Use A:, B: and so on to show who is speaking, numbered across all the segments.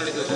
A: ಕೆಲವು.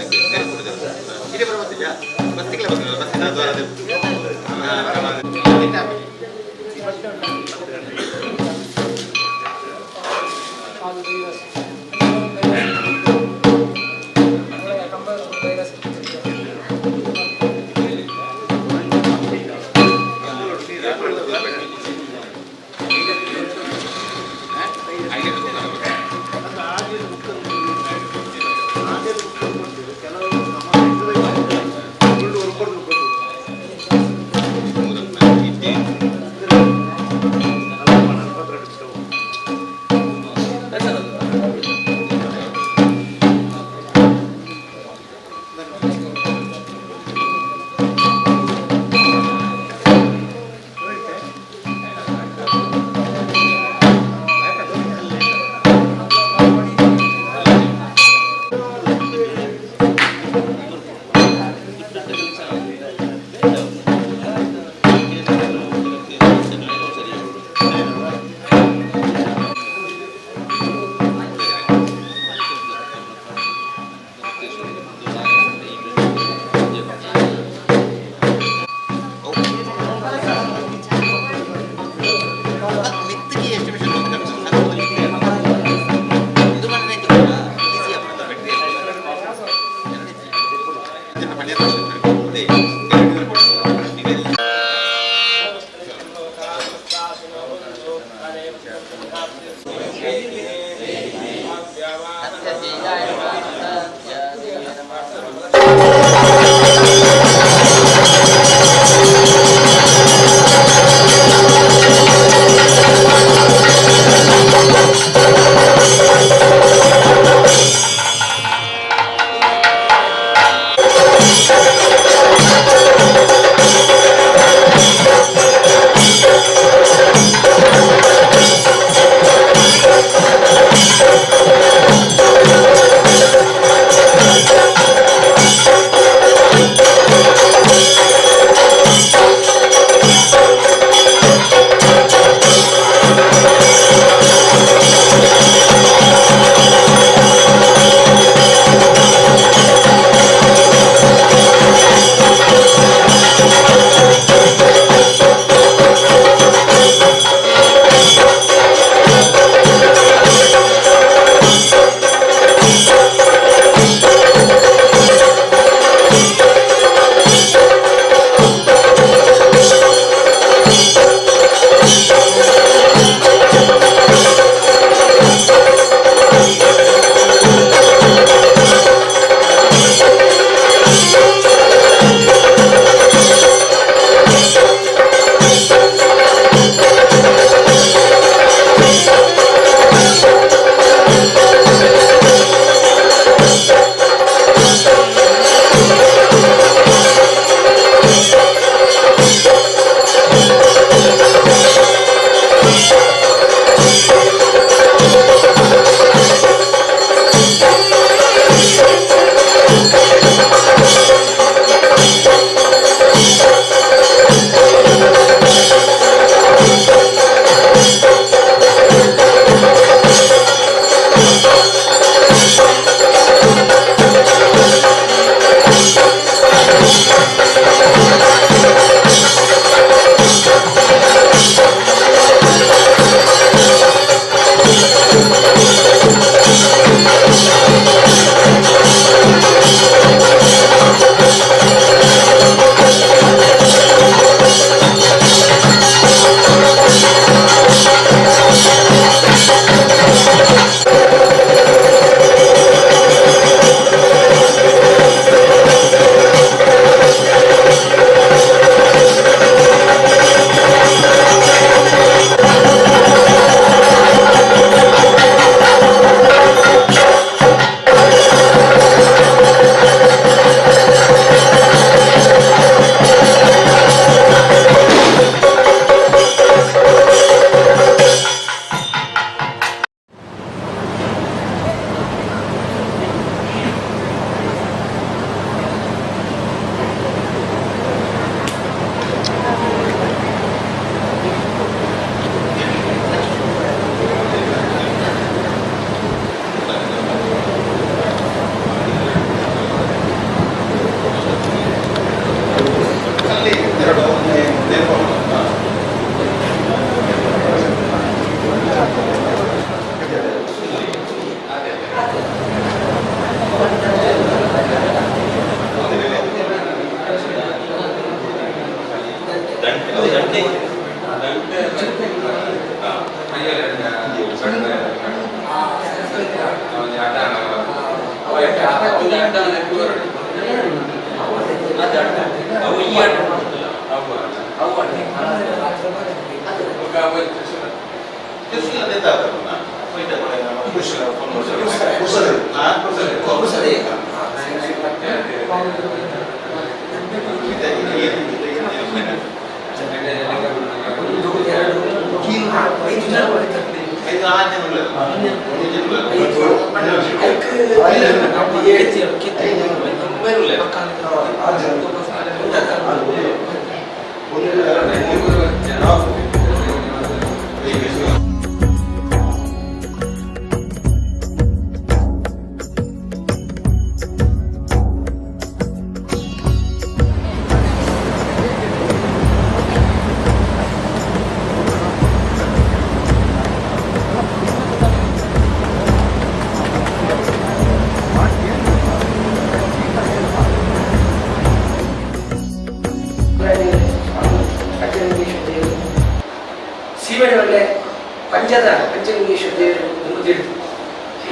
A: ಪಂಚದ ಪಂಚಲಿಂಗೇಶ್ವರ ದೇವರು ತಿಳಿದು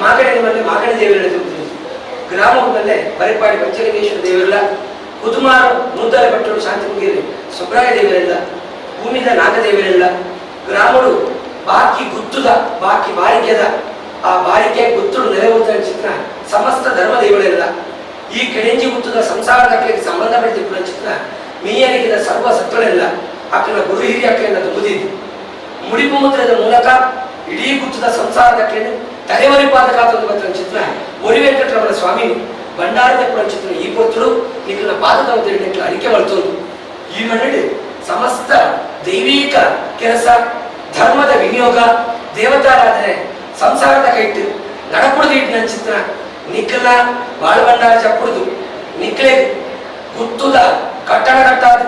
A: ಮಾಗಡಿ ಮಾಗಡಿ ದೇವರ ತಿಳಿದು ಗ್ರಾಮದಲ್ಲೇ ಬರೆಪಾಡಿ ಪಂಚಲಿಂಗೇಶ್ವರ ದೇವರೆಲ್ಲ ಕುದುಮಾರು ನೂತನ ಭಟ್ಟರು ಶಾಂತಿ ಮುಗಿರಿ ಸುಬ್ರಾಯ ದೇವರೆಲ್ಲ ಭೂಮಿದ ನಾಗದೇವರೆಲ್ಲ ಗ್ರಾಮಡು ಬಾಕಿ ಗುತ್ತುದ ಬಾಕಿ ಬಾರಿಕೆದ ಆ ಬಾರಿಕೆ ಗುತ್ತುಡು ನೆಲೆಯೂತ ಚಿತ್ರ ಸಮಸ್ತ ಧರ್ಮ ದೇವರೆಲ್ಲ ಈ ಕೆಳೆಂಜಿ ಗುತ್ತದ ಸಂಸಾರದ ಸಂಬಂಧಪಟ್ಟಿದ್ದ ಚಿತ್ರ ಮೀಯನಿಗಿದ ಸರ್ವ ಸತ್ವಳೆಲ್ಲ ಆಕನ ಗುರು ಹಿರಿಯ ಮುದಿದ್ದು ಮುಡಿಪು ಮುದ್ರದ ಮೂಲಕ ಇಡೀ ಗುತ್ತದ ಸಂಸಾರದ ತಲೆವರಿ ಪಾದಕಾತೊಂದು ಬತ್ತ ಚಿತ್ರ ಒರಿ ವೆಂಕಟರಮಣ ಸ್ವಾಮಿ ಭಂಡಾರದ ಚಿತ್ರ ಈ ಪೊತ್ತುಡು ನಿಖಿಲ ಪಾದದ ನಿಖಿಲ ಅರಿಕೆ ಮಾಡ್ತೊಂದು ಈ ಮಣ್ಣು ಸಮಸ್ತ ದೈವಿಕ ಕೆಲಸ ಧರ್ಮದ ವಿನಿಯೋಗ ದೇವತಾರಾಧನೆ ಸಂಸಾರದ ಕೈಟ್ಟು ನಡಪುಡ್ದು ಇಟ್ಟಿನ ಚಿತ್ರ ನಿಖಲ ಬಾಳಭಂಡಾರ ಚಪ್ಪುಡ್ದು ನಿಕ್ಲೆ ಗುತ್ತುದ ಕಟ್ಟಡ ಕಟ್ಟಾದು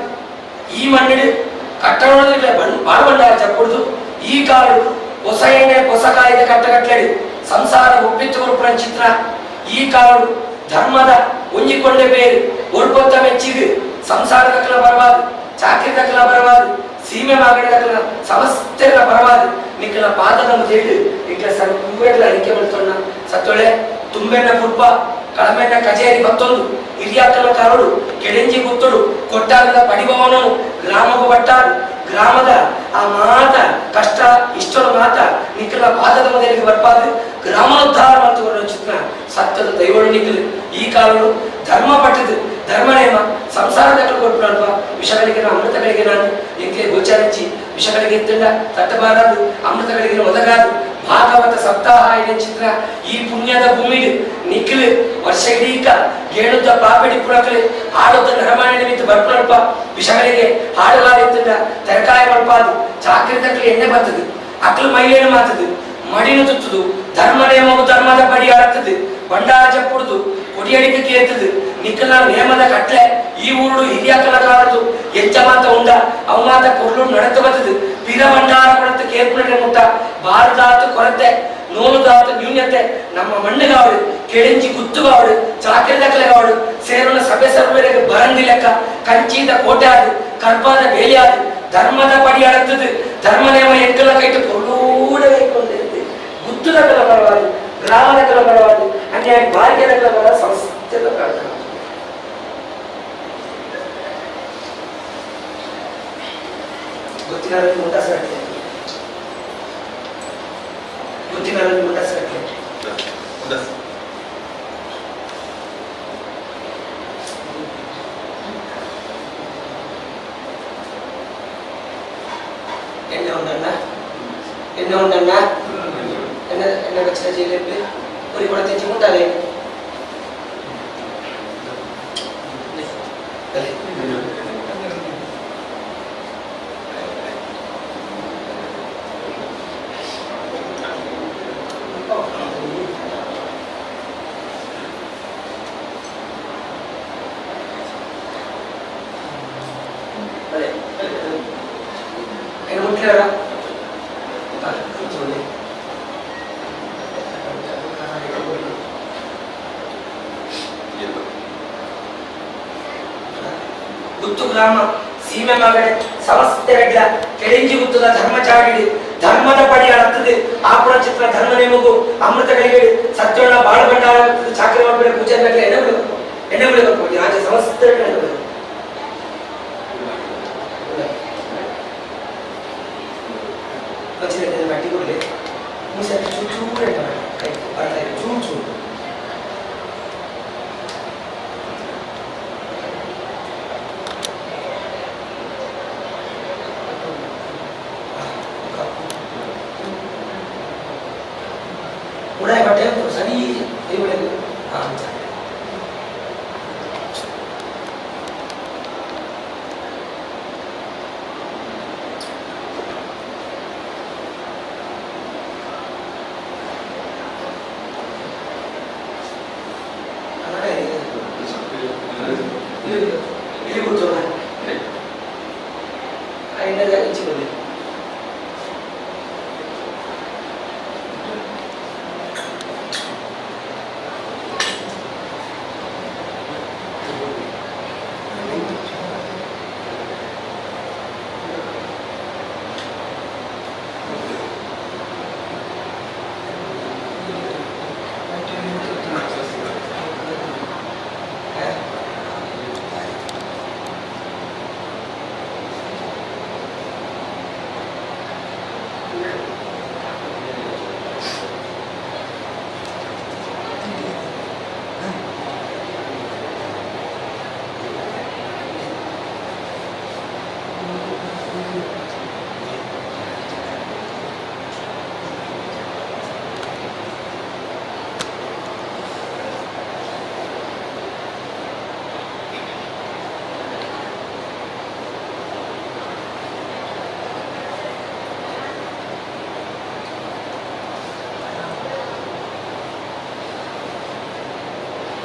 A: ಈ ಮಣ್ಣಿಡು ಕಟ್ಟಡ ಬಾಳಭಂಡಾರ ಚಪ್ಪುಡ್ದು ಈ ಕಾಡು ಹೊಸ ಎಣ್ಣೆ ಹೊಸ ಕಾಯಿದ ಕಟ್ಟಗಟ್ಟಲೆಡು ಸಂಸಾರ ಒಪ್ಪಿತ್ತು ಕೊರ್ಪುನ ಚಿತ್ರ ಈ ಕಾಡು ಧರ್ಮದ ಒಂಜಿಕೊಂಡೆ ಬೇರು ಒರ್ಪೊತ್ತ ಮೆಚ್ಚಿಗೆ ಸಂಸಾರದಕ್ಕಲ ಬರಬಾದು ಚಾಕ್ರಿದಕ್ಕಲ ಬರಬಾದು ಸೀಮೆ ಮಾಗಡಿದಕ್ಕಲ ಸಮಸ್ತೆಲ್ಲ ಬರಬಾದು ನಿಕ್ಕಲ ಪಾದದ ಮುದೇಡು ನಿಕ್ಕಲ ಸರ್ವೆಡ್ಲ ಅರಿಕೆ ಮಾಡ್ತೊಣ್ಣ ಸತ್ತೊಳೆ ತುಂಬೆಣ್ಣ ಕುರ್ಪ ಕಳಮೆಣ್ಣ ಕಚೇರಿ ಬತ್ತೊಂದು ಹಿರಿಯಾಕಲ ಕಾರಡು ಕೆಡೆಂಜಿ ಗುತ್ತುಡು ಕೊಟ್ಟಾರದ ಪಡಿಭವನನು ಗ್ರಾಮకు ಪಟ್ಟಾರು ಗ್ರಾಮದ ಆ ಮಾತ ಕಷ್ಟ ಇಷ್ಟರ ಮಾತ ನಿಕ್ಕಲ ಪಾದದ ಮೊದಲಿಗೆ ಬರ್ಪಾದು ಗ್ರಾಮೋದ್ಧಾರ ಮಾಡ್ತುಕೊಂಡು ಚಿತ್ರ ಸತ್ಯದ ದೈವಳು ನಿಕ್ಕಲು ಈ ಕಾಲಡು ಧರ್ಮ ಪಟ್ಟದು ಧರ್ಮ ನೇಮ ಸಂಸಾರದ ಕೊಟ್ಬಿಡಲ್ವ ವಿಷಗಳಿಗೆ ಅಮೃತಗಳಿಗೆ ನಾನು ಎಂಕೆ ಗೋಚಾರಿಚ್ಚಿ ವಿಷಗಳಿಗೆ ಎತ್ತಿಂಡ ತಟ್ಟಬಾರದು ಅಮೃತಗಳಿಗೆ ಒದಗಾದು ಭಾಗವತ ಸಪ್ತಾಹ ಇಡ ಚಿತ್ರ ಈ ಪುಣ್ಯದ ಭೂಮಿಡು ನಿಖಿಲ್ ವರ್ಷ ಇಡೀಕ ಗೇಣುದ ಪಾಪೆಡಿ ಪುಣಕಲಿ ಆಡೋದ ನರಮಾಣಿ ನಿಮಿತ್ತ ಬರ್ಪುನಲ್ಪ ವಿಷಗಳಿಗೆ ಹಾಡುಗಾರ ಎತ್ತಿಂಡ ತೆರಕಾಯ ಮಲ್ಪಾದು ಚಾಕ್ರಿ ತಕ್ಕಲಿ ಎಣ್ಣೆ ಬರ್ತದೆ ಅಕ್ಲು ಮೈಲೇನು ಮಾತದು ಮಡಿನು ತುತ್ತುದು ಧರ್ಮ ನೇಮವು ಧರ್ಮದ ಬಡಿ ಆಡ್ತದೆ ಬಂಡಾರ ಚಪ್ಪುಡುದು ಕೊಡಿಯಡಿಕೆ ಕೇರ್ತದೆ ನಿಕ್ಕಲ ನೇಮದ ಕಟ್ಲೆ ಈ ಊರುಡು ಹಿರಿಯ ಕಲಾಕಾರದು ಎಂಚ ಮಾತ ಉಂಡ ಅವ ಮಾತ ಕೊರ್ಲು ನಡತ ಬರ್ತದೆ ಪಿರ ಭಂಡಾರ ಕೊರತೆ ಕೇರ್ಪುನಡೆ ಮುಟ್ಟ ಬಾರದಾತು ಕೊರತೆ ನೂಲುದಾತು ನ್ಯೂನ್ಯತೆ ನಮ್ಮ ಮಣ್ಣಿಗಾವಡು ಕೆಳೆಂಜಿ ಗುತ್ತುಗಾವಡು ಚಾಕಿರದಕಲೆಗಾವಡು ಸೇರುನ ಸಭೆ ಸರ್ವರಿಗೆ ಬರಂದಿ ಲೆಕ್ಕ ಕಂಚಿದ ಕೋಟೆ ಆದು ಕರ್ಪಾದ ಬೇಲಿ ಆದು ಧರ್ಮದ ಪಡಿ ಅಡತದು ಧರ್ಮ ನೇಮ ಎಂಕಲ ಕೈಟು ಕೊಲ್ಲೂಡಬೇಕು ಗುತ್ತುದಕಲ ಬರಬಾರದು ಗ್ರಾಮದ ಬರಬಾರದು ಅನ್ಯಾಯ ಬಾರಿಗೆದ ಬರಬಾರದು ಸಂಸ್ಥೆದ ಪ್ರಾರ್ಥನೆ ಗೊತ್ತಿನಾರಲ್ಲಿ ಮುಂಡಾಸರಕ್ಕೆ ಗೊತ್ತಿನಾರಲ್ಲಿ ಮುಂಡಾಸರಕ್ಕೆ ಎಣ್ಣೆ ಉಂಡಣ್ಣ ಎಣ್ಣೆ ಉಂಡಣ್ಣ ಎಣ್ಣೆ ಎಣ್ಣೆ ಬಚ್ಚಿನ ಜಿಲೇಬಿ ಪುರಿ ಕೂಡ ತೆಂಚಿ ಉಂಟಾಲೆ ಅದೇ ಏನು ಮುಟ್ಲಾರ ಕೂತ್ಕೊಳ್ಳಿ. ಗುತ್ತು ಗ್ರಾಮ ಸೀಮೆ ಮಗಡೆ ಸಮಸ್ತ ಕೆಳಿಂಜಿ ಗುತ್ತದ ಧರ್ಮಚಾರಿ ಧರ್ಮದ ಪಡಿ ಅಳತ್ತದೆ ಆಪುಣ ಚಿತ್ರ ಧರ್ಮ ನೇಮಗು ಅಮೃತ ಗಳಿಗೆ ಸತ್ಯೋಣ ಬಾಳ ಭಂಡಾರ ಚಾಕರಿ ಮಾಡ್ಬೇಡ ಪೂಜೆ ಎಣ್ಣೆ ಎಣ್ಣೆ ಬಿಡಬೇಕು ರಾಜ್ಯ ಸಮಸ್ತ ಬಟ್ಟಿ ಕೊಡ್ಲಿ ಚೂರು ಚೂರು ಬರ್ತಾ ಇದೆ ಚೂರು ಚೂರು. ಉಡಾಯ ಬಟ್ಟೆ ಸರಿ ಕೈ ಒಳಗೆ ಹಾಂ. ಇಲ್ಲಿ ಕೂತ್ಕೊಳ್ಳ ಈಚೆ ಬರಲಿ.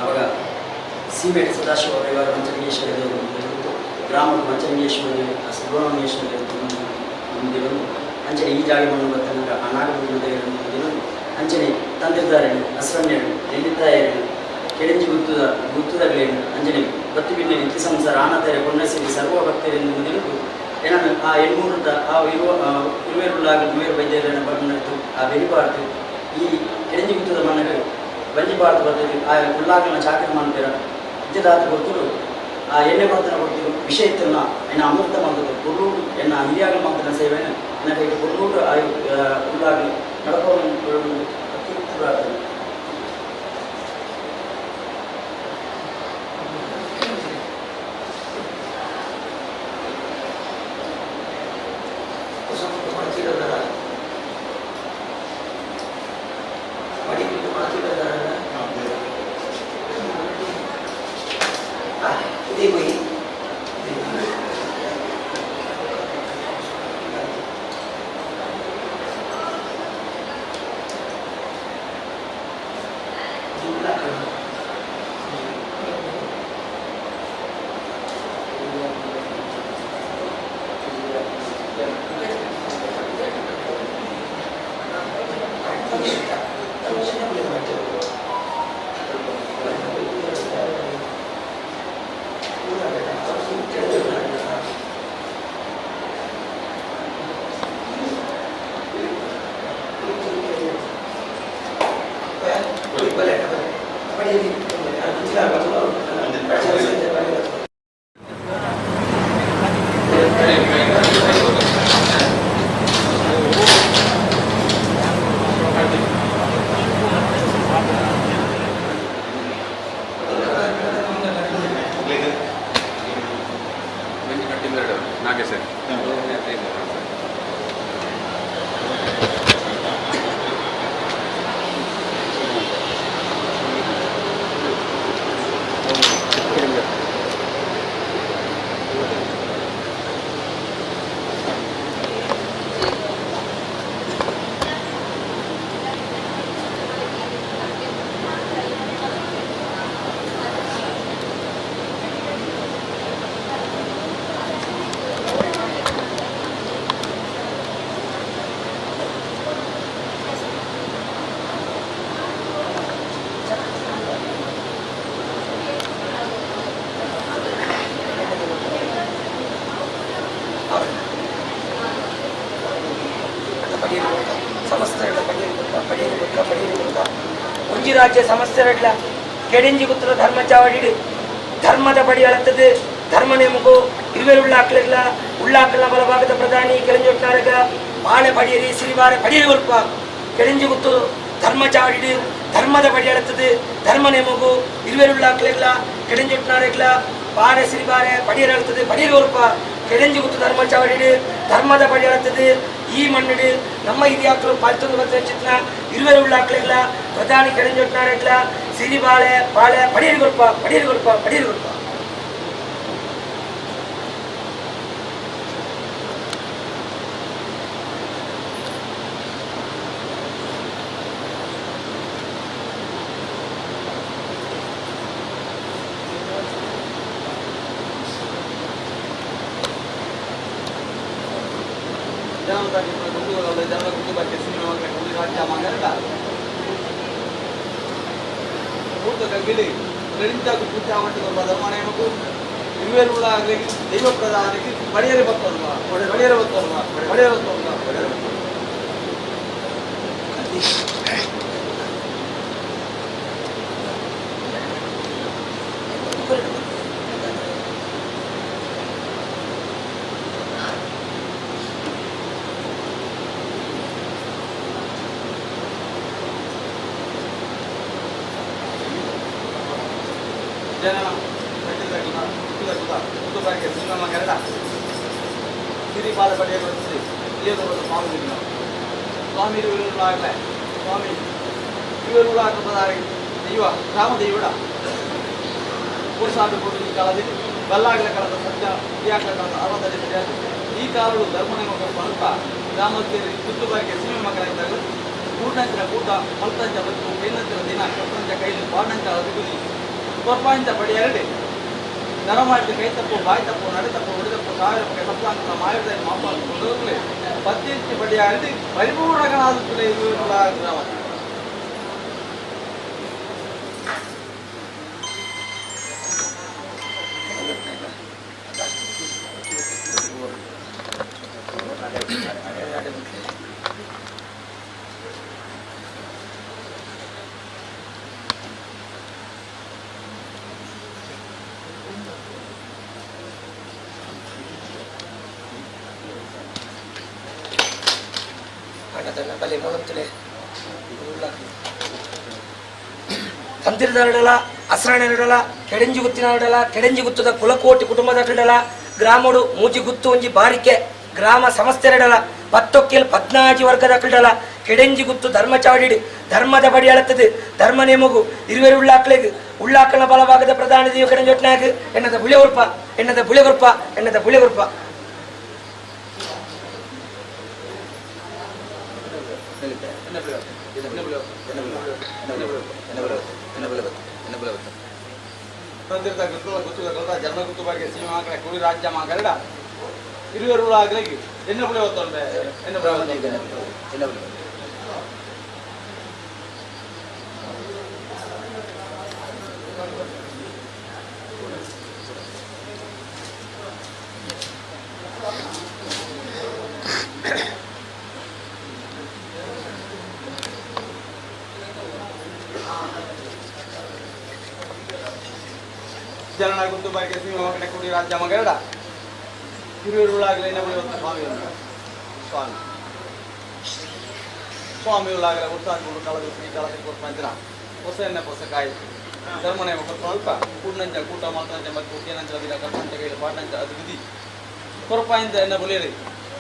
B: ಅವಾಗ ಸೀಮೆಟ್ ಸದಾಶಿವ ಪರಿವಾರ ಮಂಚಲಿಂಗೇಶ್ವರ ದೇವರು ಗ್ರಾಮದ ಮಂಚಲಿಂಗೇಶ್ವರ ಸುಬ್ರಹ್ಮಣ್ಯೇಶ್ವರ ದೇವರು ಅಂಚನೆ ಈ ಜಾಗ ಮಣ್ಣು ಬತ್ತನಂಗ ಆ ನಾಗಭೂಮಿ ದೇವರು ದೇವರು ಅಂಚನೆ ತಂದೆದಾರನು ಅಸ್ರಣ್ಯರು ನೆಲ್ಲಿತಾಯರು ಕೆಳಂಜಿ ಗುತ್ತದ ಗುತ್ತದಗಳೇನು ಅಂಜನೆ ಬತ್ತು ಬಿನ್ನೆ ನಿತ್ಯ ಸಂಸಾರ ಆನತಾರೆ ಪೊನ್ನಸಿರಿ ಸರ್ವ ಭಕ್ತರೆಂದು ಮುಂದಿರುವುದು ಏನನ್ನು ಆ ಎಣ್ಮೂರುದ ಆ ಇರುವ ಇರುವೆರುಳ್ಳಾಗ ಮೂವರು ವೈದ್ಯರನ್ನು ಬಣ್ಣದ್ದು ಆ ಬೆರಿಬಾರ್ದು ಈ ಕೆಳಂಜಿ ಗುತ್ತದ ಮಣ್ಣು ಬಂಜಿ ಬಾರ್ದು ಬರ್ತದೆ ಆ ಉಳ್ಳಾಗನ ಚಾಕರಿ ಮಾಡ್ತೀರ ಇದ್ದದಾತ ಗೊತ್ತರು ಆ ಎಣ್ಣೆ ಬರ್ತಾನೆ ಕೊಡ್ತೀವಿ ವಿಷ ಇತ್ತಲ್ಲ ಎನ್ನ ಅಮೃತ ಮಾಡ್ತದೆ ಕೊಲ್ಲೂರು ಎನ್ನ ಹಿರಿಯಾಗಲು ಮಾಡ್ತಾನೆ ಸೇವೆಯನ್ನು ಎನ್ನ ಕೈಗೆ ಕೊಲ್ಲೂರು ಆಯು ಉಳ್ಳಾಗಲಿ ನಡಪವನ್ನು ಅತಿ ಪ್ರಾರ್ಥನೆ.
C: ನಾಗೇಶ್.
A: ರಾಜ್ಯ ಸಮಸ್ಯೆರಡ್ಲ ಕೆಡಿಂಜಿ ಗುತ್ತದ ಧರ್ಮ ಚಾವಡಿ ಧರ್ಮದ ಬಡಿ ಅಳತ್ತದು ಧರ್ಮ ನೇಮಕು ಇರುವೆರು ಉಳ್ಳಾಕ್ಲಿಲ್ಲ ಉಳ್ಳಾಕಲ್ನ ಬಲಭಾಗದ ಪ್ರಧಾನಿ ಕೆಳಂಜೊಟ್ನಾರಗ ಬಾಳೆ ಪಡಿಯರಿ ಸಿರಿಬಾರೆ ಪಡಿಯರಿ ಒಲ್ಪ ಕೆಡಿಂಜಿ ಗುತ್ತು ಧರ್ಮ ಚಾವಡಿ ಧರ್ಮದ ಬಡಿ ಅಳತ್ತದು ಧರ್ಮ ನೇಮಕು ಇರುವೆರು ಉಳ್ಳಾಕ್ಲಿಲ್ಲ ಕೆಡಂಜೊಟ್ನಾರಗ್ಲ ಬಾರೆ ಸಿರಿಬಾರೆ ಪಡಿಯರಿ ಅಳತ್ತದು ಪಡಿಯರಿ ಒಲ್ಪ ಕೆಡಂಜಿ ಗುತ್ತು ಧರ್ಮ ಚಾವಡಿ ಧರ್ಮದ ಬಡಿ ಅಳತ್ತದು ಈ ಮಣ್ಣಿಡು ನಮ್ಮ ಹಿರಿಯಾಕ್ಲು ಪಾಲ್ತೊಂದು ಬಂದ ಚಿತ್ರ ಇರುವೆರು ಉಳ್ಳಾಕ್ಲಿಲ್ಲ ಪ್ರಧಾನಿ ಕೆಡಂಜೊಟ್ನಾರಗ್ಲ ಸಿರಿಬಾಳೆ ಬಾಳೆ ಪಡಿಯರಿ ಕೊಲ್ಪ ಪಡಿಯರಿ ಕೊಲ್ಪ ಪಡಿಯರಿ ಕೊಲ್ಪ.
C: ದೈವ ಪ್ರಧಾನಿಗೆ ಬಡಿಯರೆ ಬರ್ತಲ್ಲ ಬಡಿಯರೆ ಬರ್ತಲ್ಲ ಬಡಿಯರೆ ಬರ್ತಲ್ಲ ಬಡಿಯರೆ ಬರ್ತಲ್ಲ. ಜನ ಸಿರಿಪಾದ ಪಡೆಯಲು ಸ್ವಾಮಿ ಸ್ವಾಮಿ ಇರುವರುಗಳಾಗಲೇ ಸ್ವಾಮಿ ಇರುವರುಗಳಾಗಲಾಗಿ ದೈವ ಗ್ರಾಮ ದೈವಡ ಪುರುಷಾರ್ಥ ಈ ಕಾಲದಲ್ಲಿ ಬಲ್ಲಾಗಲ ಕಾಲದ ಸತ್ಯ ಕ್ರಿಯಾಕಲ ಕಾಲದ ಅರವತ್ತನೇ ಸರಿಯಾದ ಈ ಕಾಲವು ಧರ್ಮನ ಮಕ್ಕಳು ಸ್ವಲ್ಪ ಗ್ರಾಮಕ್ಕೆ ಕುತ್ತುಬಾರಿಗೆ ಸೀಮೆ ಮಕ್ಕಳಾಗಿದ್ದಾಗ ಕೂಟಂಚನ ಕೂಟ ಮಲ್ತಂಚ ಬದುಕು ಕೈನಂಚನ ದಿನ ಕತ್ತಂಚ ಕೈಲು ಬಾಣಂಚ ಅದುಗುದಿ ಕೊರ್ಪಾಂಚ ಪಡೆಯರಡಿ ನರ ಮಾಡಿದ ಕೈ ತಪ್ಪು ಬಾಯಿ ತಪ್ಪು ನಡೆ ತಪ್ಪು ಹೊಡೆ ತಪ್ಪು ಸಾವಿರ ಬಗೆ ಸಪ್ತಾಂತ ಮಾಯದ ಮಾಪಾಲು ಪತ್ತಿ ಪಡೆಯರಡಿ ಪರಿಪೂರ್ಣಗಳಾದ ಇದು ಗ್ರಾಮ.
A: ತಂತಿರದಾರಡಲ ಅಸ್ರಾಣರಡಲ ಕೆಡಂಜಿ ಗುತ್ತಿನಡಲ ಕೆಡಂಜಿ ಗುತ್ತದ ಕುಲಕೋಟಿ ಕುಟುಂಬದಡಲ ಗ್ರಾಮಡು ಮೂಜಿ ಗುತ್ತು ಒಂಜಿ ಬಾರಿಕೆ ಗ್ರಾಮ ಸಮಸ್ತೆರಡಲ ಪತ್ತೊಕ್ಕೆಲ್ ಪದ್ನಾಜಿ ವರ್ಗದ ಕಡಲ ಕೆಡೆಂಜಿ ಗುತ್ತು ಧರ್ಮ ಚಾವಡಿಡು ಧರ್ಮದ ಬಡಿ ಅಳತ್ತದು ಧರ್ಮ ನೇಮಗು ಇರುವೆರು ಉಳ್ಳಾಕ್ಲೆಗ್ ಉಳ್ಳಾಕಲ್ನ ಬಲಭಾಗದ ಪ್ರಧಾನ ದೇವ ಕೆಡಂಜೊಟ್ನಾಗ್ ಎನ್ನದ ಬುಳೆ ಉರ್ಪ ಎನ್ನದ ಬುಳೆ ಉರ್ಪ ಎನ್ನದ ಬುಳೆ ಉರ್ಪ.
C: ಜನ್ಮ ರಾಜ್ಯ ಮಾಗರಡ ಇರುವೆರುಳಾಗಲಿ ಎನ್ನ ಪುಳಿ ಹೊತ್ತೊಂಡೆ ಎನ್ನ ಪುಳಿ ಜನನ ಗುತ್ತು ಬಾರಿಗೆ ಸೀಮೆ ಮಕ್ಕಳ ಕುಡಿ ರಾಜ್ಯ ಮಗರಡ ಹಿರಿಯರುಗಳಾಗಲಿ ಎನ್ನ ಬಳಿ ಹೊತ್ತ ಸ್ವಾಮಿ ಸ್ವಾಮಿ ಸ್ವಾಮಿಗಳಾಗಲಿ ಉತ್ಸಾಹಗಳು ಕಳೆದು ಶ್ರೀ ಕಳದಿ ಕೊಡ್ತಾ ಹೊಸ ಎಣ್ಣೆ ಹೊಸಕಾಯಿ ಧರ್ಮನೇ ಸ್ವಲ್ಪ ಕೂಡ್ನಂಚ ಕೂಟ ಮಾತಂಚ ಮತ್ತು ಏನಂಚ ದಿನ ಕಲ್ಪಂಚ ಕೈಲಿ ಪಾಟಂಚ ಅದು ವಿಧಿ ಕೊರಪಾಯಿಂದ ಎನ್ನ ಬುಲಿಯರಿ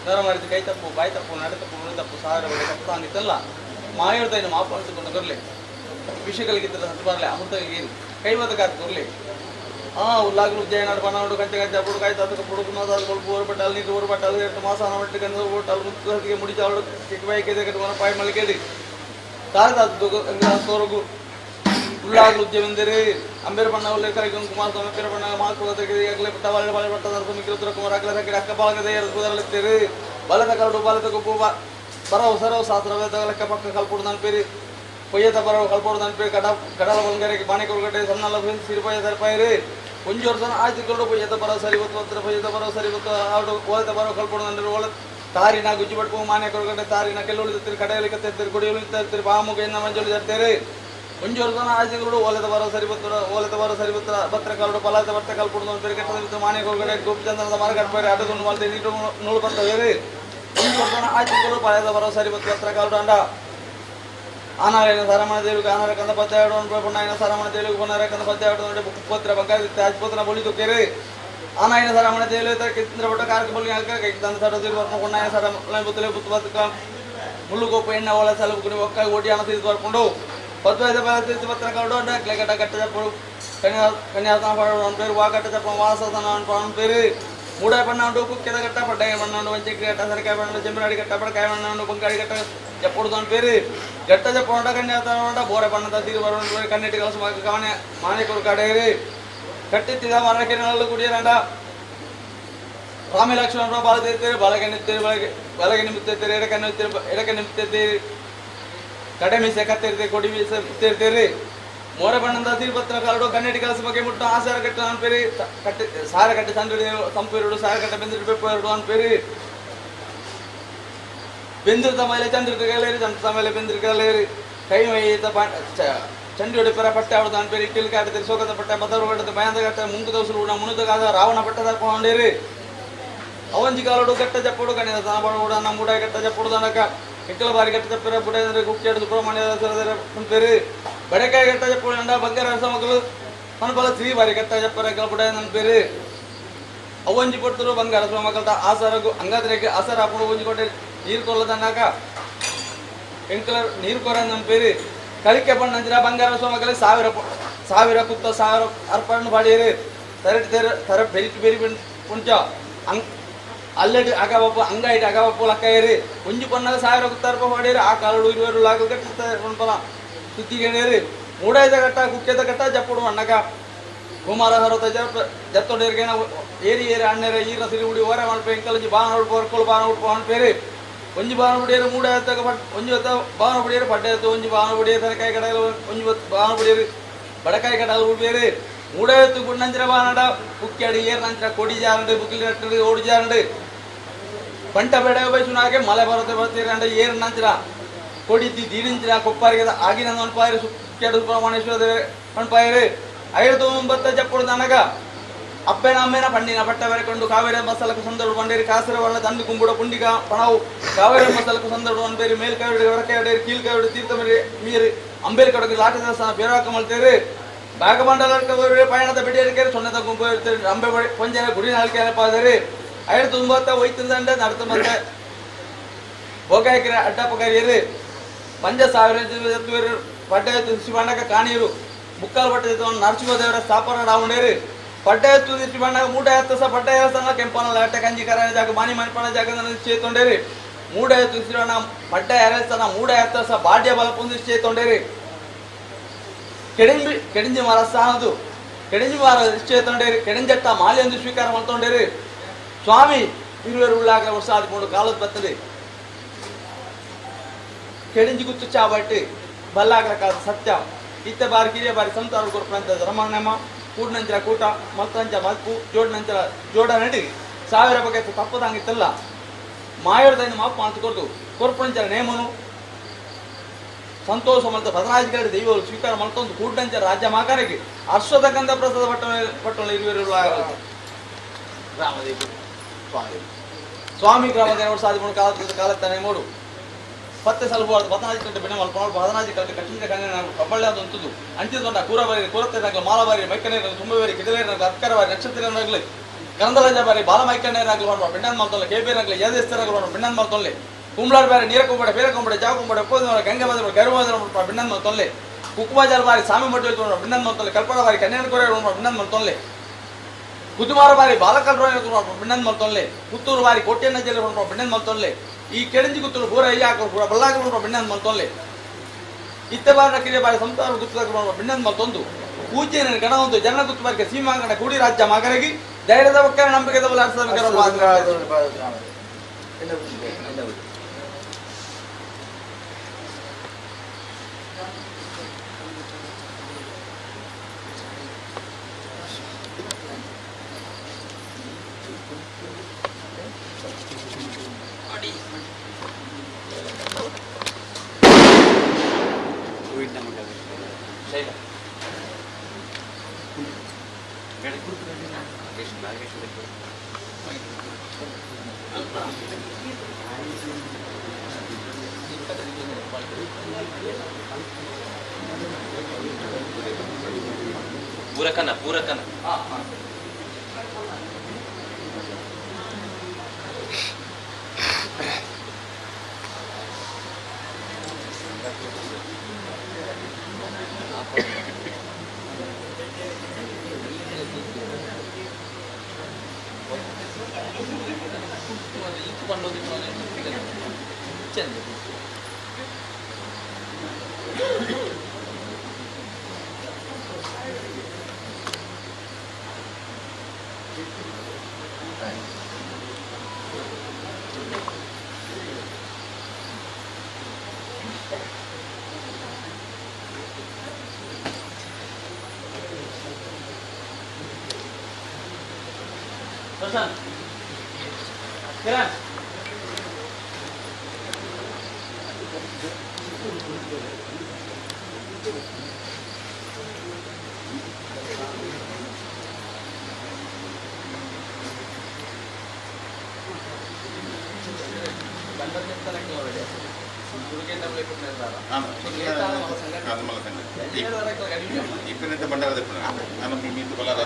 C: ದರ ಮಾಡಿದ ಕೈ ತಪ್ಪು ಬಾಯಿ ತಪ್ಪು ನಡೆ ತಪ್ಪು ನುಡಿ ತಪ್ಪು ಸಾವಿರ ಬಗೆ ತಪ್ಪು ತಾಂಗಿತ್ತಲ್ಲ ಮಾಯೋರ್ದ ಮಾಪು ಅನಿಸಿಕೊಂಡು ಕೊರಲಿ ವಿಷಗಳಿಗಿದ್ದರೆ ಸತ್ತು ಬರಲಿ ಅಮೃತಗಳಿಗೆ ಕೈವದಕಾದ ಕೊರಲಿ ಆ ಉಲ್ಲಾಗಲು ಉಜ್ಜಯನಾಡು ಬನಾಡು ಕಂಚೆ ಕಂಚೆ ಅప్పుడు ಕಾಯಿ ತಾತಕ ಪುಡುಕು ನಾದಾದ ಕೊಲ್ಪು ಊರು ಪಟ್ಟಾಲು ನೀರು ಊರು ಪಟ್ಟಾಲು ಎರಡು ಮಾಸಾನ ಮಟ್ಟಿ ಕಂದ ಊಟಲು ಮುತ್ತಿಗೆ ಮುಡಿಚಾಳು ಚಿಕ್ಕಬಾಯಿ ಕೆದೆ ಕಟ್ಟು ಪಾಯಿ ಮಳಿಕೇಡಿ ತಾರದಾದ ತೋರಗು ಉಲ್ಲಾಗಲು ಉಜ್ಜವೆಂದರೆ ಅಂಬೇರ್ ಬಣ್ಣ ಉಲ್ಲೆ ಕರೆಗೂ ಕುಮಾರಸ್ವಾಮಿ ಪೇರ ಬಣ್ಣ ಮಾಸ್ಕೊಳತೆಗೆ ಅಗಲೆ ಪಟ್ಟ ಬಾಳೆ ಬಾಳೆ ಪಟ್ಟ ಸ್ವಾಮಿ ಕಿರುತ್ರ ಕುಮಾರ ಅಗಲ ಸಕ್ಕರೆ ಅಕ್ಕ ಬಾಳಗದೆ ಕುದರಲಿತ್ತೇರಿ ಬಲದ ಕರಡು ಬಲದ ಕೊಪ್ಪು ಬರವು ಸರವು ಸಾತ್ರ ಲೆಕ್ಕ ಪಕ್ಕ ಕಲ್ಪುಡು ನನ್ನ ಪೇರಿ ಪೊಯ್ಯತ ಬರವು ಕಲ್ಪೋಡು ನನ್ನ ಪೇರಿ ಕಡ ಕಡಲ ಬಂಗಾರಕ್ಕೆ ಬಾಣೆ ಕೊರಗಟ್ಟೆ ಸಣ್ಣಲ್ಲ ಸಿರಿಪಾಯ ಸರಿಪಾಯರಿ ಒಂಜಿ ವರ್ಷ ಆಯ್ತು ಕರಡು ಪೊಯ್ಯತ ಬರೋ ಸರಿ ಗೊತ್ತು ಹತ್ರ ಪೊಯ್ಯತ ಬರೋ ಸರಿ ಗೊತ್ತು ಆಡು ಓಲತ ಬರೋ ಕಲ್ಪೋಡು ನನ್ನ ಓಲ ತಾರಿನ ಗುಜ್ಜಿ ಪಟ್ಕೊ ಮಾನೆ ಕೊರಗಟ್ಟೆ ತಾರಿನ ಕೆಲ್ಲುಳಿ ತರ್ತೀರಿ ಕಡೆಯಲ್ಲಿ ಕತ್ತೀರಿ ಕೊಡಿಯಲ್ಲಿ ತರ್ತೀರಿ ಬಾಮುಗ ಎನ್ನ ಮಂಜುಳಿ ತರ್ತೀರಿ ಒಂಜೊರ್ದನ ಆಜಿಗಳು ಓಲೆದ ಬರ ಸರಿ ಬತ್ತರ ಓಲೆದ ಬರ ಸರಿ ಬತ್ತರ ಬತ್ರ ಕಾಲುಡು ಪಲಾದ ಬತ್ತ ಕಾಲು ಪುಡ್ದು ಪೇರು ಕೆಟ್ಟದ ಮಾನೆ ಕೊಗಡೆ ಗೋಪಿಚಂದ್ರದ ಮರ ಕಟ್ಪೇರೆ ಆಟದೊಂದು ಮಲ್ತೆ ನೀಟು ನೂಲು ಬತ್ತ ಬೇರೆ ಒಂಜೊರ್ದನ ಆಜಿಗಳು ಪಲಾದ ಬರ ಸರಿ ಬತ್ತ ಬತ್ರ ಕಾಲುಡು ಅಂಡ ಆನಾರಾಯಣ ಸರಮಣ ದೇವಿಗೆ ಆನಾರ ಕಂದ ಪತ್ತೆ ಆಡು ಪೊನ್ನಾಯನ ಸರಮಣ ದೇವಿಗೆ ಪೊನ್ನಾರ ಕಂದ ಪತ್ತೆ ಆಡು ಪುತ್ರ ಬಂಗಾರ ತಾಜ್ಪುತ್ರ ಬೊಳಿದು ಕೆರೆ ಆನಾಯನ ಸರಮಣ ದೇವಿ ಕಿಂದ್ರ ಪಟ್ಟ ಕಾರ್ಕ ಬೊಳಿ ಹಾಕ ತಂದ ಸರ ಕೊನ್ನಾಯನ ಸರಮಣ ಬುತ್ತಲೆ ಬುತ್ತ ಬತ್ತಕ ಮುಳ್ಳುಗೋಪ ಎಣ್ಣ ಒಳ ಸಲುಕುನಿ ಒಕ್ಕ ಓಟಿ ಅಣ ತೀರ್ತು ಬರ್ಕೊಂಡು ಪದ್ವೈದ ತೀರ್ಥ ಪತ್ರ ಕೌಡು ಕ್ಲೆಗಟ್ಟ ಕಟ್ಟ ಚಪ್ಪಡು ಕನ್ಯಾಸನ ಪಡ పేరు వాకట్ట చెప్ప వాసన పేరు మూడాయి పన్నెండు కుక్కెద గట్ట పడ్డాయి పన్నెండు వంచెక్కి గట్ట సరికాయ పన్నెండు చెంబినాడి గట్ట పడకాయ పన్నెండు కొంకాడి గట్ట చెప్పుడు దాని పేరు గట్ట చెప్పంట కన్యాత బోర పన్నంత తీరు కన్నెట్టి కలసి మాకు కానే మానే కొడుకాడేరి కట్టెత్తిదా మరణ కుడియరంట రామి లక్ష్మణ బాల తీరు బాలకన్నెత్తేరు బాలక నిమిత్తేరు ఎడకన్నెత్తేరు ఎడక నిమిత్తేరు ಕಡೆ ಕತ್ತೆರ್ತೆ ಕೊಡಿ ತೇರ್ತೇರಿ ಮೋರ ಬಣ್ಣದ ತಿರುಪತ್ರ ಕಾಲಡು ಕನ್ನಡಿ ಕಲಸ ಬಗ್ಗೆ ಮುಟ್ಟ ಆಸಾರ ಕಟ್ಟ ಅನ್ಪೇರಿ ಕಟ್ಟೆ ಸಾರ ಕಟ್ಟೆ ಸಂಡು ಸಂಪೇರುಡು ಸಾರ ಕಟ್ಟೆ ಬೆಂದಿರು ಪೆಪ್ಪೇರುಡು ಅನ್ಪೇರಿ ಬೆಂದಿರು ತಮಲೆ ಚಂದ್ರ ಕಲೇರಿ ಚಂದ್ರ ತಮಲೆ ಬೆಂದಿರು ಕಲೇರಿ ಕೈ ಮೈ ಚಂಡಿಯೋಡಿ ಪರ ಪಟ್ಟೆ ಆಡುದು ಅನ್ಪೇರಿ ಇಟ್ಟಿಲ್ ಕಾಟತೀರಿ ಸೋಕದ ಪಟ್ಟೆ ಬದರು ಕಟ್ಟದ ಭಯಂದ ಕಟ್ಟೆ ಮುಂಕು ದೋಸರು ಕೂಡ ಮುನುದ ರಾವಣ ಪಟ್ಟದ ಕೊಂಡೇರಿ ಅವಂಜಿ ಕಾಲಡು ಗಟ್ಟ ಚಪ್ಪಡು ಕಣಿದ ತನಬಡ ನಮ್ಮ ಊಟ ಗಟ್ಟ ಚಪ್ಪಡು ದನಕ ಎಕ್ಕಲ ಬಾರಿ ಗಟ್ಟ ಚಪ್ಪರ ಬುಡ ಅಂದರೆ ಕುಕ್ಕಿಯಾಡು ಸುಬ್ರಹ್ಮಣ್ಯ పేరు బడకాయ గట్ట చెప్పు అండ బంగారు అరస మగలు పనపల శ్రీ ಬಾರಿ ಗಟ್ಟ ಚಪ್ಪರ ಬುಡ ನನ್ನ పేరు ಅವಂಜಿ ಪಡ್ತರು ಬಂಗಾರ ಮಕ್ಕಳ ಆಸಾರಗು ಅಂಗಾದ್ರೆಗೆ ಆಸಾರ ಅప్పుడు ಒಂಜಿ ನೀರು ಕೊಲ್ಲದನ್ನಾಕ ಎಂಕಲ ನೀರು ಕೊರ ನನ್ನ పేరు కలికే పండు ಬಂಗಾರ ಮಕ್ಕಳು ಸಾವಿರ ಸಾವಿರ ಕುತ್ತ ಸಾವಿರ ಅರ್ಪಣೆ ಬಾಡಿಯರು ತರಟ್ ತೆರ ತರ ಬೆರಿ ಬೆರಿ ಪುಂಚ ಅಂಗ್ ಅಲ್ಲೆಡ್ ಅಗಬಪ್ಪ ಅಂಗಾಯಿಟ್ ಅಗಬಪ್ಪ ಲಕ್ಕಯ್ಯರಿ ಒಂಜಿ ಪನ್ನಾಗ ಸಾವಿರ ಕುತ್ತಾರಪ್ಪ ಹೊಡೀರಿ ಆ ಕಾಲಡು ಇರುವರು ಲಾಗು ಕಟ್ಟ ಪನ್ಪಲ ಸುತ್ತಿಗೆಣೇರಿ ಮೂಡೈದ ಗಟ್ಟ ಕುಕ್ಕೆದ ಗಟ್ಟ ಜಪ್ಪುಡು ಅಣ್ಣಗ ಕುಮಾರ ಹರತ ಜತ್ತೊಡೇರ್ಗೇನ ಏರಿ ಏರಿ ಅಣ್ಣೇರ ಈರ ಸಿರಿ ಉಡಿ ಓರ ಮಲ್ಪ ಎಂಕಲಂಜಿ ಬಾನ ಉಡ್ಪ ಹೊರ್ಕೊಳು ಬಾನ ಉಡ್ಪ ಅನ್ಪೇರಿ ಒಂಜಿ ಬಾನ ಬುಡಿಯರು ಮೂಡ ಪಟ್ ಒಂಜಿ ಹೊತ್ತ ಬಾನ ಬುಡಿಯರು ಪಡ್ಡೆ ಒಂಜಿ ಬಾನ ಬುಡಿಯ ತರಕಾಯಿ ಕಡಲ ಒಂಜಿ ಬಾನ ಬುಡಿಯರು ಬಡಕಾಯಿ ಕಡಲ ಉಡ್ಬೇರಿ ಮೂಡೈತು ಗುಂಡಂಚಿನ ಬಾನಡ ಕುಕ್ಕೆಡಿ ಏರ್ ನಂತರ ಕೊಡಿ ಜಾರಂಡು ಬುಕ್ಲಿ ನಟ್ಟು ಓಡಿ ಜಾರಂಡು పంట ಬೇಡ ಬಯಸುನಾಗೆ ಮಳೆ ಬರುತ್ತೆ ಬರ್ತೀರ ಅಂದ್ರೆ ಏರ್ ನಂತರ ಕೊಡಿದ್ದಿ ದೀರಿಂಚಿನ ಕೊಪ್ಪಾರಿಗೆ ಆಗಿನ ಅನ್ಪಾಯರು ಸುಕ್ಕೆಡು ಸುಬ್ರಹ್ಮಣ್ಯೇಶ್ವರ ಪಣ್ಪಾಯರು ಐದು ಒಂಬತ್ತ ಚಪ್ಪಡು ನನಗ ಅಪ್ಪೇನ ಅಮ್ಮೇನ ಪಂಡಿನ ಪಟ್ಟ ಬೆರೆಕೊಂಡು ಕಾವೇರಿ ಮಸಲకు ಸಂದಡು ಬಂಡೇರಿ ಕಾಸರ ವಳ್ಳ ದಂಡು ಕುಂಬುಡ ಪುಂಡಿಗ ಪಣವು ಕಾವೇರಿ ಮಸಲకు ಸಂದಡು ಅನ್ಬೇರಿ ಮೇಲ್ ಕಾವೇರಿ ಹೊರಕಾವೇರಿ ಕೀಲ್ ಕಾವೇರಿ ತೀರ್ಥ ಮೇರಿ ಮೀರಿ ಅಂಬೇಲ್ ಕಡಗೆ ಲಾಟ ದೇವಸ್ಥಾನ ಬೇರಾಕ ಮಲ್ತೇರಿ ಭಾಗಮಂಡಲ ಪಯಣದ ಬಿಡಿಯರಿಕೆರೆ ಸೊನ್ನೆದ ಗುಂಪು ಅಂಬೆ ಪಂಜರ ಗುಡಿ ನಾಲ್ಕೆ ಪಾದರಿ ಐದು ತುಂಬತ್ತ ಒಯ್ತಂದಂಡೆ ನಡ್ತ ಮತ್ತೆ ಬೋಗಾಯಕರ ಅಡ್ಡಪ್ಪ ಕರಿಯರು ಪಂಜ ಸಾವಿರ ಪಡ್ಡೆ ಶಿವಣ್ಣಕ ಕಾಣಿಯರು ಮುಕ್ಕಾಲು ಪಟ್ಟೆ ನರಸಿಂಹದೇವರ ಸ್ಥಾಪನ ಡಾವುಂಡೇರು ಪಡ್ಡೆ ಶಿವಣ್ಣಕ ಮೂಟ ಎತ್ತ ಪಡ್ಡೆ ದೇವಸ್ಥಾನ ಕೆಂಪನ ಅಟ್ಟೆ ಕಂಜಿ ಕರ ಜಾಗ ಮಾನಿ ಮನಿಪಣ ಜಾಗ చేతుండేరు ಮೂಡ ಎತ್ತು ಶಿವಣ್ಣ ಪಡ್ಡೆ ದೇವಸ್ಥಾನ ಮೂಡ ಎತ್ತ ಬಾಡ್ಯ ಬಲ ಪೊಂದು చేతుండేరు ಕೆಡಿಂಬಿ ಕೆಡಿಂಜಿ ಮರ ಸ್ಥಾನದು ಕೆಡಿಂಜಿ ಮರ చేతుండేరు ಕೆಡಿಂಜಟ್ಟ ಮಾಲೆಂದು ಸ್ವೀಕಾರ ಮಾಡ್ತೊಂಡೇರು ಸ್ವಾಮಿ ಇರುವರು ಉಳ್ಳಾಗ ವರ್ಷ ಆದ್ಕೊಂಡು ಕಾಲದ ಬರ್ತದೆ ಕೆಡಿಂಜಿ ಗುತ್ತು ಚಾಬಟ್ಟಿ ಬಲ್ಲಾಗ್ರ ಕಾಲ ಸತ್ಯ ಇತ್ತ ಬಾರಿ ಕಿರಿಯ ಬಾರಿ ಸಂತಾರ ಕೊರ್ಪಂತ ರಮಣಮ್ಮ ಕೂಡ್ನಂಚರ ಕೂಟ ಮಲ್ತಂಚ ಮಲ್ಪು ಜೋಡ್ನಂಚರ ಜೋಡ ನಡಿ ಸಾವಿರ ಬಗ್ಗೆ ತಪ್ಪದಂಗಿತ್ತಲ್ಲ ಮಾಯೋರ್ದಿಂದ ಮಾಪು ಮಾತು ಕೊರ್ದು ಕೊರ್ಪಂಚರ ನೇಮನು ಸಂತೋಷ ಮಲ್ತ ಬದಲಾಯಿಸಿಗಳ ದೈವರು ಸ್ವೀಕಾರ ಮಲ್ತೊಂದು ಕೂಡ್ನಂಚ ರಾಜ್ಯ ಮಾಕಾರಿಗೆ ಅಶ್ವಥ ಗಂಧ ಪ್ರಸಾದ ಪಟ್ಟ ಪಟ್ಟಣ ಇರುವರು ರಾಮದೇವಿ ಸ್ವಾಮಿ ಸ್ವಾಮಿ ಗ್ರಾಮದ ಸಾಧಿ ಕಾಲ ಕಾಲತ್ತಾನೆ ಮೂಡು ಪತ್ತೆ ಸ್ವಲ್ಪ ಬದನಾಜಿ ಕಂಟೆ ಬೆಣ್ಣೆ ಮಲ್ಪ ಬದನಾಜಿ ಕಂಟೆ ಕಟ್ಟಿದ ಕಣ್ಣೆ ನಾವು ಕಬ್ಬಳ್ಳಿ ಅದು ಅಂತದ್ದು ಅಂಚಿದ ಕೂರಬಾರಿ ಕೂರತ್ತೆ ಮಾಲಬಾರಿ ಮೈಕಣ್ಣೆ ತುಂಬಬೇರಿ ಕಿದಲೇನಾಗಲಿ ಅತ್ಕರ ಬಾರಿ ನಕ್ಷತ್ರನಾಗಲಿ ಗಂಧರಾಜ ಬಾರಿ ಬಾಲ ಮೈಕಣ್ಣೇನಾಗಲಿ ಮಾಡುವ ಬೆಣ್ಣನ್ ಮಲ್ತೊಲ್ಲೆ ಕೇಬೇನಾಗಲಿ ಯದೇಸ್ತರಾಗಲಿ ಮಾಡುವ ಬೆಣ್ಣನ್ ಮಲ್ತೊಲ್ಲೆ ಕುಂಬ್ಳಾರ್ ಬಾರಿ ನೀರ ಕೊಂಬಡೆ ಬೇರೆ ಕೊಂಬಡೆ ಜಾಗ ಕೊಂಬಡೆ ಒಪ್ಪೋದ ಗಂಗೆ ಬಂದ ಗರ್ವ ಬೆಣ್ಣನ್ ಮಲ್ತೊಲ್ಲೆ ಕುಕ್ಕುಮಾಜಾಲ ಬಾರಿ ಸ್ವಾಮಿ ಮಠ ಬೆಣ್ಣನ್ ಮಲ್ತೊಲ್ಲೆ ಕಲ್ಪಡ ಬಾರಿ ಕನ್ಯಾಣ ಕೊರೆ ಬೆಣ್ಣನ್ ಮಲ್ತೊಲ್ಲೆ ಕುದುಮಾರ ಬಾರಿ ಬಾಲಕಲ್ ಬೆಣ್ಣನ್ ಮಲ್ತೊಲ್ಲೆ ಪುತ್ತೂರು ಬಾರಿ ಕೋಟೆಯನ್ನ ಜಿಲ್ಲೆ ಬೆಣ್ಣನ್ ಮಲ್ತೊಲ್ಲೆ ಈ ಕೆಡಂಜಿ ಗುತ್ತಲು ಪೂರ ಅಯ್ಯಾಕ ಪೂರ ಬಲ್ಲಾಕ ಬೆಣ್ಣನ್ ಮಲ್ತೊಲ್ಲೆ ಇತ್ತ ಬಾರ ಕಿರಿಯ ಬಾರಿ ಸಂತಾರ ಗುತ್ತದಾಗ ಬೆಣ್ಣನ್ ಮಲ್ತೊಂದು ಪೂಜೆ ಗಣ ಒಂದು ಜನ ಗುತ್ತು ಬಾರಿಕೆ ಸೀಮಾಂಗಣ ಕೂಡಿ ರಾಜ್ಯ ಮಗರಗಿ ಧೈರ್ಯದ ಒಕ್ಕರ ನಂಬಿಕೆದ ಬಲ
D: ಪೂರಕನ ಪೂರಕನ
C: Prashant Kiran
E: ಇಪ್ಪತ್ತನೇ ಭಂಡಾರ ನಾನು ಮೀನು ಬಲಾರ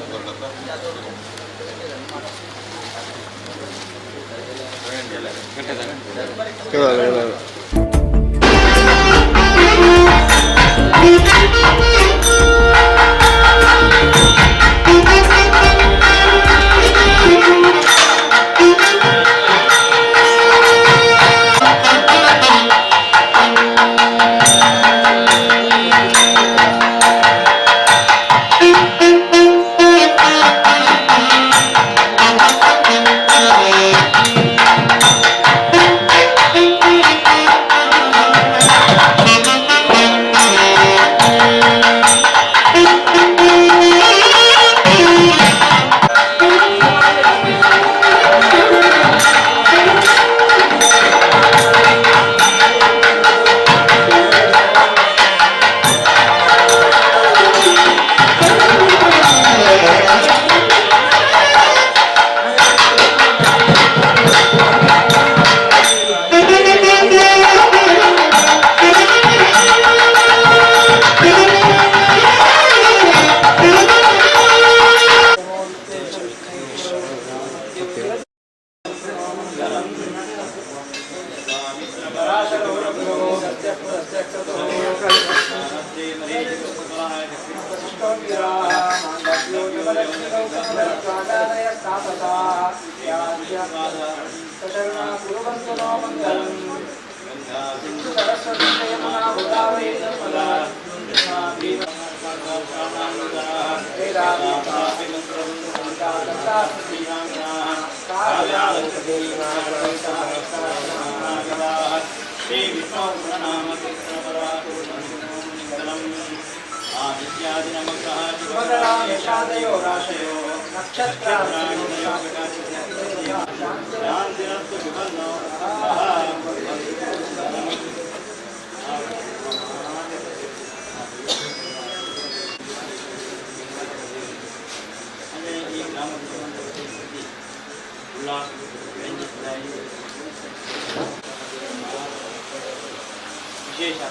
F: ವಿಶೇಷ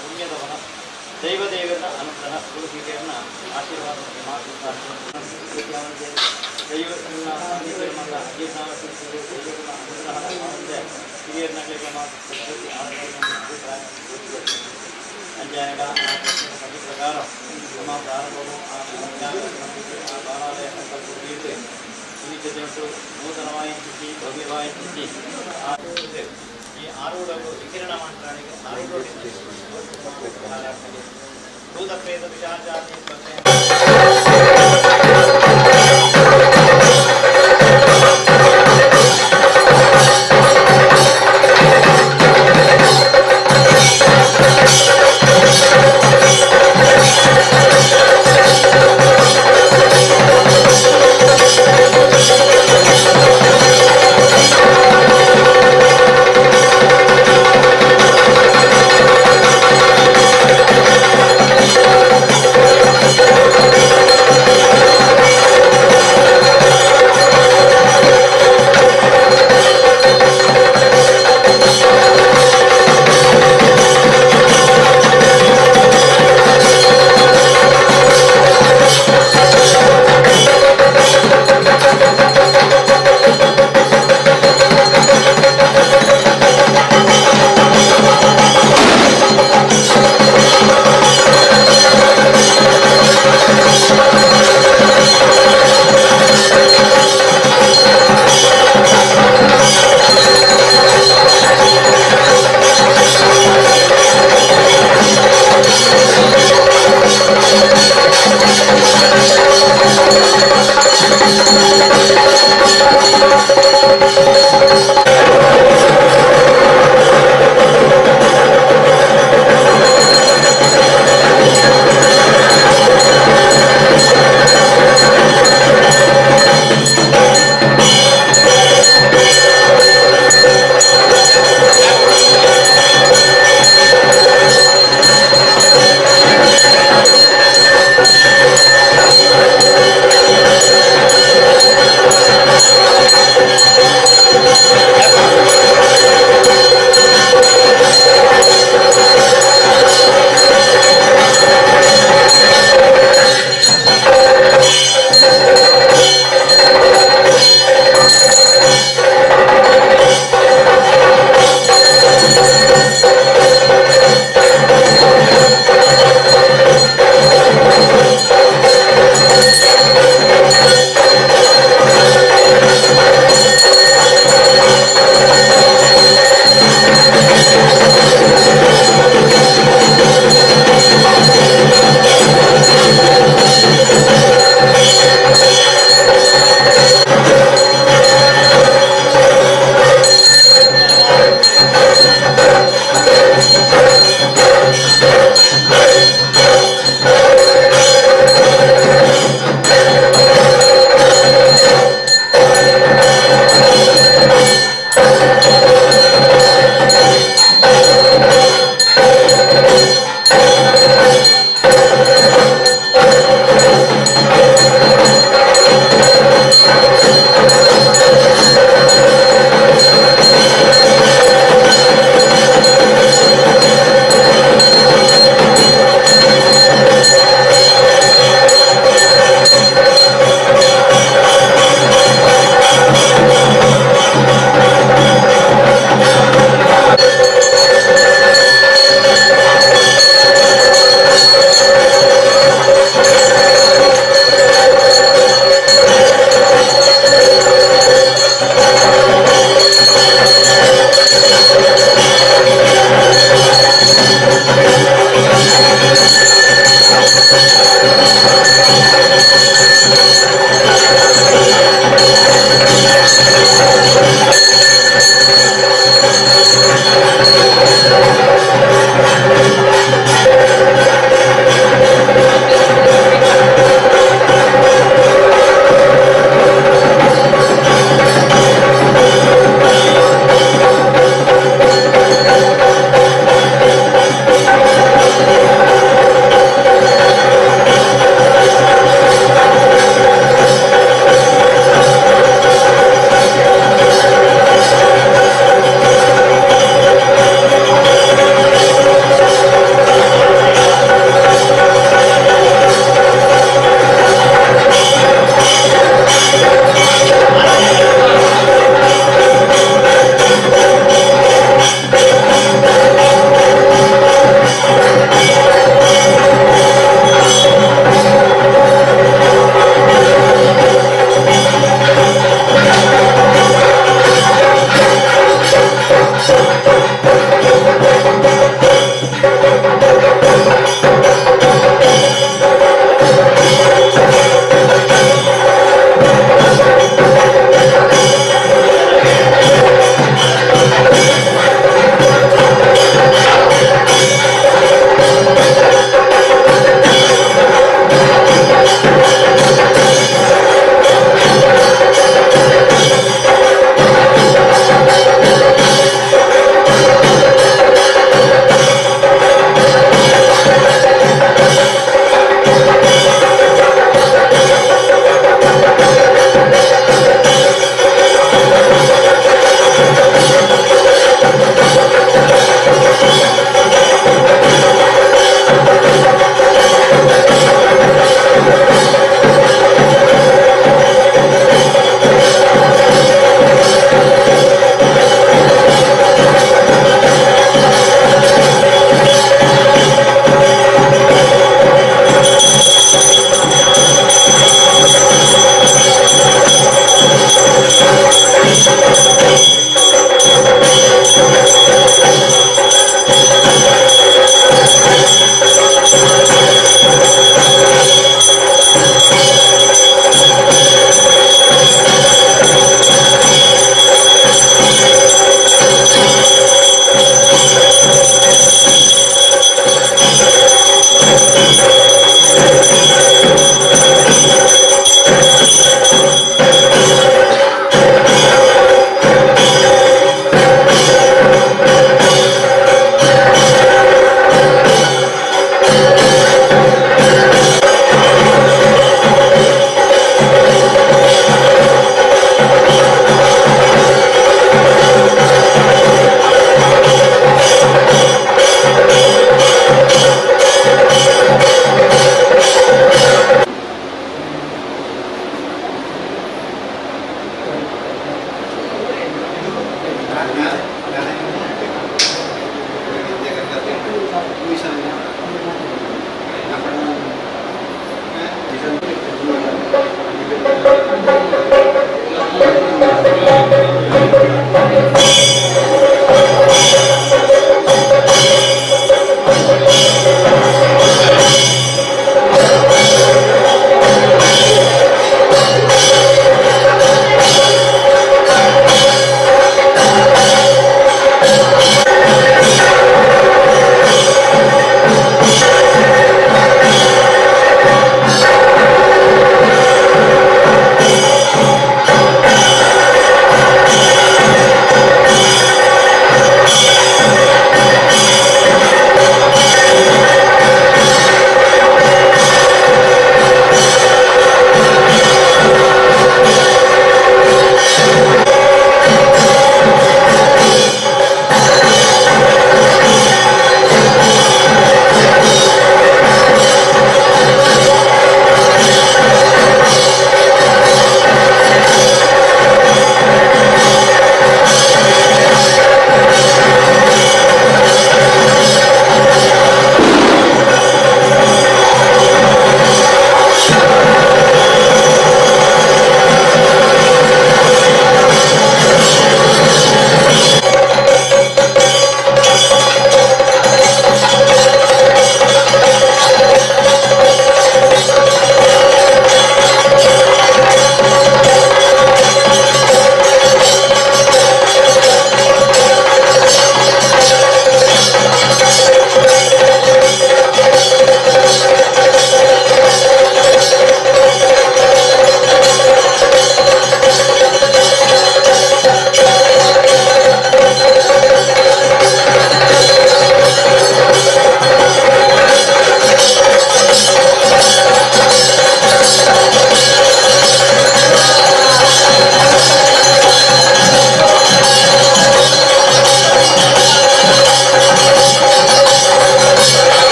F: ಪುಣ್ಯದವನ ದೈವದೇವರ ಅನುಗ್ರಹ ಗುರುಹಿರಿಯರನ್ನ ಆಶೀರ್ವಾದ ಹಿರಿಯರನ್ನ ಪ್ರಕಾರ ನಮ್ಮ ಪ್ರಾರಂಭವು ಆ ಬಾಲಾಲಯ ಸಂಕಲ್ಪ ನೂತನವಾಗಿ ಸ್ಥಿತಿ ಭವ್ಯವಾಗಿ ಸ್ಥಿತಿ ಈ ಆರೂಢವು ವಿಕಿರಣ ಮಾಡ್ತಾನೆ ಆರೂಢ ಭೂತ ಪ್ರೇತ ಪಿಶಾಚಾದಿ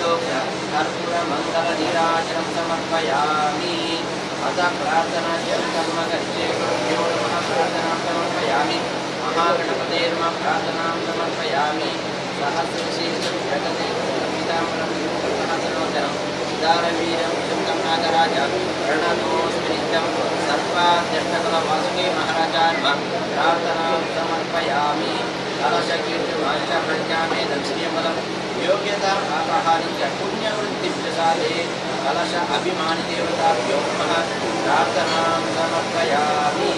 G: वेदोक्त कर्पूरमङ्गलनीराजनं समर्पयामि। अथ प्रार्थना कर्म करिष्ये। गुरुभ्यो नमः। प्रार्थनां समर्पयामि। महागणपते नमः। प्रार्थनां समर्पयामि। सहस्रशीर्षं जगदेकं पीताम्बरं सहस्रलोचनं उदारवीरं शङ्कं नागराज प्रणतोऽस्मि नित्यं सर्वाध्यष्टकुलवासुके महाराजाय नमः। प्रार्थनां समर्पयामि। कलशकीर्तिमांशप्रज्ञामे दक्षिणीयफलं योग्यताम् अपहारि च पुण्यवृत्तिं च साधे कलश अभिमानिदेवताभ्यो नमः। प्रार्थनां समर्पयामि।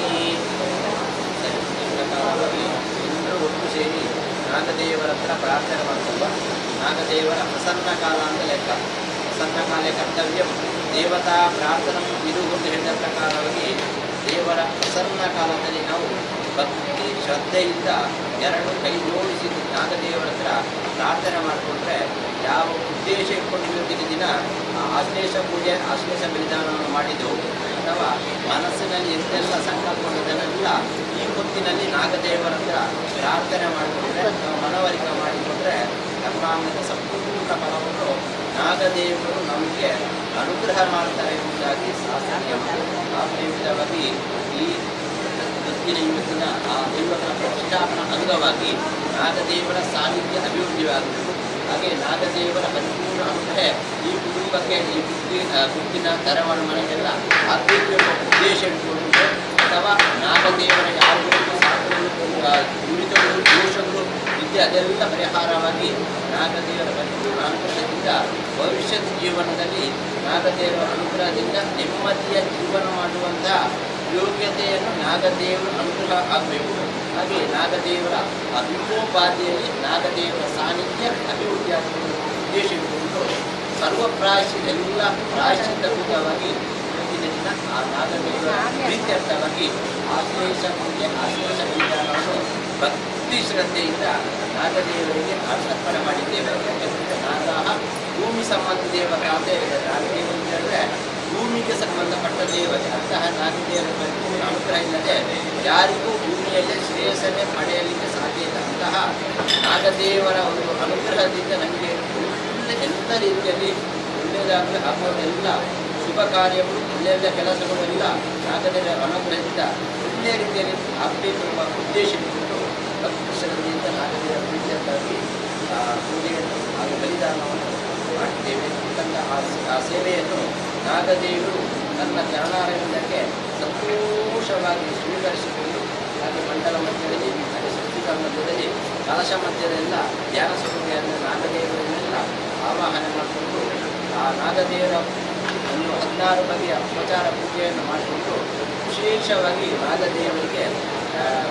G: ಎಲ್ಲರೂ ಒಟ್ಟು ಸೇರಿ ನಾಗದೇವರ ಹತ್ರ ಪ್ರಾರ್ಥನೆ ಮಾಡ್ತಲ್ವ. ನಾಗದೇವರ ಪ್ರಸನ್ನ ಕಾಲ ಅಂತ ಲೆಕ್ಕ. ಪ್ರಸನ್ನ ಕಾಲೇ ಕರ್ತವ್ಯಂ ದೇವತಾ ಪ್ರಾರ್ಥನಂ ಇದು ಅಂತ ಹೇಳಿದ ಪ್ರಕಾರವಾಗಿ ದೇವರ ಪ್ರಸನ್ನ ಕಾಲದಲ್ಲಿ ನಾವು ಭಕ್ತಿ ಶ್ರದ್ಧೆಯಿಂದ ಎರಡು ಕೈ ಜೋಡಿಸಿ ನಾಗದೇವರ ಹತ್ರ ಪ್ರಾರ್ಥನೆ ಮಾಡಿಕೊಂಡ್ರೆ ಯಾವ ಉದ್ದೇಶ ಇಟ್ಕೊಂಡು ಇವತ್ತಿನ ದಿನ ಆಶ್ಲೇಷ ಪೂಜೆ ಆಶ್ಲೇಷ ಬಲಿದಾನವನ್ನು ಮಾಡಿದ್ದೆವು ಅಥವಾ ಮನಸ್ಸಿನಲ್ಲಿ ಎಂತೆಲ್ಲ ಸಂಕಲ್ಪದನ್ನೆಲ್ಲ ಈ ಹೊತ್ತಿನಲ್ಲಿ ನಾಗದೇವರ ಹತ್ರ ಪ್ರಾರ್ಥನೆ ಮಾಡಿಕೊಂಡ್ರೆ ಅಥವಾ ಮನವರಿಕೆ ಮಾಡಿಕೊಂಡ್ರೆ ಕರ್ಮಾಂಗದ ಸಂಪೂರ್ಣ ಫಲವನ್ನು ನಾಗದೇವರು ನಮಗೆ ಅನುಗ್ರಹ ಮಾಡ್ತಾರೆ ಎಂಬುದಾಗಿ ಶಾಸ್ತ್ರ ನಿಯಮ. ಆ ಪ್ರೇಮಿತವಾಗಿ ಈ ಇವತ್ತಿನ ಆ ದೈವಗಳ ಪ್ರತಿಷ್ಠಾಪನಾ ಅಂಗವಾಗಿ ನಾಗದೇವರ ಸಾನ್ನಿಧ್ಯ ಅಭಿವೃದ್ಧಿಯಾಗಬೇಕು. ಹಾಗೆ ನಾಗದೇವರ ಪರಿಪೂರ್ಣ ಅನುಗ್ರಹ ಈ ಕುಟುಂಬಕ್ಕೆ ಈ ಗುಟ್ಟಿನ ತರವಾಡು ಮನೆಗೆಲ್ಲ ಆಗಬೇಕು ಎಂಬ ಉದ್ದೇಶ ಇಟ್ಟುಕೊಂಡು ಅಥವಾ ನಾಗದೇವರ ಯಾವುದೇ ಸಾಧನೆಗಳು ದುರಿತಗಳು ದೋಷಗಳು ಇದ್ದರೆ ಅದೆಲ್ಲ ಪರಿಹಾರವಾಗಿ ನಾಗದೇವರ ಪರಿಪೂರ್ಣ ಅನುಗ್ರಹದಿಂದ ಭವಿಷ್ಯದ ಜೀವನದಲ್ಲಿ ನಾಗದೇವರ ಅನುಗ್ರಹದಿಂದ ನೆಮ್ಮದಿಯ ಜೀವನ ಮಾಡುವಂತಹ ಯೋಗ್ಯತೆಯನ್ನು ನಾಗದೇವರ ಅನುಗ್ರಹ ಆಗಬೇಕು. ಹಾಗೆ ನಾಗದೇವರ ಅಭಿಮೋಪಾದಿಯಲ್ಲಿ ನಾಗದೇವರ ಸಾನ್ನಿಧ್ಯ ಅಭಿವೃದ್ಧಿಯಾಗಬೇಕು ಉದ್ದೇಶ ಇಟ್ಟುಕೊಂಡು ಸರ್ವ ಪ್ರಾಯಶ್ಚಿತ ಎಲ್ಲ ಪ್ರಾಯಶ್ಚಿತ್ತಭೂತವಾಗಿ ಇವತ್ತಿನ ದಿನ ಆ ನಾಗದೇವರ ಪ್ರೀತ್ಯರ್ಥವಾಗಿ ಆಶ್ಲೇಷ ಪೂಜೆ ಆಶ್ಲೇಷ ಬಲಿದಾನವನ್ನು ಭಕ್ತಿ ಶ್ರದ್ಧೆಯಿಂದ ನಾಗದೇವರಿಗೆ ಅರ್ಪಣೆ ಮಾಡಿದ್ದೇವೆ. ಯಾಕೆಂದರೆ ನಾಗಾಹ ಭೂಮಿ ಸಂಬಂಧ ದೇವತಾ ಅಂತ ಹೇಳಿದ್ದಾರೆ. ನಾಗದೇವರು ಅಂತ ಹೇಳಿದ್ರೆ ಭೂಮಿಗೆ ಸಂಬಂಧಪಟ್ಟ ದೇವತೆ. ಅಂತಹ ನಾಗದೇವರ ಪರಿಪೂರ್ಣ ಅನುಗ್ರಹ ಇಲ್ಲದೆ ಯಾರಿಗೂ ಭೂಮಿಯಲ್ಲೇ ಶ್ರೇಯಸ್ಸನ್ನೇ ಪಡೆಯಲಿಕ್ಕೆ ಸಾಧ್ಯ ಇಲ್ಲ. ಅಂತಹ ನಾಗದೇವರ ಒಂದು ಅನುಗ್ರಹದಿಂದ ನಮಗೆ ಒಳ್ಳೆ ಎಲ್ಲ ರೀತಿಯಲ್ಲಿ ಒಳ್ಳೆಯದಾಗಲಿ ಆಗುವುದೆಲ್ಲ ಶುಭ ಕಾರ್ಯಗಳು ಒಳ್ಳೆಯ ಕೆಲಸಗಳು ಎಲ್ಲ ನಾಗದೇವರ ಅನುಗ್ರಹದಿಂದ ಒಳ್ಳೆಯ ರೀತಿಯಲ್ಲಿ ಆಗಬೇಕು ಎಂಬ ಉದ್ದೇಶ ಇಟ್ಟುಕೊಂಡು ಭಕ್ತಿ ಶ್ರದ್ಧೆಯಿಂದ ನಾಗದೇವರ ಪ್ರೀತಿಯಾಗಿ ಪೂಜೆಯನ್ನು ಹಾಗೂ ಬಲಿದಾನವನ್ನು ಮಾಡಿದ್ದೇವೆ. ತನ್ನ ಆ ಸೇವೆಯನ್ನು ನಾಗದೇವರು ತನ್ನ ಚರಣಾರವಿಂದಕ್ಕೆ ಸಂತೋಷವಾಗಿ ಸ್ವೀಕರಿಸಿಕೊಂಡು ಹಾಗೆ ಮಂಡಲ ಮಧ್ಯದಲ್ಲಿ ಹಾಗೆ ಸೃಷ್ಟಿಕ ಮಧ್ಯದಲ್ಲಿ ಕಲಶ ಮಧ್ಯದೆಲ್ಲ ಧ್ಯಾನ ಸ್ವರೂಪಿಯಾದ ನಾಗದೇವರನ್ನೆಲ್ಲ ಆವಾಹನೆ ಮಾಡಿಕೊಂಡು ಆ ನಾಗದೇವರ ಒಂದು 16 ಬಗೆಯ ಉಪಚಾರ ಪೂಜೆಯನ್ನು ಮಾಡಿಕೊಂಡು ವಿಶೇಷವಾಗಿ ನಾಗದೇವರಿಗೆ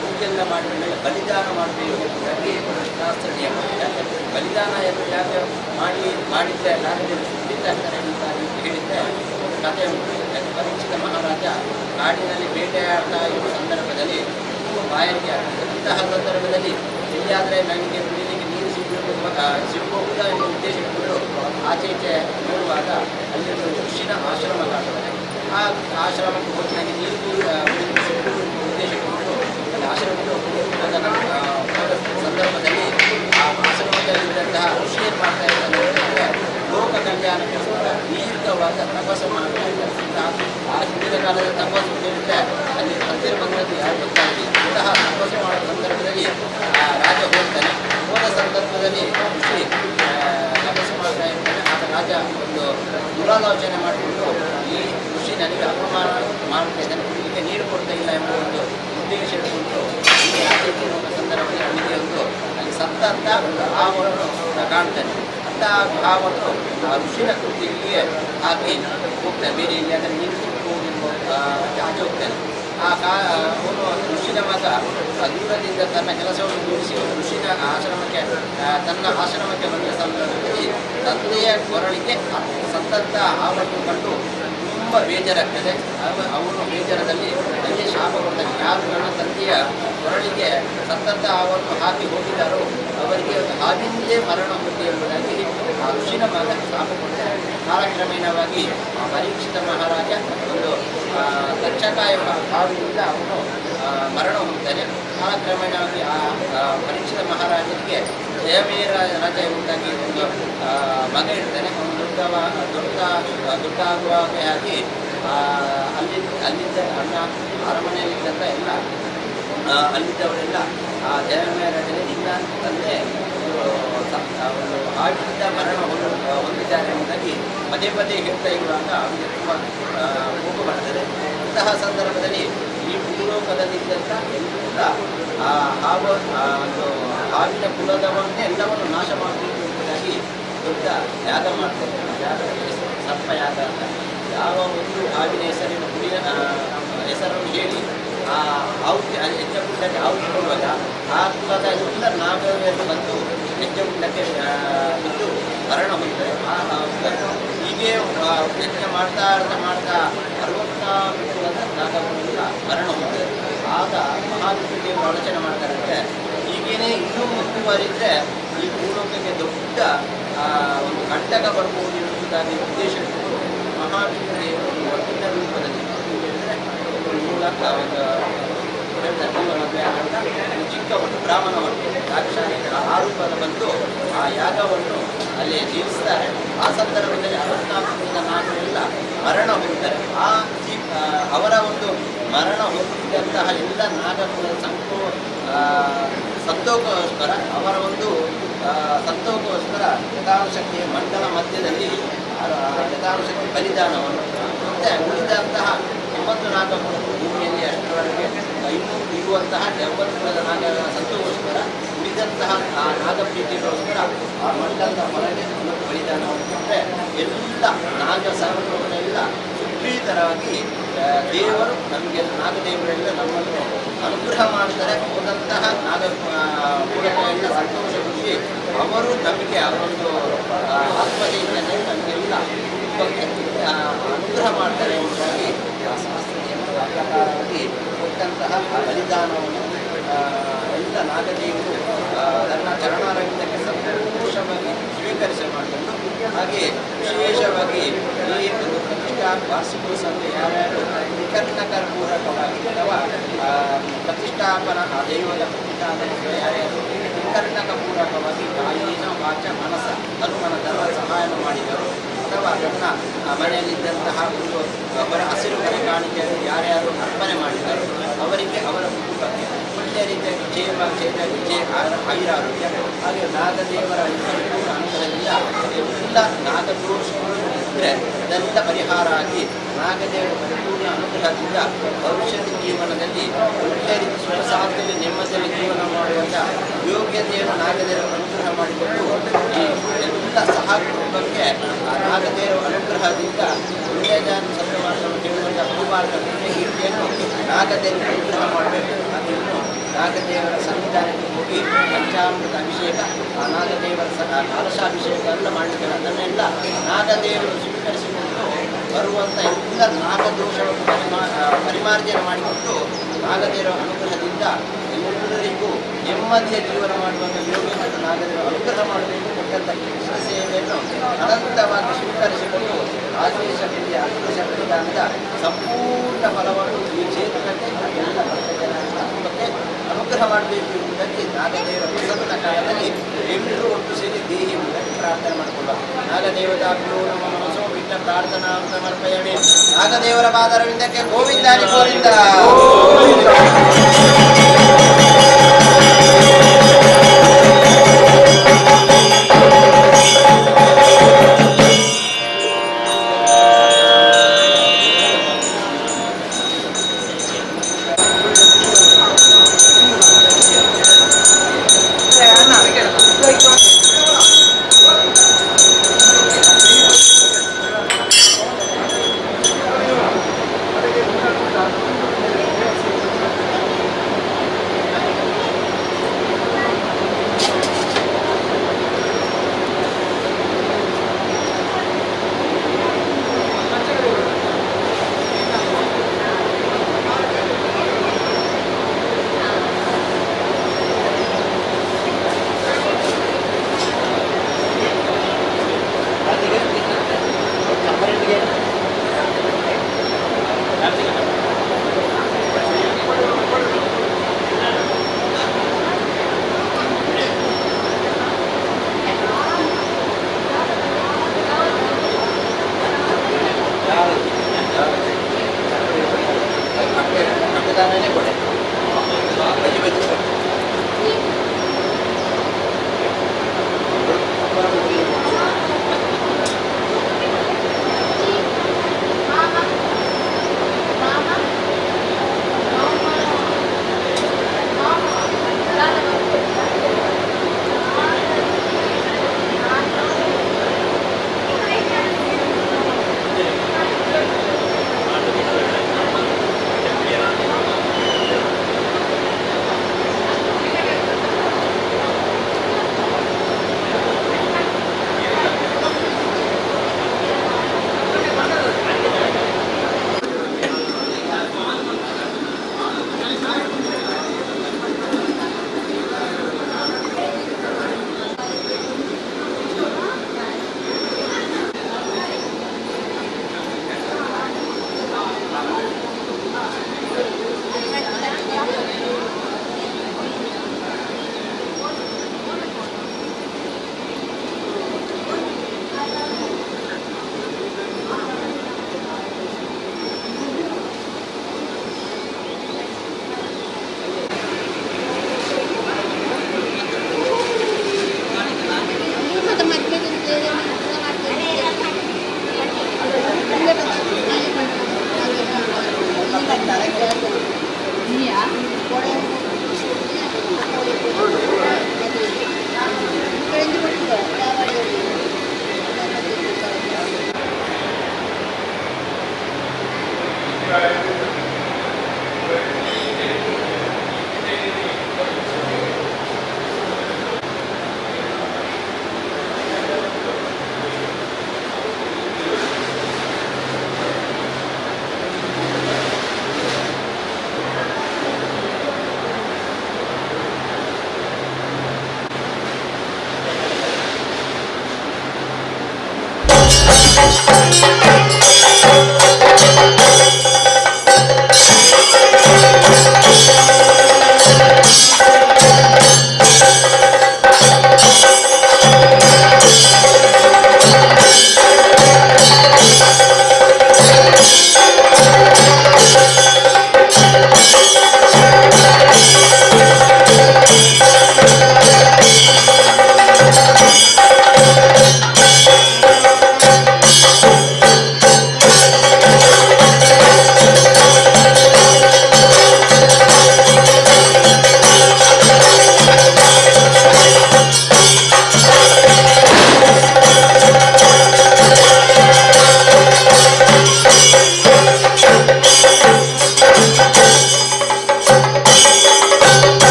G: ಪೂಜೆಲ್ಲ ಮಾಡಿದ ಮೇಲೆ ಬಲಿದಾನ ಮಾಡಬೇಕು ಎಂಬುದಾಗಿ ಶಾಸ್ತ್ರ ನಿಯಮ. ಯಾಕಂದರೆ ಬಲಿದಾನ ಯಾಕೆ ಮಾಡಿದರೆ ನಾಗದೇವರು ಸುದ್ದಿದ್ದಾಗ್ತಾರೆ ಎಂಬುದಾಗಿ ಹೇಳಿದರೆ ಒಂದು ಕಥೆ ಉಂಟು. ಯಾಕೆ ಪರೀಕ್ಷಿತ ಮಹಾರಾಜ ಕಾಡಿನಲ್ಲಿ ಬೇಟೆಯಾಡ್ತಾ ಇರುವ ಸಂದರ್ಭದಲ್ಲಿ ತುಂಬ ಬಾಯಾರಿಕೆ ಆಗ್ತದೆ. ಅಂತಹ ಸಂದರ್ಭದಲ್ಲಿ ಎಲ್ಲಿಯಾದರೆ ನನಗೆ ಕುಡಿಯಲಿಕ್ಕೆ ನೀರು ಸಿಗಬಹುದಾ ಎಂಬ ಉದ್ದೇಶ ಇಟ್ಟುಕೊಂಡು ಆಚೆ ಈಚೆ ನೋಡುವಾಗ ಅಲ್ಲಿ ಒಂದು ಋಷಿನ ಆಶ್ರಮ ಕಾಣ್ತದೆ. ಆ ಆಶ್ರಮಕ್ಕೆ ಹೋಗಿ ನನಗೆ ನೀರು ಸಿಗಬಹುದು ಎಂಬ ಉದ್ದೇಶ ಇಟ್ಟುಕೊಂಡು ಅಲ್ಲಿ ಆಶ್ರಮಕ್ಕೆ ಹೋದ ಸಂದರ್ಭದಲ್ಲಿ ಆ ಆಶ್ರಮದಲ್ಲಿದ್ದಂತಹ ಋಷಿ ಏನು ಮಾಡ್ತಾ ಇದ್ದಾರೆ ಅಂತಂದರೆ ಲೋಕ ಕಲ್ಯಾಣಕ್ಕೋಸ್ಕರ ದೀರ್ಘವಾದ ತಪಸ್ಸು ಮಾಡ್ತಾ ಇದ್ದಾರೆ. ಆ ಹಿಂದಿನ ಕಾಲದ ತಪಸ್ಸು ಹೇಳಿದರೆ ಅಲ್ಲಿ ಹತ್ತಿರ ಬಂದದ್ದು ಯಾರು ಗೊತ್ತಾಗಲಿಲ್ಲ. ಅಂತಹ ತಪಸ್ಸು ಮಾಡುವ ಸಂದರ್ಭದಲ್ಲಿ ಆ ರಾಜ ಹೋಗ್ತಾನೆ. ಹೋದ ಸಂದರ್ಭದಲ್ಲಿ ಋಷಿ ತಪಸ್ಸು ಮಾಡ್ತಾ ಇರ್ತಾನೆ. ಆಗ ರಾಜ ಒಂದು ದುರಾಲೋಚನೆ ಮಾಡಿಕೊಂಡು ಈ ಋಷಿ ನನಗೆ ಅಪಮಾನ ಮಾಡ್ತಾ ಇದ್ದಾನೆ, ಕುಡಿಲಿಕ್ಕೆ ನೀರು ಕೊಡ್ತಾ ಇಲ್ಲ ಎಂಬ ಒಂದು ಉದ್ದೇಶ ಇಟ್ಟುಕೊಂಡು ಈ ಆಚೆ ಹೋಗುವ ಸಂದರ್ಭದಲ್ಲಿ ಅವನಿಗೆ ಒಂದು ಅಲ್ಲಿ ಸತ್ತಂತ ಒಂದು ಹಾವನ್ನು ಕಾಣ್ತಾನೆ. ಅಂತ ಹಾವನ್ನು ಆ ಋಷಿನ ಕುತ್ತಿಗೆಗೆ ಹಾಕಿ ಹೋಗ್ತಾನೆ. ಬೇರೆ ಇಲ್ಲಿ ಅಂದರೆ ನೀರು ಸಿಕ್ಕಬಹುದು ಎಂಬ ಆಚೆ ಹೋಗ್ತಾನೆ. ಆ ಅವನು ಋಷಿನ ಮಗ ದೂರದಿಂದ ತನ್ನ ಕೆಲಸವನ್ನು ಮುಗಿಸಿ ಋಷಿನ ಆಶ್ರಮಕ್ಕೆ ತನ್ನ ಆಶ್ರಮಕ್ಕೆ ಬಂದ ಸಂದರ್ಭದಲ್ಲಿ ತಂದೆಯ ಕೊರಳಿಗೆ ಸತ್ತಂತ ಹಾವನ್ನು ಕಂಡು ತುಂಬ ಬೇಜಾರಾಗ್ತದೆ. ಅವನು ಬೇಜಾರದಲ್ಲಿ ಅಲ್ಲಿ ಶಾಪ ಕೊಡ್ತಾನೆ. ಯಾರು ನನ್ನ ತಂದೆಯ ಕೊರಳಿಗೆ ಸತ್ತಂತ ಹಾವನ್ನು ಹಾಕಿ ಹೋಗಿದ್ದಾರೋ ಅವರಿಗೆ ಹಾವಿಂದೇ ಮರಣ ಹೊಂದಿ ಎಂಬುದಾಗಿ ಆ ಋಷಿನ ಮಗ ಶಾಪ ಕೊಡ್ತಾನೆ. ಕಾಲಕ್ರಮೇಣವಾಗಿ ಆ ಪರೀಕ್ಷಿತ ಮಹಾರಾಜ ಒಂದು ತಕ್ಷಕ ಎಂಬ ಹಾವಿನಿಂದ ಅವನು ಮರಣ ಹೊಂದ್ತಾನೆ. ಕಾಲಕ್ರಮೇಣವಾಗಿ ಆ ಪರೀಕ್ಷಿತ ಮಹಾರಾಜನಿಗೆ ಜಯವೀರ ರಾಜ ಎಂಬುದಾಗಿ ಒಂದು ಮಗ ಇರ್ತಾನೆ. ಅವನು ದೊಡ್ಡ ದೊಡ್ಡ ದೊಡ್ಡ ಆಗಿ ಅಲ್ಲಿದ್ದ ಅಣ್ಣ ಅರಮನೆಯಲ್ಲಿದ್ದಂಥ ಎಲ್ಲ ಅಲ್ಲಿದ್ದವರೆಲ್ಲ ಆ ಜಯಮಯ ರಾಜನೇ ನಿನ್ನ ತಂದೆ ಒಂದು ಹಾವಿನಿಂದ ಮರಣ ಹೊಂದಿದ್ದಾರೆ ಎಂಬುದಾಗಿ ಪದೇ ಪದೇ ಹೇಳ್ತಾ ಇರುವಾಗ ಅವನಿಗೆ ತುಂಬ ಕೋಪ ಬರ್ತದೆ. ಅಂತಹ ಸಂದರ್ಭದಲ್ಲಿ ಈ ಭೂಲೋಕದಲ್ಲಿದ್ದಂಥ ಎಲ್ಲ ಆ ಹಾವು ಒಂದು ಹಾವಿನ ಕುಲದವನ್ನೇ ಎಲ್ಲವನ್ನು ನಾಶ ಮಾಡಬೇಕು ಎಂಬುದಾಗಿ ದೊಡ್ಡ ಯಾಗ ಮಾಡ್ತಾರೆ. ಯಾಗದ ಹೆಸರು ಸರ್ಪಯಾಗ ಅಂತ. ಯಾವ ಒಂದು ಹಾವಿನ ಹೆಸರಿನ ಹುಲಿಯ ಹೆಸರನ್ನು ಹೇಳಿ ಆ ಆಹುತಿ ಯಜ್ಞಕುಂಡಕ್ಕೆ ಆಹುತಿ ಕೊಡುವಾಗ ಆ ಕುಲದ ಎಲ್ಲ ನಾಗರಲ್ಲಿ ಬಂದು ಯಜ್ಞಕುಂಡಕ್ಕೆ ಬಿದ್ದು ಮರಣ ಹೊಂದುತ್ತಾರೆ. ಆ ಹೀಗೆ ಯಜ್ಞ ಮಾಡ್ತಾ ಮಾಡ್ತಾ 64 ಕುಲದ ನಾಗಗಳೆಲ್ಲ ಮರಣ ಹೊಂದುತ್ತಾರೆ. ಆಗ ಮಹಾವಿಷ್ಣು ದೇವರು ಆಲೋಚನೆ ಮಾಡ್ತಾರೆ ಅಂದರೆ ಹೀಗೇನೆ ಇನ್ನೂ ಮುಂದುವರಿದರೆ ಈ ಭೂಲೋಕಕ್ಕೆ ದೊಡ್ಡ ಒಂದು ಕಂಟಕ ಬರ್ಬೋದು ಎನ್ನುವುದಾಗಿ ಉದ್ದೇಶ ಇಟ್ಟುಕೊಂಡು ಮಹಾವಿಷ್ಣು ದೇವರು ಒಟ್ಟಿನ ರೂಪದಲ್ಲಿ ಹೇಳಿದರೆ ಮೂಲ ಒಂದು ಮೂಲ ಮದುವೆ ಆಗಂತ ಒಂದು ಚಿಕ್ಕ ಒಟ್ಟು ಬ್ರಾಹ್ಮಣ ಒಟ್ಟು ಯಾಗಶಾಲೆ ಆ ರೂಪದ ಬಂದು ಆ ಯಾಗವನ್ನು ಅಲ್ಲಿ ನಿಲ್ಲಿಸ್ತಾರೆ. ಆ ಸಂದರ್ಭದಲ್ಲಿ 64 ನಾಗರೆಲ್ಲ ಮರಣ ಹೊಂದುತ್ತಾರೆ. ಆ ಅವರ ಒಂದು ಮರಣ ಹೊಂದಿದಂತಹ ಎಲ್ಲ ನಾಗಕುಲ ಸಂತೋಷಕ್ಕೋಸ್ಕರ ಅವರ ಒಂದು ಸಂತೋಷಕ್ಕೋಸ್ಕರ ಯಥಾಶಕ್ತಿಯ ಮಂಡಲ ಮಧ್ಯದಲ್ಲಿ ಯಥಾಶಕ್ತಿ ಬಲಿದಾನವನ್ನು ಮತ್ತು ಉಳಿದಂತಹ 9 ನಾಗಕುಲ ಭೂಮಿಯಲ್ಲಿ ಅಷ್ಟರವರೆಗೆ ಇನ್ನೂ ಇರುವಂತಹ 9 ಕುಲದ ನಾಗಗಳ ಸಂತೋಷಕ್ಕೋಸ್ಕರ ಉಳಿದಂತಹ ಆ ನಾಗಪ್ರೀತಿಗೋಸ್ಕರ ಆ ಮಂಡಲದ ಹೊರಗೆ ಒಂದು ಬಲಿದಾನವನ್ನು ಕೊಟ್ಟರೆ ಎಲ್ಲ ನಾಗ ಸರ್ವಗಳೆಲ್ಲ ಸುಪ್ರೀತರಾಗಿ ದೇವರು ನಮಗೆ ನಾಗದೇವರೆಲ್ಲ ನಮ್ಮನ್ನು ಅನುಗ್ರಹ ಮಾಡ್ತಾರೆ. ಹೋದಂತಹ ನಾಗ ಕುಲಗಳೆಲ್ಲ ಸಂತೋಷ ಖುಷಿ ಅವರು ನಮಗೆ ಅವರೊಂದು ಆತ್ಮಚೈತನ್ಯ ನಮಗೆಲ್ಲ ಕುಟುಂಬಕ್ಕೆ ಅನುಗ್ರಹ ಮಾಡ್ತಾರೆ ಎಂಬುದಾಗಿ ಆ ಶಾಸ್ತ್ರ ನಿಯಮದ ಪ್ರಕಾರವಾಗಿ ಕೊಟ್ಟಂತಹ ಆ ಬಲಿದಾನವನ್ನು ಎಲ್ಲ ನಾಗದೇವರು ತನ್ನ ಚರಣಾರವಿಂದಕ್ಕೆ ಸಂತೋಷವಾಗಿ ಸ್ವೀಕರಿಸ ಮಾಡಿಕೊಂಡು ಹಾಗೆ ವಿಶೇಷವಾಗಿ ಈ ಒಂದು ಪ್ರತಿಷ್ಠಾ ವಾರ್ಷಿಕೋತ್ಸವಕ್ಕೆ ಯಾರ್ಯಾರು ವಿಕರ್ಣಕರ ಪೂರಕವಾಗಿ ಅಥವಾ ಪ್ರತಿಷ್ಠಾಪನ ಆ ದೈವದ ಪ್ರತಿಷ್ಠಾಪನೆ ಯಾರ್ಯಾರು ವಿಕರ್ಣಕ ಪೂರಕವಾಗಿ ಕಾಯಿನ ವಾಚ ಮನಸ ತನುಮನ ಧರ್ಮ ಸಹಾಯವನ್ನು ಮಾಡಿದರು ಅಥವಾ ತನ್ನ ಮನೆಯಲ್ಲಿದ್ದಂತಹ ಒಂದು ಹೊರ ಹಸಿರು ಹೊರೆ ಕಾಣಿಕೆಯನ್ನು ಯಾರ್ಯಾರು ಅರ್ಪಣೆ ಮಾಡಿದರು ಅವರಿಗೆ ಅವರ ಕುಟುಂಬಕ್ಕೆ ಒಳ್ಳೆಯ ರೀತಿಯಾಗಿ ಜೇಮ ಚೇತ ಜಯ ಆಯುರಾರೋಗ್ಯ ಹಾಗೆ ನಾಗದೇವರ ಪರಿಪೂರ್ಣ ಅನುಗ್ರಹದಿಂದ ಎಲ್ಲ ನಾಗದೋಷಗಳು ಇದ್ದರೆ ಅದೆಲ್ಲ ಪರಿಹಾರ ಆಗಿ ನಾಗದೇವರ ಪರಿಪೂರ್ಣ ಅನುಗ್ರಹದಿಂದ ಭವಿಷ್ಯದ ಜೀವನದಲ್ಲಿ ಒಳ್ಳೆಯ ರೀತಿ ಸುಖ ಶಾಂತಿಯಲ್ಲಿ ನೆಮ್ಮದಿಯಲ್ಲಿ ಜೀವನ ಮಾಡುವಂಥ ಯೋಗ್ಯತೆಯನ್ನು ನಾಗದೇವರ ಅನುಗ್ರಹ ಮಾಡಿಕೊಂಡು ಈ ಎಲ್ಲ ಸಹ ಕುಟುಂಬಕ್ಕೆ ಆ ನಾಗದೇವರ ಅನುಗ್ರಹದಿಂದ ಒಳ್ಳೆಯ ಸತ್ಯಮಾರ್ಗವನ್ನು ಕೇಳುವಂಥ ಬಹುಮಾರ್ಗ ಕೀರ್ತಿಯನ್ನು ನಾಗದೇವರು ಅನುಗ್ರಹ ಮಾಡಬೇಕು. ಅದನ್ನು ನಾಗದೇವರ ಸನ್ನಿಧಾನಕ್ಕೆ ಹೋಗಿ ಪಂಚಾಮೃತ ಅಭಿಷೇಕ ಆ ನಾಗದೇವರ ಕಲಶಾಭಿಷೇಕ ಎಲ್ಲ ಮಾಡಲಿಕ್ಕೆ ಅದನ್ನೆಲ್ಲ ನಾಗದೇವರು ಸ್ವೀಕರಿಸಿಕೊಂಡು ಬರುವಂಥ ಎಲ್ಲ ನಾಗದೋಷವನ್ನು ಪರಿಮಾರ್ಜನೆ ಮಾಡಿಕೊಂಡು ನಾಗದೇವರ ಅನುಗ್ರಹದಿಂದ ಎಲ್ಲರಿಗೂ ನೆಮ್ಮದಿಯ ಜೀವನ ಮಾಡುವಂಥ ಯೋಗ್ಯತೆಯನ್ನು ನಾಗದೇವರು ಅನುಗ್ರಹ ಮಾಡಬೇಕು. ಕೊಟ್ಟಂಥ ಕೃಷ್ಣ ಸೇವೆಯನ್ನು ಅನಂತವಾಗಿ ಸ್ವೀಕರಿಸಿಕೊಂಡು ಆಶೇಷ ಬಲಿಯ ಆಶೇಷ ಬಲಿದಾನದ ಸಂಪೂರ್ಣ ಫಲವನ್ನು ಈ ಕ್ಷೇತ್ರಕ್ಕೆ ಎಲ್ಲ ಭಕ್ತ ಜನರ ಕುಟುಂಬಕ್ಕೆ ಅನುಗ್ರಹ ಮಾಡಬೇಕು ಎಂಬುದಾಗಿ ನಾಗದೇವರ ಪ್ರಸನ್ನ ಕಾಲದಲ್ಲಿ ಎಲ್ಲರೂ ಒಟ್ಟು ಸೇರಿ ದೇಹಿ ಎಂಬುದಾಗಿ ಪ್ರಾರ್ಥನೆ ಮಾಡಿಕೊಳ್ಳುವ ನಾಗದೇವತಾಭ್ಯೋ ನಮ್ಮ ಮನಸ್ಸೋ ವಿಘ್ನ ಪ್ರಾರ್ಥನಾ ಸಮರ್ಪಯಾಮಿ. ನಾಗದೇವರ ಪಾದರವಿಂದಕ್ಕೆ ಗೋವಿಂದಾನಿ ಗೋವಿಂದ.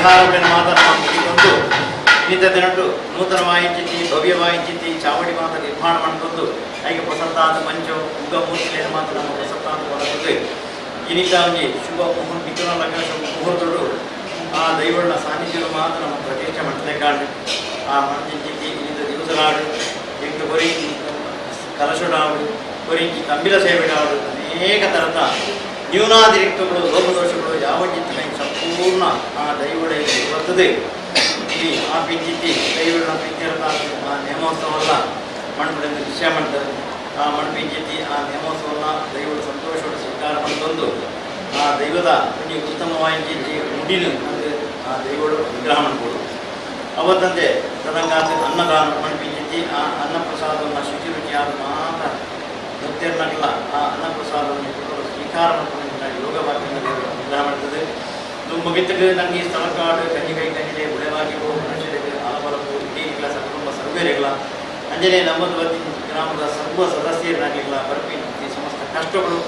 F: ಪರಿಹಾರಗಳನ್ನು ಮಾತ್ರ ಮುಗಿಕೊಂಡು ಇನ್ನಿತ ದಿನಟ್ಟು ನೂತನ ವಾಯಿಂಚಿತಿ ಭವ್ಯ ವಾಯಿಂಚಿತಿ ಚಾವಡಿ ಮಾತ್ರ ನಿರ್ಮಾಣ ಮಾಡಿಕೊಂಡು ಐಗೆ ಪ್ರಸತ್ತಾದ ಮಂಚು ಉಗ್ಗ ಮೂರ್ತಿಲೇನು ಮಾತ್ರ ನಮ್ಮ ಪ್ರಸತ್ತಾದ ಬರ್ತದೆ. ಇನ್ನಿತ ಒಂಜಿ ಶುಭ ಮುಹೂರ್ತ ಮಿಥುನ ಲಗ್ನ ಶುಭ ಮುಹೂರ್ತಡು ಆ ದೈವಳ ಸಾನ್ನಿಧ್ಯ ಮಾತ್ರ ನಮ್ಮ ಪ್ರತಿಷ್ಠೆ ಮಾಡ್ತದೆ ಕಾಂಡು ಆ ಮಂಚಿಂಚಿತಿ ಇನ್ನಿತ ದಿವಸಲಾಡು ಎಂಟು ಕೊರಿ ಕಲಶುಡಾವಡು ಕೊರಿಂಚಿ ತಂಬಿಲ ಸೇವೆಡಾವಡು ಅನೇಕ ಥರದ ನ್ಯೂನಾತಿರಿಕ್ತಗಳು ಲೋಪದೋಷಗಳು ಯಾವ ಚಿತ್ತನ ಸಂಪೂರ್ಣ ಆ ದೈವಡೆಯಲ್ಲಿ ಬರ್ತದೆ. ಈ ಆ ಪಿಂಚಿತಿ ದೈವಳ ಪಿಂಚಿರದ ಆ ನೇಮೋತ್ಸವಲ್ಲ ಮಣ್ಪಡೆಯಿಂದ ನಿಶ್ಚಯ ಮಾಡ್ತಾರೆ. ಆ ಮಣ್ಪಿಂಚಿತಿ ಆ ನೇಮೋತ್ಸವನ್ನ ದೈವದ ಸಂತೋಷವನ್ನು ಸ್ವೀಕಾರ ಮಾಡಿಕೊಂಡು ಆ ದೈವದ ಒಂಜಿ ಉತ್ತಮವಾಗಿ ಮುಡಿನು ಅಂದರೆ ಆ ದೈವಳು ವಿಗ್ರಹ ಮಾಡ್ಬೋದು. ಅವತ್ತಂತೆ ತದಂಗಾತ ಅನ್ನದಾನ ಮಣ್ಪಿಂಚಿತಿ ಆ ಅನ್ನಪ್ರಸಾದವನ್ನು ಶುಚಿ ರುಚಿಯಾದ ಮಾತ್ರ ಭಕ್ತಿಯನ್ನಾಗಲ್ಲ ಆ ಅನ್ನಪ್ರಸಾದವನ್ನು ಸ್ವೀಕಾರ ಮಾಡ್ಕೊಂಡು ಯೋಗ ಭಾಗ್ಯವನ್ನು ದೇವರು ಅನುಗ್ರಹ ಮಾಡ್ತದೆ. ಮುಗಿತಕ್ಕೆ ನನಗೆ ಈ ಸ್ಥಳಕ್ಕಾಡು ಕನ್ನಿಕೈ ಕನ್ನಿಲೆ ಗುಳೆವಾಗಿಗೋ ಮನುಷ್ಯರಿಗೆ ಆಲಬಲವು ಇಡೀ ಸಕುಟುಂಬ ಸರ್ವೇರಿಗಳ ಅಂಜನೆ ನಮ್ಮದು ಗ್ರಾಮದ ಸರ್ವ ಸದಸ್ಯರಾಗಲಿಲ್ಲ ಬರ್ಪಿ ಸಮಸ್ತ ಕಷ್ಟಗಳು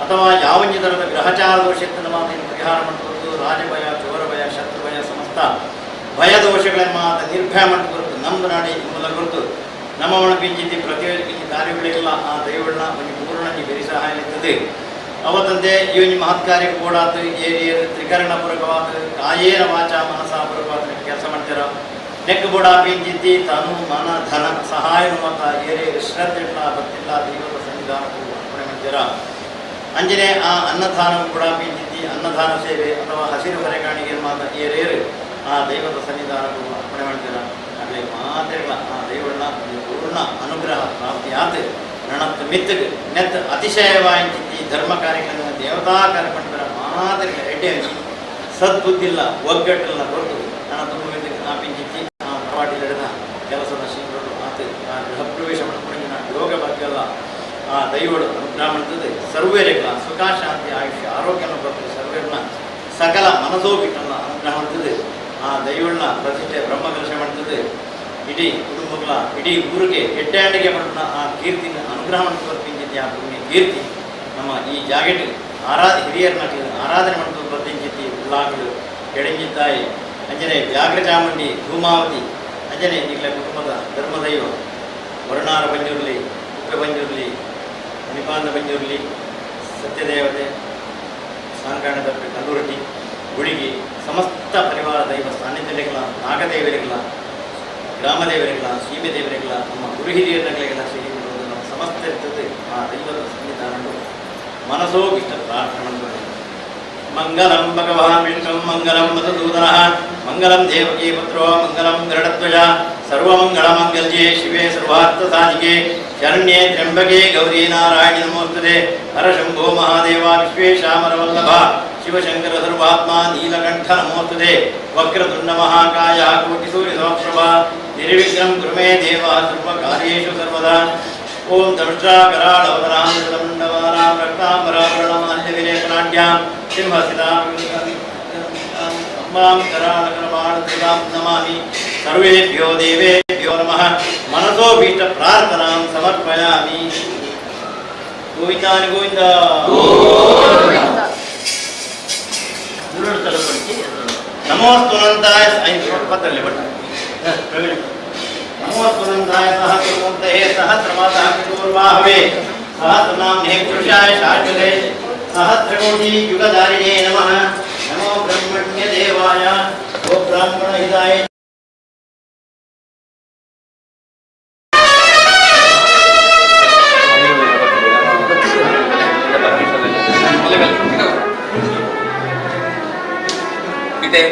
F: ಅಥವಾ ಯಾವಂಜಿ ಥರದ ಗ್ರಹಚಾರ ದೋಷದಿಂದ ಮಾತ್ರ ಪರಿಹಾರ ಮಾಡಿಕೊಂಡು ರಾಜಭಯ ಚೋರಭಯ ಶತ್ರುಭಯ ಸಮಸ್ತ ಭಯ ದೋಷಗಳನ್ನು ಮಾತ್ರ ನಿರ್ಭಯ ಮಾಡಿಕೊರತು ನಮ್ಮ ನಾಡಿ ಮೂಲ ಗುರುತು ನಮ್ಮ ಒಣಪಿಂಚಿತಿ ಪ್ರತಿಯೊಂದು ಕಾರ್ಯಗಳಿಗೆಲ್ಲ ಆ ದೈವಗಳನ್ನ ಒಂದು ಪೂರ್ಣ ಬೆರಿ ಸಹಾಯ ಇರ್ತದೆ. ಅವತ್ತಂತೆ ಈ ಒಂದು ಮಹತ್ ಕಾರ್ಯ ಕೂಡಾತು ಏರಿಯರು ತ್ರಿಕರಣ ಪೂರಕವಾದ ಕಾಯೇನ ವಾಚ ಮನಸ ಪೂರಕವಾದ ಕೆಲಸ ಮಾಡ್ತಾರ ನೆಕ್ ಬೋಡ ಪಿಂಚಿತಿ ತನು ಮನ ಧನ ಸಹಾಯ ಮತ ಏರಿಯರು ಶ್ರದ್ಧೆಲ್ಲ ಭಕ್ತಿಲ್ಲ ದೈವದ ಸನ್ನಿಧಾನಕ್ಕೂ ಅರ್ಪಣೆ ಮಾಡ್ತೀರ. ಅಂಜನೆ ಆ ಅನ್ನದಾನ ಕೂಡ ಪಿಂಚಿತಿ ಅನ್ನದಾನ ಸೇವೆ ಅಥವಾ ಹಸಿರು ಹೊರೆಗಾಣಿಗೆ ಮಾತ್ರ ಏರೇರು ಆ ದೈವದ ಸನ್ನಿಧಾನಕ್ಕೂ ಅರ್ಪಣೆ ಮಾಡ್ತೀರ. ಅಲ್ಲಿ ಮಾತೆಗಳ ಆ ದೈವಗಳ ಪೂರ್ಣ ಅನುಗ್ರಹ ಪ್ರಾಪ್ತಿಯಾದ ನಣತ್ತು ಮಿತ್ತಗೆ ನೆತ್ತ ಅತಿಶಯವಾಯಿಂಚಿತಿ ಧರ್ಮ ಕಾರ್ಯಕ್ರಮ ದೇವತಾ ಕಾರ್ಯಕ್ರಮ ಮಾದರಿಗಳ ಎಡ್ಡೆ ಸದ್ಬುದ್ಧಿಲ್ಲ ಒಗ್ಗಟ್ಟಲ್ಲ ಕೊಟ್ಟು ನನ್ನ ತುಂಬ ಮಿತ್ತಗೆ ಆ ಪಿಂಚಿತಿ ಆ ತವಾಟಿ ನಡೆದ ಕೆಲಸದ ಶೀಘ್ರಗಳು ಆತ ಆ ಗೃಹ ಪ್ರವೇಶ ಮಾಡಿಕೊಂಡು ಯೋಗ ಭಾಗ್ಯಲ್ಲ ಆ ದೈವಳು ಅನುಗ್ರಹ ಮಾಡ್ತದೆ. ಸರ್ವೇರಿಗಳ ಸುಖ ಶಾಂತಿ ಆಯುಷ್ಯ ಆರೋಗ್ಯನ ಬರ್ತದೆ. ಸರ್ವೇರನ್ನ ಸಕಲ ಮನಸೋಬಿಟ್ಟನ್ನ ಅನುಗ್ರಹ ಮಾಡ್ತದೆ. ಆ ದೈವಳನ್ನ ಪ್ರತಿಷ್ಠೆ ಬ್ರಹ್ಮಕಲಶ ಮಾಡ್ತದೆ. ಇಡೀ ಕುಟುಂಬಗಳ ಇಡೀ ಊರಿಗೆ ಎಡ್ಡಾಂಡಿಗೆ ಮಾಡಿದ ಆ ಕೀರ್ತಿನ ಅನುಗ್ರಹ ಮಾಡ್ಕೊಂಡು ಆ ಪುಣ್ಯ ಕೀರ್ತಿ ನಮ್ಮ ಈ ಜಾಗೆಟ್ ಹಿರಿಯರನ್ನ ಆರಾಧನೆ ಮಾಡ್ಕೊಂಡು ಬರ್ತಿಂಚಿತಿ ಉಳ್ಳಾಕಲು ಎಡಂಜಿತ್ತಾಯಿ ಅಂಜನೆ ವ್ಯಾಘ್ರ ಚಾಮುಂಡಿ ಧೂಮಾವತಿ ಅಂಜನೆ ಈಗಲೇ ಕುಟುಂಬದ ಧರ್ಮದೈವ ವರುಣಾರ ಬಂಜುರ್ಲಿ ಉಪ್ಪ ಬಂಜುರ್ಲಿ ನಿಪಾಂದ ಬಂಜುರ್ಲಿ ಸತ್ಯದೇವತೆ ಸಾಂಕಾಣದ ಕಲ್ಲುರಟಿ ಗುಳಿಗೆ ಸಮಸ್ತ ಪರಿವಾರ ದೈವ ಸಾನ್ನಿಧ್ಯಗಳ ನಾಗದೇವರಿಗಳ ಗ್ರಾಮದೇವರಿಗಳ ಸೀಮೆ ದೇವರಿಗಳ ನಮ್ಮ ಗುರು ಹಿರಿಯರಿಗೆಲ್ಲ ಸೇರಿ ನಮ್ಮ ಸಮಸ್ತ ಇರ್ತದೆ ಆ ದೈವದ ಸನ್ನಿಧಾನಗಳು ಮನಸೋ ಇಷ್ಟ ಪ್ರಾರ್ಥನೆ ಮಾಡ್ತಾರೆ. ಮಂಗಲಂ ಭಗವಾನ್ ವಿಷ್ಣು ಮಂಗಲಂ ಮಧುಸೂದನಃ ಮಂಗಲಂ ದೇವಕೀ ಪುತ್ರೋ ಮಂಗಲಂ ಗರುಡಧ್ವಜ ಸರ್ವಮಂಗಳಮಂಗಲ್ಯೇ ಶಿವೆ ಸರ್ವಾರ್ಥ ಸಾಧಿಕೆ ಶರಣ್ಯೇ ತ್ರ್ಯಂಬಕೆ ಗೌರಿ ನಾರಾಯಣಿ ನಮೋಸ್ತುತೆ. ಹರ ಶಂಭೋ ಮಹಾದೇವ ವಿಶ್ವೇಶಾಮರವಲ್ಲಭ ಶಿವಶಂಕರ ಸರ್ವಾತ್ಮ ನೀಲಕಂಠ ನಮೋಸ್ತುತೆ. ವಕ್ರತುಂಡ ಮಹಾಕಾಯ ಕೋಟಿಸೂರ್ಯ ಸಮಪ್ರಭ ನಿರ್ವಿಘ್ನಂ ಕುರು ಮೇ ದೇವ ಸರ್ವಕಾರ್ಯೇಷು ಸರ್ವದಾ. ಓಂ ದಂಷ್ಟ್ರಾಕರಾಳವದನಾಂ ದಂಡವಾರಾಂ ರಕ್ತಾಂಬರಾಭರಣಮಾಲ್ಯವಿಲೇಪನಾಢ್ಯಾಂ ಸಿಂಹಸಿತಾಂ ಅಂಬಾಂ ಕರಾಳಕರಮಾಳದುರ್ಗಾಂ ನಮಾಮಿ. ಸರ್ವೇಭ್ಯೋ ದೇವೇಭ್ಯೋ ನಮಃ. ಮನಸೋಭೀಷ್ಟ ಪ್ರಾರ್ಥನಾಂ ಸಮರ್ಪಯಾಮಿ. ಗೋವಿಂದಾನಿ ಗೋವಿಂದ. ನಮೋಸ್ತುನಂತಾಯ ಪತ್ರದಲ್ಲಿ ಬಟ್ ನಮೋಸ್ತುನಂತಾಯ ಸಹಸ್ರಮೂರ್ತಯೇ ಸಹಸ್ರಮಾತಃ ಪಿತೂರ್ವಾಹವೇ ಸಹಸ್ರನಾಮ್ನೇ ಪುರುಷಾಯ ಶಾಶ್ವತೆ ಸಹಸ್ರಕೋಟಿ ಯುಗಧಾರಿಣೇ ನಮಃ. ನಮೋ ಬ್ರಹ್ಮಣ್ಯ ದೇವಾಯ ಗೋ ಬ್ರಾಹ್ಮಣ ಹಿತಾಯ.
E: ಇದೆ.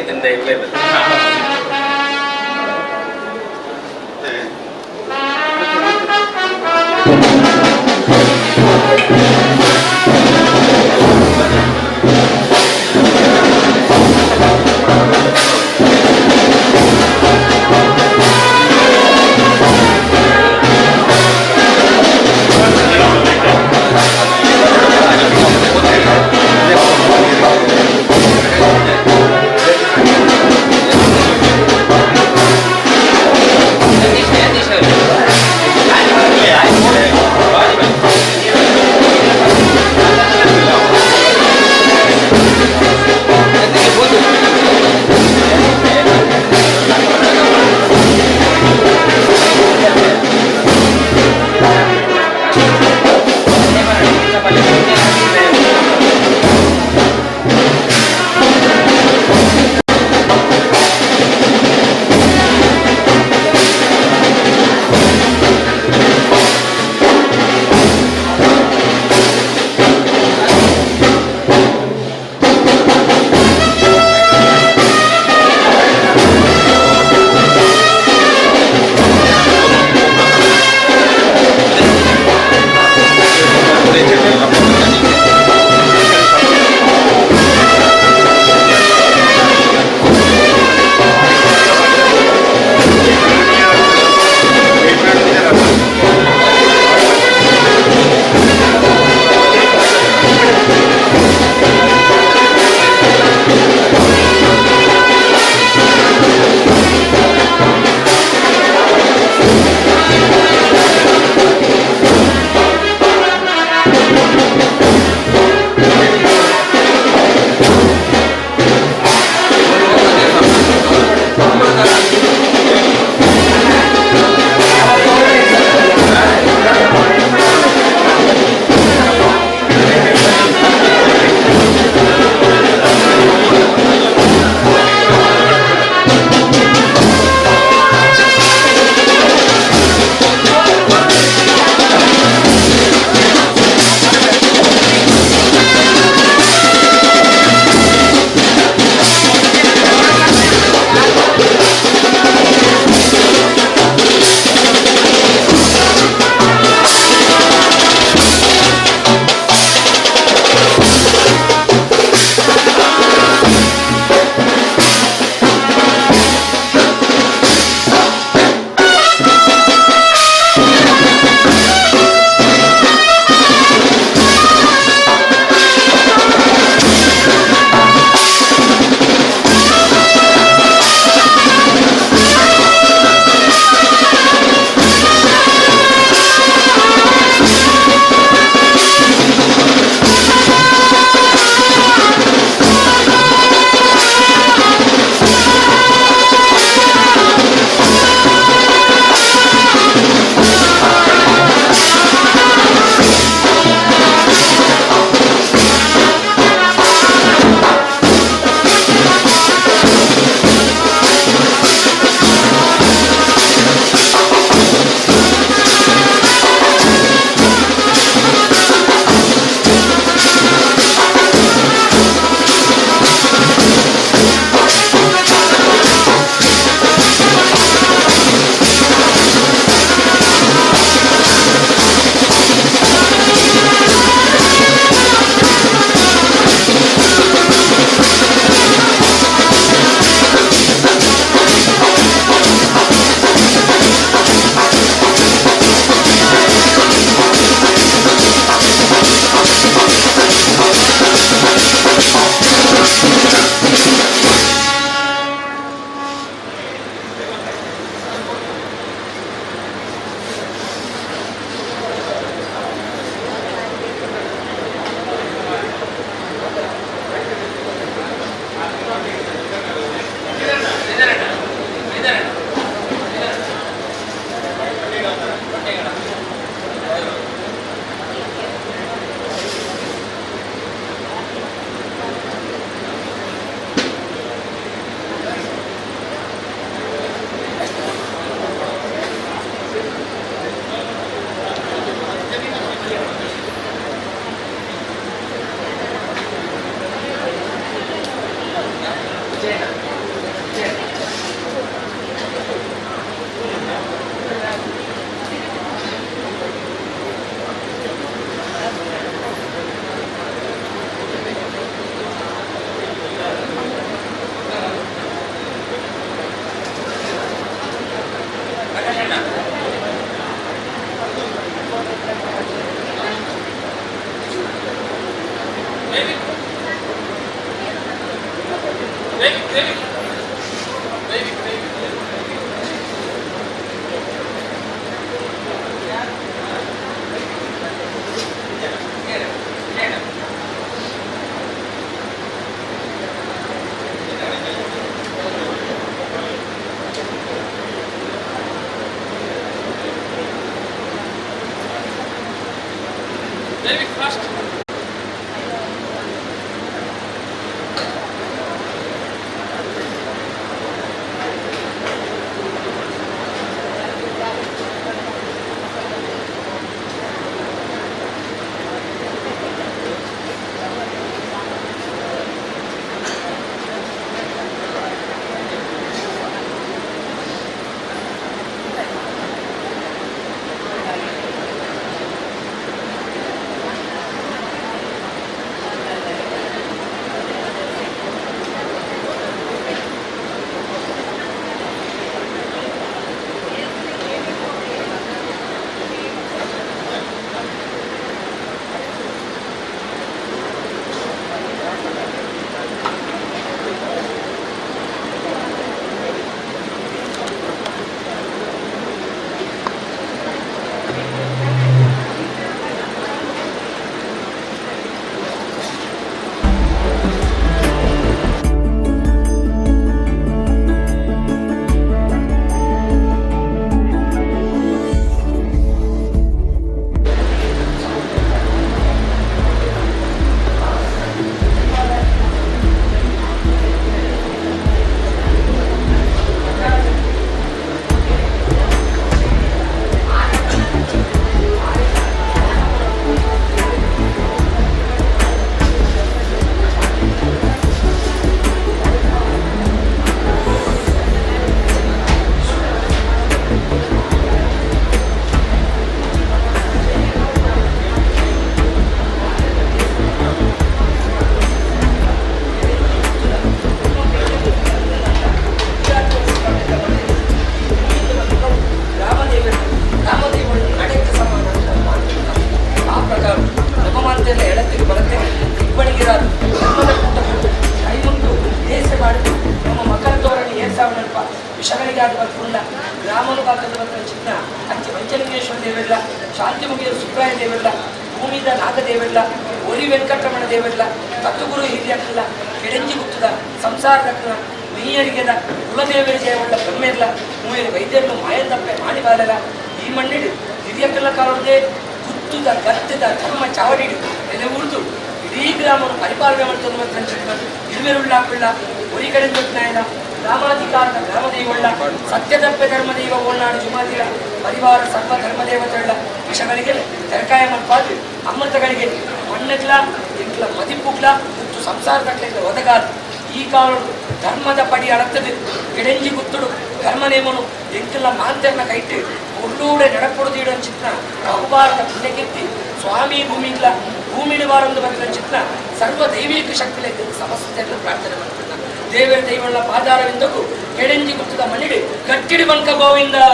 A: Govinda.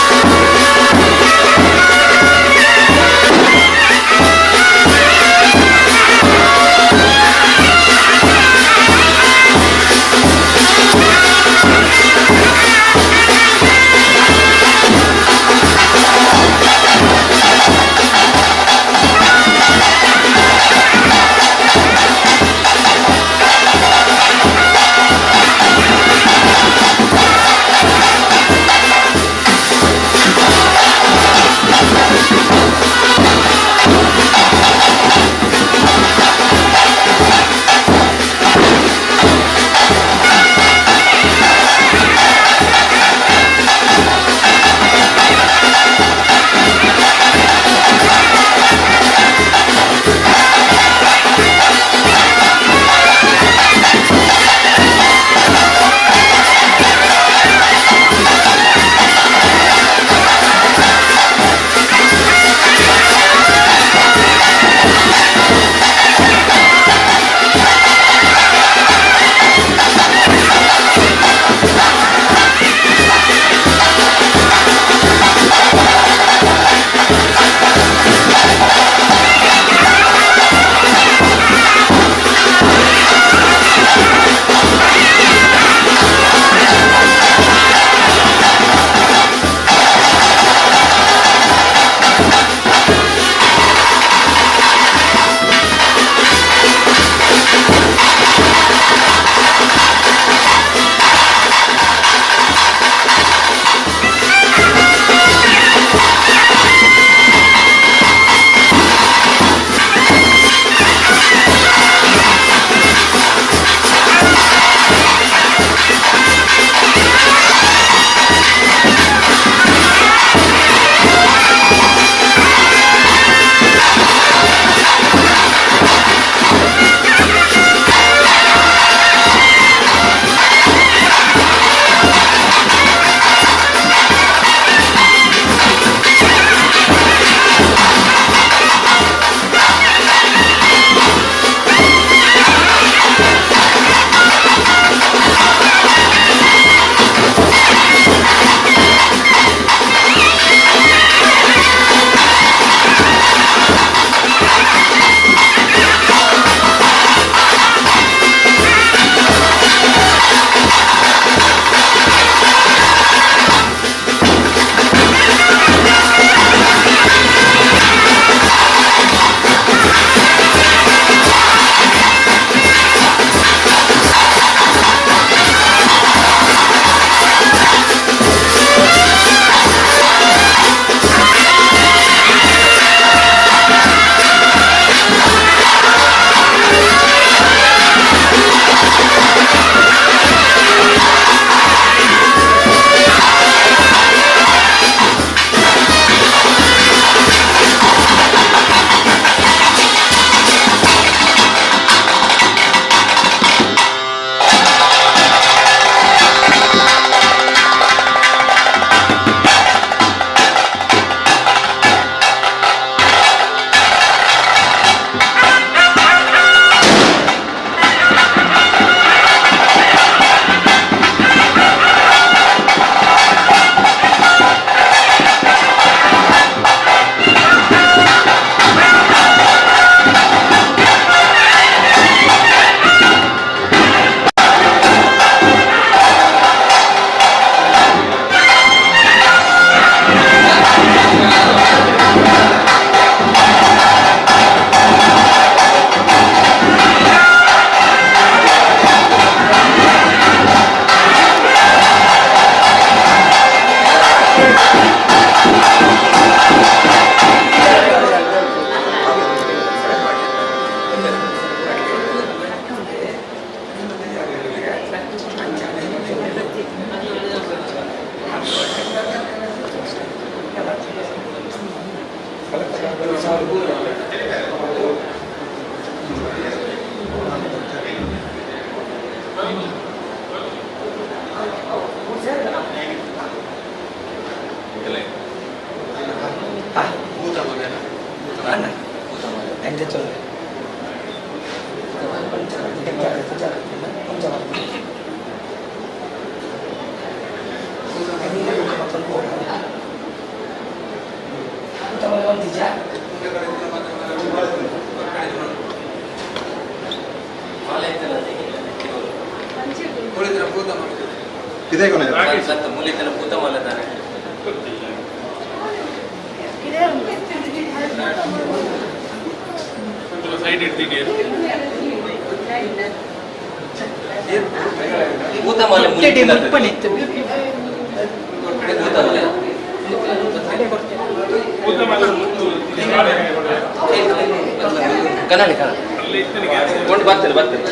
H: Thank
D: ಮೂಲಿತನ ಭೂತ ಮಲ್ಲದಾನೆ. ಭೂತ ಮಲ್ಲೆ ಭೂತ ಮಲ್ಲೆ. ಕನಾಲಿ ಕನಾಲಿ ಕೊಂಡು ಬರ್ತೇನೆ ಬರ್ತೇನೆ.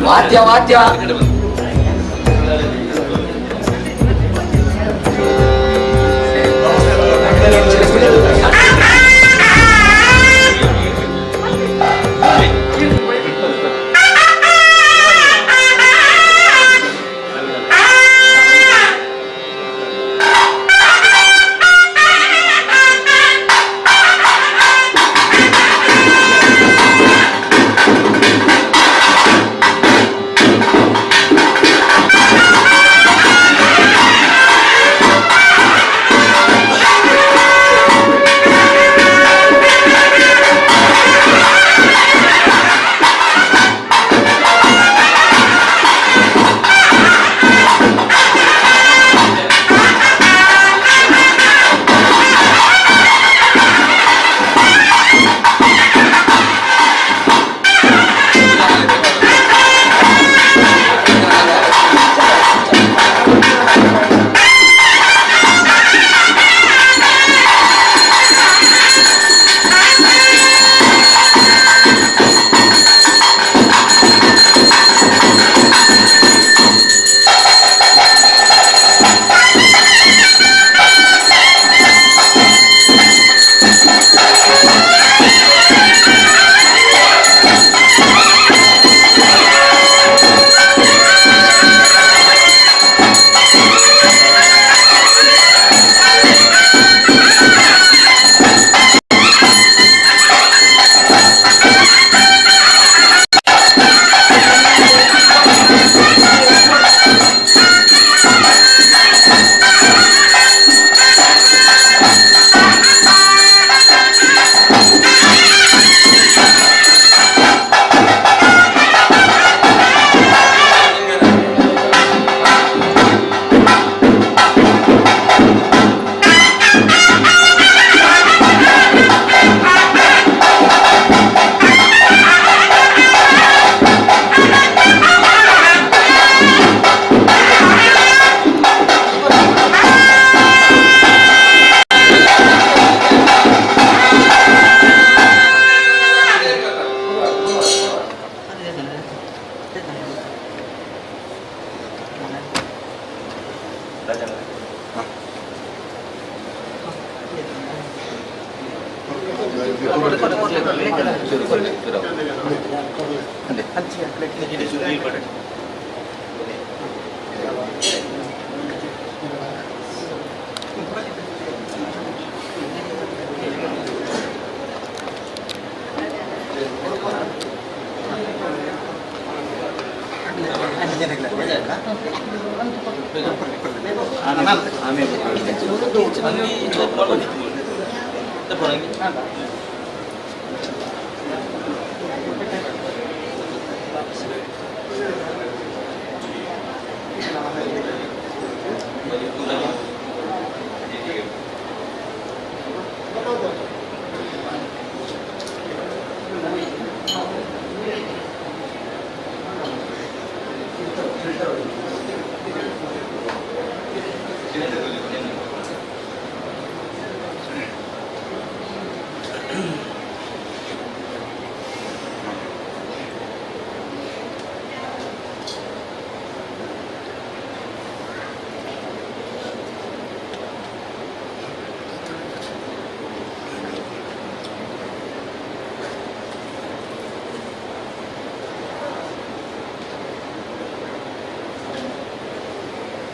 A: ವಾದ್ಯ ವಾದ್ಯ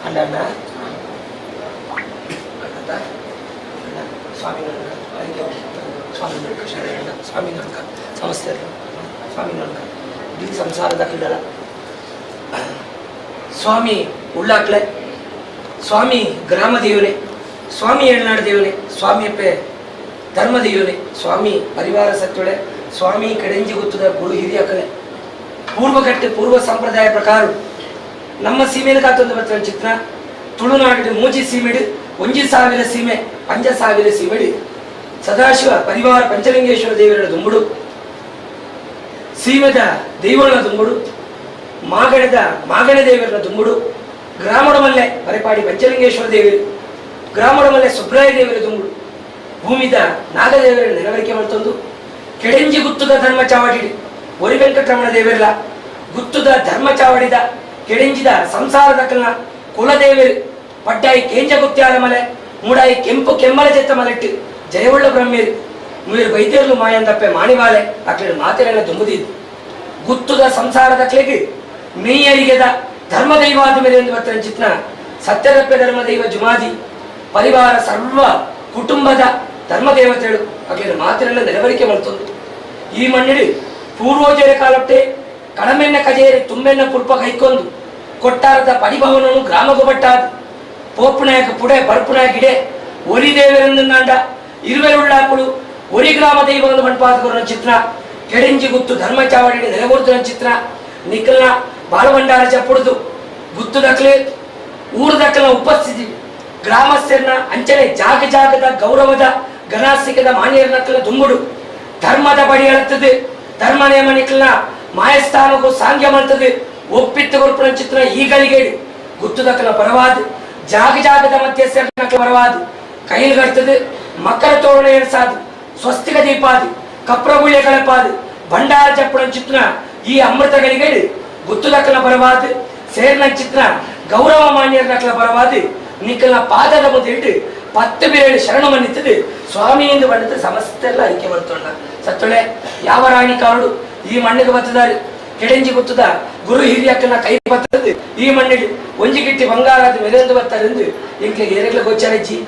A: ಅಣ್ಣ ಸ್ವಾಮಿ ಸ್ವಾಮಿ ಸ್ವಾಮಿ ಸಮಸ್ಯೆ ಸ್ವಾಮಿ ಇಡೀ ಸಂಸಾರದ ಕಿಡಲ ಸ್ವಾಮಿ ಉಳ್ಳಾಕ್ಲೆ ಸ್ವಾಮಿ ಗ್ರಾಮ ದೇವನೇ ಸ್ವಾಮಿ ಏಳ್ನಾಡು ದೇವನೇ ಸ್ವಾಮಿಯಪ್ಪೆ ಧರ್ಮ ದೇವನೇ ಸ್ವಾಮಿ ಪರಿವಾರ ಸತ್ತೊಳೆ ಸ್ವಾಮಿ ಕಡೆಂಜಿ ಗೊತ್ತದ ಗುರು ಹಿರಿಯಕಲೆ ಪೂರ್ವಕಟ್ಟೆ ಪೂರ್ವ ಸಂಪ್ರದಾಯ ಪ್ರಕಾರ ನಮ್ಮ ಸೀಮೆಯಲ್ಲಿ ಕಾತೊಂದು ಬರ್ತಾರೆ ಚಿತ್ರ ತುಳುನಾಡು ಮೂಜಿ ಸೀಮೆಡು ಒಂಜಿ ಸಾವಿರ ಸೀಮೆ ಪಂಚ ಸಾವಿರ ಸೀಮೆಡು ಸದಾಶಿವ ಪರಿವಾರ ಪಂಚಲಿಂಗೇಶ್ವರ ದೇವರ ದುಂಬುಡು ಸೀಮೆದ ದೈವಳ ದುಂಬುಡು ಮಾಗಣದ ಮಾಗಣ ದೇವರ ದುಂಬುಡು ಗ್ರಾಮಡಮಲ್ಲೆ ಬರೆಪಾಡಿ ಪಂಚಲಿಂಗೇಶ್ವರ ದೇವರು ಗ್ರಾಮಡಮಲ್ಲೆ ಸುಬ್ರಾಯ ದೇವರ ದುಂಬುಡು ಭೂಮಿದ ನಾಗದೇವರ ನೆನವರಿಕೆ ಮಾಡ್ತಂದು ಕೆಡೆಂಜಿ ಗುತ್ತದ ಧರ್ಮ ಚಾವಡಿ ಒರಿ ವೆಂಕಟರಮಣ ದೇವರಲ್ಲ ಗುತ್ತದ ಧರ್ಮ ಚಾವಡಿದ ಕೆಡೆಂಜಿದ ಸಂಸಾರದ ಕಲ್ನ ಕುಲದೇವರು ಪಡ್ಡಾಯಿ ಕೇಂಜ ಗುತ್ಯಾಲ ಮಲೆ ಮೂಡಾಯಿ ಕೆಂಪು ಕೆಮ್ಮಲ ಜೆತ್ತ ಮಲೆಟ್ಟು ಜಯವುಳ್ಳ ಬ್ರಹ್ಮೇರು ಮೂರು ವೈದ್ಯರು ಮಾಯಂದಪ್ಪೆ ಮಾಣಿವಾಲೆ ಅಕ್ಲೆ ಮಾತೆರೆಲ್ಲ ದುಂಬುದಿದ್ದು ಗುತ್ತುದ ಸಂಸಾರದ ಕ್ಲೆಗೆ ಮೇಯರಿಗೆದ ಧರ್ಮದೈವಾದ ಮೇಲೆ ಎಂದು ಬರ್ತಾರೆ ಚಿತ್ರ ಸತ್ಯದಪ್ಪೆ ಧರ್ಮದೈವ ಜುಮಾದಿ ಪರಿವಾರ ಸರ್ವ ಕುಟುಂಬದ ಧರ್ಮದೇವತೆಗಳು ಅಕ್ಲೆ ಮಾತೆರೆಲ್ಲ ನೆಲವರಿಕೆ ಮಾಡ್ತಂದು ಈ ಮಣ್ಣಿಡು ಪೂರ್ವಜರ ಕಾಲಟ್ಟೆ ಕಣಮೆನ್ನ ಕಜೇರಿ ತುಂಬೆನ್ನ ಪುಲ್ಪ ಕೈಕೊಂದು ಕೊಟ್ಟಾರದ ಪಡಿಭವನನು ಗ್ರಾಮಗೂ ಬಟ್ಟಾದ ಪೋಪುನಾಯಕ ಪುಡೆ ಬರ್ಪುನಾಯಕ ಇಡೆ ಒರಿ ದೇವರೆಂದಾಂಡ ಇರುವೆರುಳ್ಳಾಕುಳು ಒರಿ ಗ್ರಾಮ ದೈವವನ್ನು ಮಣ್ಪಾತಕರ ಚಿತ್ರ ಕೆಡೆಂಜಿ ಗುತ್ತು ಧರ್ಮ ಚಾವಡಿ ನೆಲಗುರುತಿನ ಚಿತ್ರ ನಿಖಲ್ನ ಬಾಲಭಂಡಾರ ಚಪ್ಪುಡುದು ಗುತ್ತು ದಕ್ಲೆ ಊರು ದಕ್ಕಲ ಉಪಸ್ಥಿತಿ ಗ್ರಾಮಸ್ಥರನ್ನ ಅಂಚನೆ ಜಾಗ ಜಾಗದ ಗೌರವದ ಗಣಾಸಿಕದ ಮಾನ್ಯರನ್ನ ದುಂಬುಡು ಧರ್ಮದ ಬಡಿ ಅಳುತ್ತದೆ ಧರ್ಮ ನೇಮ ನಿಖಲ್ನ ಮಾಯಸ್ಥಾನಕ್ಕೂ ಸಾಂಗ್ಯ ಮಾಡ್ತದೆ ಒಪ್ಪಿತ್ತು ಕೊರ್ಪುನ ಚಿತ್ರ ಈಗಲಿಗೇಡು ಗುತ್ತುದಕ್ಕಲ ಪರವಾದ ಜಾಗ ಜಾಗದ ಮಧ್ಯಸ್ಥರ ಪರವಾದ ಕೈಲ್ ಕಟ್ತದೆ ಮಕ್ಕಳ ತೋರಣ ಎರ್ಸಾದು ಸ್ವಸ್ತಿಕ ದೀಪಾದಿ ಕಪ್ರಗುಳ್ಯ ಕಳಪಾದು ಭಂಡಾರ ಚಪ್ಪಣ ಚಿತ್ರ ಈ ಅಮೃತಗಳಿಗೇಡು ಗುತ್ತುದಕ್ಕಲ ಪರವಾದ ಸೇರ್ನ ಚಿತ್ರ ಗೌರವ ಮಾನ್ಯರ ಪರವಾದ ನಿಕ್ಕಲ ಪಾದದ ಮುಂದೆ 10 ಬೇರೆ ಶರಣ ಮನ್ನಿತ್ತದೆ ಸ್ವಾಮಿ ಎಂದು ಬಂದದ್ದು ಸಮಸ್ತ ಎಲ್ಲ ಅರಿಕೆ ಬರ್ತೋಣ ಸತ್ತೊಳೆ ಯಾವ ರಾಣಿ ಕಾರುಡು ಈ ಮಣ್ಣಿಗೆ ಬತ್ತದಾರಿ ಕೆಡೆಂಜಿ ಗೊತ್ತದ ಗುರು ಹಿರಿಯಕ್ಕನ ಕೈ ಬತ್ತದು ಈ ಮಣ್ಣಿಡು ಒಂಜಿಗಿಟ್ಟಿ ಬಂಗಾರದ ಮೆರೆಂದು ಬರ್ತಾರೆಂದು ಇಂಕ್ಲೆ ಏರೆಗ್ಲ ಗೋಚಾರಜ್ಜಿ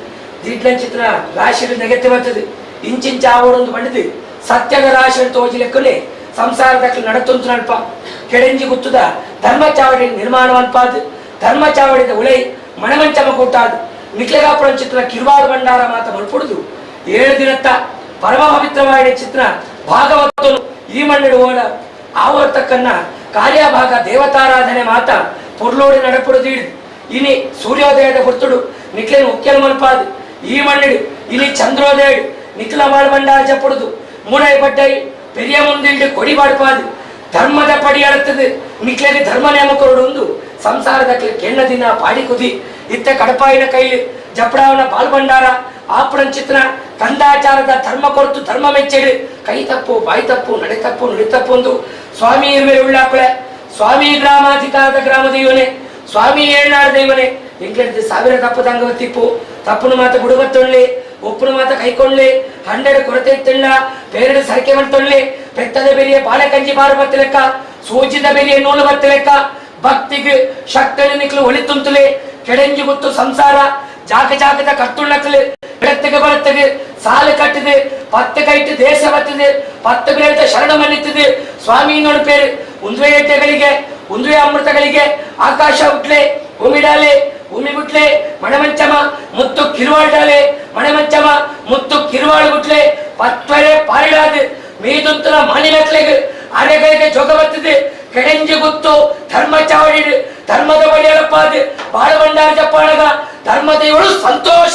A: ದೀಟ್ಲಂಚಿತ್ರ ರಾಶಿಗಳು ನೆಗೆತ್ತೆ ಬರ್ತದೆ ಇಂಚಿಂಚ ಆವಡೊಂದು ಬಂಡಿದು ಸತ್ಯದ ರಾಶಿ ತೋಜಿ ಲೆಕ್ಕನೆ ಸಂಸಾರದ ನಡತೊಂತು ನಲ್ಪ ಕೆಡೆಂಜಿ ಗುತ್ತದ ಧರ್ಮ ಚಾವಡಿ ನಿರ್ಮಾಣ ಅನ್ಪಾದು ಧರ್ಮ ಚಾವಡಿದ ಉಳೈ ಮಣಮಂಚಮ ಕೊಟ್ಟಾದು ನಿಕ್ಲೆಗಾಪುರ ಚಿತ್ರ ಕಿರುವಾಡು ಭಂಡಾರ ಮಾತ ಮಲ್ಪುಡುದು 7 ದಿನತ್ತ ಪರಮ ಪವಿತ್ರವಾದ ಚಿತ್ರ ಭಾಗವತನು ಈ ಮಣ್ಣಿಡು ಓಡ ಆವರ್ತಕ್ಕನ್ನ ಕಾರ್ಯಭಾಗ ದೇವತಾರಾಧನೆ ಮಾತ ಪೊರ್ಲೋಡಿ ನಡಪುಡುದು ಹಿಡಿದು ಇನಿ ಸೂರ್ಯೋದಯದ ಹೊರ್ತುಡು ನಿಕ್ಲೆ ಮುಖ್ಯನ ಮಲ್ಪಾದು ಈ ಮಣ್ಣಿಡು ಇನಿ ಚಂದ್ರೋದಯಡು ನಿಕ್ಲ ಮಾಳು ಭಂಡಾರ ಚಪ್ಪುಡುದು ಮೂಡೈ ಪಡ್ಡೈ ಪೆರಿಯ ಮುಂದಿಲ್ಡು ಕೊಡಿ ಬಾಡ್ಪಾದು ಧರ್ಮದ ಪಡಿ ಅಳತ್ತದೆ ನಿಕ್ಲೆಗೆ ಧರ್ಮ ನೇಮಕರುಡು ಒಂದು ಸಂಸಾರದ ಕೆಣ್ಣ ದಿನ ಪಾಡಿ ಕುದಿ ಇತ್ತ ಕಡಪಾಯಿನ ಕೈಲಿ ಜಪಡಾವನ ಬಾಲ್ಭಂಡಾರ ಆಪಣನ್ ಚಿತ್ರ ಕಂದಾಚಾರದ ಧರ್ಮ ಕೊರತು ಧರ್ಮ ಮೆಚ್ಚೇಡು ಕೈ ತಪ್ಪು ಬಾಯಿ ತಪ್ಪು ನಡೆ ತಪ್ಪು ನುಡಿ ತಪ್ಪು ಒಂದು ಸ್ವಾಮಿ ಇರುವೆ ಉಳ್ಳಾಕುಳೆ ಸ್ವಾಮಿ ಗ್ರಾಮಾಧಿಕಾರದ ಗ್ರಾಮ ದೈವನೇ ಸ್ವಾಮಿ ಏಳ್ನಾಡು ದೈವನೇ ಎಂಕ್ಲೆಡ್ದು ಸಾವಿರ ತಪ್ಪು ತಂಗವ ತಿಪ್ಪು ತಪ್ಪುನ ಮಾತ ಬುಡುಗತ್ತೊಳ್ಳಿ ಒಪ್ಪುನ ಮಾತ ಕೈಕೊಳ್ಳಿ ಹಂಡೆಡ್ ಕೊರತೆ ಇತ್ತಿಲ್ಲ ಪೇರಡು ಸರಕೆ ಮಂತೊಳ್ಳಿ ಪೆತ್ತದ ಬೆರಿಯ ಬಾಲಕಂಜಿ ಬಾರು ಬತ್ತಲೆಕ್ಕ ಸೂಜಿದ ಬೆರಿಯ ನೂಲು ಬತ್ತಲೆಕ್ಕ ಭಕ್ತಿಗೆ ಶಕ್ತನ ನಿಕ್ಲು ಒಳಿತುಂತುಲೆ ಕೆಡಂಜಿ ಗುತ್ತು ಸಂಸಾರ ಜಾಗ ಜಾಗದ ಕಟ್ಟುಳ್ಳಕ್ಲು ಬೆಳತ್ತಿಗೆ ಬರುತ್ತದೆ ಸಾಲು ಕಟ್ಟಿದೆ ಪತ್ತು ಕೈட்டு ದೇಶ ಬತ್ತದೆ ಪತ್ತು ಬೇಡ ಶರಣ ಮನ್ನಿತ್ತದೆ ಸ್ವಾಮಿ ನೋಡು ಪೇರು ಉಂದುವೆ ಎಟ್ಟೆಗಳಿಗೆ ಉಂದುವೆ ಅಮೃತಗಳಿಗೆ ಆಕಾಶ ಉಟ್ಲೆ ಭೂಮಿಡಾಲೆ ಭೂಮಿ ಬಿಟ್ಲೆ ಮಣಮಂಚಮ ಮುತ್ತು ಕಿರುವಾಳ್ಡಾಲೆ ಮಣಮಂಚಮ ಮುತ್ತು ಕಿರುವಾಳು ಬಿಟ್ಲೆ ಪತ್ವರೆ ಪಾರಿಡಾದು ಮೀದುಂತನ ಮಾನಿನಕ್ಲೆಗ್ ಅರೆಗಳಿಗೆ ಜೋಗ ಬತ್ತದೆ ಕೆಡೆಂಜಿ ಗುತ್ತು ಧರ್ಮ ಚಾವಡಿ ಧರ್ಮದ ಬಳಿಯಲಪ್ಪಾದು ಬಾಳಬಂಡಾರ ಜಪ್ಪಾಳಗ ಧರ್ಮದೇವರು ಸಂತೋಷ.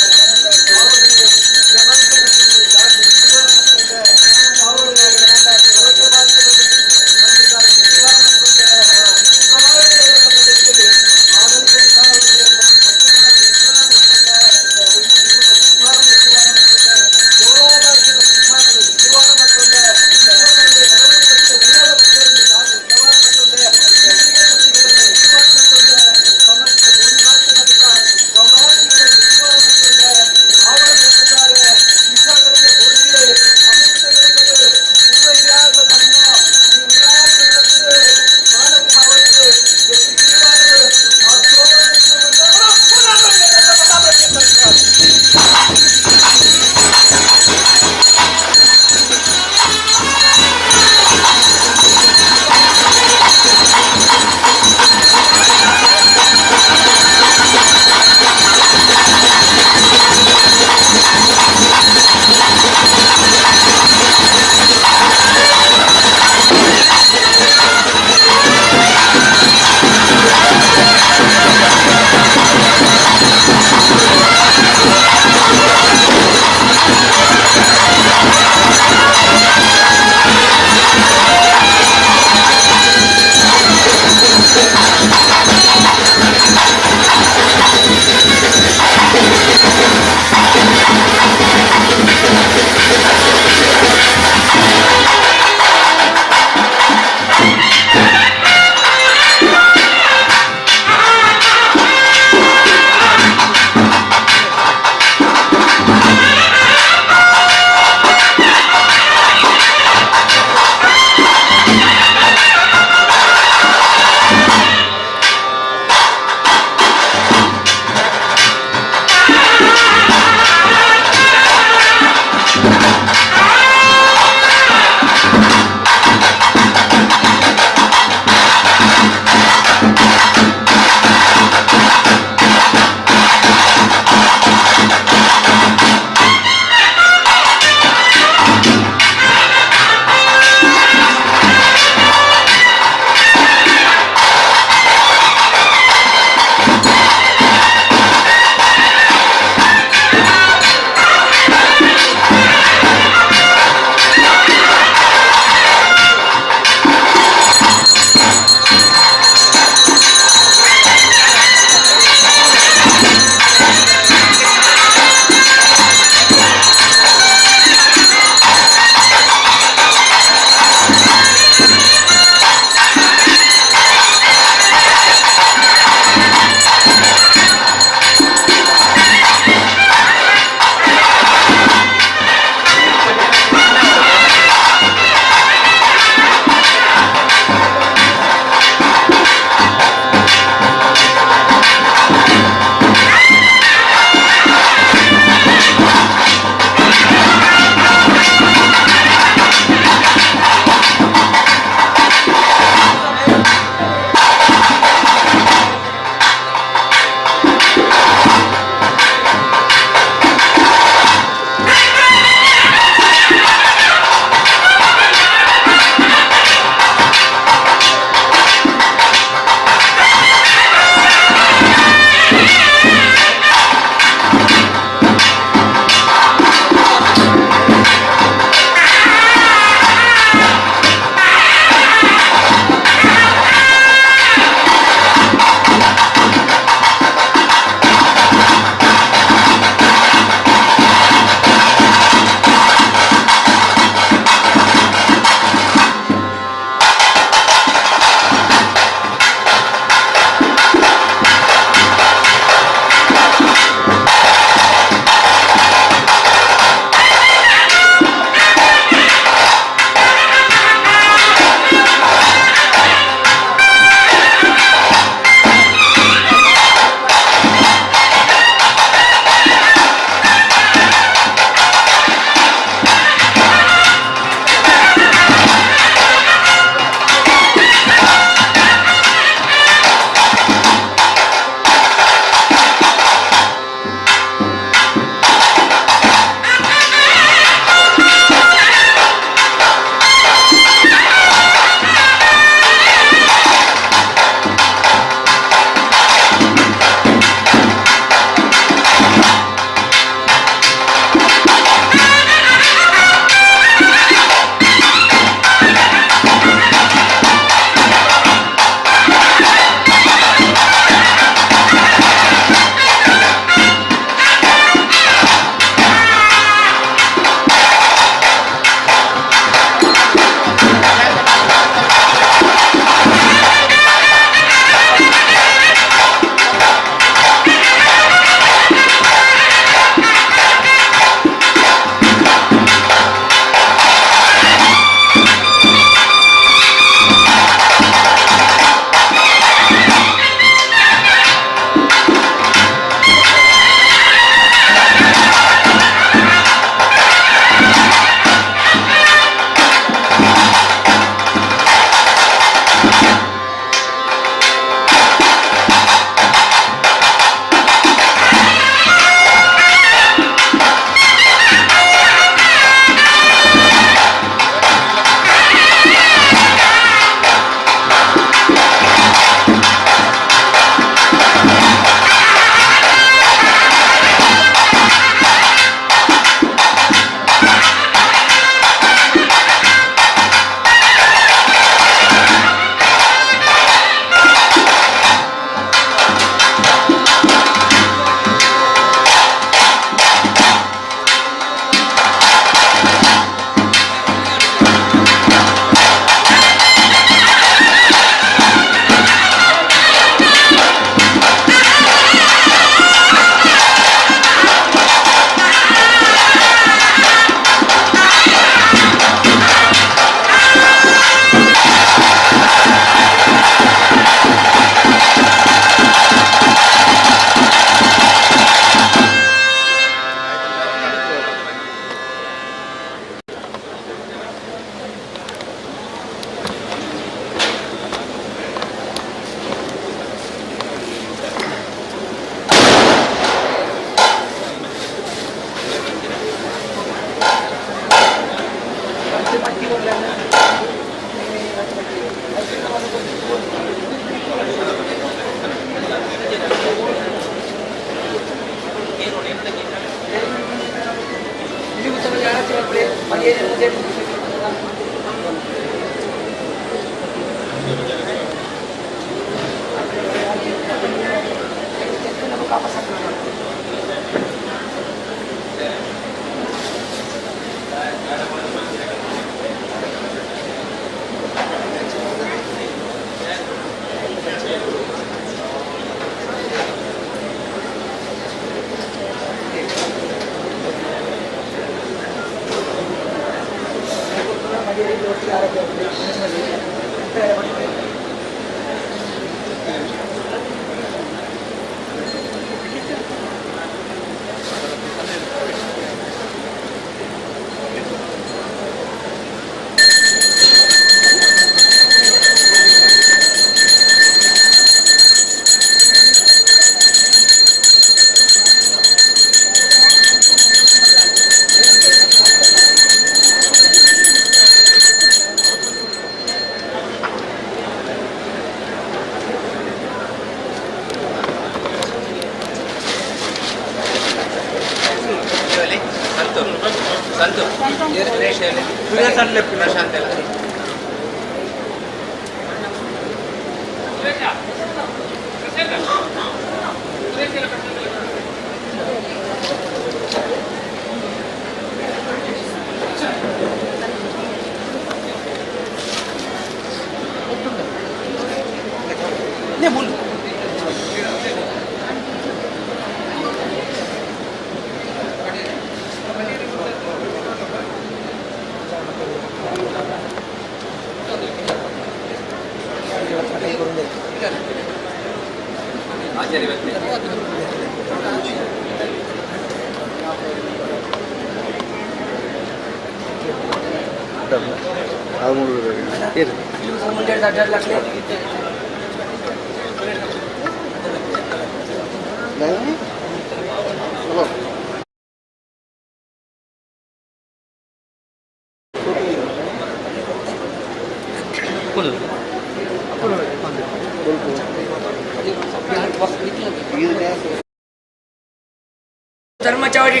A: ಧರ್ಮಚಾವಡಿ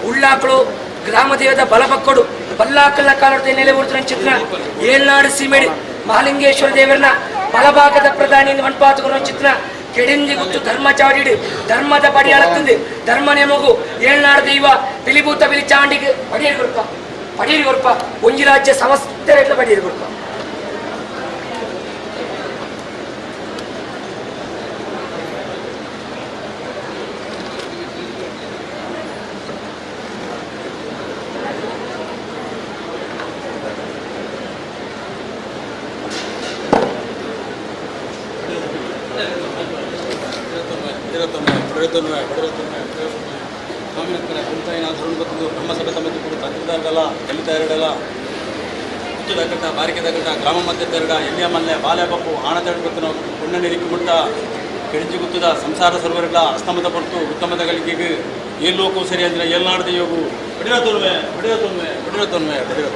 A: ಉಳ್ಳಾಕಳು ಗ್ರಾಮ ದೇವದ ಬಲಪಕ್ಕಡು ಬಲ್ಲಾಕಲ್ಲ ಕಾಲದ ನೆಲೆ ಊರ್ತಿನ ಚಿತ್ರ ಏಳ್ನಾಡು ಸೀಮೆಡಿ ಮಹಾಲಿಂಗೇಶ್ವರ ದೇವರನ್ನ ಬಲಭಾಗದ ಪ್ರಧಾನಿ ಮಣ್ಪಾತುಕರ ಚಿತ್ರ ಕೆಡಿಂಜಿ ಗುತ್ತು ಧರ್ಮಚಾವಡಿ ಧರ್ಮದ ಪಡಿ ಅಳತ್ತಂದು ಧರ್ಮ ನೇಮಗು ಏಳ್ನಾಡು ದೈವ ಪಿಲಿಭೂತ ಬಿಲಿ ಚಾಂಡಿಗೆ ಪಡಿಯರಿ ಕೊರ್ಪ ಪಡಿಯರಿ ಕೊರ್ಪ ಒಂಜಿ ರಾಜ್ಯ ಸಮಸ್ತ ರೇಟ್ಲ ಪಡಿಯರಿ ಕೊರ್ಪ.
C: ಗ್ರಾಮ ಮಧ್ಯತೆರಡ ಎಲ್ಲಿಯ ಮಲ್ಲೆ ಬಾಲೆ ಬಪ್ಪು ಆಣತೇಡು ಪುಣ್ಯ ನೆರಿக்கு ಮುಟ್ಟ ಕೆಡಿಂಜಿ ಗುತ್ತದ ಸಂಸಾರ ಸರ್ವರ್ಗಳ ಅಸ್ತಮದ ಪಡ್ತು ಉತ್ತಮದ ಗಳಿಗೆಗೆ ಏಳು ಸರಿ ಅಂದ್ರೆ ಏಳ್ನಾಡದ ಯೋಗು ಬಡಿರ ತೊನ್ವೆ ಬಡಿರ ತೊನ್ವೆ ಬಡಿರ ತೊನ್ವೆ ಬಡಿರ.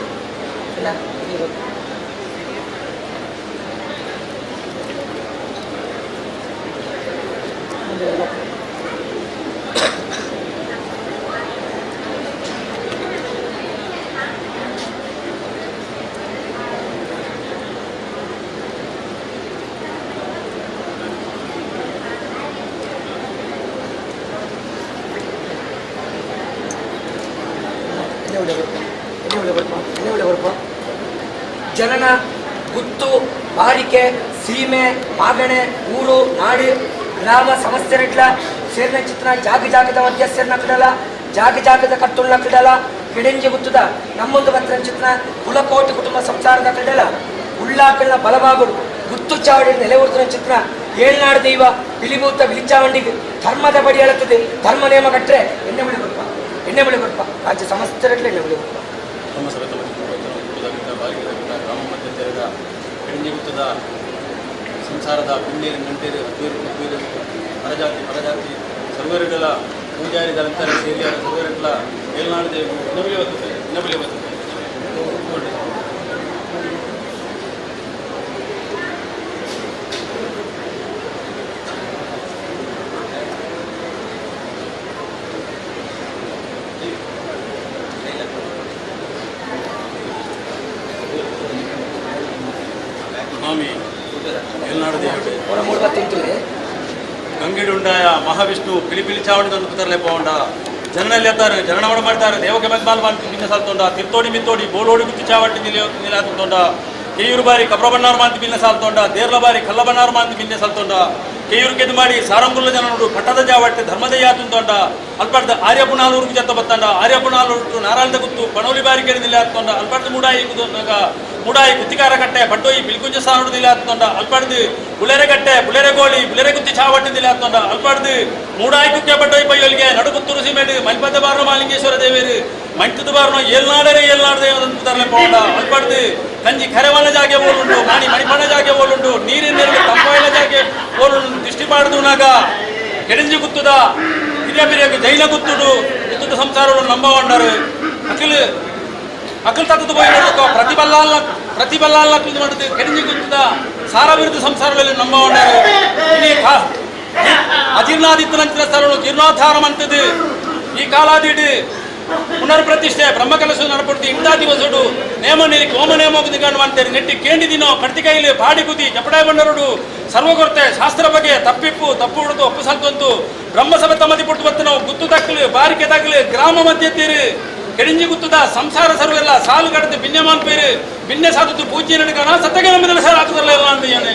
A: ಜನನ ಗುತ್ತು ಬಾರಿಕೆ ಸೀಮೆ ಮಾಗಣೆ ಊರು ನಾಡು ಗ್ರಾಮ ಸಮಸ್ಯೆರಟ್ಲ ಸೇರಿನ ಚಿತ್ರ ಜಾಗ ಜಾಗದ ಮಧ್ಯಸ್ಥರನ್ನ ಕಡಲ ಜಾಗ ಜಾಗದ ಕಟ್ಟುಳ್ಳ ಕಡಲ ಕೆಡೆಂಜಿ ಗುತ್ತದ ನಮ್ಮೊಂದು ಪತ್ರ ಚಿತ್ರ ಕುಲಕೋಟಿ ಕುಟುಂಬ ಸಂಸಾರದ ಕಡಲ ಉಳ್ಳಾಕಳ್ಳ ಬಲಭಾಗಡು ಗುತ್ತು ಚಾವಡಿ ನೆಲೆ ಊರ್ತಿನ ಚಿತ್ರ ಏಳ್ನಾಡು ದೈವ ಬಿಲಿಭೂತ ಬಿಲಿಚಾವಂಡಿಗೆ ಧರ್ಮದ ಬಡಿ ಅಳತ್ತದೆ ಧರ್ಮ ನೇಮ ಕಟ್ರೆ ಎಣ್ಣೆ ಬಿಳಿ ಕೊರ್ಪ ಎಣ್ಣೆ ಬಿಳಿ ಕೊರ್ಪ ರಾಜ್ಯ ಸಮಸ್ತರಟ್ಲ ಎಣ್ಣೆ ಬಿಳಿ ಕೊರ್ಪ.
C: ಗ್ರಾಮ ಮಧ್ಯತೆರಡ ಕೆಡಿಂಜಿ ಗುತ್ತದ ಸಂಸಾರದ ಪಿಂಡೇರು ನಂಟೇರು ಅದ್ವೇರು ಮದ್ವೇರು ಪರಜಾತಿ ಪರಜಾತಿ ಸರ್ವರಿಡಲ ಪೂಜಾರಿ ದಳಂತರ ಸೇರಿಯಾರ ಸರ್ವರಿಡಲ ಏಳ್ನಾಡು ದೇವು ಇನ್ನಬಲಿ ಬರ್ತದೆ ಇನ್ನಬಲಿ ಬರ್ತದೆ.
H: ಸ್ವಾಮಿ ಏಲ್ನಾಡು ದೇವರು
A: ಮೂರು
H: ಗಂಗೆಡುಂಡಾಯ ಮಹಾವಿಷ್ಣು ಪಿಲಿ ಪಿಲಿ ಚಾವಡಿ ತಂದು ಪೋಂಡ ಜನನಲ್ಲಿ ಎತ್ತಾರೆ ಜನನವಡ ಮಾಡ್ತಾರೆ ದೇವಕ್ಕೆ ಮೆಗ್ಮಾಲ್ ಮಾಡ್ತಿ ಬಿನ್ನ ಸಾಲ್ತೊಂಡ ತಿರ್ತೋಡಿ ಮಿತ್ತೋಡಿ ಬೋಲೋಡಿ ಗುತ್ತಿ ಚಾವಟ್ಟಿ ನಿಲಾತೊಂಡ ಕೇಯೂರು ಬಾರಿ ಕಬ್ರ ಬಣ್ಣಾರು ಮಾಂತಿ ಬಿನ್ನ ಸಾಲ್ತೊಂಡ ದೇರ್ಲ ಬಾರಿ ಕಲ್ಲ ಬಣ್ಣಾರು ಮಾಂತಿ ಬಿನ್ನೆ ಸಾಲ್ತೊಂಡ ಕೇಯೂರು ಕೆದು ಮಾಡಿ ಸಾರಂಗುಲ್ಲ ಜನನುಡು ಪಟ್ಟದ ಜಾವಟ್ಟೆ ಧರ್ಮದ ಯಾತುಂತೊಂಡ ಅಲ್ಪಡ್ದ ಆರ್ಯಪುಣಾಲೂರಿಗೆ ಜತ್ತ ಬತ್ತಂಡ ಆರ್ಯಪುಣಾಲೂರು ನಾರಾಯಣದ ಗುತ್ತು ಪಣೋಲಿ ಬಾರಿ ಕೆಡಿ ನಿಲಾತೊಂಡ ಅಲ್ಪಡ್ದ ಮೂಡಾಯಿ ಮೂಡಾಯಿ ಗುತ್ತಿಕಾರ ಕಟ್ಟೆ ಬಟ್ಟೋಯಿ ಬಿಲ್ಕುಂಜ ಸಾನುಡು ನಿಲಾತೊಂಡ ಅಲ್ಪಡ್ದು ಬುಲೆರೆ ಕಟ್ಟೆ ಬುಲೆರೆ ಗೋಳಿ ಬುಲೆರೆ ಗುತ್ತಿ ಚಾವಟ್ಟಿ ನಿಲಾತೊಂಡ ಅಲ್ಪಡ್ದು ಮೂಡಾಯಿ ಕುಕ್ಕೆ ಬಟ್ಟೋಯಿ ಪೈಯೊಲಿಗೆ ನಡುಗುತ್ತೂರು ಸಿಮೆಂಟ್ ಮಲ್ಪದ ಬಾರನ ಮಾಲಿಂಗೇಶ್ವರ ದೇವೇರು ಮಂಟದ ಬಾರನ ಏಲ್ನಾಡರೆ ಏಲ್ನಾಡು ದೇವರಂತ ಪೋಂಡ ಅಲ್ಪಡ್ದು ಕಂಜಿ ಖರೆವನ ಜಾಗೆ ಓಲುಂಡು ಮಾಣಿ ಮಣಿಪಣ ಜಾಗೆ ಓಲುಂಡು ನೀರಿನ ನೆರಳು ತಂಪಾಯಿನ ಜಾಗೆ ಓಲುಂಡು ದೃಷ್ಟಿ ಪಾಡ್ದು ನಾಗ ಕೆಡಿಂಜಿ ಗುತ್ತುದ ಹಿರಿಯ ಬಿರಿಯಕ್ಕೆ ಜೈನ ಗುತ್ತುಡು ಗುತ್ತುದ ಸಂಸಾರಗಳು ನಂಬವಂಡರು ಅಖಿಲ್ ಅಖಿಲ್ ತತ್ತದ ಪೋಯಿನ ಪ್ರತಿಬಲ್ಲಾಲ್ನ ಪ್ರತಿಬಲ್ಲಾಲ್ನ ಕುಂದು ಮಾಡುದು ಕೆಡಿಂಜಿ ಗುತ್ತುದ ಸಾರ ವಿರುದ್ಧ ಸಂಸಾರಗಳಲ್ಲಿ ನಂಬವಂಡರು ಇನಿ ಅಜೀರ್ಣಾದಿತ್ಯನಂಚಿನ ಸ್ಥಳಗಳು ಜೀರ್ಣೋದ್ಧಾರ ಮಂತದ್ದು ಈ ಕಾಲಾದಿಡು ಪುನರ್ ಪ್ರತಿಷ್ಠೆ ಬ್ರಹ್ಮಕಲಶ ನಡಪಡ್ತಿ ಇಂಥ ದಿವಸಡು ನೇಮ ನಿಲಿಕ್ ಹೋಮ ನೇಮ ದಿಗಂಡು ಮಾಡ್ತಾರೆ ನೆಟ್ಟಿ ಕೇಂಡಿ ದಿನೋ ಕಡ್ತಿಕೈಲಿ ಪಾಡಿ ಕುದಿ ಜಪಡಾಯ ಬಂಡರುಡು ಸರ್ವಗೊರ್ತೆ ಶಾಸ್ತ್ರ ಬಗ್ಗೆ ತಪ್ಪಿಪ್ಪು ತಪ್ಪು ಹುಡುದು ಒಪ್ಪು ಸಲ್ತೊಂತು ಬ್ರಹ್ಮಸಭೆ ತಮ್ಮದಿ ಪುಟ್ಟು ಬತ್ತು ನಾವು ಗುತ್ತು ತಕ್ಕಲು ಬಾರಿಕೆ ತಕ್ಕಲು ಗ್ರಾಮ ಮಧ್ಯೆ ತೀರು ಕೆಡಿಂಜಿ ಗುತ್ತದ ಸಂಸಾರ ಸರ್ವೆಲ್ಲ ಸಾಲು ಕಡದು ಬಿನ್ನೆ ಮಾನ್ಪೇರು ಬಿನ್ನೆ ಸಾಧುತ್ತು ಪೂಜೆ ನಡುಕಣ ಸತ್ತಗೆ ನಮ್ಮ ಸರ್ ಹಾಕುದಲ್ಲ ಇಲ್ಲ ಅಂತ ಏನೇ.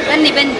I: ಬನ್ನಿ ಬನ್ನಿ.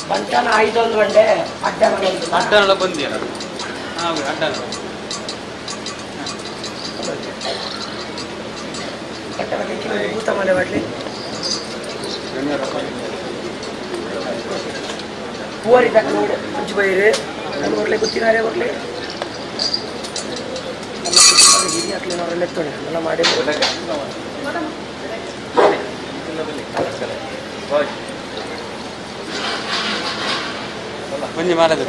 A: ಬಂಟನ ಐದೊಂದು ಬಂಡೆ ಅಡ್ಡ
C: ಅಡ್ಡನೆಲ್ಲ ಬಂದಿಯಲ್ಲ. ಹಾಂ, ಅಡ್ಡನ.
A: ಭೂತ ಮಲೆ ಮಾಡಲಿ ಪೂವರಿ ತಕ್ಕ ಮಂಜು ಬೈರು ಅಲ್ಲಿ ಹೊರ್ಲೆ ಗೊತ್ತಿನಾರೆ ಹೊರ್ಲೆ ನಮ್ಮ ಕುಟುಂಬದ ಹಿರಿಯಾಕ್ಲಿನವರೆಲ್ಲ ಎತ್ತೋಣ ಎಲ್ಲ ಮಾಡಿ.
D: ಒಂಜಿ ಮಾಲದ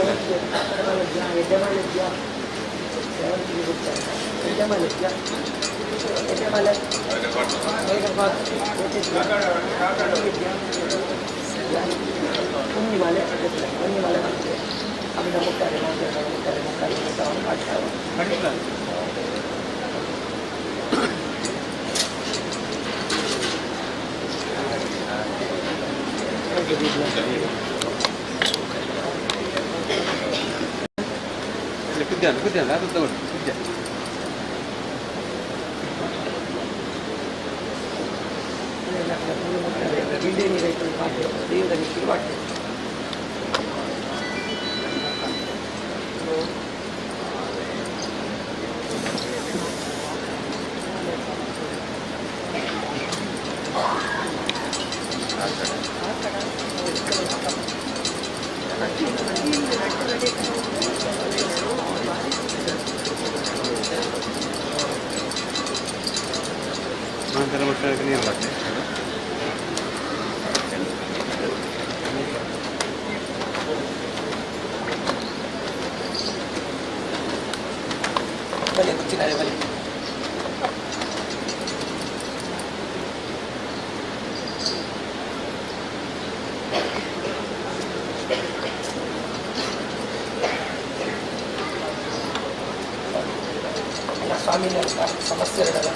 D: ಕುದ್ಯಾನ ಕುದ್ಯಾನ ಅದು ತಗೊಂಡು ಕುದ್ಯ. ಮಾಂತರ ಮಕ್ಕಳಿಗೆ ನೀರು ಹಾಕಿ.
A: ಬಲೆ ಗೊತ್ತಿದ್ದಾರೆ ಬಲೆ. ಸ್ವಾಮಿ ಸಮಸ್ಯೆ ಇರಲ್ಲ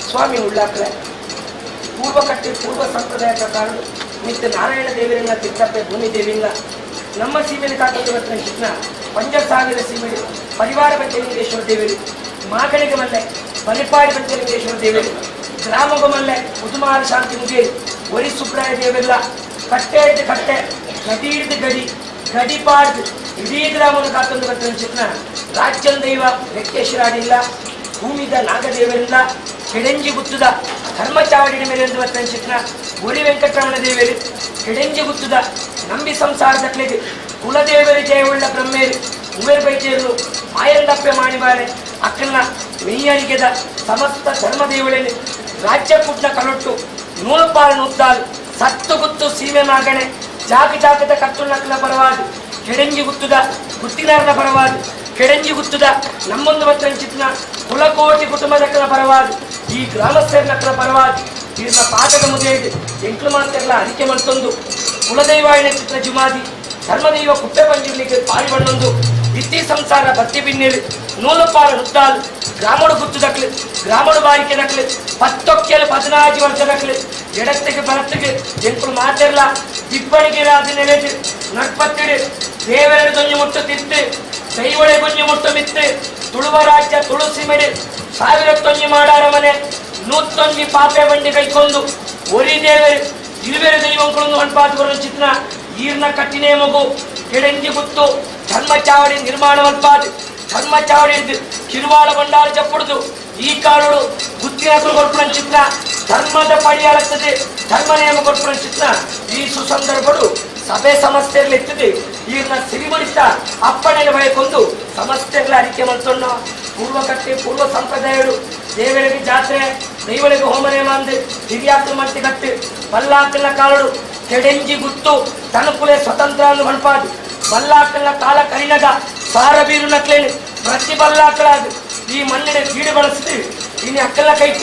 A: ಸ್ವಾಮಿ ಉಳ್ಳಾಕ್ರೆ. ಪೂರ್ವ ಕಟ್ಟಿ ಪೂರ್ವ ಸಂಪ್ರದಾಯ ಪ್ರಕಾರ ನಿತ್ಯ ನಾರಾಯಣ ದೇವರಿಂದ ತಿರ್ತಪ್ಪೆ ಭೂಮಿ ದೇವಿಲ್ಲ ನಮ್ಮ ಸೀಮೆಯಲ್ಲಿ ಕಾಕಂದು ಚಿತ್ರ ಪಂಚಸಾಗರ ಸೀಮೆ ಪರಿವಾರ ಪಂಚಲಿಂಗೇಶ್ವರ ದೇವರು, ಮಾಗಳಿಗೆ ಮಲ್ಲೆ ಬಲಿಪಾಡಿ ಪಂಚಲಿಂಗೇಶ್ವರ ದೇವರು, ಗ್ರಾಮಗ ಮಲ್ಲೆ ಮುದುಮಾರ ಶಾಂತಿ ಮುಗೇರಿ ಒರಿ ಸುಬ್ರಾಯ ದೇವರೆಲ್ಲ ಕಟ್ಟೆ ಹಿಡಿದು ಕಟ್ಟೆ ಗಡಿ ಹಿಡಿದು ಗಡಿ ಗಡಿಪಾಡ್ದು ಇಡೀ ಗ್ರಾಮವನ್ನು ಕಾತಂದು ಬರ್ತಾನೆ ಚಿತ್ರ ರಾಜ್ಯದ ದೈವ ವೆಂಕಟೇಶ್ವರಾಡಿಲ್ಲ ಭೂಮಿದ ನಾಗದೇವರಿಲ್ಲ ಕೆಡೆಂಜಿ ಗುತ್ತದ ಧರ್ಮಚಾವಡಿನ ಮೇಲೆ ಎಂದು ಬರ್ತಾನೆ ಚಿತ್ರ ಒರಿ ವೆಂಕಟರಮಣ ದೇವರು ಕೆಡೆಂಜಿ ಗುತ್ತದ ನಂಬಿ ಸಂಸಾರದ ಕ್ಲೆಗೆ ಕುಲದೇವರಿ ಜಯವುಳ್ಳ ಬ್ರಹ್ಮೇರು ಉಮೇರ್ ಬೈಚೇರು ಮಾಯಂದಪ್ಪೆ ಮಾಡಿಬಾರೆ ಅಕ್ಕನ ಮೆಯ್ಯರಿಗೆದ ಸಮಸ್ತ ಧರ್ಮದೇವಳಲ್ಲಿ ರಾಜ್ಯ ಪುಟ್ನ ಕಲೊಟ್ಟು ನೂಲುಪಾಲ ನುದ್ದಾಲು ಸತ್ತು ಗುತ್ತು ಸೀಮೆ ಮಾಗಣೆ ಜಾಗ ಜಾಗದ ಕತ್ತುಳ್ಳಕ್ಕನ ಪರವಾದ ಕೆಡೆಂಜಿ ಗುತ್ತದ ಗುತ್ತಿನಾರನ ಪರವಾದ ಕೆಡೆಂಜಿ ಗುತ್ತದ ನಮ್ಮೊಂದು ಚಿತ್ನ ಕುಲಕೋಟಿ ಕುಟುಂಬದಕ್ಕನ ಪರವಾದ ಈ ಗ್ರಾಮಸ್ಥರನಕ್ಕನ ಪರವಾದ ಇರ್ನ ಪಾಠದ ಮುದೇಡು ಎಂಕ್ಲು ಮಾತೆಲ್ಲ ಅರಿಕೆ ಮಾಡ್ತೊಂದು ಕುಲದೈವಾಯಿನ ಚಿತ್ರ ಜುಮಾದಿ ಧರ್ಮದೈವ ಕುಪ್ಪೆ ಪಂಜಿರ್ಲಿಕ್ಕೆ ಪಾರಿ ಬಣ್ಣೊಂದು ಇತ್ತಿ ಸಂಸಾರ ಬತ್ತಿ ಬಿನ್ನೇಳು ನೂಲುಪಾಲ ನುದ್ದಾಲು ಗ್ರಾಮಡು ಗುತ್ತುದಕ್ಲು ಗ್ರಾಮಡು ಬಾರಿಕೆ ದಕ್ಲು ಪತ್ತೊಕ್ಕೆಲು 14 ವರ್ಷ ದಕ್ಲು ಎಡತ್ತಿಗೆ ಬಲತ್ತಿಗೆ ಎಂಕುಲು ಮಾತೆರ್ಲ ದಿಬ್ಬಣಿಗೆ ರಾಜ ನೆಲೆದು ನಡ್ಪತ್ತಿಡು ದೇವರ ದೊಂಜಿ ಮುಟ್ಟು ತಿತ್ತು ದೈವಳೆ ಗುಂಜಿ ಮುಟ್ಟು ಮಿತ್ತು ತುಳುವ ರಾಜ್ಯ ತುಳುಸಿಮೆಡು ಸಾವಿರ ತೊಂಜಿ ಮಾಡಾರ ಮನೆ ನೂತ್ತೊಂಜಿ ಪಾಪೆ ಬಂಡಿ ಕೈಕೊಂಡು ಒರಿ ದೇವರು ಇರುವೆರು ದೈವಂಕುಳನ್ನು ಹೊಣ್ಪಾತು ಚಿತ್ರ ಈರ್ನ ಕಟ್ಟಿನೇ ಮಗು ಕೆಡೆಂಜಿ ಗುತ್ತು ಧರ್ಮ ಚಾವಡಿ ನಿರ್ಮಾಣ ಮಲ್ಪಾದು ಧರ್ಮ ಚಾವಡಿ ಕಿರುವಾಳ ಬಂಡಾರ ಚಪ್ಪುಡುದು ಈ ಕಾಲುಡು ಗುತ್ತಿನ ಕೊಡ್ಪುಣ ಚಿತ್ರ ಧರ್ಮದ ಪಡಿಯಾಳತ್ತದೆ ಧರ್ಮ ನಿಯಮ ಕೊಡ್ಪುಣ ಚಿತ್ರ ಈ ಸುಸಂದರ್ಭಡು ಸಭೆ ಸಮಸ್ಯೆಗಳು ಇತ್ತದೆ ಈರ್ನ ಸಿರಿಮಡಿತ ಅಪ್ಪಣೆಯ ಬಯಕೊಂದು ಸಮಸ್ಯೆಗಳ ಅರಿಕೆ ಮಾಡ್ತೊಣ್ಣ ಪೂರ್ವ ಕಟ್ಟಿ ಪೂರ್ವ ಸಂಪ್ರದಾಯರು ದೇವರಿಗೆ ಜಾತ್ರೆ ದೈವಳಿಗೆ ಹೋಮ ನೇಮ ಅಂದು ಹಿರಿಯಾಕ್ಲು ಮಟ್ಟಿ ಕಟ್ಟು ಬಲ್ಲಾಕಲ್ಲ ಕಾಲಡು ಕೆಡೆಂಜಿ ಗುತ್ತು ತನುಕುಲೆ ಸ್ವತಂತ್ರ ಅನ್ನು ಹೊಣ್ಪಾದು ಬಲ್ಲಾಕಲ್ಲ ಕಾಲ ಕರಿನಗ ಸಾರಬೀರು ನಕ್ಲೇನು ಪ್ರತಿ ಬಲ್ಲಾಕಲಾದು ಈ ಮಣ್ಣಿನ ಬೀಡು ಬಳಸಿದು ಇನ್ನು ಅಕ್ಕಲ ಕೈಟ್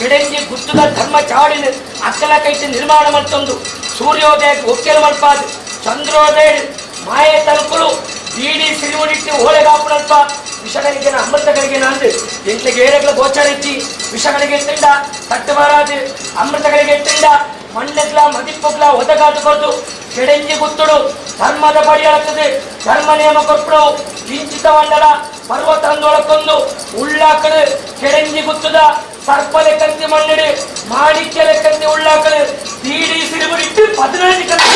A: ಕೆಡೆಂಜಿ ಗುತ್ತದ ಧರ್ಮ ಚಾವಡಿನ ಅಕ್ಕಲ ಕೈಟ್ ನಿರ್ಮಾಣ ಮಾಡ್ತೊಂದು ಸೂರ್ಯೋದಯಕ್ಕೆ ಒಕ್ಕೆಲು ಮಲ್ಪಾದು ಚಂದ್ರೋದಯ ಮಾಯೆ ತಲುಪಲು ಬೀಡಿ ಸಿರಿಮುಡಿಟ್ಟು ಓಳೆಗಾಪುನಲ್ಪ ವಿಷಗಳಿಗೆ ಅಮೃತಗಳಿಗೆ ನಂದು ಎಂಟ್ಲಿಗೆ ಏರಗಳ ಗೋಚಾರ ಇಚ್ಚಿ ವಿಷಗಳಿಗೆ ತಿಂಡ ತಟ್ಟು ಬಾರಾದು ಅಮೃತಗಳಿಗೆ ತಿಂಡ ಮಣ್ಣಗ್ಲ ಮದಿಪ್ಪಗ್ಲ ಒದಗಾದು ಕೊರ್ದು ಕೆಡೆಂಜಿ ಗುತ್ತುಡು ಧರ್ಮದ ಪಡಿಯಾಳತ್ತದೆ ಧರ್ಮ ನಿಯಮ ಕೊರ್ಪುಡು ಕಿಂಚಿತ ಮಂಡಲ ಪರ್ವತ ಅಂದೊಳಕ್ಕೊಂದು ಉಳ್ಳಾಕಡು ಕೆಡೆಂಜಿ ಗುತ್ತದ ಸರ್ಪಲೆ ಕಂತಿ ಮಣ್ಣಿಡು ಮಾಣಿಕ್ಯಲೆ ಕಂತಿ ಉಳ್ಳಾಕಡು ಬೀಡಿ ಸಿರಿಮುಡಿಟ್ಟು 15 ಕಂತಿ.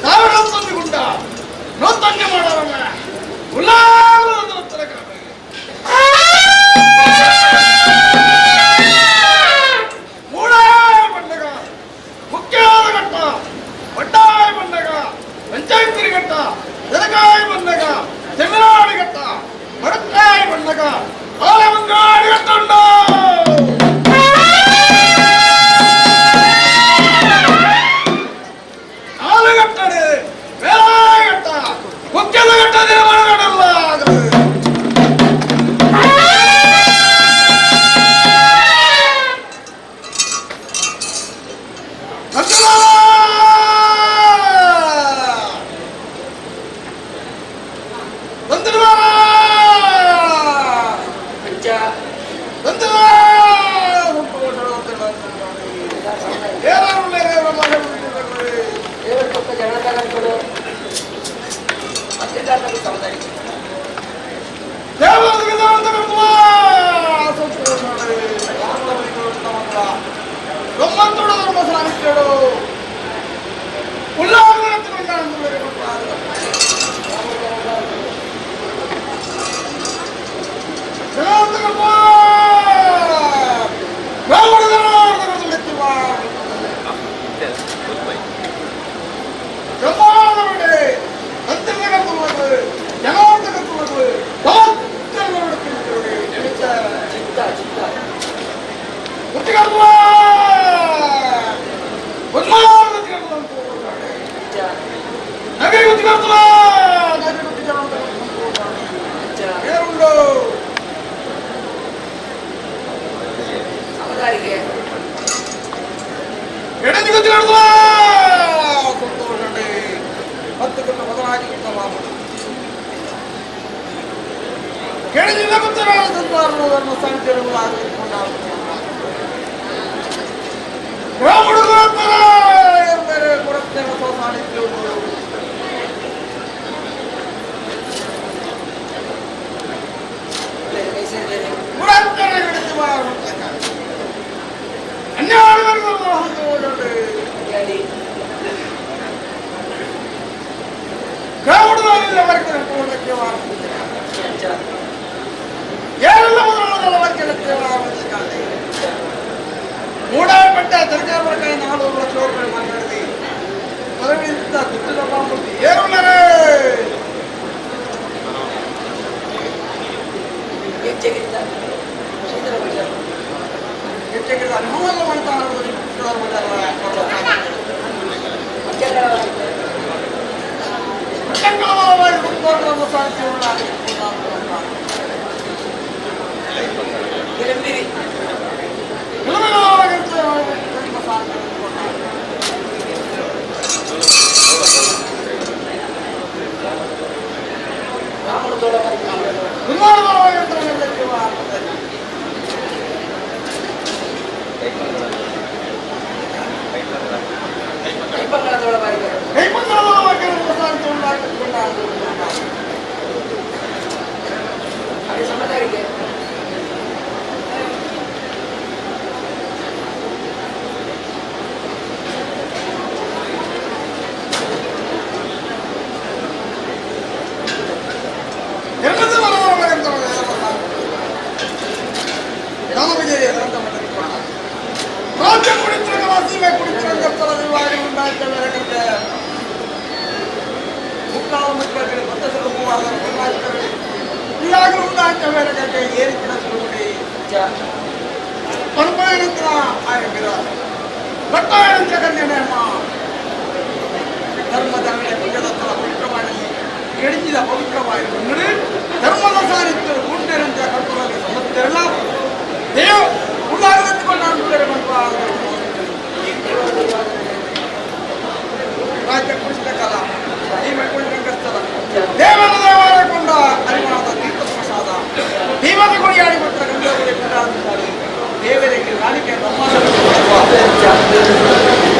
I: ಸಾವಿರೊಂದು ಗುಂಡ ನೂತನ್ಯ ಮಾಡೋಣ ಉಲ್ಲಾಸ ಮೂಡಾಯ పండగ ముఖ్యాల గట్ట వడ్డాయ పండగ పంచాయతీ గట్ట జనకాయ పండగ చెమినాడు గట్ట మడకాయ పండగ ఆలమంగాడి గట్ట ఉండు ఆలుగట్టడు వేలాయ గట్ట ముఖ్యల గట్ట దినమడగడల్లా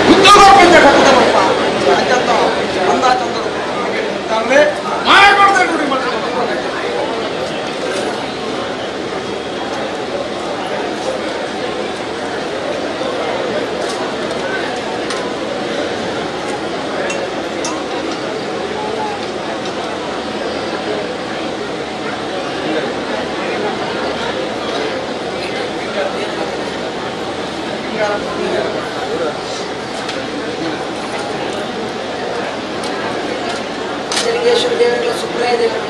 J: ಉದ್ಯೋಗ
A: ಮಂಚಲಿಂಗೇಶ್ವರ ದೇವರುಗಳ ಸುಬ್ರಾಯ ದೇವರ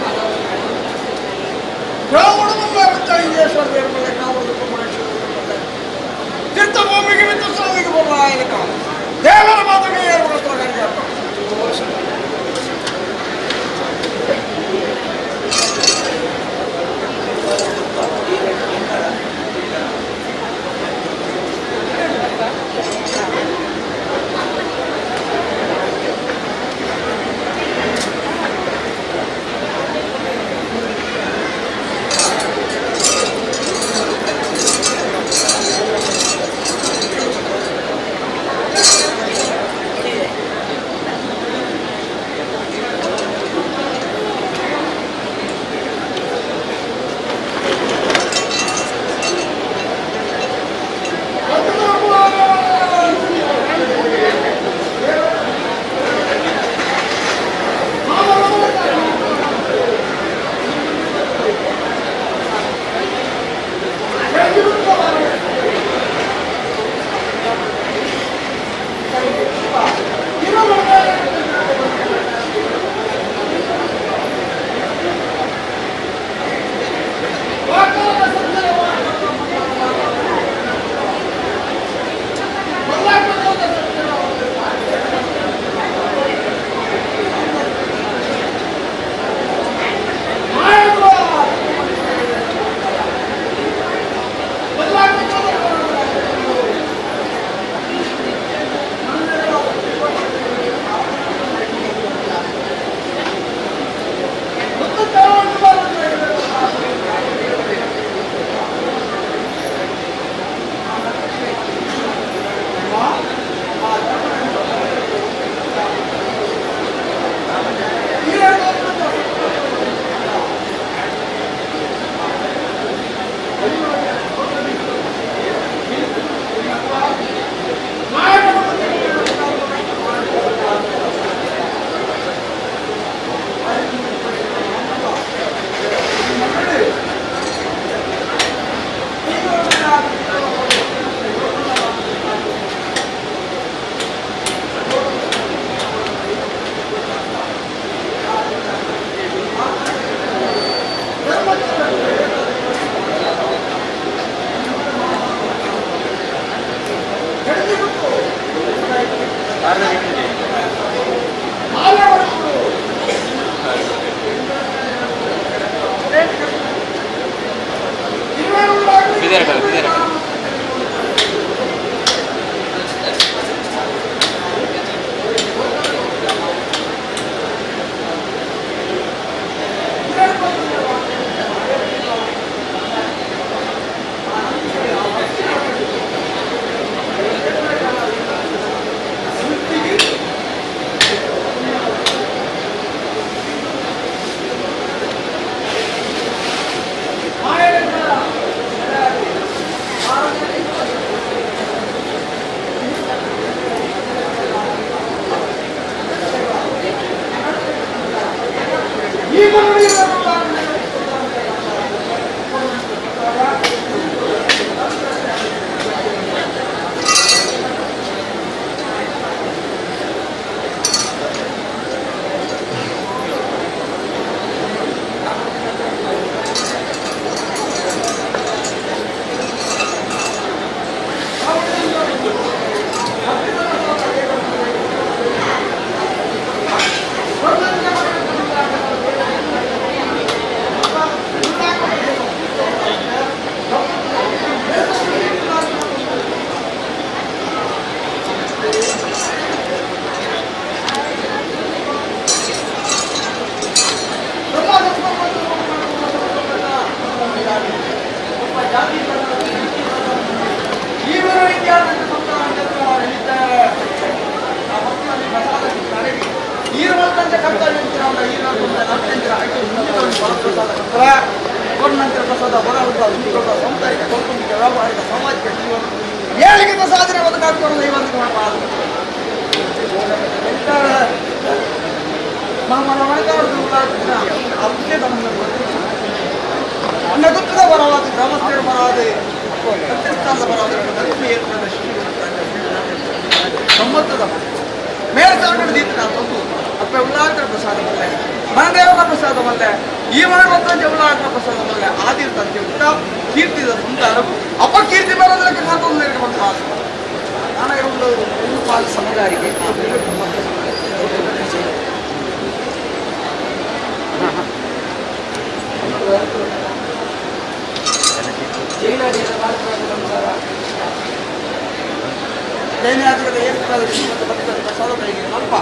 I: ಮಂಚಲಿಂಗೇಶ್ವರ ದೇವರುಗಳ ಕಾವಲು ತೀರ್ಥಭೂಮಿಗೆ ವಿದ್ಯುತ್ಸಾವಿಗೆ ಬರಲಾಯಕ ದೇವರ ಮಾತುಗೆ
C: ಮನದೇವರ ಪ್ರಸಾದ ಮಲ್ಲೆ ಈ ಮನೆ ಮತ್ತು ಜವಳಾಟನ ಪ್ರಸಾದ ಮಲ್ಲೆ ಆದಿರ್ ತಂದೆ ಉಂಟ ಕೀರ್ತಿದ ಸಂತಾನ ಅಪಕೀರ್ತಿ ಬರೋದಕ್ಕೆ ಮಾತೊಂದು
A: ಪಾಲು ಸಮಗಾರಿಗೆ
C: ಪ್ರಸಾದ ಅಲ್ಪ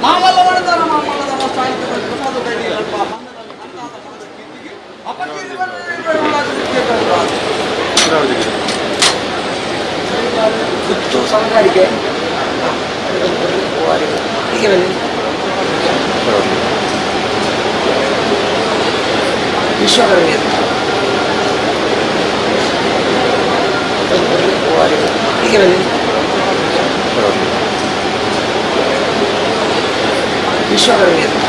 C: ಮಾಮಲ್ಲ ಮಾಡಿದಾರ ಮಾಮಲ್ಲದ ಪ್ರಸಾದ ಅಲ್ಪ ಅಪಕೀರ್ತಿ
A: ಗುತ್ತು ಸಮಗಾರಿಕೆ ಹೀಗೆ ಬನ್ನಿ ವಿಶ್ವಕರ್ಮ ಹೀಗೆ ಬನ್ನಿ ವಿಶ್ವಕರ್ಮ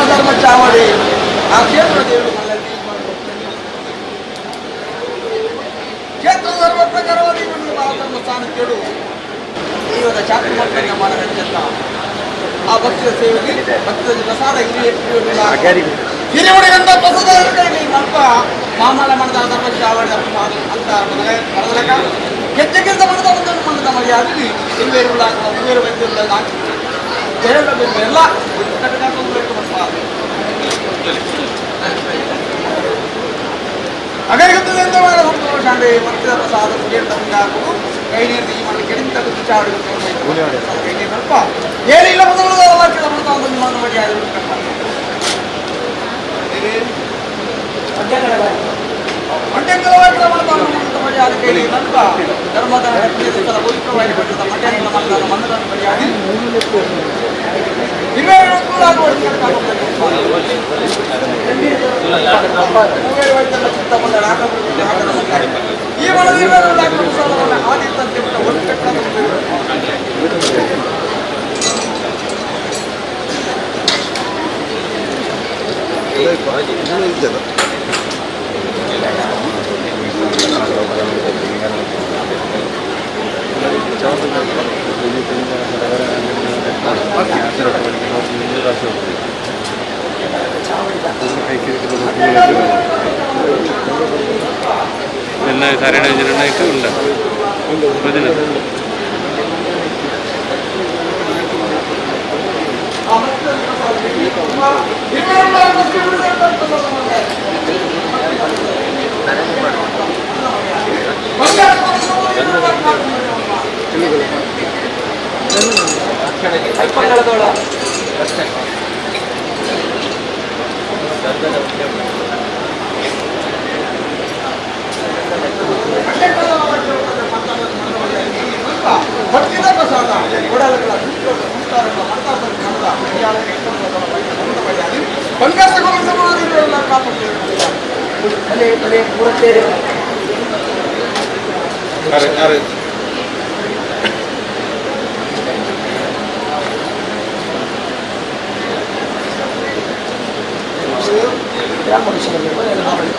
C: ಧರ್ಮ ಚಾವಡಿ ಆ ಕ್ಷೇತ್ರ ದೇವರು ಕ್ಷೇತ್ರ ಧರ್ಮ ಪ್ರಕಾರವಾಗಿ ಧರ್ಮ ಸ್ಥಾನಕ್ಕೇಳು ದೈವದ ಚಾತುರ್ಮಾರ್ಯ ಮಾಡಬೇಕಂತ ಆ ಭಕ್ತಿಯ ಸೇವೆಗೆ ಭಕ್ತಿಯ ಪ್ರಸಾದ ಹಿರಿಯಡಿಗಂತ ಪ್ರಸಾದ ಅಲ್ಪ ಮಾಮಲ್ಲ ಮಾಡಿದ ಧರ್ಮ ಚಾವಡಿ ಅಂತ ಬರದಲಕ ಕೆಟ್ಟ ಕೆಲಸ ಮಾಡಿದ ಮಾಡಿದ ಮರ್ಯಾದೆ ಇರುವೇರು ಇರುವೇರು ವೈದ್ಯರು ಎಲ್ಲ ಅಗರಿಗುತ್ತದಿಂದ ಸಂತೋಷ ಭಕ್ತಿಯ ಪ್ರಸಾದ ಕೈ ನೀರು ಈ ಮಣ್ಣು ಕೆಡಿಂತ ಚಾಡು ಕೈ ನೀರು ಸ್ವಲ್ಪ ಏನಿಲ್ಲ ಮೊದಲು ಧರ್ಮದ ಈ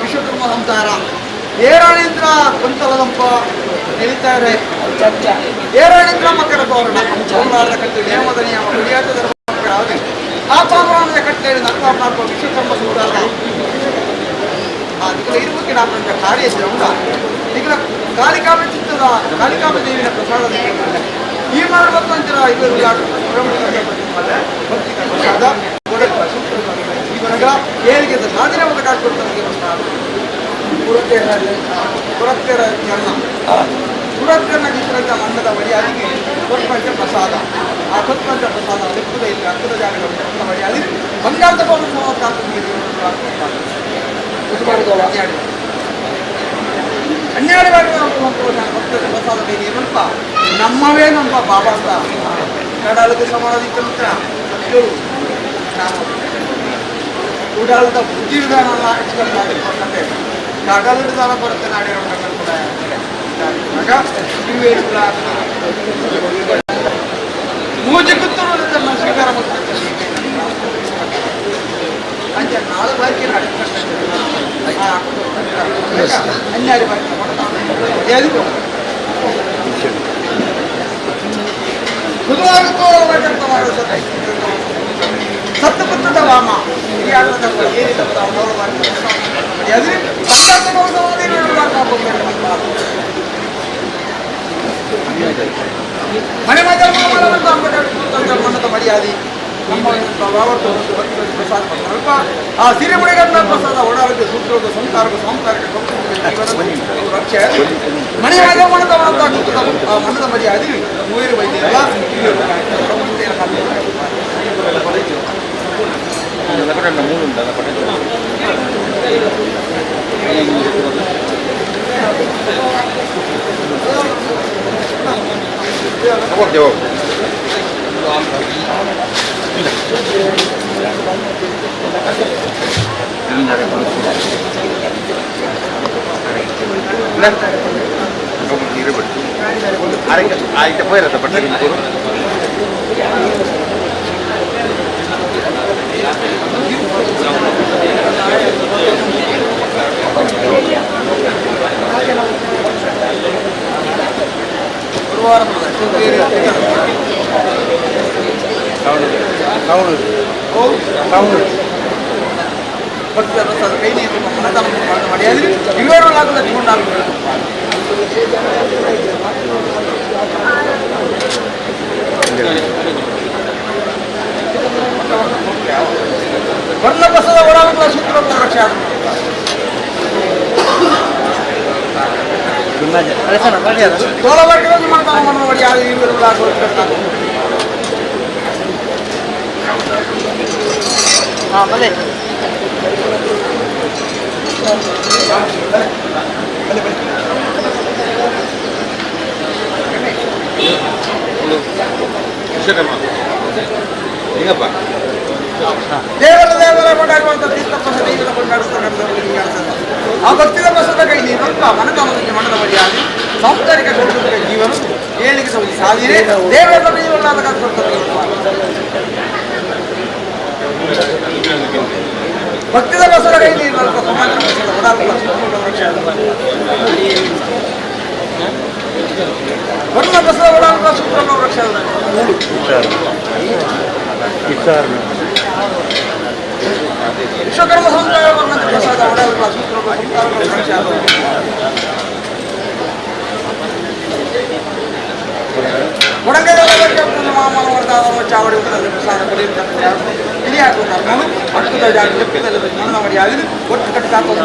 C: ವಿಶ್ವಕರ್ಮ ಸಂತಾರ ಏರಾಣೇಂದ್ರ ಕೊಂತಲದಂಪ ಹೇಳ್ತಾರೆ ಏರಾಣೇಂದ್ರ ಮಕ್ಕಳ ತೋರಣ ಕಟ್ಟು ನಿಯಮದ ನಿಯಮ ಗುಡಿಯಾಟದ ಆ ಪಾಪರಾಣದ ಕಟ್ಟೆ ನಕ್ಕ ವಿಶ್ವಕರ್ಮ ಸಂತಾರ ಆ ಇರುವುದಕ್ಕೆ ನಾಪಂಚ ಕಾರ್ಯ ಉಂಟ ಈಗ ಕಾಳಿಕಾಂಬ ಚಿತ್ತದ ಕಾಳಿಕಾಂಬ ದೇವಿನ ಪ್ರಸಾದ ಈ ಮಾಡುವಂತರ ಇವರು ಪ್ರಸಾದ
I: ಜೀವನಗಳ ಏಳಿಗೆ ಸಾಧನೆ ಮತ್ತು ಕಾಕೊಡ್ತಾರೆ ದೇವಸ್ಥಾನ. ಪುರತ್ತೆರ ಚರಣ ಪುರತ್ತೆರನ ಚಿತ್ರದ ಮಣ್ಣದ ಮರ್ಯಾದೆಗೆ ಕೊತ್ಪಂಚ ಪ್ರಸಾದ. ಆ ಕೊತ್ಪಂಚ ಪ್ರಸಾದ ಲೆಕ್ಕದ ಇಲ್ಲಿ ಅಕ್ಕದ ಜಾಗದ ಮರ್ಯಾದೆ ಬಂಗಾರದ ಹನ್ನೆರಡು ಭಕ್ತರ ಪ್ರಸಾದ ಏನಪ್ಪ ನಮ್ಮವೇ ನಮ್ಮ ಬಾಬಾ ಅಂತ ಕಡಾಳಕ್ಕೆ ಸಮಾನ ಸತ್ಯರು ನಾವು ಉಡಾಳದ ಬುದ್ಧಿ ವಿಧಾನ ಹೆಚ್ಚು ಕಡಲು ದಾನ ಬರುತ್ತೆ ನಾಡಿರೋ ಕೂಡ ಮೂಜಿ ಕುತ್ತೂರು ಸ್ವೀಕಾರ ಅಂಚೆ ನಾಲ್ಕು ಬಾಕಿ ಹನ್ನೆರಡು ಬಾಕಿ ಸತ್ತಪುತ್ರದ ವಾಮ ಮನೆ ಮರ್ಯಾದೆ ನಮ್ಮ ಪ್ರಸಾದ ಆ ಸಿರಿಮುಡಿಗನ್ನ ಪ್ರಸಾದ ಓಡಾಡಕ್ಕೆ ಸೂತ್ರದ ಸಂಸಾರಕ ಸಂಸಾರಕ ರಕ್ಷೆ ಮನೆ ಮಣದ ಆ ಮಣ್ಣದ ಮರ್ಯಾದೆ ಮೂವರು ವೈದ್ಯರಲ್ಲ.
E: ಆಯ್ತು ಪೋಯಿರತ್ತ ಬಟ್ಟೆ.
I: ವರ್ಣ ಪ್ರಸಾದ ಓಡಾಡುವ ಸೂತ್ರ ರಕ್ಷೆ
E: ವಿಶ್ವಕರ್ಮ ಹೆಂಗಪ್ಪ?
I: ದೇವರ ದೇವರ ಕೊಂಡಾಡುವಂತ ತೀರ್ಥ ಪ್ರಸಾದ ಈಗಲ ಕೊಂಡಾಡಿಸ್ತಾರೆ. ಆ ಭಕ್ತಿದ ಪ್ರಸಾದ ಕೈ ನೀರು ಮನತನದಲ್ಲಿ ಮನದ ಮರ್ಯಾದೆ ಸಾಂಸಾರಿಕ ಕೌಟುಂಬಿಕ ಜೀವನ ಏಳಿಗೆ ಸಾಧನೆ ದೇವರ ಜೀವನ ಭಕ್ತಿದ ಪ್ರಸಾದ ಕೈ ನೀರು ಸಮಾಜ ಪ್ರಸಾದ ಓಡಾಡುವ ವರ್ಣ ಪ್ರಸಾದ ಓಡಾಡುವ ಸೂತ್ರ ರಕ್ಷೆ. ವಿಶ್ವಕರ್ಮ ಸಂಪ್ರದಾಯ ಪ್ರಸಾದ ಓಡಾಡುವ ಸೂತ್ರ ರಕ್ಷೆ. ಚಾವಡಿ ಪ್ರಸಾದ ಅಕ್ಕದ ಜಾಗ ಲೆಕ್ಕದಲ್ಲಿ ಮರ್ಯಾದೆ ಒಟ್ಟು ಕಟ್ಟಿ ಹಾಕೋದು.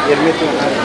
E: 84.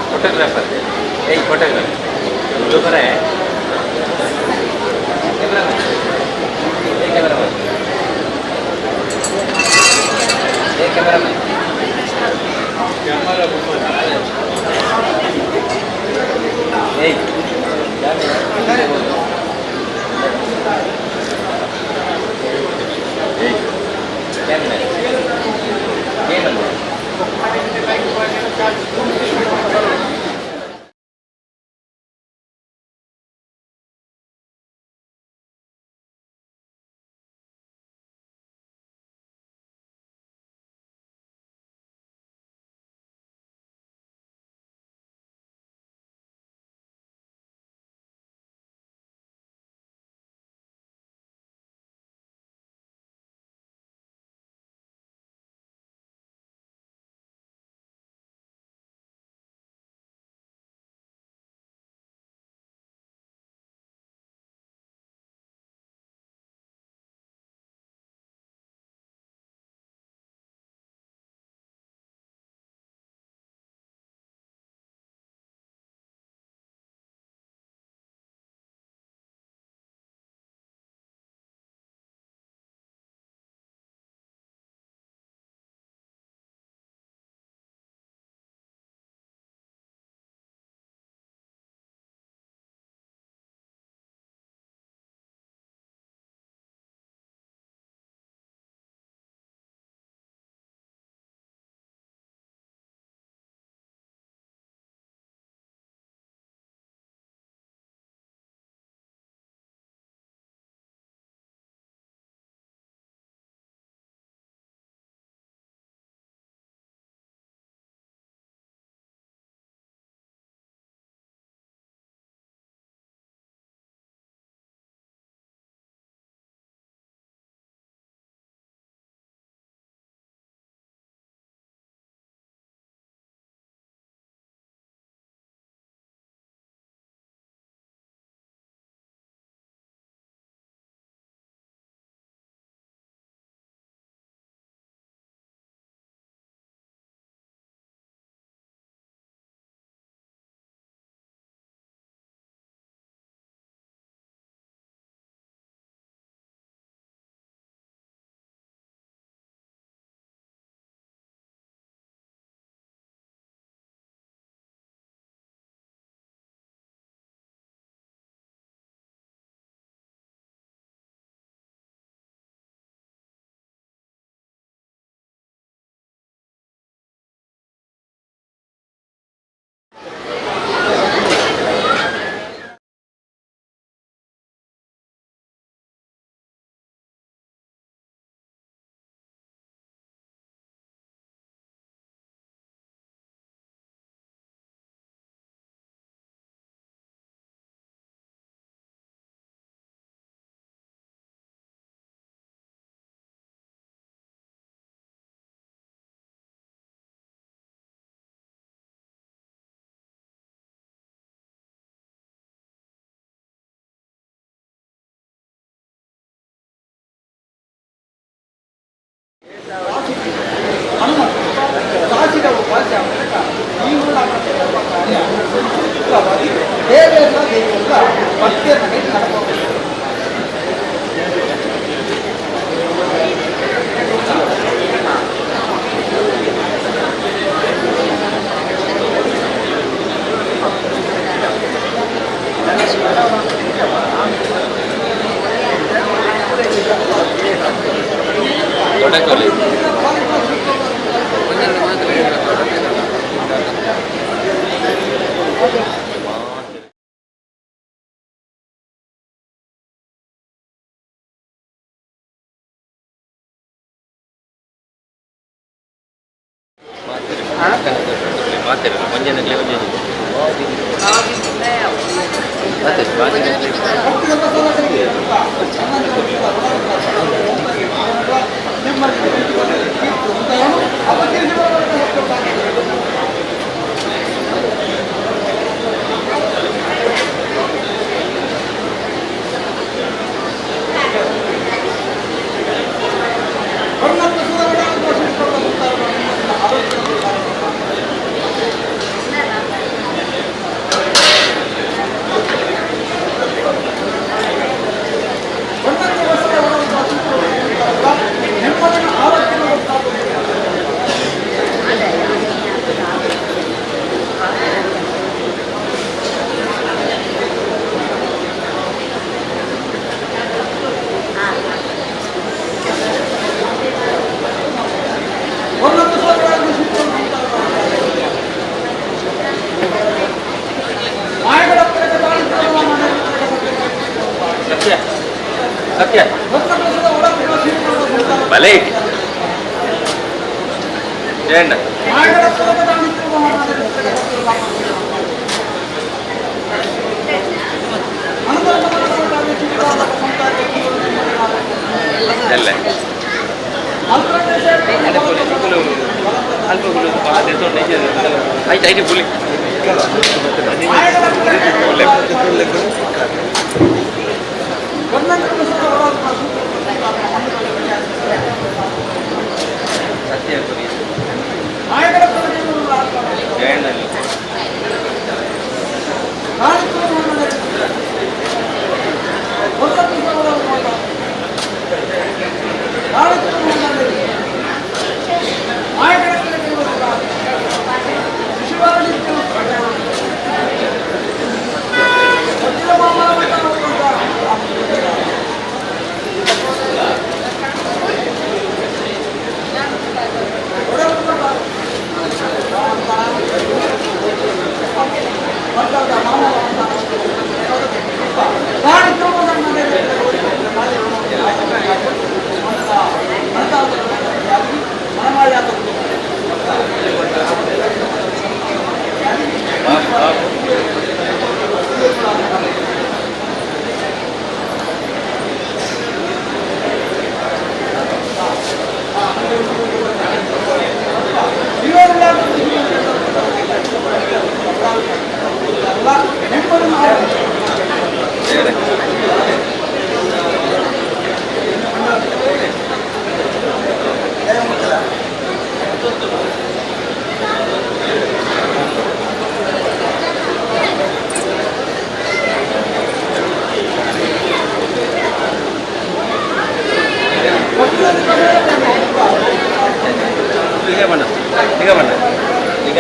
D: ಫೋಟೋಗ್ರಾಫರ್ ಏಯ್ ಫೋಟೋಗ್ರಾಫರ್ ಬರೇ ಕ್ಯಾಮ್ರಾಮನ್ ಏ ಕ್ಯಾಮ್ರಾಮನ್ ಏ ಕ್ಯಾಮ್ರಾಮನ್ ಏಯ್ ಏಯ್ ಕ್ಯಾಮ್ರಾ ಏನಲ್ಲ. ಸತ್ಯ ಭಲೆ ಇಟ್ಟು ಜಯಣ್ಣ. ಎಲ್ಲ ಆಯ್ತು ಆಯ್ತು ಬುಲಿ. ಸತ್ಯ ಜಯಣ್ಣ. ಈಗ ಬಣ್ಣ, ಈಗ ಬಣ್ಣ, ಈಗ.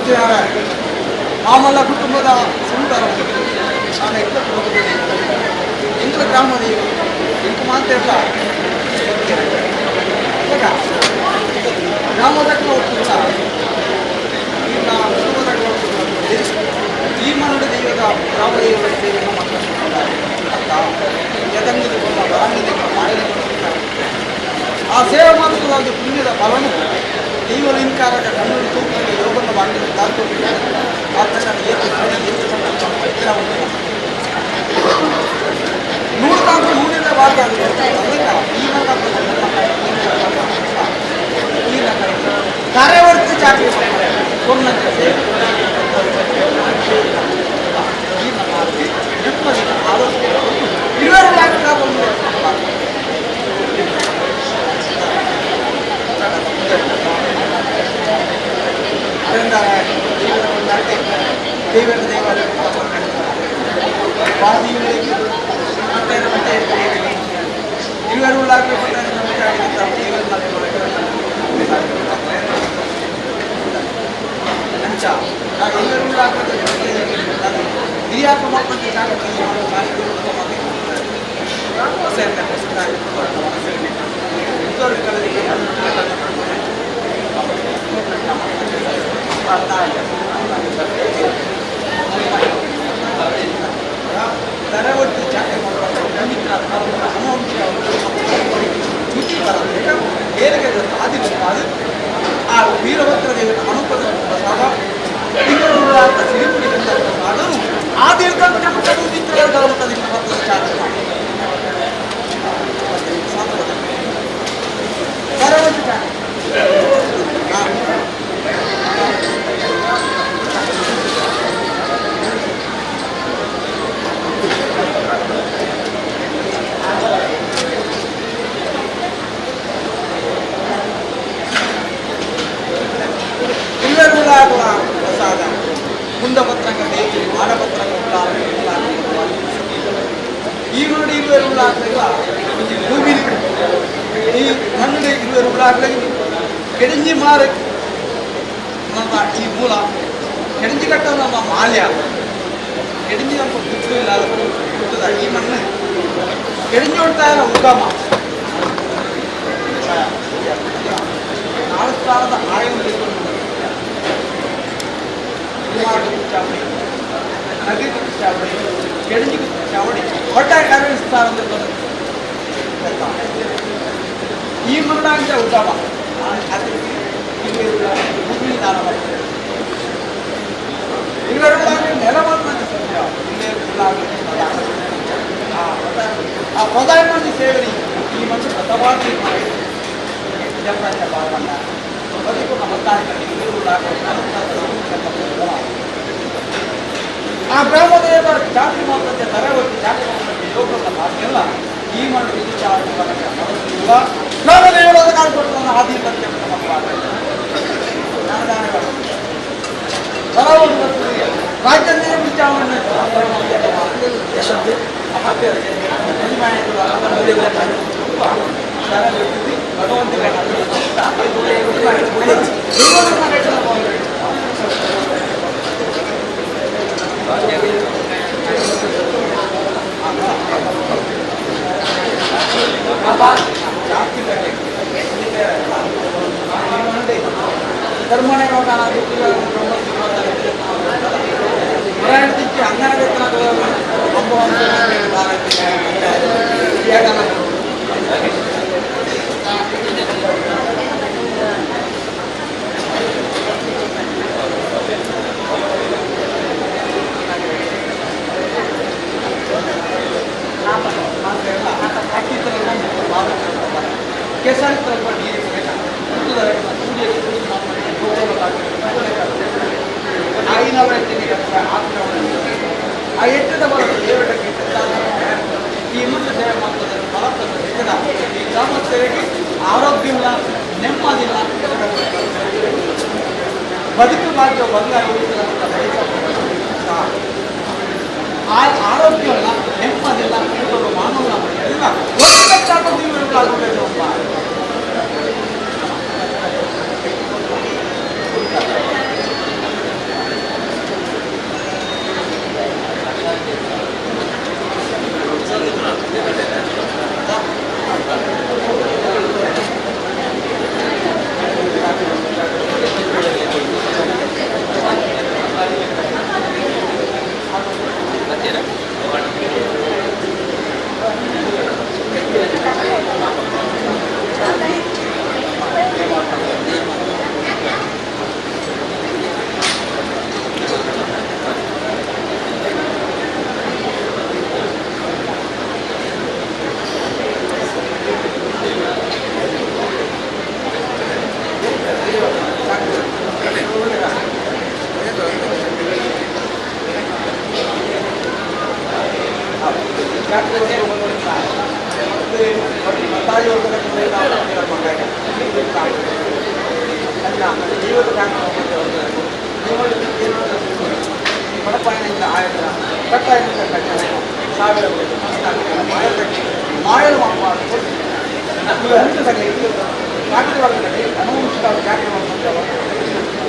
I: ಸತ್ಯನಾರಾಯಣ ಮಾಮಲ್ಲ ಕುಟುಂಬದ ಸುಂದರ ನಾನು ಎಕ್ಕ ಕುಟುಂಬದಲ್ಲಿ ಎಂಟ್ಲ ಗ್ರಾಮದ ಎಂಟು ಮಾತೆಲ್ಲ ಗ್ರಾಮದ ಒಟ್ಟುಲ್ಲ ಈಗ ಕುಟುಂಬದ ಈ ಮನದ ದೈವದ ಗ್ರಾಮ ದೈವದ ಸೇವೆಯನ್ನು ಮಾಡ್ತಾರೆ ಅಂತ ಯದಂಗದ ಬರಂಗದ ಮಾಡಿದ ಆ ಸೇವೆ ಮಾತ್ರವಾಗಿ ಪುಣ್ಯದ ಫಲನು ದೈವಲಿಂಕಾರಕ ಕಣ್ಣು ತೂಕಕ್ಕೆ ಯೋಗವನ್ನು ಮಾಡಿದ ತಾತು ಆತನ ಏತು ನೂರು ತಾಂತ್ರ ನೂರಿನ ಭಾಗ ಕಾರ್ಯವರ್ತಿ ಚಾಕರಿ ಸೇವೆ ಇರುವರು ಅದರಿಂದ ದೇವರ ದೇವಾಲಯ ಇರುವರು ಅಂಚ ಹಿರಿಯಾಕ ಮಕ್ಕಳ ತರವಟ್ಟು ಚಾಕರಿ ಆ ವೀರಭದ್ರ ದೇವನ ಅನುಪದ ಪ್ರಸಾದ ತಿಂಗಳು ಸಿರಿಪುಡಿ ಪ್ರಸಾದನು ಆ ದೇವರ ತರವಟ್ಟು ಚಾಕರಿ ಇರುವೆರುಳಾಗುವ ಪ್ರಸಾದ ಕುಂದಪತ್ರಂಗ ದೇವಿ ಮಾಡಪತ್ರಂಗ ಈ ನೋಡಿ ಇರುವೆರುಳಾಗಲಿಲ್ಲ ಭೂಮಿ ಈ ಮಣ್ಣು ಇರುವೆರುಳಾಗಲಿ ಕೆಡಂಜಿ ಮಾರ ನಮ್ಮ ಈ ಮೂಲ ಕೆಡಂಜಿ ಕಟ್ಟ ನಮ್ಮ ಮಾಲ್ಯ ಕೆಡಂಜಿ ನಮ್ಮ ದುಡ್ಡು ಇಲ್ಲ ಹುಟ್ಟದ ಈ ಮಣ್ಣು ಕೆಡಂಜಿ ಹೊಡ್ತಾ ಇಲ್ಲ ಉಗಮ 4000 ಚಾವಡಿ ನದಿ ಚಾವಡಿ ಕೆಡಂಜಿ ಚಾವಡಿ ಒಟ್ಟಾರೆ ಕಾರ್ಯನಿರ್ವಹಿಸ್ತಾರಂದ್ರೆ ಈ ಮರಣ ಉಗಮ ಭೂಮಿ ದಾನ ಮಾಡ್ತಾರೆ ಇರುವೆರುಳಾಗಲಿ ನೆಲ ಮಾತ್ರ ಸತ್ಯ ಇಲ್ಲೇ ಆ ಪ್ರಧಾನಮಂತ್ರಿ ಸೇವನೆ ಈ ಮನುಷ್ಯ ಪ್ರಥಮವಾಗಿ ಜಪರಾಜ ಬಾಳವನ್ನ ಆ ಗ್ರಾಮದೇವರ ಜಾತಿ ಮಾತ್ರಕ್ಕೆ ತರವತ್ತು ಜಾತಿ ಮಾತ್ರಕ್ಕೆ ಯೋಗದ ಭಾಗ್ಯಲ್ಲ ಈ ಮಣ್ಣು ವಿಚಾರ ಗ್ರಾಮದೇವರಾದ ಕಾಲ್ಕೊಟ್ಟು ಆಧಿಪತ್ಯ ರಾಜ್ಯದೇ ವಿಚಾರಣೆ ಧರ್ಮನೇ ಆ ಎಟ್ಟದ ದೇವಟಕ್ಕೆ ಈ ಮುಂದೆ ಸೇವೆ ಮಾಡ್ತದೆ ಬಲಪದ ಈ ಗ್ರಾಮ ಸೇವೆಗೆ ಆರೋಗ್ಯ ಇಲ್ಲ, ನೆಮ್ಮದಿಲ್ಲ, ಬದುಕು ಭಾಗ್ಯ ಬಂಗಾರ ಆ ಆರೋಗ್ಯವಲ್ಲ, ನೆಮ್ಮದಿಲ್ಲ, ಮಾನವ ಎಲ್ಲ ಒಟ್ಟು ದೈವದ ಬಡಪಾಯಿನಿಂದ ಆಯತ ಕಟ್ಟಾಯಿನಿಂದ ಕಟ್ಟಡ ಸಾವಿರ ಮಾಯಲು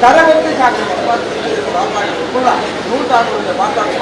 I: ತರಗತಿ ಸಾಕು ಕೂಡ ನೂತಾರು ಮಾತಾಡು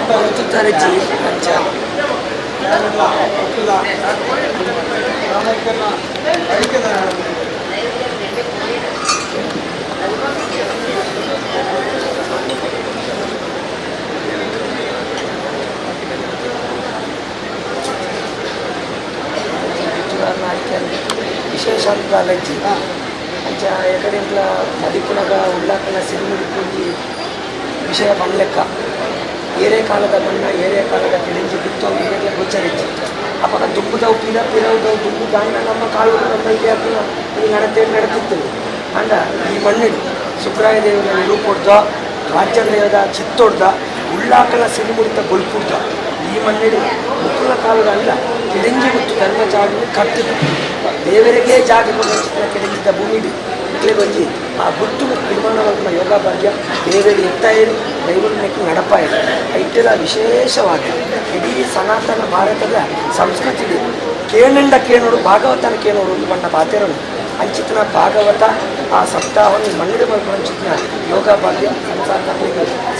A: ಗುರ್ತುತ್ತಾರಜ್ಜಿ ಅಂಚ ವಿಶೇಷ ಅಂತ ಅಲ್ಲಜ್ಜಿ ಅಂಚ ಎಕಡೆಂಟ್ಲ ಮದಿಪುನಗ ಉಳ್ಳಾಕನ ಸಿರಿಮುಡಿಪುಂಜಿ ವಿಷಯ ಪನ್ಲೆಕ್ಕ ಏರೇ ಕಾಲದ ಮಣ್ಣ ಏರೇ ಕಾಲದ ಕೆಡಿಂಜಿ ಬಿತ್ತು ಏರೆಗ್ಲ ಗೋಚರಿಜ್ಜಿ ಅಪಗ ದುಂಬುದವು ಪಿರ ಪಿರವುದವು ದುಂಬು ದಾಂಡ ನಮ್ಮ ಕಾಳು ನಮ್ಮ ಇತಿಹಾಸ ಈ ನಡತೆ ನಡತಿತ್ತು ಅಂಡ ಈ ಮಣ್ಣಿಡು ಸುಬ್ರಾಯ ದೇವರ ನಿರೂಪೊಡ್ದ ರಾಜ್ಯದೇವದ ಚಿತ್ತೊಡ್ದ ಉಳ್ಳಾಕನ ಸಿರಿಮುಡಿತ ಬೊಲ್ಪುಡ್ದ ಈ ಮಣ್ಣಿಡು ಮುಕ್ಕುಲ ಕಾಲದ ಅಲ್ಲ ಕೆಡಿಂಜಿ ಗುತ್ತು ಧರ್ಮಚಾರಿ ಕಟ್ಟಿತು ದೇವರಿಗೆ ಜಾಗ ಚಿತ್ರ ಕೆಡಗಿದ್ದ ಭೂಮಿಡಿ ಇಟ್ಲೆ ಆ ಗುತ್ತು ನಿರ್ಮಾಣವಾದ ಯೋಗ ಭಾಗ್ಯ ದೇವರಿಗೆ ಎತ್ತಾಯರು ದೈವನೆಕ್ಕು ನಡಪಾಯರು ಐಟೆಲ್ಲ ವಿಶೇಷವಾಗಿ ಇಡೀ ಸನಾತನ ಭಾರತದ ಸಂಸ್ಕೃತಿ ಕೇನಂಡ ಕೇನೋಡು ಭಾಗವತನ ಕೇನೋಡು ಒಂದು ಬಣ್ಣ ಪಾತೆರನು ಅಂಚಿತನ ಭಾಗವತ ಆ ಸಪ್ತಾಹವನ್ನು ಮಣ್ಣಿಡ ಅಂಚಿತನ ಯೋಗ ಭಾಗ್ಯ ಸಂಸಾರ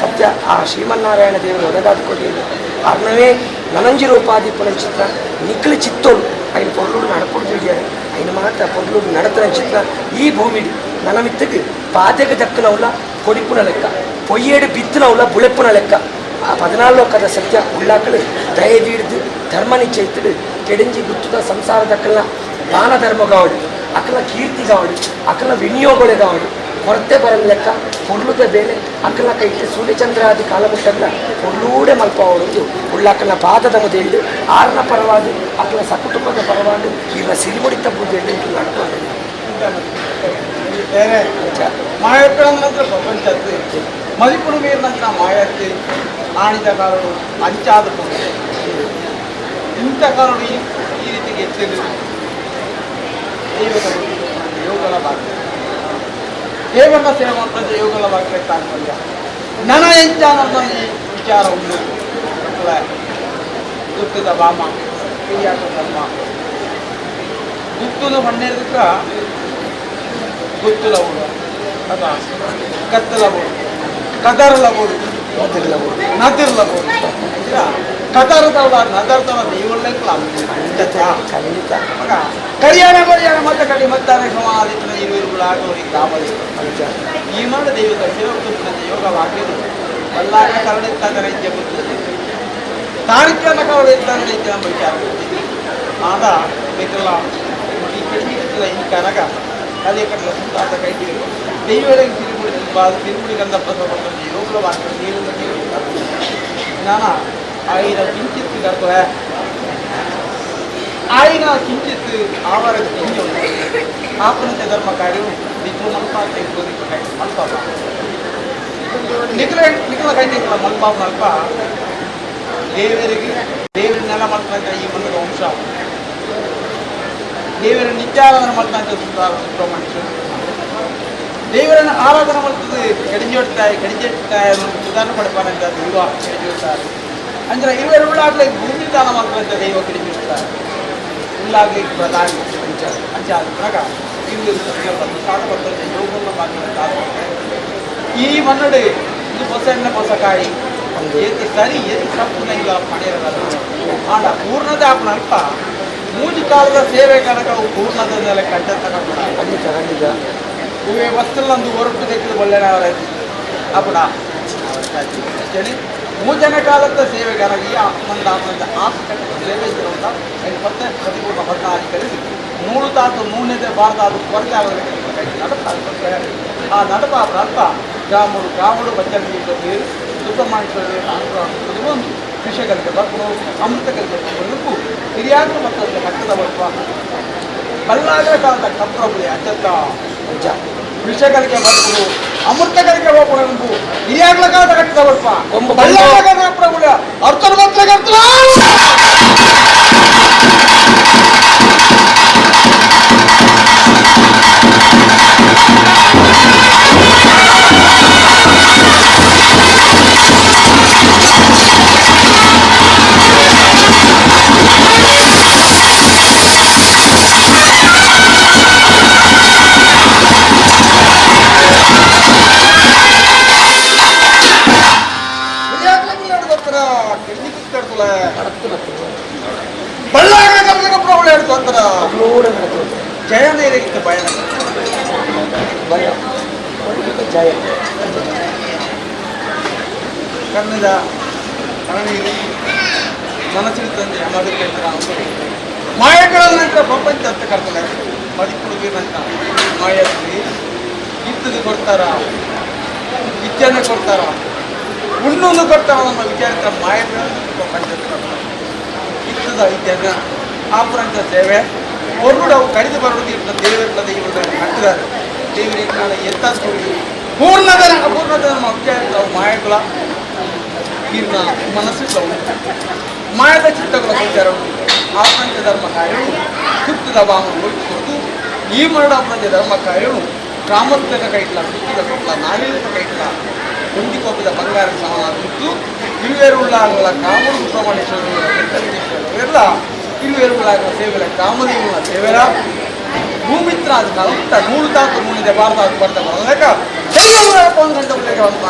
A: ಸತ್ಯ ಆ ಶ್ರೀಮನ್ನಾರಾಯಣ ದೇವರು ಒದಗಾದುಕೊಂಡಿದ್ದು ಅರ್ಣವೇ ನನಂಜಿರೋಪಾದಿ ಪುನಂಚಿತ್ರ ನಿಕ್ಲು ಚಿತ್ತೋಳು ಐನ ಪೊರ್ಲುಡು ನಡಪುಡ್ದಿಡಿಯಾರು ಐನ ಮಾತ್ರ ಪೊರ್ಲುಡು ನಡತನ ಚಿತ್ರ ಈ ಭೂಮಿಡಿ ನನ್ನ ಮಿತ್ತಕ್ಕೆ ಪಾದೆಗೆ ದಕ್ಕನವಲ್ಲ ಕೊಡಿಪುನ ಲೆಕ್ಕ ಪೊಯ್ಯೇಡು ಬಿತ್ತನವಲ್ಲ ಬುಳೆಪ್ಪುನ ಲೆಕ್ಕ ಆ ಪದಿನಾಲ್ಕು ಸತ್ಯ ಉಳ್ಳಾಕಳು ದಯದೀಡ್ದು ಧರ್ಮ ನಿಶ್ಚಯಿತಡು ಕೆಡಿಂಜಿ ಗುತ್ತದ ಸಂಸಾರದಕ್ಕಲ್ನ ದಾನ ಧರ್ಮಗಾವಡು ಅಕಲ ಕೀರ್ತಿಗಾವಡು ಅಕಲ ವಿನಿಯೋಗಳೆಗಾವಡು ಕೊರತೆ ಬರಲ್ಲ ಲೆಕ್ಕ ಪೊರ್ಲುದ ಬೇಲೆ ಅಕಲ ಕೈಟ್ ಸೂರ್ಯಚಂದ್ರಾದಿ ಕಾಲಮುಟ್ಟಲ್ಲ ಪೊರ್ಲೂಡೆ ಮಲ್ಪಾವಡು ಉಳ್ಳಾಕಲ್ನ ಪಾದದ ಮುದೇಳು ಆರನ ಪರವಾದ ಅಕಲ ಸಕುಟುಂಬದ ಪರವಾದ ಇಲ್ಲ ಸಿರಿಮುಡಿತ ಬುದ್ಧಿ ನಡ್ಕೊಂಡು
C: ಮಾಯಕ್ಕಳಂದ್ರೆ ಪ್ರಪಂಚದ್ದು ಮದಿಪುಡು ಮೀರಿನಂತ ಮಾಯಕ್ಕೆ ಆಣಿದ ಕಾರಡು ಅಂಚಾದ ಇಂಥ ಕಾರಡು ಈ ರೀತಿಗೆ ಎಚ್ಚರಿದೆ ದೈವದ ಯೋಗಲ ಭಾಗ್ಯ ದೇವನ ಸೇವೆ ಮಾಡ್ತಂದ್ರೆ ಯೋಗಲ ಭಾಗ್ಯ ತಾತ್ಪರ್ಯ ನನ ಎಂಚಾನಂದ ಈ ವಿಚಾರ ಉಂಟು ದುಃಖದ ವಾಮ ಕ್ರಿಯಾಕ ಧರ್ಮ ಗುತ್ತುನು ಮಣ್ಣೇದಕ್ಕ ಗುತ್ತುಲವುಡು ಅದ ಕತ್ತಲವುಡು ಕದರ್ಲವುಡು ನದಿರ್ಲವುಡು ಕದರ್ದವಳ ನದರ್ದವ ದೈವಳ್ಳೆಕ್ಲ
A: ಖಂಡಿತ
C: ಕರಿಯಾಣ ಬರಿಯಾಣ ಮತ್ತೆ ಕಡಿ ಮತ್ತಾನೆ ಸಮಾಧಿನ ಇರುವಿರುಗಳಾಗೋರಿ ಕಾಮದಿ ಈ ಮಾಡ ದೈವದ ಸೇವೆ ಯೋಗವಾಗಿರು ಬಲ್ಲಾಗ ಕರಡಿತ್ತಾದರೆ ಹೆಜ್ಜೆ ಬರ್ತದೆ ತಾರಿಕ್ಯನ ಕರಡಿತ್ತಾರೆ ಹೆಜ್ಜೆ ನಮ್ಮ ವಿಚಾರ ಆದ ಬೇಕಲ್ಲ ಈ ಕೆಡಿಗಿರ್ತದೆ ಈ ಕನಗ ಅದೇ ಕಟ್ಟಲ ಸುತ್ತಾದ ಕೈಗೆ ದೈವರಿಗೆ ತಿರುಗುಡಿ ತಿರುಗುಡಿ ಗಂಧ ಪ್ರಸವ ಯೋಗಲ ವಾಕ್ಯ ನೀರಿನ ಜ್ಞಾನ ಆಯಿನ ಕಿಂಚಿತ್ ಕರ್ತವೆ ಆಯಿನ ಕಿಂಚಿತ್ ಆವರ ಕಿಂಜ ಆಪನತೆ ಧರ್ಮ ಕಾರ್ಯವು ನಿಖಲು ಮಲ್ಪ ಮಲ್ಪ ನಿಖಲ ನಿಖಲ ಕೈಟಿಗಳ ಮಲ್ಪ ಮಲ್ಪ ದೇವರಿಗೆ ದೇವರನ್ನೆಲ್ಲ ಮಾಡ್ತಾ ಈ ಮಣ್ಣದ ವಂಶ ದೇವರ ನಿತ್ಯಾರಾಧನೆ ಮಾಡ್ತಾ ಅಂತ ಸುಬ್ರಹ್ಮಣ್ಯ ದೇವರನ್ನು ಆರಾಧನೆ ಮಾಡ್ತದೆ ಕಡಿಂಜೋಡ್ತಾರೆ ಕಡಿಂಜೆಡ್ತಾರೆ ಸುಧಾರಣೆ ಪಡಪಾರಂತ ದೈವ ಕಡಿಂಜೋಡ್ತಾರೆ ಅಂದ್ರೆ ಇವರು ಉಳ್ಳಾಗ್ಲಿ ಭೂಮಿ ದಾನ ಮಾಡ್ತಾರಂತ ದೈವ ಕಡಿಂಜೋಡ್ತಾರೆ ಉಳ್ಳಾಗ್ಲಿ ಪ್ರಧಾನಿ ಅಂಚ ಆದ ಇವರು ಸಾಧ ಯೋಗವನ್ನು ಮಾಡ್ತಾರೆ. ಈ ಮನ್ನಡೆ ಇದು ಹೊಸ ಎಣ್ಣೆ ಹೊಸಕಾಯಿ ಏತು ಸರಿ ಏತು ತಪ್ಪು ನಂಗೆ ಪಡೆಯಲ್ಲ ಆಂಡ ಪೂರ್ಣದ ಆಪನ ಅಲ್ಪ ಮೂಜಿ ಕಾಲದ ಸೇವೆ ಕನಕ ಪೂರ್ಣದ ಮೇಲೆ ಕಡ್ಡ ತಗೊಂಡ
A: ಖಂಡಿತ ಖಂಡಿತ
C: ಇವೆ ವಸ್ತುಲಂದು ಹೊರಟು ತೆಗೆದು ಒಳ್ಳೆಯವರ ಅಪಡ ಹೇಳಿ ಮೂಜನ ಕಾಲದ ಸೇವೆ ಕನಕ ಈ ಆತ್ಮಂದ ಆತ್ಮಂದ ಆತ್ಮ ಸೇವೆ ಇದ್ರಂತ ಪತ್ತೆ ಹದಿಮೂರು ಹದಿನಾರು ಕರೆಸಿ ನೂರು ತಾತು ನೂನೆದೆ ಭಾರತ ಕೊರತೆ ಆಗೋದಕ್ಕೆ ನಡಪ ಆ ನಡಪ ಅರ್ಥ ಗ್ರಾಮಡು ಗ್ರಾಮಡು ಬಚ್ಚನಿಗೆ ನೀರು ಸುಬ್ರಹ್ಮಣ್ಯೇಶ್ವರ ಒಂದು ಕೃಷಿಕರಿಗೆ ಬರ್ಪು ಅಮೃತಕರಿಗೆ ಬರಬೇಕು ಹಿರಿಯಾಗಲು ಮತ್ತು ಹಕ್ಕದ ಬರ್ಪ ಬಲ್ಲಾಗರ ಕಾಲದ ಕಪ್ರಬುಳಿ ಅತ್ಯಂತ ನಿಜ ಕೃಷಿಕರಿಗೆ ಬರ್ಪು ಅಮೃತಕರಿಗೆ ಹೋಗ್ಬೋದು ಹಿರಿಯಾಗಲ ಕಾಲದ ಕಟ್ಟದ ಬರ್ಪ ಬಲ್ಲಾಗರ ಕಪ್ರಬುಳಿ ಅರ್ಥನ ಮಾತ್ರ
I: ಕುತ್ತಾಡ್ದತ್ರ ಕಿಡ್ನಿ ಕುತ್ತಾಡ್ತಲ ಬಳ್ಳಾಗ ಕಬ್ಬಿನ ಪ್ರಬಲ ಹೇಳ್ತಂದ್ರ ಜಯನೇರಿಗಿಂತ ಭಯ
A: ಭಯ ಜಯ
C: ಕನ್ನಡ ಕಣನೀರು ಮನಸ್ಸಿನ ತಂದೆ ಅಮದಕ್ಕೆ ಮಾಯಗಳ ಪ್ರಪಂಚ ಅಂತ ಕರ್ತಲೆ ಮದಿಪುಡು ವೀರಂತ ಮಾಯದಲ್ಲಿ ಇತ್ತದು ಕೊಡ್ತಾರ ಇಜ್ಜನ ಕೊಡ್ತಾರ ಉಣ್ಣೊಂದು ಕೊಡ್ತಾರ ನಮ್ಮ ವಿಚಾರಿತ ಮಾಯಗಳ ಪ್ರಪಂಚ ಅಂತ ಕರ್ತಾರೆ. ಇತ್ತದ ಇಜ್ಜನ ಆಪುರಂತ ಸೇವೆ ಹೊರಡು ಅವು ಕಡಿದು ಬರೋದು ಇರ್ತದೆ ದೇವರ ದೇವರು ಕಟ್ಟಿದ್ದಾರೆ ದೇವರಿಗೆ ನಾಳೆ ಎತ್ತ ಪೂರ್ಣದನ ಅಪೂರ್ಣದ ನಮ್ಮ ವಿಚಾರಿತ ಅವು ಮಾಯಗಳ ಇರ್ನ ಮನಸ್ಸು ಮಾಯದ ಚಿತ್ತಗಳ ಸಂಚಾರ ಆಪ್ರಂಚ ಧರ್ಮ ಕಾರ್ಯವು ಸುತ್ತದ ವಾಮನ ಒಟ್ಟು ಈ ಮರಣ ಆಪ್ರಂಚ ಧರ್ಮ ಕಾರ್ಯವು ಗ್ರಾಮಸ್ಥರ ಕೈಟ್ಲ ಸುತ್ತದ ಕೈಟ್ಲ ನಾವಿನ ಕೈಟ್ಲ ಹೊಂದಿಕೊಪ್ಪಿದ ಬಂಗಾರ ಸಮಾನ ಬಿಟ್ಟು ಇರುವೆರುಳ್ಳಾಗಲ ಕಾಮರು ಸುಬ್ರಹ್ಮಣ್ಯೇಶ್ವರ ಎಲ್ಲ ಇರುವೆರುಳ್ಳಾಗಲ ಸೇವೆಲ ಕಾಮದೇವನ ಸೇವೆಲ ಭೂಮಿತ್ರ ಆದ ಕಾಲ ನೂರು ತಾತು ನೂರಿದೆ ಭಾರತ ಅದು ಬರ್ತಾ ಬರಲೇಕ ಒಂದು ಗಂಟೆ ಒಂದು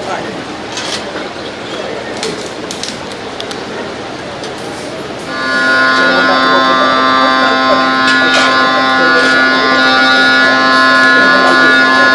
A: Thank you.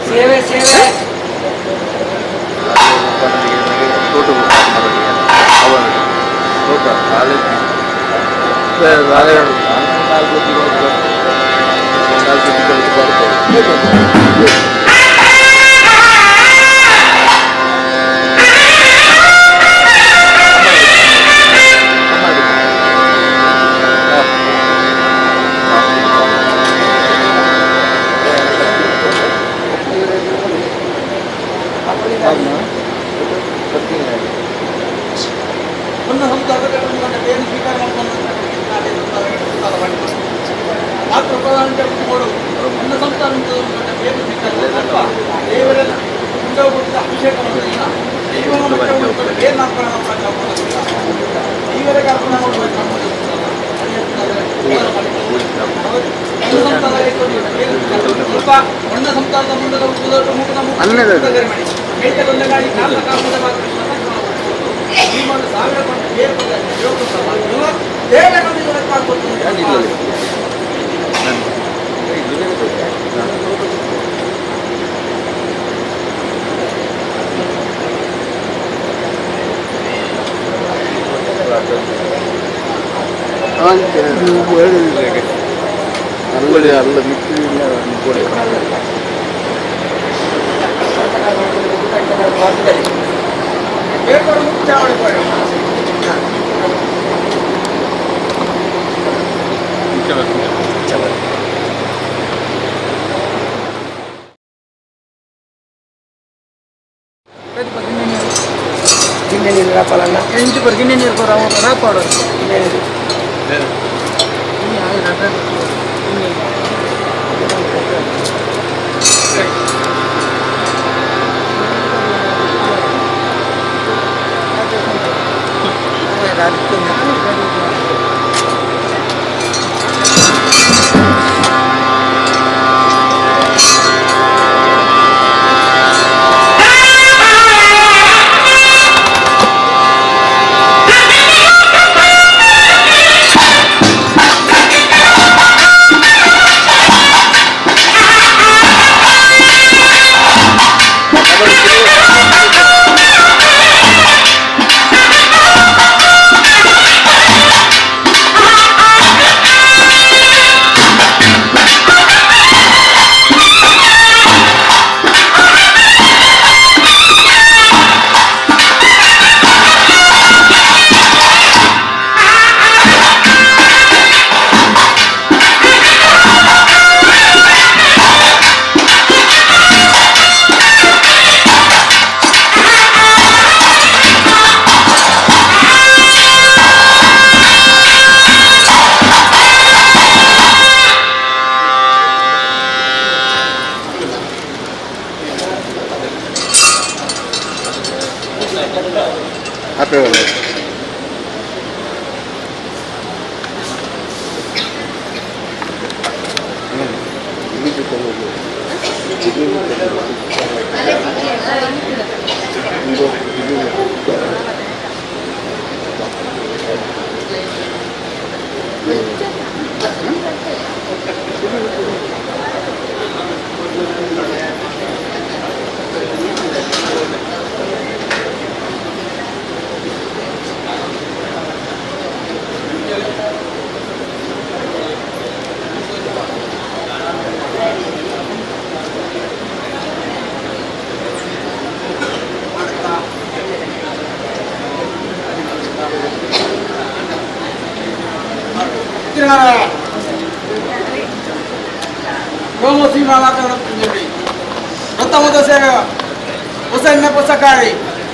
A: ಸೇವೆ ಸೇವೆ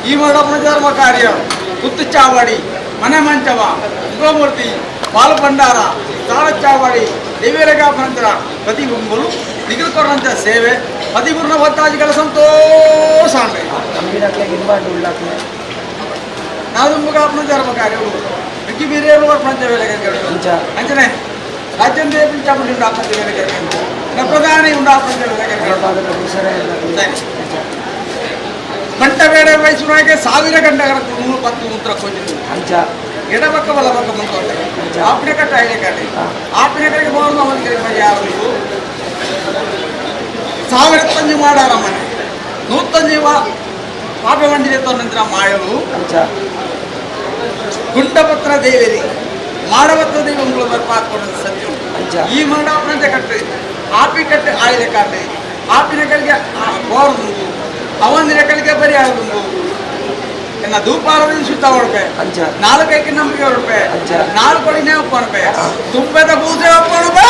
I: ಈ ಧರ್ಮ ಕಾರ್ಯ ಕುತ್ತುಚಾವಡಿ ಮನೆ ಮಂಚವ ಉಗ್ರಮೂರ್ತಿ ಬಾಲಭಂಡಾರ ತಾಳಚಾವಡಿ ದೇವಿರಗಾಪನಂತರ ಪ್ರತಿ ಗುಂಬಲು ನಿಗಲ್ಕೊರಂತ ಸೇವೆ ಪತಿಪೂರ್ಣ ಭಕ್ತಾದಿಗಳ ಸಂತೋಷ ನಾದುಂಬುಗಾಪನ ಧರ್ಮ ಕಾರ್ಯಗಳು ಮಿಕ್ಕಿ ಬೀರೇರು ಅಂಚನೆ ರಾಜ್ಯಂದೇ ಪಿಂಚಾಪುಡಿ ಉಂಡಾಪಂಚ ವೇಲೆ ಪ್ರಧಾನಿ ಉಂಡಾಪಂಚ ವೇಲೆ ಗಂಟ ಬೇಡ ವಯಸ್ಸುನಾಗೆ ಸಾವಿರ ಗಂಟೆಗಳ 110 ಮುತ್ರ ಕೊಂಜಿತು ಎಡಪಕ್ಕ ಬಲಪಕ್ಕ ಮುಂದೆ ಆಪಿನ ಕಟ್ಟ ಐದು ಕಡೆ ಆಪಿನ ಕಡೆಗೆ ಬೋರ್ನ ಒಂದು ಯಾರು ಸಾವಿರತ್ತಂಜಿ ಮಾಡಾರ ಮನೆ ನೂತ್ತಂಜಿ ಪಾಪೆ ಮಂಡಿದೆ ನಂತರ ಮಾಯವು ಗುಂಡಪತ್ರ ದೇವರಿ ಮಾಡಪತ್ರ ದೇವಂಗಳು ಬರ್ಪಾತ್ಕೊಂಡು ಸತ್ಯ ಈ ಮಾಡಾಪನಂತೆ ಕಟ್ಟು ಆಪಿ ಕಟ್ಟು ಆಯ್ಲೆ ಕಾಟೆ ಆಪಿನ ಕಡೆಗೆ ಬೋರ್ದುಂಡು ಅವಂದಿನ ಕಡೆಗೆ ಬರಿ ಆಗುಂಡು ಎನ್ನ ಧೂಪಾರದಿಂದ ಸುತ್ತ ಹೊರಪೆ ನಾಲ್ಕೈಕೆ ನಂಬಿಕೆ ಹೊರಪೆ ನಾಲ್ಕು ಕೊಡಿನೇ ಒಪ್ಪಣಪೆ ತುಂಬದ ಪೂಜೆ ಒಪ್ಪಣಪೆ.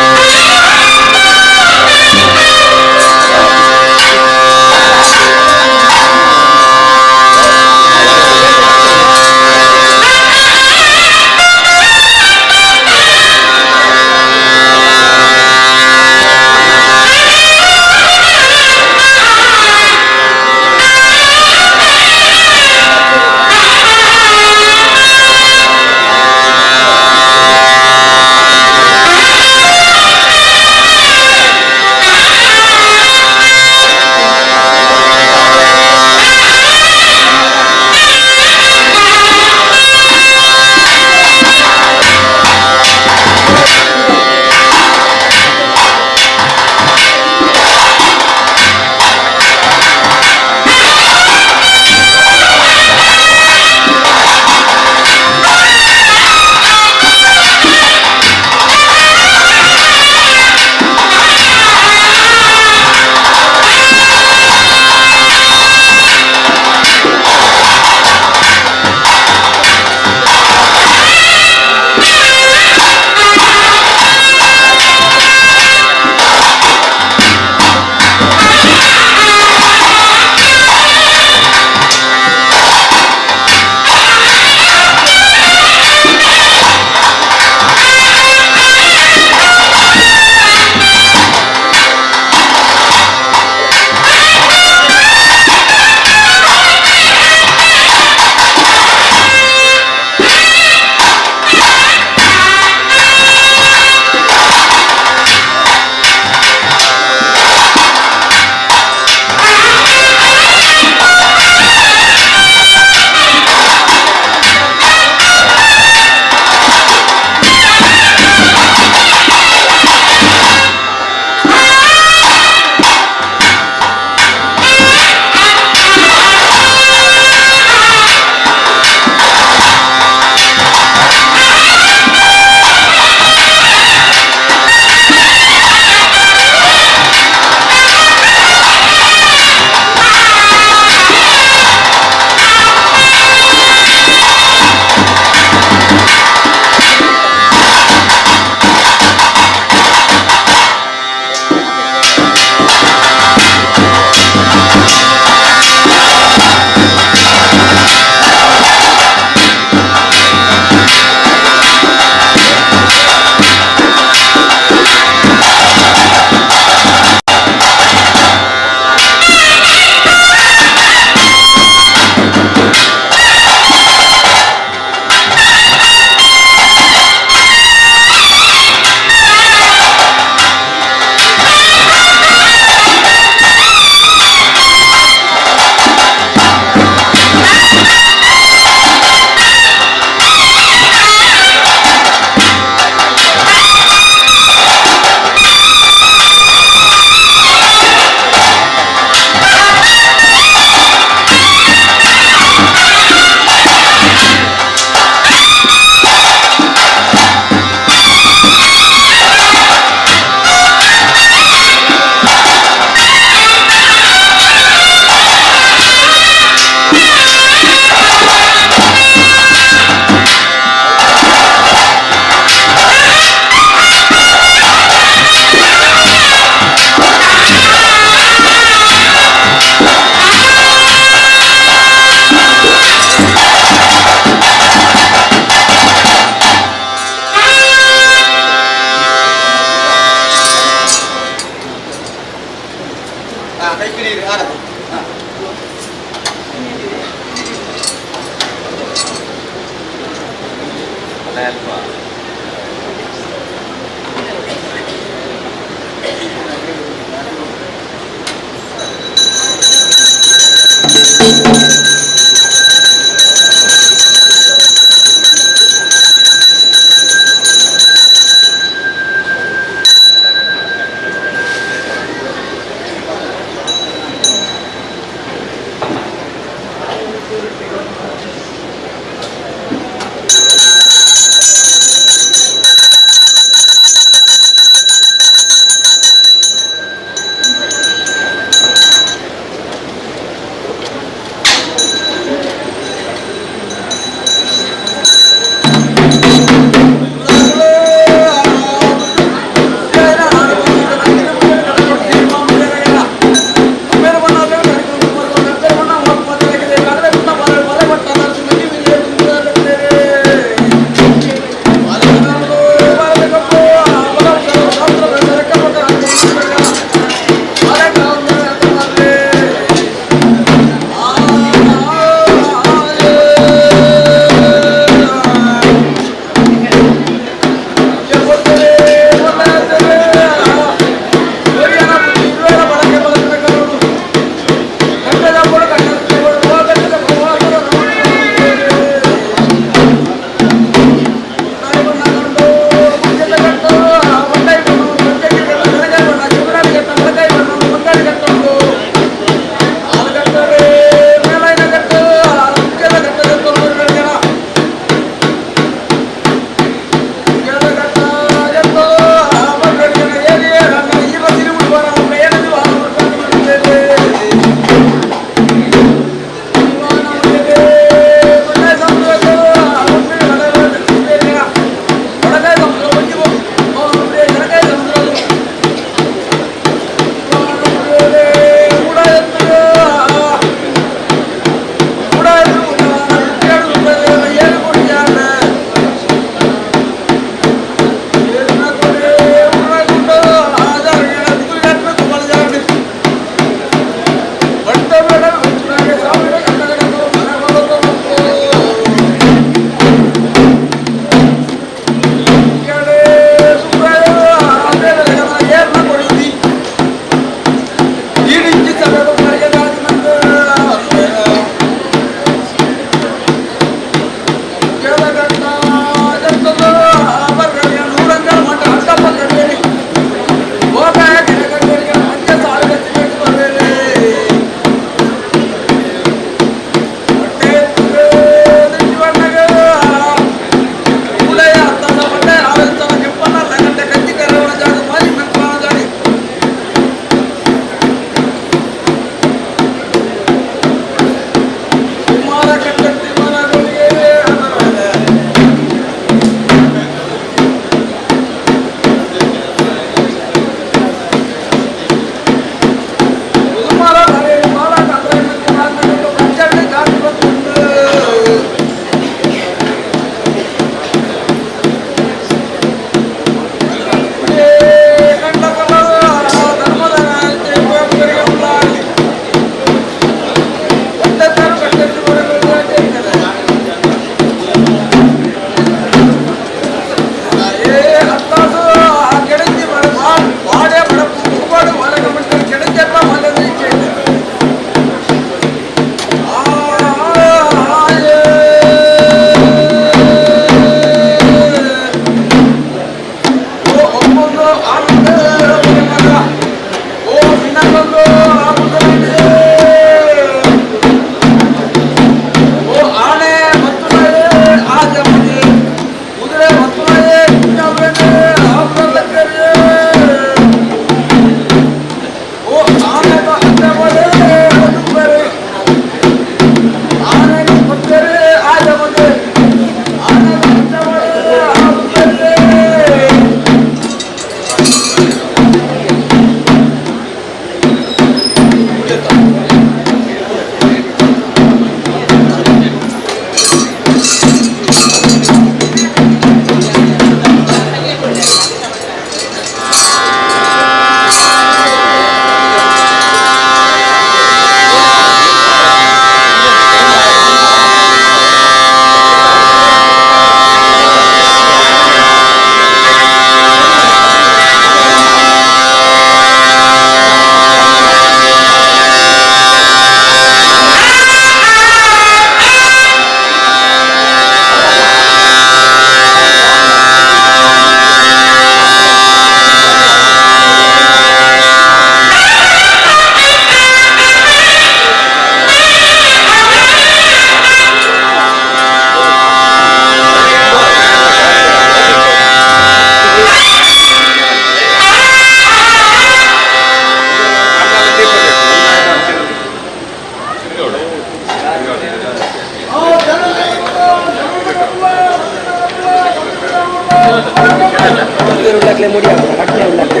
A: ಉಳ್ಳಾಕ್ಲೆ ಮುಡಿ ಕಟ್ಟಲೆ ಉಳ್ಳಾಕ್ಲೆ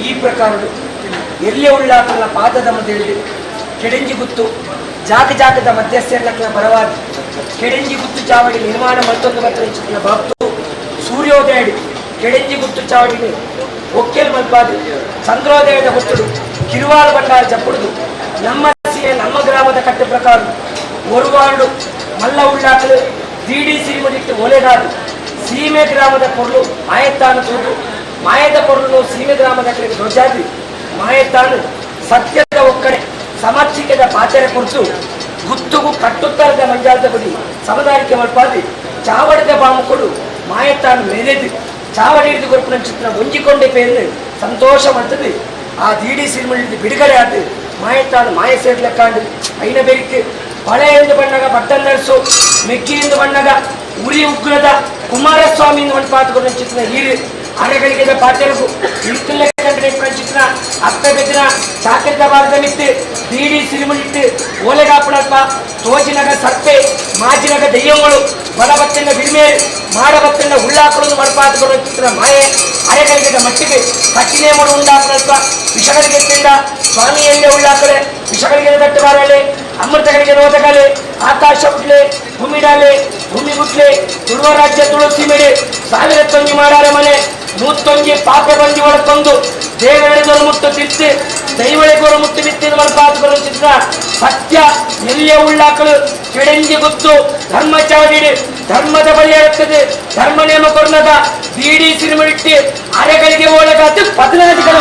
A: ಈ ಪ್ರಕಾರಡು ಎಲ್ಲಿಯ ಉಳ್ಳಾಕಲ್ನ ಪಾದದ ಮಧ್ಯದಲ್ಲಿ ಕೆಡೆಂಜಿ ಗುತ್ತು ಜಾಗ ಜಾಗದ ಮಧ್ಯಸ್ಥೆಲ್ಲಕ್ಕಲ ಬರವಾಗಿ ಕೆಡೆಂಜಿ ಗುತ್ತು ಚಾವಡಿ ನಿರ್ಮಾಣ ಮತ್ತೊಂದು ಮಾತ್ರ ಭಕ್ತು ಸೂರ್ಯೋದಯ ಕೆಡೆಂಜಿ ಗುತ್ತು ಚಾವಡಿ ಒಕ್ಕೆಲ್ ಮಲ್ಪಾದು ಚಂದ್ರೋದಯದ ಹೊತ್ತುಡು ಕಿರುವಾಲು ಬಂಡಾರ ಜಪ್ಪುಡುದು ನಮ್ಮ ಸೀಮೆ ನಮ್ಮ ಗ್ರಾಮದ ಕಟ್ಟು ಪ್ರಕಾರ ಒರುವಾಡು ಮಲ್ಲ ಉಳ್ಳಾಕಲು ದಿಡಿ ಸಿರಿಮುಡಿಟ್ಟು ಒಲೆಗಾದು ಸೀಮೆ ಗ್ರಾಮದ ಕೊರಲು ಮಾಯತ್ತಾನ ತೂದು ಮಾಯದ ಕೊರಲು ಸೀಮೆ ಗ್ರಾಮದ ಕಡೆಗೆ ದೊಡ್ಡಾದಿ ಮಾಯತ್ತಾನು ಸತ್ಯದ ಒಕ್ಕಡೆ ಸಮರ್ಚಿಕೆದ ಪಾಚರೆ ಕೊಡ್ತು ಗುತ್ತುಗು ಕಟ್ಟುತ್ತರದ ಮಂಜಾಲದ ಗುಡಿ ಸಮುದಾಯಕ್ಕೆ ಮಲ್ಪಾದಿ ಚಾವಡಿದ ಬಾಮುಕೊಡು ಮಾಯತ್ತಾನು ಮೇಲೆದು ಚಾವಡಿ ಹಿಡಿದು ಕೊರಪಿನ ಚಿತ್ರ ಒಂಜಿಕೊಂಡೆ ಪೇರು ಸಂತೋಷ ಮಾಡ್ತದೆ. ಆ ದೀಡಿ ಸಿರಿಮುಡಿ ಬಿಡುಗಡೆ ಆದ ಮಾಯತ್ತಾನು ಮಾಯ ಸೇರ್ಲೆಕ್ಕಾಂಡು ಐನ ಬೆರಿಕೆ ಪಳೆ ಎಂದು ಬಣ್ಣಗ ಪಟ್ಟಂದರ್ಸು ಮೆಕ್ಕಿ ಎಂದು ಬಣ್ಣಗ ಉರಿ ಉಗ್ರದ ಕುಮಾರಸ್ವಾಮಿ ಎಂದು ಒಂದು ಪಾತ್ಕೊಂಡು ಚಿತ್ರ ಹೀರು ಅರೆಗಳಿಗೆ ಪಾತ್ರೆಗೂ ಇರ್ತಲೆ ಚಿತ್ರ ಅತ್ತ ಬೆದಿನ ಚಾಕರಿದ ಬಾರದ ಮಿತ್ತು ಬೀಡಿ ಸಿರಿಮುಳಿಟ್ಟು ಓಲೆಗಾಪುಡಲ್ಪ ತೋಜಿನಗ ಸರ್ಪೆ ಮಾಜಿನಗ ದೆಯ್ಯಗಳು ಬಡಬತ್ತಿನ ಬಿಡಿಮೇರು ಮಾಡಬತ್ತಿನ ಉಳ್ಳಾಕುಗಳನ್ನು ಮಡಪಾತುಕೊಂಡು ಚಿತ್ರ ಮಾಯೆ ಅರೆಗಳಿಗೆ ಮಟ್ಟಿಗೆ ಕಟ್ಟಿನೇಮಡು ಉಂಡಾಪುಡಲ್ಪ ವಿಷಗಳಿಗೆ ತಿಂದ ಸ್ವಾಮಿಯಲ್ಲೇ ಉಳ್ಳಾಕಲೆ ವಿಷಗಳಿಗೆ ತಟ್ಟು ಬಾರಲೆ ಅಮೃತಗಳಿಗೆ ನೋದಗಲೆ ಆಕಾಶ ಹುಟ್ಲೆ ಭೂಮಿಡಾಲೆ ಭೂಮಿ ಹುಟ್ಲೆ ತುಳುವ ರಾಜ್ಯ ತುಳಸಿ ಮೇಡೆ ಸಾವಿರ ತೊಂಗಿ ಮಾಡಾರ ಮನೆ ನೂತ್ತೊಂಗಿ ಪಾಪ ಬಂದಿ ಒಳಕೊಂದು ದೇವಳೆದೊರು ಮುಟ್ಟು ತಿತ್ತು ದೈವಳೆಗೋರು ಮುಟ್ಟು ಬಿತ್ತಿದ ಮಲ್ಪಾತುಗಳು ಚಿತ್ರ ಸತ್ಯ ನೆಲ್ಯ ಉಳ್ಳಾಕಲು ಕೆಡೆಂಜಿ ಗೊತ್ತು ಧರ್ಮ ಚಾವಡಿಡು ಧರ್ಮದ ಬಳಿ ಇರುತ್ತದೆ ಧರ್ಮ ನೇಮ ಕೊರ್ನದ ಬೀಡಿ ಸಿನಿಮಡಿಟ್ಟು ಅರೆಗಳಿಗೆ ಒಳಗಾತು ಪದ್ನಾದಿಗಳ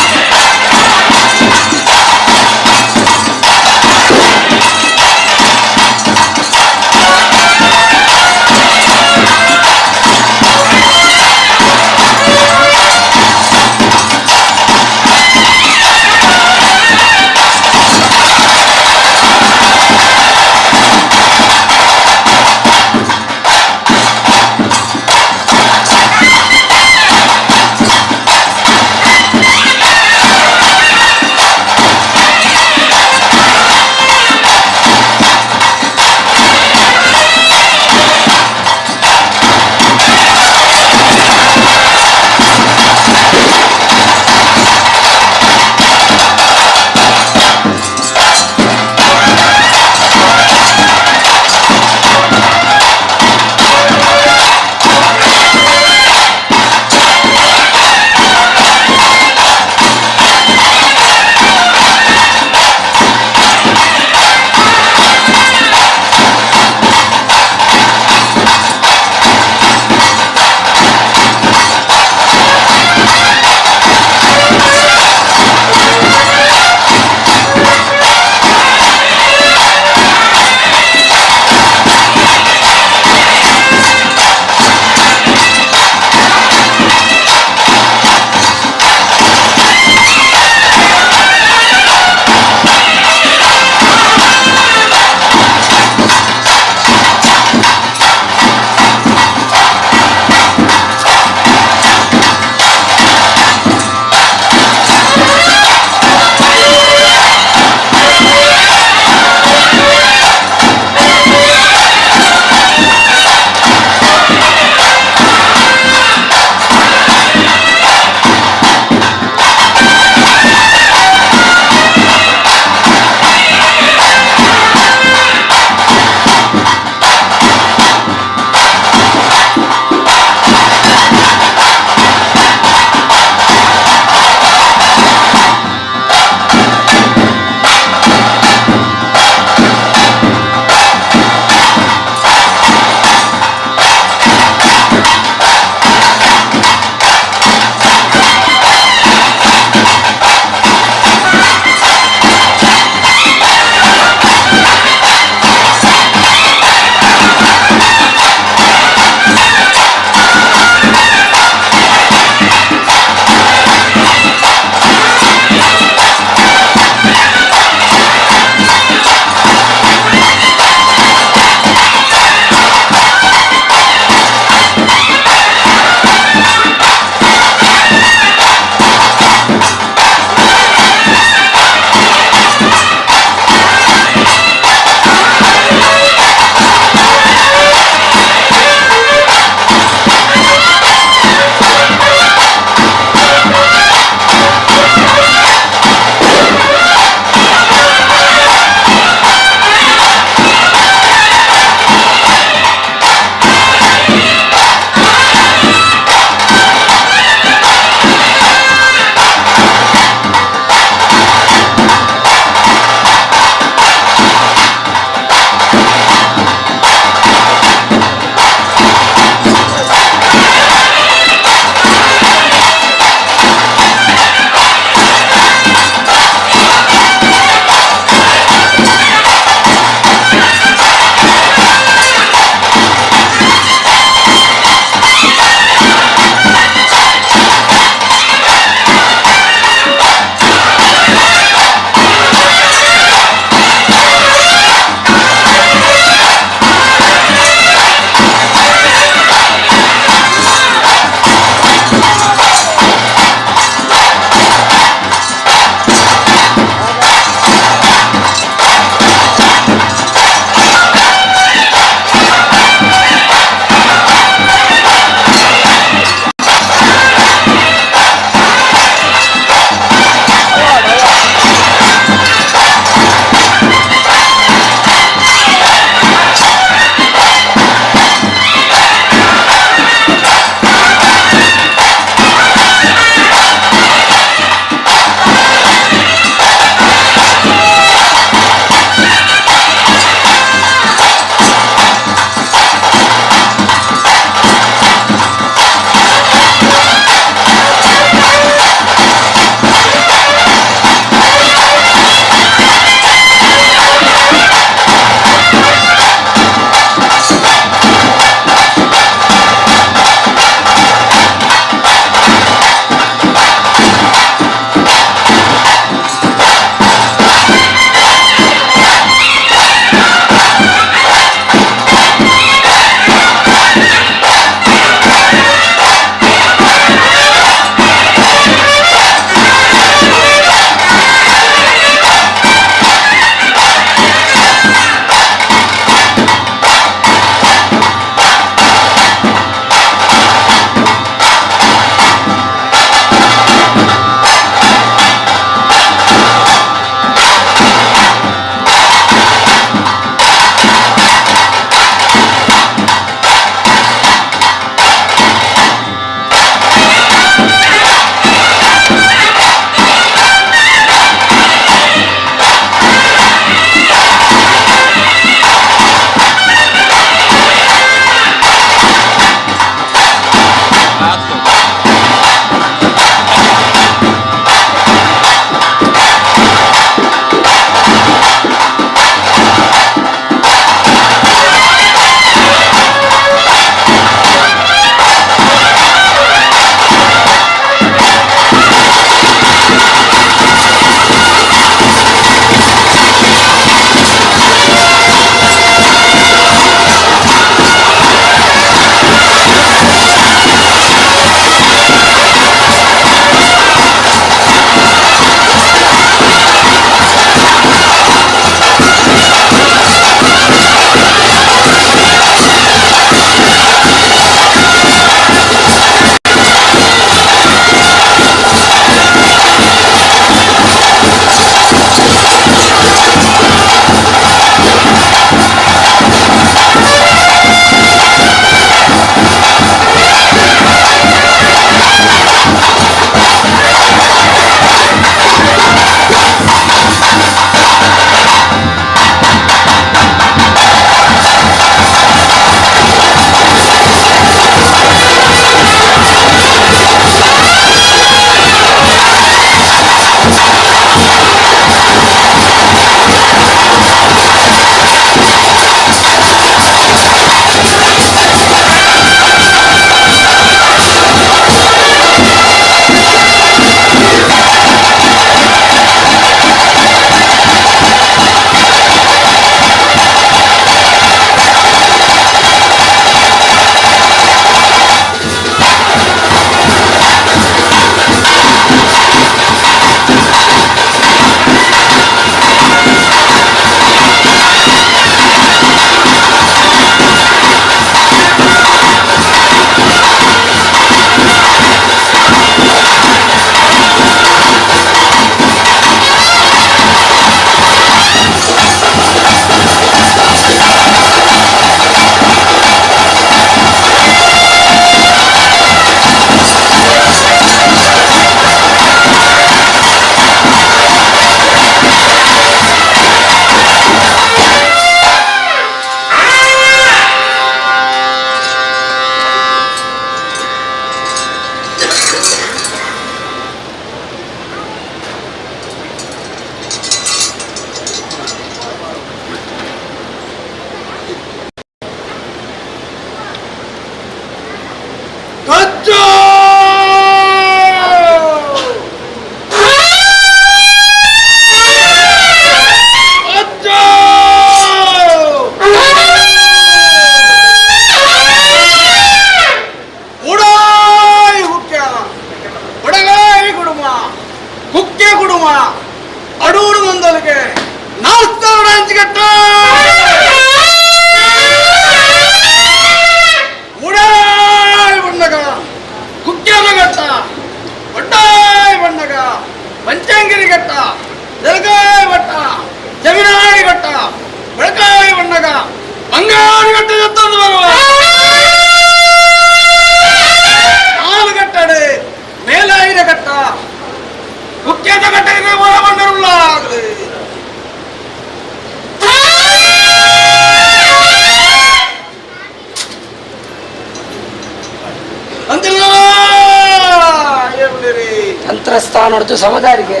A: ತಂತ್ರಸ್ಥಾನದ್ದು ಸಮುದಾಯಕ್ಕೆ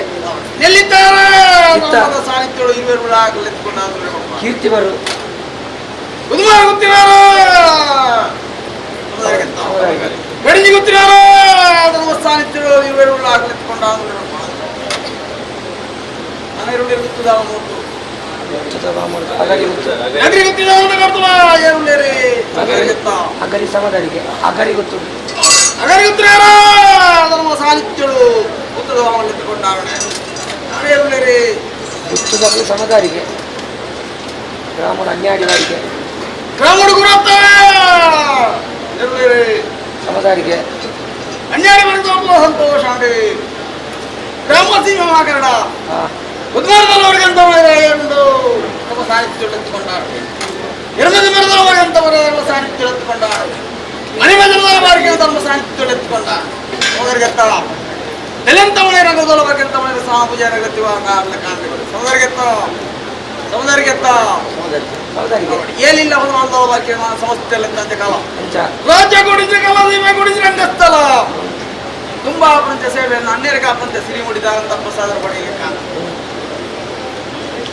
A: ಕೀರ್ತಿವರು ಅಗರಿ ಸಮುದಾಯಕ್ಕೆ ಅಗರಿ ಗೊತ್ತು ಗುತ್ತುದಕ್ಕೆ ಸಮುದಾಯಕ್ಕೆ ಗ್ರಾಮದ ಅನ್ಯಾಯಗಳಿಗೆ ಸಮುದಾಯಕ್ಕೆ
I: ಅನ್ಯಾಯ ಸಂತೋಷ ಗ್ರಾಮ ಸೀಮೆ ಮಾಕರಡ ಉದ್ವಾರದವರಿಗೆ ಸಾಹಿತ್ಯ ಎಡದ ಮೆರೆದವರಿಗೆ ಸಾಹಿತ್ಯ ಮನೆ ಮೆದರವರಿಗೆ ಧರ್ಮ ಸಾಹಿತ್ಯ ಎತ್ತಿಕೊಂಡ ಸೋದರಿಗೆತ್ತ ನೆಲೆಂತವನೇ ರಂಗದೊಳಗೆಂತವನೇ ಸಹ ಪೂಜಾರಗತ್ತಿವ ಸೋದರಿಗೆತ್ತ ಸೋದರಿಗೆತ್ತ ಏನಿಲ್ಲ ಒಂದು ಸಂಸ್ಥೆ ಕಾಲ ರಾಜ್ಯ ಕೊಡಿದ್ರೆ ಕಾಲ ಸೀಮೆ ಕೊಡಿದ್ರೆ ರಂಗಸ್ಥಳ ತುಂಬಾ ಪಂಚ ಸೇವೆಯನ್ನು ಅನ್ಯರಿಗೆ ಪಂಚ ಸಿರಿ ಮುಡಿದಾರಂತ ಪ್ರಸಾದ ಪಡೆಯಲಿಕ್ಕೆ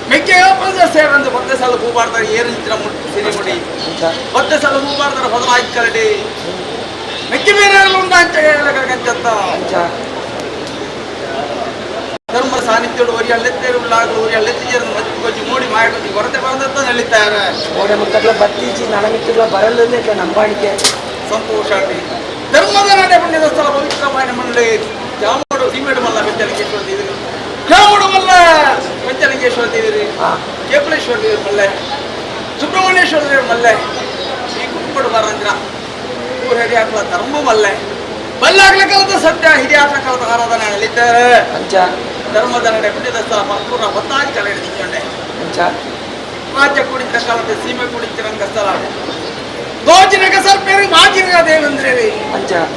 I: ಮೆಕ್ಕೆ ಪಂಚ ಸೇವೆ ಅಂದ್ರೆ ಒಂದೇ ಸಲ ಹೂಬಾರ್ತಾರೆ ಏನು ನಿಂತಿರ ಸಿರಿ ಮುಡಿ ಒಂದೇ ಸಲ ಹೂಬಾರ್ತಾರೆ ಹೊದಲಾಗಿ ಕರಡಿ ಮೆಕ್ಕೆ ಬೇರೆ ಉಂಟ ಧರ್ಮ ಸಾನ್ನಿಧ್ಯ ಒರಿ ಅಲ್ಲೆತ್ತೇರು ಉಳ್ಳಾಗಲು ಒರಿ ಅಲ್ಲೆತ್ತಿಜೇರು ಮಜ್ಜು ಕೊಜ್ಜಿ ಮೂಡಿ ಮಾಯ ಕೊರತೆ ಬಂದಂತ ನಳಿತಾರೆ
A: ಓಡೆ ಮುತ್ತಗಳ ಬತ್ತೀಚಿ ನಲಮಿತ್ತಗಳ ಬರಲ್ಲೇ ನಂಬಾಣಿಕೆ
I: ಸಂತೋಷ ಧರ್ಮದ ನಡೆ ಪುಣ್ಯದ ಸ್ಥಳ ಪವಿತ್ರವಾದ ಮಂಡಳಿ ಜಾಮೋಡು ಸೀಮೆಡು ಮಲ್ಲ ಪಂಚಲಿಂಗೇಶ್ವರ ದೇವರು ಜಾಮೋಡು ಮಲ್ಲ ಪಂಚಲಿಂಗೇಶ್ವರ ದೇವರು ಕೇಪಲೇಶ್ವರ ದೇವರು ಮಲ್ಲೆ ಸುಬ್ರಹ್ಮಣ್ಯೇಶ್ವರ ದೇವರು ಮಲ್ಲೆ ಈ ಕುಟುಂಬಡು ಬರಂದ್ರ ಊರು ಹಿರಿಯಾಕ್ಲ ಧರ್ಮ ಮಲ್ಲೆ ಬಲ್ಲಾಗ್ಲ ಕಲದ ಸತ್ಯ ಹಿರಿಯಾಕ್ಲ ಕಲದ ಆರಾಧನೆ ನಡೀತಾರೆ ಧರ್ಮದ ನಡೆ ಪುಣ್ಯದ ಸ್ಥಳ ಪೂರ್ಣ ಹೊತ್ತಾಗಿ ಕಲೆ ಹಿಡಿದುಕೊಂಡೆ ರಾಜ್ಯ ಕುಡಿತ ಕಾಲದ ಸೀಮೆ ಕುಡಿತ ರಂಗಸ್ಥಳ ದೋಚಿನಗ ಸರ್ಪೇರು ಮಾಜಿನಗ ದೇವಂದ್ರೇರಿ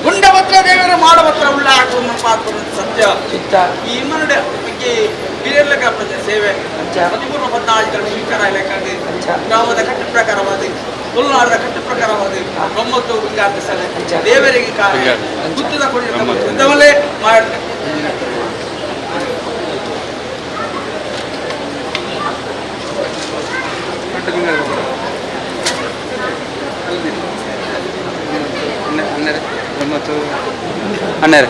I: ಗುಂಡಭದ್ರ ದೇವರು ಮಾಡಭದ್ರ ಉಳ್ಳ ಹಾಕುವ ಸತ್ಯ ಈ ಮನಡೆ ಬಗ್ಗೆ ಬೀರಲಕ ಸೇವೆ ಹದಿಮೂರು ಪದ್ನಾಲ್ಕು ಸ್ವೀಕಾರ ಇಲಾಖೆ ಗ್ರಾಮದ ಕಟ್ಟು ಪ್ರಕಾರವಾದ ತುಳುನಾಡದ ಕಟ್ಟು ಪ್ರಕಾರವಾದ ಬ್ರಹ್ಮತ್ವ ಉಂಗಾರ್ತಿಸಲೆ ದೇವರಿಗೆ ಕಾರ್ಯ ಗುತ್ತದ ಕೊಡಿದ ಮಾಡಿ
D: ಅಣ್ಣರೇ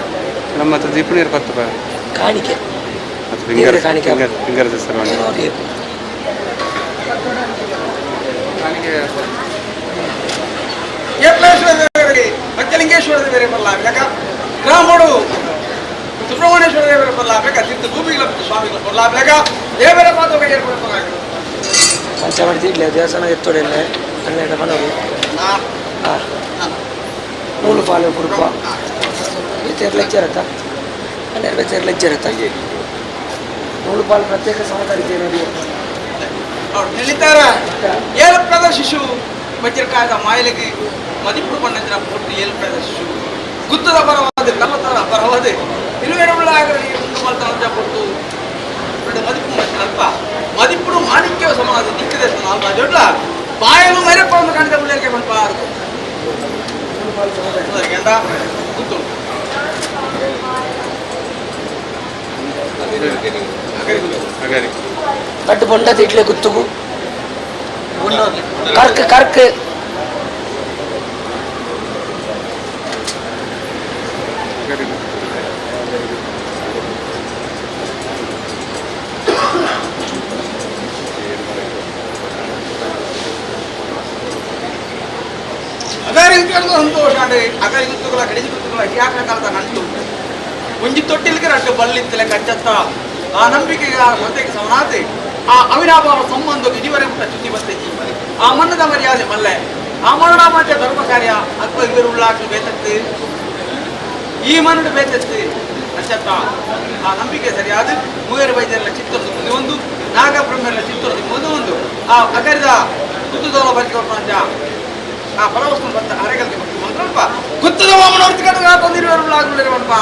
D: ನಮ್ಮ ಹತ್ರ ದೀಪ ನೀರು ಬರ್ತದೆ
A: ಕಾಣಿಕೆ
D: ಫಿಂಗರ್ ಫಿಂಗರ್ ಫಿಂಗರ್ ಸರ್ ಕಾಣಿಕೆ
I: ಕೇಪಲೇಶ್ವರ ದೇವರಿಗೆ ಪಂಚಲಿಂಗೇಶ್ವರ ದೇವರೇ ಬರಲಾಗಬೇಕ ಗ್ರಾಮಡು ಸುಬ್ರಹ್ಮಣ್ಯೇಶ್ವರ ದೇವರೇ ಬರಲಾಗಬೇಕ ಸಿದ್ಧ ಭೂಮಿಗಳ ಸ್ವಾಮಿಗಳು ಬರಲಾಗಬೇಕ ದೇವರ ಮಾತು
A: ಪಂಚಮಡಿ ಇಡ್ಲೆ ದೇವಸ್ಥಾನ ಎತ್ತೊಡೆಲ್ಲ ಹನ್ನೆರಡು ಮನವಿ ನೂಲು ಪಾಲು ಕುಡುಪ ಬೇತೇರು ಲೆಚ್ಚರತ್ತ ಹನ್ನೆರಡು ಬೇತೇರು ಲೆಚ್ಚರತ್ತ ನೂಲು ಪಾಲು ಪ್ರತ್ಯೇಕ ಸಮುದಾಯಕ್ಕೆ ನೋಡಿ
I: ನಿಲ್ಲಿತಾರ ಏಳು ಪ್ರದ ಶಿಶು ವಜ್ರಕಾಯದ ಮಾಯಲಿಗೆ ಮದಿಪುಡು ಪಣ್ಣಂಚಿನ ಪೊಟ್ಟು ಏಳು ಪ್ರದ ಶಿಶು ಗುತ್ತದ ಪರವಾದ ಕಲ್ಲತರ ಪರವಾದ ಇರುವೆರುಳ್ಳಾಗಲಿ ಉಂಡು ಮಲ್ತನಂಚ ಪೊಟ್ಟು రెండు ಮದಿಪು ಅಲ್ಪ ಮದಿಪುಡು ಮಾಣಿಕ್ಯ ಸಮಾಧ ದಿಕ್ಕದ ನಾಲ್ಕು ಜೊಡ್ಲ ಬಾಯಲು ಮರೆಪೊಂದು ಕಾಣಿದ ಉಳ್ಳರಿಗೆ ಪನ್ಪಾರು ಎಂದ ಗುತ್ತು
A: ಕಟ್ಟು ಬೊಂಡದ ಇಡ್ಲೆ ಗುತ್ತುಗು ಕರ್ಕ್ ಕರ್ಕ್
I: ಅಗಾರಿ ಸಂತೋಷ ಅಗಾರಿ ಗುತ್ತುಗಳ ಕಡಿಜಿ ಗುತ್ತುಗಳ ಯಾಕ ಕಾಲದ ನಂಟು ಒಂಜಿ ತೊಟ್ಟಿಲ್ಗೆ ರಡ್ಡು ಬಲ್ಲಿತ್ತಲೆ ಕಚ್ಚತ್ತ ಆ ನಂಬಿಕೆಗೆ ಆ ಶ್ರದ್ಧೆಗೆ ಸಮನಾತೆ ಆ ಅವಿನಾಭಾವ ಸಂಬಂಧ ಇದುವರೆಗೆ ಮುಟ್ಟ ಚುತಿ ಬರ್ತೈತಿ ಆ ಮಣ್ಣದ ಮರ್ಯಾದೆ ಮಲ್ಲೆ ಆ ಮಣ್ಣದ ಮಧ್ಯೆ ಧರ್ಮ ಕಾರ್ಯ ಅಥವಾ ಇವರು ಉಳ್ಳಾಕಲು ಬೇತತ್ತು ಈ ಮಣ್ಣು ಬೇತತ್ತು ಕಚ್ಚತ್ತ ಆ ನಂಬಿಕೆ ಸರಿಯಾದ ಮುಗೇರು ವೈದ್ಯರೆಲ್ಲ ಚಿತ್ರದ ಮುಂದೆ ಒಂದು ನಾಗಬ್ರಹ್ಮರೆಲ್ಲ ಚಿತ್ರದ ಮುಂದೆ ಒಂದು ಆ ಅಗರಿದ ಗುತ್ತುದೋಲ ಬರಿಕೆ ಆ ಫಲವಸ್ತು ಬಂದ ಅರೆಗಳಿಗೆ ಭಕ್ತಿ ಮಂತ್ರಲ್ಪ ಗುತ್ತದ ವಾಮನ ಹೊರತು ತಂದಿರುವರುಗಳಾಗಲಿರುವಲ್ಪ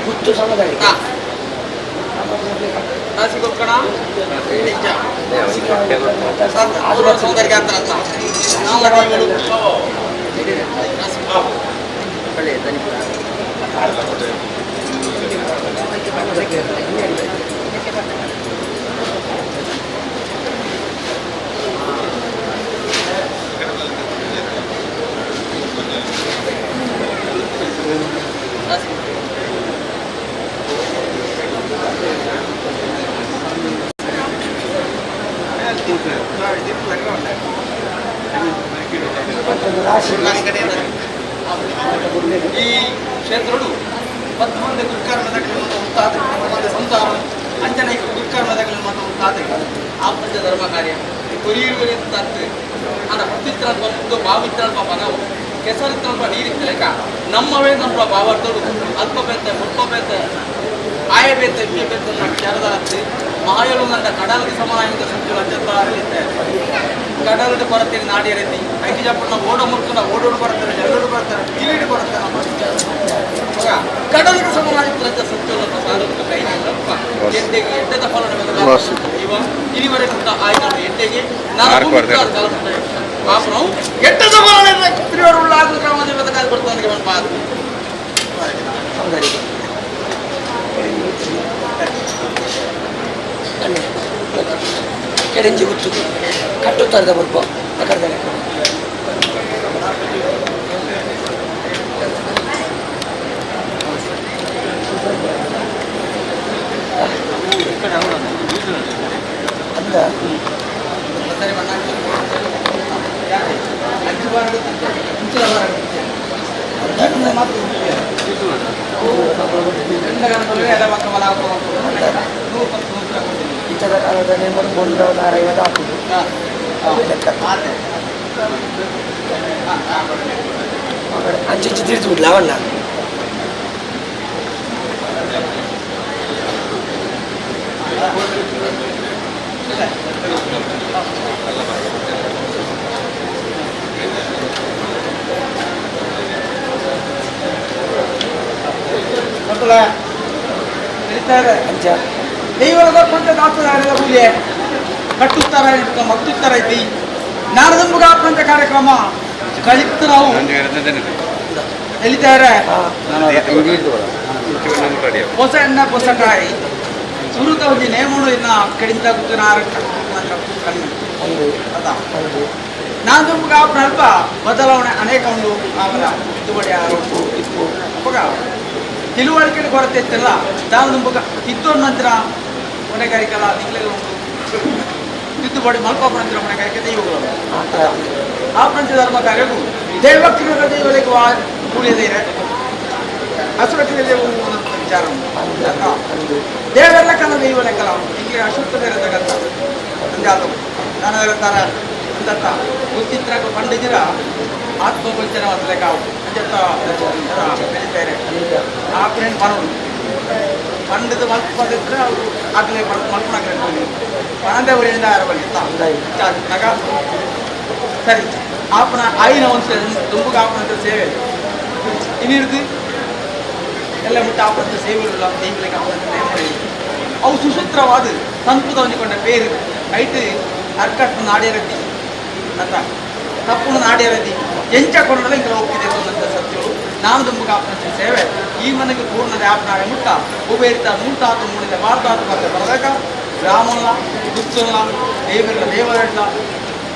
A: ಗುತ್ತು ಸಮುದಾಯಕ್ಕೆ
I: ರಾಸಿಗೊಕ್ಕಣ ಸೌಂದರ್ಯ ಅಂತ
C: ಈ ಕ್ಷೇತ್ರಡು 10 ಮಂದಿ ಗುರುಕರ್ಮದಗಳು ಉತ್ತಾದ ಮಂದಿ ಸಂಸಾರ ಅಂಜನೆ ಗುರುಕರ್ಮದಗಳು ಮತ್ತು ಉತ್ತಾದ ಆಪಂಚ ಧರ್ಮ ಕಾರ್ಯ ಕೊರಿಯುವರಿ ತತ್ತು ಅಂದ ಪತ್ತಿತ್ರಲ್ಪ ಮುದ್ದು ಬಾವಿತ್ರಲ್ಪ ಬನವು ಕೆಸರಿತ್ರಲ್ಪ ನೀರಿತ್ತಲೆಕ ನಮ್ಮವೇ ನಮ್ಮ ಭಾವಾರ್ಥಗಳು ಅಲ್ಪ ಬೇತೆ ಮುಲ್ಪ ಬೇತೆ ಆಯ ಬೇತೆ ಇಬ್ಬೆ ಬೇತೆ ವಿಚಾರದಾರತ್ತು ಮಾಯಲು ನನ್ನ ಕಡಲಿಗೆ ಸಮಾನ ಸುತ್ತು ಲಜ್ಜತ್ತಾರಲಿತ್ತೆ ಕಡಲದ ಕೊರತೆ ನಾಡಿಯರತಿ ಐದು ಜಪ್ಪಣ್ಣ ಓಡೋ ಮುರ್ಕನ ಓಡೋಡು ಬರ್ತಾರೆ ಎಲ್ಲರೂ ಬರ್ತಾರೆ ಕಿರೀಡು ಬರ್ತಾರೆ ಕಡಲಿಗೆ ಸಮಾನ ಸತ್ಯವನ್ನು ಸಾಧಕ ಕೈನಪ್ಪ ಎಡ್ಡೆಗೆ ಎಡ್ಡೆದ ಫಲ ಇವ ಇಲ್ಲಿವರೆಗೆ ಕೂಡ ಆಯ್ತು ಎಡ್ಡೆಗೆ ನಾನು ಪಾಪನವು ಎಟ್ಟದ ಫಲ ತಿರುವರುಳ್ಳಾಗಲು ಗ್ರಾಮ ದೇವತೆ ಕಾಲು ಬರ್ತಾನೆ ಪಾದ
A: ಕೆಡಂಜಿ ಗುತ್ತು ಕಟ್ಟುತ್ತಾರೆ ಬರ್ಬ ಕರ್ದಾನೆ ಅಂದ ಇತರ ಕಾಲದ ನೇಮರು ಬೋಂಡವನಾರೈವತ್ತು ಹಾಕುದು ಲೆಕ್ಕ ಅಂಚಿಂಚಿ ತಿರ್ತು ಬಿಡ್ಲ ಅವಣ್ಣ ಅಂಚ
C: ದೈವದ ಪಂಚ ದಾಸರಾಯರ ಪೂಜೆ ಕಟ್ಟುತ್ತರ ಮತ್ತುತ್ತರ ಐತಿ ನಾರದಂಬುಗ ಪಂಚ ಕಾರ್ಯಕ್ರಮ ಕಳಿತು ನಾವು ಎಳಿತಾರೆ ಹೊಸ ಎಣ್ಣ ಹೊಸ ಕಾಯಿ ಸುರುತ ಒಂಜಿ ನೇಮುಡು ಇನ್ನ ಕಡಿಂದ ಕುತ್ತನಾರ ನಾನದುಂಬುಗ ಅಲ್ಪ ಬದಲಾವಣೆ ಅನೇಕ ಉಂಡು ಆವರ ತಿದ್ದುಪಡಿ ಆರು ಇಪ್ಪು ಅಪ್ಪಗ ತಿಳುವಳಿಕೆ ಕೊರತೆ ಇತ್ತಲ್ಲ ದಾನದುಂಬುಗ ತಿದ್ದೋಣ ನಂತರ ಹೊಣೆಗಾರಿಕೆಲ್ಲ ನಿಗ್ಲೆಲ್ಲ ಉಂಟು ತಿದ್ದುಪಡಿ ಮಲ್ಪಾಪ ನಂತರ ಹೊಣೆಗಾರಿಕೆ ದೈವಗಳು ಆ ಪಂಚ ಧರ್ಮ ಕಾರ್ಯವು ದೇವಕ್ರಿಯರ ದೈವಗಳಿಗೆ ಕೂಡಿಯದೇ ಅಸುರಕ್ರಿಯ ದೇವ ವಿಚಾರ ಉಂಟು ದೇವರೆಲ್ಲ ಕಲ ದೈವ ಲೆಕ್ಕಲ ಹಿಂಗೆ ಅಶುದ್ಧ ಬೇರೆ ಅಂಜಾತವು ನಾನು ಹೇಳ್ತಾರ ಅಂತತ್ತ ಗೊತ್ತಿತ್ರ ಪಂಡಿತರ ಆತ್ಮವಂಚನ ಲೆಕ್ಕಾವು ಅಂಜತ್ತ ಬೆಳೀತಾರೆ ಆ ಫ್ರೆಂಡ್ ಪನೋಡು ಪಂಡದ ಮಲ್ಪದಿದ್ರೆ ಅವರು ಆಗಲೇ ಮಲ್ಪನಾಗ್ಲೇ ಪನಂದೆ ಊರಿಂದ ಯಾರ ಬಳಿ ನಗ ಸರಿ ಆಪನ ಆಯಿನ ಒಂದು ದುಂಬುಗ ಆಪನ ಸೇವೆ ಇನ್ನಿರ್ದು ಎಲ್ಲ ಮುಟ್ಟ ಆಪನ ಸೇವೆ ಇಲ್ಲ ದೈವಲಿಗೆ ಆಪನ ನೇಮ ಅವು ಸುಸೂತ್ರವಾದ ಸಂಸ್ಕೃತ ಹೊಂದಿಕೊಂಡ ಪೇರು ಐಟ್ ಅರ್ಕಟ್ಟು ನಾಡಿರತಿ ಅಂತ ತಪ್ಪುಣ ನಾಡಿರತಿ ಎಂಚ ಕೊಂಡಲ ಇಂಕ ಒಪ್ಪಿದೆ ಅಂತ ಸತ್ಯಗಳು ನಾನು ದುಂಬುಗ ಆಪನ ಸೇವೆ ಈ ಮನೆಗೆ ಪೂರ್ಣದ ಆಪನಾಗ ಮುಟ್ಟ ಉಬೇರಿತ ನೂಟಾತು ಮೂಡಿದ ವಾರ್ತಾತು ಬರ್ತ ಬರದಾಗ ಗ್ರಾಮಲ್ಲ ಗುತ್ತಲ್ಲ ದೇವರ ದೇವರಲ್ಲ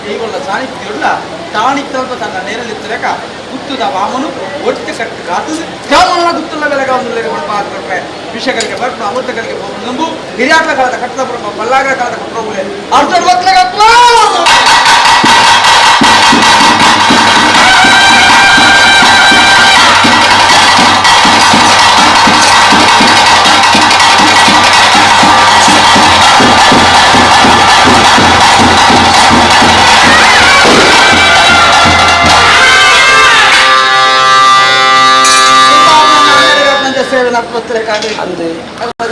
C: ದೈವಲ್ಲ ಸಾನ್ನಿಧ್ಯವುಳ್ಳ ತಾಣಿತ್ತಲ್ಪ ತನ್ನ ನೇರಲಿತ್ತಲೆಕ ಗುತ್ತದ ವಾಮನು ಒಟ್ಟು ಕಟ್ಟು ಕಾತದು ಗ್ರಾಮಲ್ಲ ಗುತ್ತಲ್ಲ ಬೆಲೆಗ ಒಂದು ಕೊಡ್ಪ ವಿಷಗಳಿಗೆ ಬರ್ಪ ಅಮೃತಗಳಿಗೆ ನಂಬು ಹಿರಿಯಾಟ್ಲ ಕಾಲದ ಕಟ್ಟದ ಬರಪ ಬಲ್ಲಾಗರ ಕಾಲದ ಕೊಟ್ಟರೋಗುಲೆ ಅರ್ಧ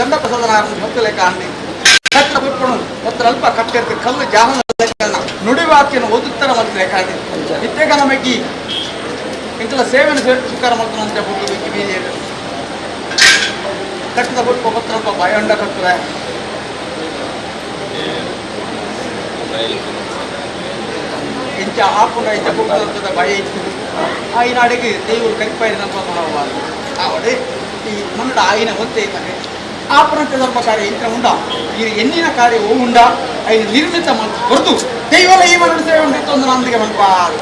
C: ಗಂಡ ಪ್ರಸಾದನ ಭಕ್ತಲೆ ಕಾಂಡಿ ಕಟ್ಟ ಬಿಟ್ಕೊಂಡು ಮತ್ತು ಅಲ್ಪ ಕಟ್ಟಿರ್ತಿ ಕಲ್ಲು ಜಾಹನ ನುಡಿವಾಕ್ಯನ ಓದುತ್ತರ ಮಲ್ತಲೆ ಕಾಂಡಿ ನಿತ್ಯಗನ ಮೆಗ್ಗಿ ಇಂತಲ ಸೇವೆನ ಸ್ವೀಕಾರ ಮಾಡ್ತಾನಂತೆ ಹುಟ್ಟು ಬೆಕ್ಕಿ ಬೀದಿಯಲ್ಲಿ ಕಟ್ಟದ ಬಿಟ್ಟು ಭಕ್ತರಲ್ಪ ಬಾಯಂಡ ಕಟ್ಟುವೆ ಇಂಚ ಇಂಚ ಆಪುಂಡ ಇಂಚ ಬುಕ್ಕದ ಭಯ ಇತ್ತು ಆ ಈನಾಡಿಗೆ ದೇವರು ಕರಿಪಾಯಿ ನಮ್ಮ ಆವಡೆ ಈ ಮನ್ನಡ ಆಯಿನ ಒಂತೆ ಇದ್ದಾನೆ ಆಪರಂತೆ ಧರ್ಮ ಕಾರ್ಯ ಇಂಥ ಉಂಡ ಈ ಎನ್ನಿನ ಕಾರ್ಯ ಓ ಉಂಡ ಐನ ನಿರ್ಮಿತ ಮನಸ್ಸು ಹೊರತು ದೈವಲ ಈ ಮನಸ್ಸು ಸೇವೆ ಉಂಟು ಒಂದು ನಂದಿಗೆ ಮನಪಾರು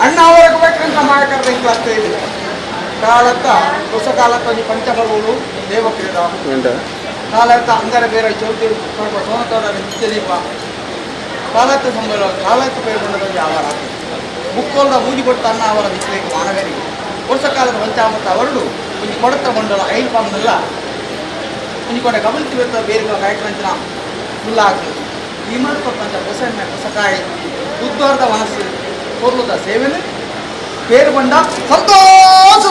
C: ಅಣ್ಣ ಅವರಿಗೆ ಬೇಕಂತ ಮಾಯಕರ್ದ ಹಿಂಗೆ ಇದೆ ಕಾಲತ್ತ ಹೊಸ ಕಾಲತ್ತ ಒಂಜಿ ಪಂಚಮಗಳು ದೇವಕ್ರೀಡ ಕಾಲತ್ತ ಅಂಗರ ಬೇರೆ ಚೌತಿ ಸ್ವಲ್ಪ ಸೋನತೋಡ ನಿತ್ಯ ದೀಪ ಕಾಲತ್ತ ಸಂಬಳ ಕಾಲತ್ತ ಬೇರ್ಕೊಂಡದ ಆವರ ಬುಕ್ಕೋಲ್ದ ಮೂಜಿ ಕೊಟ್ಟ ಅನ್ನ ಅವರ ಬಿಸಿಲಿಗೆ ಮಾನವರಿಗೆ ವರ್ಷ ಕಾಲದ ಪಂಚಾಮೃತ ಅವರುಡು ಒಂಜಿ ಕೊಡತ ಮಂಡಲ ಐದು ಪಾಂದಲ್ಲ ಒಂಜಿ ಕೊಡ ಕಬಲ್ತಿ ಬೆತ್ತ ಬೇರೆ ಕಾಯ್ಕಂಚಿನ ಹುಲ್ಲಾಗ್ತದೆ ಈ ಮಾತ್ರ ಪಂಚ ಹೊಸ ಹೊಸಕಾಯಿ ಉದ್ವಾರದ ಮನಸ್ಸು ಕೊರ್ಲುದ ಸೇವೆನು పేరు ಬಂಡ ಸಂತೋಷ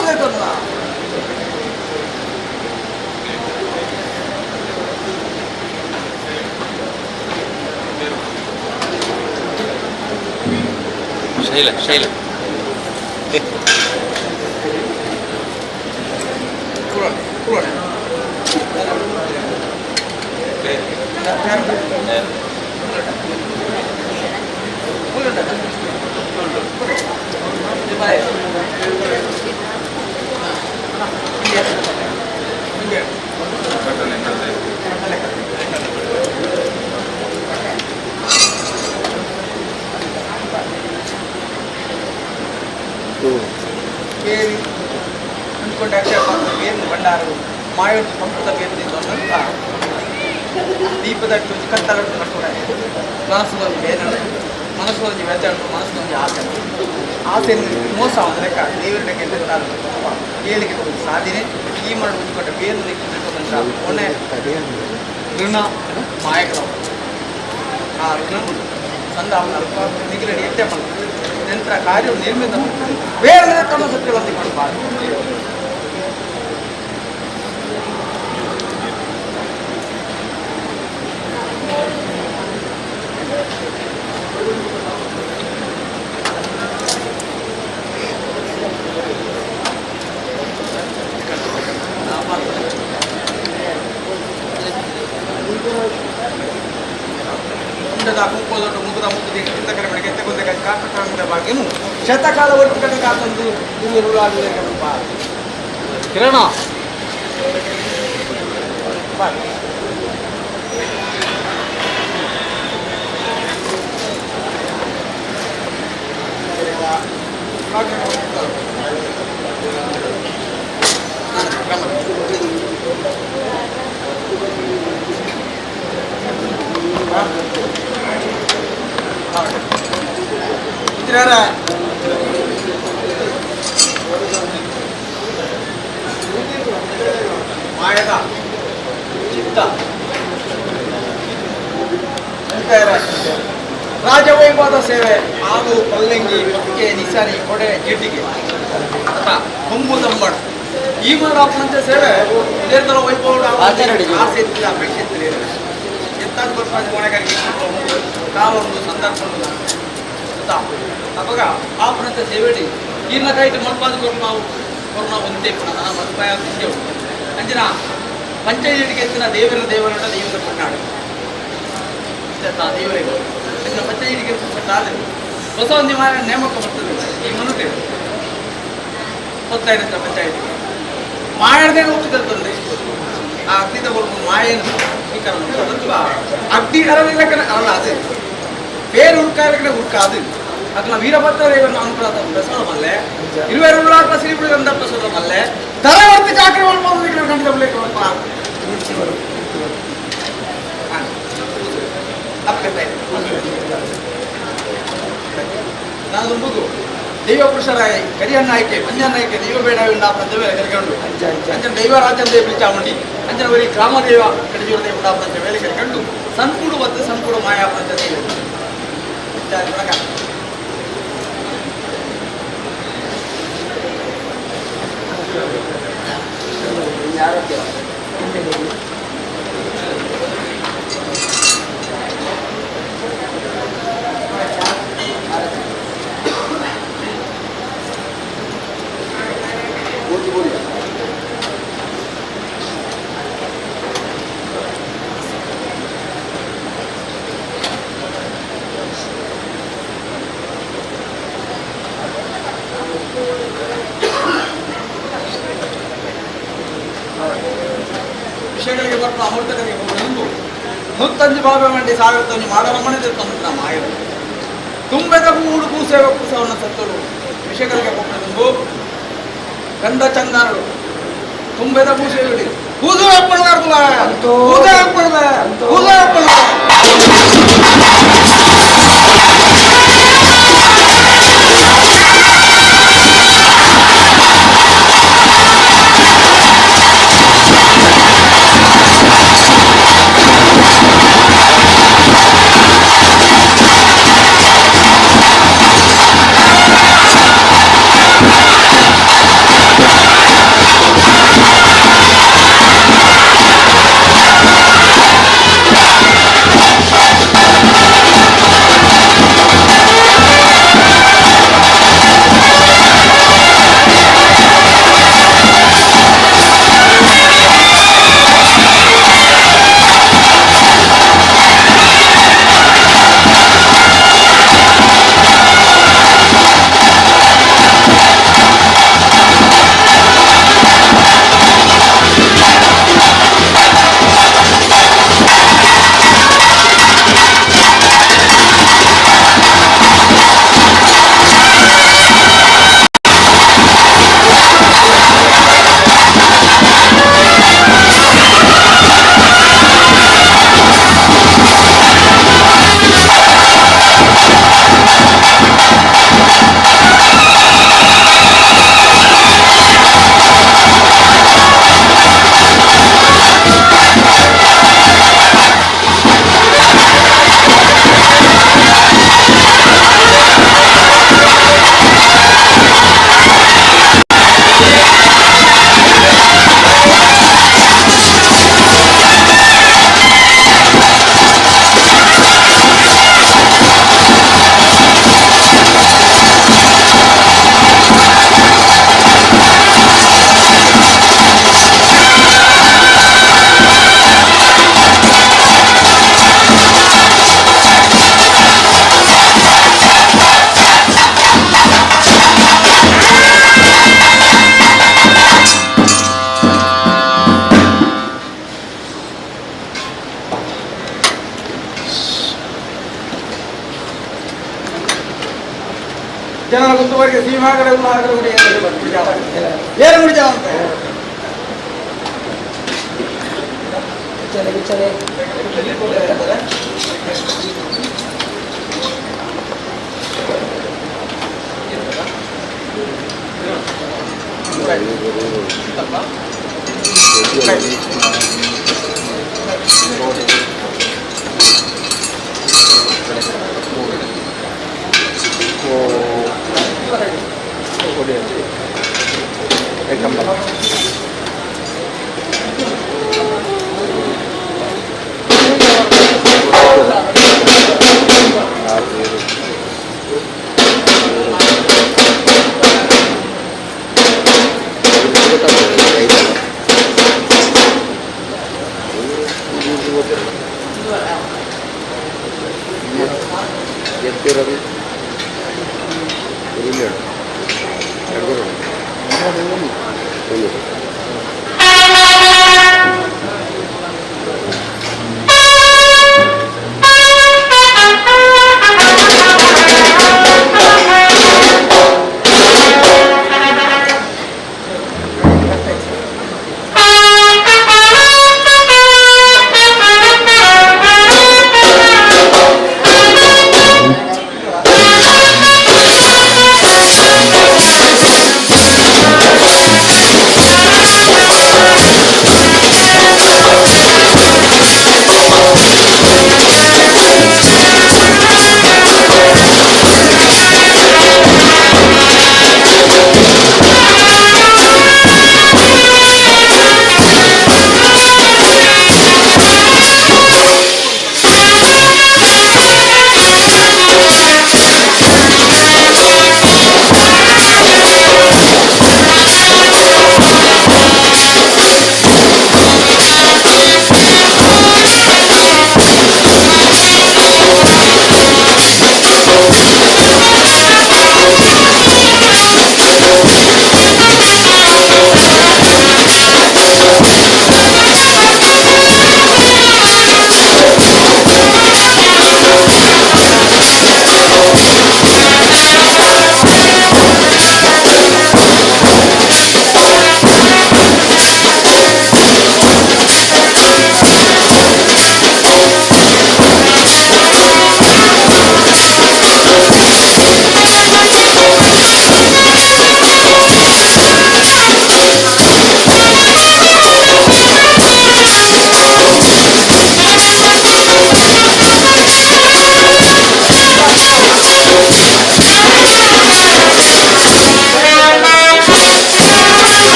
D: ಶೈಲ ಶೈಲ
C: ಕೇರಿ ಅಂದ್ಕೊಂಡು ಅಕ್ಷಯ ಪಾತ್ರ ಬೇರು ಭಂಡಾರವು ಮಾಯೋಡು ಸಂಪುಟ ಬೇರು ಅಂತ ದೀಪದಟ್ಟು ಕತ್ತಲಟ್ಟು ಕಟ್ಟೋಣ ಮನಸ್ಸು ಬೇರೆ ಮನಸ್ಸು ಒಂಜಿ ವ್ಯತ್ಯಾಸ ಮನಸ್ಸು ಒಂಜಿ ಆಸೆ ಆಸೆ ಮೋಸ ಒಂದು ಲೆಕ್ಕ ದೇವರ ಗೆದ್ದಿರ್ತಾರೆ ಏಳಿಗೆ ಒಂದು ಸಾಧನೆ ಈ ಮರಳು ಉಂಟುಕೊಟ್ಟ ಬೇರು ನಿಂತ ಒಣೆ ಋಣ ಮಾಯಕರ ಆ ಋಣ ಸಂದ ಅವನ ಅಲ್ಪ ನಿಗಲಡಿ ಎಟ್ಟೆ ಮಾಡ್ತಾರೆ ನಂತರ ಕಾರ್ಯವು ನಿರ್ಮಿತ ಬೇರೆ ತಮ್ಮ ಸತ್ಯಗಳನ್ನು ಮಾಡಬಾರದು. ಶತಕಾಲ ಒಟ್ಟು ಕಡೆ ಕಾತಂದು ಕಿರಣ ಮಾಯದ ಚಿತ್ತ ರಾಜವೈಭವದ ಸೇವೆ ಹಾಲು ಪಲ್ಲಂಗಿ ಪಕ್ಕೆ ನಿಸಾರಿ ಕೊಡೆ ಜಿಡ್ಡಿಗೆ ಕೊಂಬು ತಂಬಾಡು ಈ ಮಾಡ ಸೇವೆ ದೇರ್ದಲ ವೈಭವ ಆಸೆ ಇತ್ತಿಲ್ಲ ಅಪೇಕ್ಷೆ ಇತ್ತಿಲ್ಲ ಎತ್ತಾದ ಬರ್ಪಾದ ಕೋಣೆಗಾರಿಕೆ ಕಾಲೊಂದು ಸಂದರ್ಭ ಅವಾಗ ಆಪನಂತ ಸೇವೆಡಿ ಈರ್ನ ಕಾಯ್ತು ಮಲ್ಪಾದ ಕೊರ್ನ ಕೊರ್ನ ಒಂದೇ ಪುಣ ಮಲ್ಪಾಯ ತಿಂದೆವು ಅಂಚಿನ ಪಂಚಾಯತಿಗೆ ಎತ್ತಿನ ದೇವರ ದೇವರನ್ನ ದೇವರ ಕೊಂಡಾಡು ದೇವರಿಗೆ ಅಂಚಿನ ಪಂಚಾಯತಿಗೆ ಆದ್ರೆ ಹೊಸ ಒಂದು ಮಾರ ನೇಮಕ ಬರ್ತದೆ ಈ ಮನುಷ್ಯ ಗೊತ್ತಾಯ್ತು ಪಂಚಾಯತಿ ಮಾಡದೆ ಒಪ್ಪಿದಂತಂದೆ ಆ ಅಗ್ನಿದ ಮಾಯೆಯನ್ನು ಸ್ವೀಕಾರ ಅಥವಾ ಅಗ್ನಿ ಅರಳಿಲ್ಲಕನ ಅರಳ ಅದೇ ಬೇರೆ ಉಳ್ಕಾಯಲಕನೆ ಉಳ್ಕಾದು ಅದನ್ನ ವೀರಭದ್ರದೇವನ ಅನುಗ್ರಹ ಪ್ರಸಾದ ಮಲ್ಲೆ ಇರುವೆರುಳ್ಳಾಟ ಸಿರಿಪುಳಿ ಪ್ರಸಾದ ಮಲ್ಲೆ ತರವರ್ತಿ ಚಾಕ್ರಿ ಖಂಡಿತ
I: ನಾನು ದುಂಬುಗು ದೈವ ಪುರುಷರಾಯ ಕರಿಯನ್ನಾಯ್ಕೆ ಮಂಜನ್ನಾಯ್ಕೆ ದೈವ ಬೇಡ ಉಂಡಾಪನ ವೇಳೆ ಕರ್ಕೊಂಡು ಅಂಚನ ದೈವ ರಾಜಂದೇ ಪಿಲಿಚಾಮುಂಡಿ ಅಂಚನ ಬರೀ ಗ್ರಾಮದೇವ ಕಡಿಜೂರ ದೇವ ಉಂಡಾಪನ ವೇಳೆ ಕರ್ಕೊಂಡು ಸನ್ಕೂಡು ಮತ್ತು ಸನ್ಕೂಡು ಮಾಯಾಪನ ದೈವ ವಿಷಯಗಳಿಗೆ ಬರ್ಪ ಅಮೃತಗಳಿಗೆ ಹೋಗುವುದು ಮುತ್ತಂಜು ಬಾಬೆ ಮಂಡಿ ಸಾವಿರತ್ತಂಜು ಮಾಡವ ಮನೆ ತಿಳ್ಕೊಂಡು ಮಾಯರು ತುಂಬೆದ ಕೂಡು ಕೂಸೇವ ಕೂಸವನ್ನು ಸತ್ತರು ವಿಷಯಗಳಿಗೆ ಹೋಗುವುದು ಗಂಧ ಚಂದನರು ತುಂಬೆದ ಕೂಸೇವಿ ಕೂಸು ಹಾಕ್ಬಾರ್ದು ಕೂಸು ಹಾಕ್ಬಾರ್ದ ಕೂಸು ಹಾಕ್ಬಾರ್ದ. ಜನರ ಗುಂತುವರೆಗೆ ಸೀಮಾಗಡೆ ಗುಡಿ ಏನು ಗುಡಿ ಅಂತ
J: Thank you.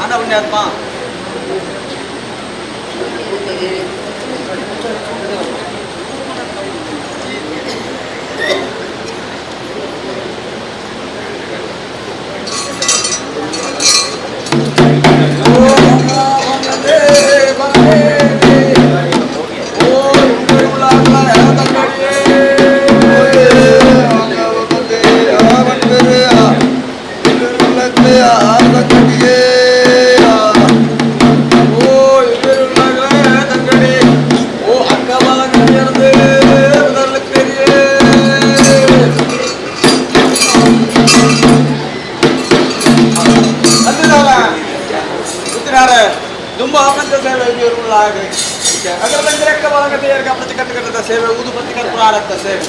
C: ಆನ ಪುಣ್ಯಾತ್ಮ ಸೇವೆ ಊದು ಬತ್ತಿ ಕರ್ಪುರ ಸೇವೆ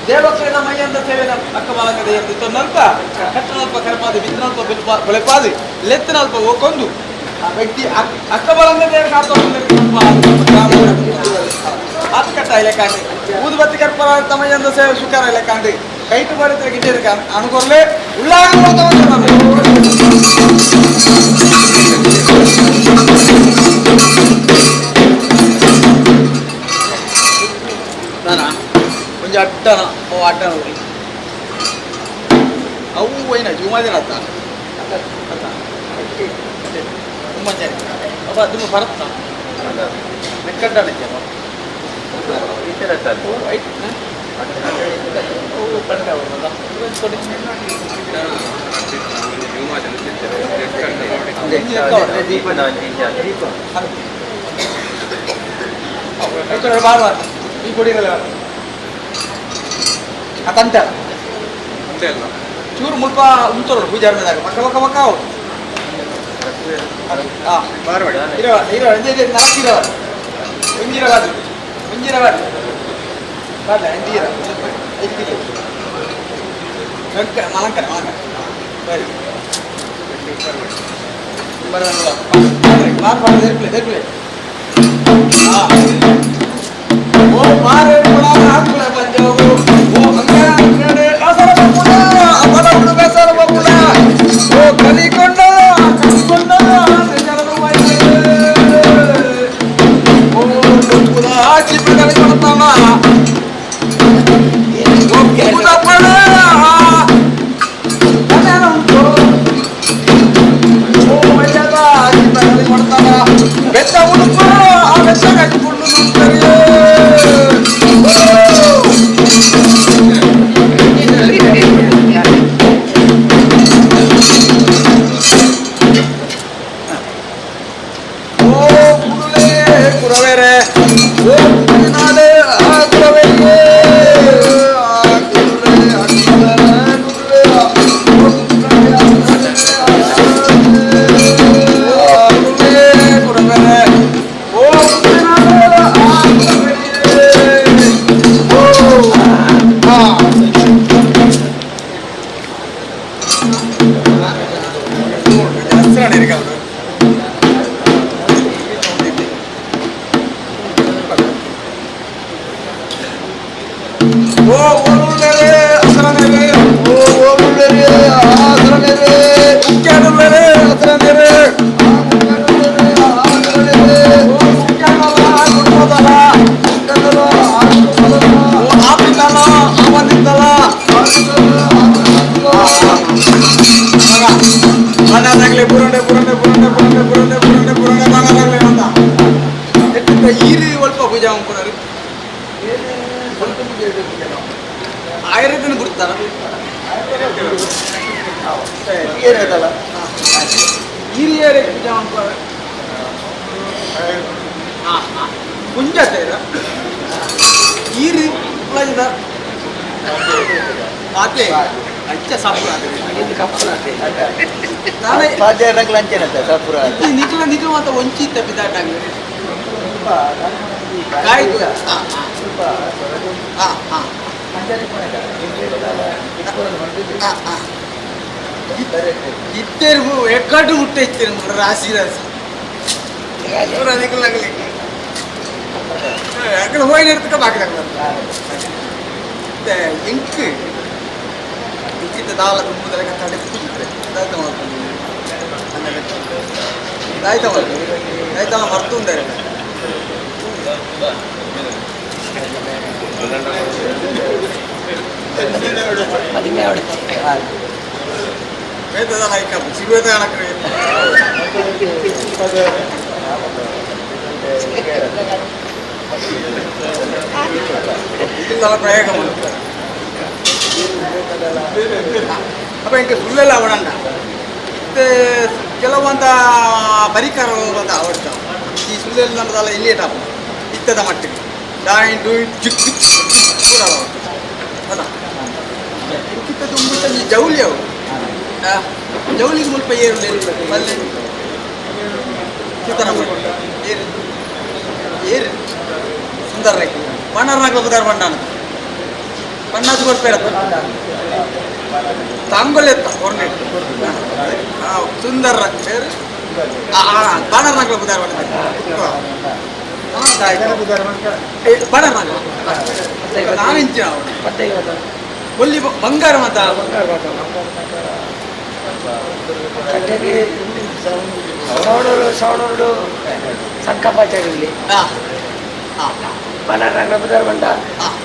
C: ದೇವಕ್ರಿಯ ಮೈಯಂದ ಸೇವೆ ಅಕ್ಕ ಬಾಲಕ ನಲ್ಪ ಕಟ್ಟನಲ್ಪ ಕರ್ಪಾದಿ ಬಿತ್ತನಲ್ಪ ಬೆಳಪಾದಿ ಲೆತ್ತನಲ್ಪ ಕೊಂದು ಆ ವ್ಯಕ್ತಿ ಅಕ್ಕ ಬಾಲಂಗ ಆತ ಕಟ್ಟ ಇಲೆಕಾಂಡಿ ಊದು ಬತ್ತಿ ಕರ್ಪುರ ತಮಯ್ಯಂದ ಸೇವೆ ಸುಖಾರ ಇಲೆಕಾಂಡಿ ಕೈಟು ಬಡಿದ್ರೆ ಗಿಡ್ಡಿರ್ಕ ಅನುಕೊರ್ಲೆ ಉಳ್ಳಾಗ ಒಂಜಿ ಅಡ್ಡನ ಓ ಅಡ್ಡನ ಹೋಗಿ ಅವು ಹೋಯ್ನ ಜುಮಾದಿನ ಅತ್ತ ಅತ್ತ ತುಂಬ ಜನ ಅಪ್ಪ ತುಂಬ ಭರತ್ ಲೆಕ್ಕಡ್ಡನ ಬಾರ್ ಈ ಕೊಡಿರಲ್ಲ ಅತಂತೆ ಚೂರು ಮುಲ್ಪ ಉಂತರು ಪೂಜಾರ ಮೇಲೆ ಪಕ್ಕ ಪಕ್ಕ ಪಕ್ಕ ಹಾಂ ಇರವ ಇರವ ನಾಲ್ಕು ಇರವ ಒಂಜಿರ ಬಾಜು ಒಂಜಿರ ಬಾಜು ಬಾಡ್ಲ ಎಂದಿರ ಐದು ವೆಂಕ ಮಲಂಕರ ಮಲಂಕರ ಬರಿ ಬರಲ್ಲ ಬಾರ್ ಬಾರ್ ದೇರ್ಪ್ಲೆ ದೇರ್ಪ್ಲೆ ಹಾಂ ಓ ಮಾರೆ ಹಾಕುಳ ಪಂಜಾವು ಓ ಅಂಗ ಅಸರ ಬಪ್ಪುಲ ಅಪಲ ಬೆಸರ ಬಪ್ಪುಲ ಓ ಕಲಿಕೊಂಡ ಕಲಿಕೊಂಡ ಓ ಬಪ್ಪುಲ ಚಿಪ್ಪ ಕಲಿಕೊಂಡಮ್ಮ ಓ ಕುದಪ್ಪಳ ಓ ಮಯ್ಯದ ಚಿಪ್ಪ ಕಲಿಕೊಂಡಮ್ಮ ಬೆಟ್ಟ ಉಡುಪು ಆ ಬೆಟ್ಟ ಕಟ್ಟಿಕೊಂಡು ಹಿರಿಯರಿಗೆ ಪೂಜೆ ಮಾಡ್ತಾರೆ. ಕುಂಜತ್ತೇರ ಈರಿ ಉಳ್ಳಾಜಿದ ಆತೆ ಅಂಚ ಸಾಪುರ ನಿಖಲ ನಿಖಲ ಮಾತ್ರ ಒಂಚಿ ತಪ್ಪಿದಾಟಾಗ ಕಾಯಿ ಹಾಂ ಹಾಂ ಇತ್ತೇರು ಎಕ್ಕಟ್ಟು ಮುಟ್ಟೆ ಇತ್ತೇರು ರಾಶಿ ರಾಶಿ ನಿಖಲಾಗಲಿ ಅక్కడ ಹೋಗಿ ಇರ್ತಕ್ಕ ಬಾಕಿ ಇಂಕ್ ಇಂಕಿತ ದಾಲ ತುಂಬುದರ ತಡೆ ದಾಯ್ತ ದಾಯ್ತ ದಾಯ್ತ ಮರ್ತುಂದರೆ ಪ್ರಯೋಗ ಅಪ್ಪ ಇಂಕ ಸುಳ್ಳೆಲ್ಲ ಅವಡಂಡ ಕೆಲವೊಂದ ಪರಿಕರ ಅವಡ್ತಾವ ಈ ಸುಳ್ಳೆಲ್ಲ ನಮ್ಮದಲ್ಲ ಇಲ್ಲಿ ಟಾಪ ಇತ್ತದ ಮಟ್ಟಿಗೆ ಡಾಯಿನ್ ಡೂಯಿನ್ ಜುಕ್ ಜುಕ್ ಪೂರ ಅದ ಇಂಕಿತ್ತ ತುಂಬುತ್ತ ಈ ಜೌಲಿ ಅವು ಜೌಲಿಗೆ ಮುಲ್ಪ ಏರು ಬಲ್ಲೆ ಸೀತಾರಾಮ ಏರು ಏರು ಸುಂದರ ರೈಕ್ ಬಣ್ಣಾರ ಬುದಾರ ಬಣ್ಣಾನ ಬಣ್ಣಾದ ಕೊಡ್ಬೇಡ ತಾಂಗೊಲೆತ್ತ ಹೊರ್ನೆಟ್ ಸುಂದರ ಏರು ಬಾಣರ್ನಾಗ್ಲ ಬುದಾರ ಬಣ್ಣ ಬಾಣರ್ನಾಗ್ಲ ನಾನು ಇಂಚಿನ ಒಲ್ಲಿ ಬಂಗಾರ ಮಾತ
A: ಸವಣೂರು ಸಂಕಪಾಚಾರ್ಯಲ್ಲಿ ಬಣ್ಣಾರ ಬುದಾರ ಬಂಡ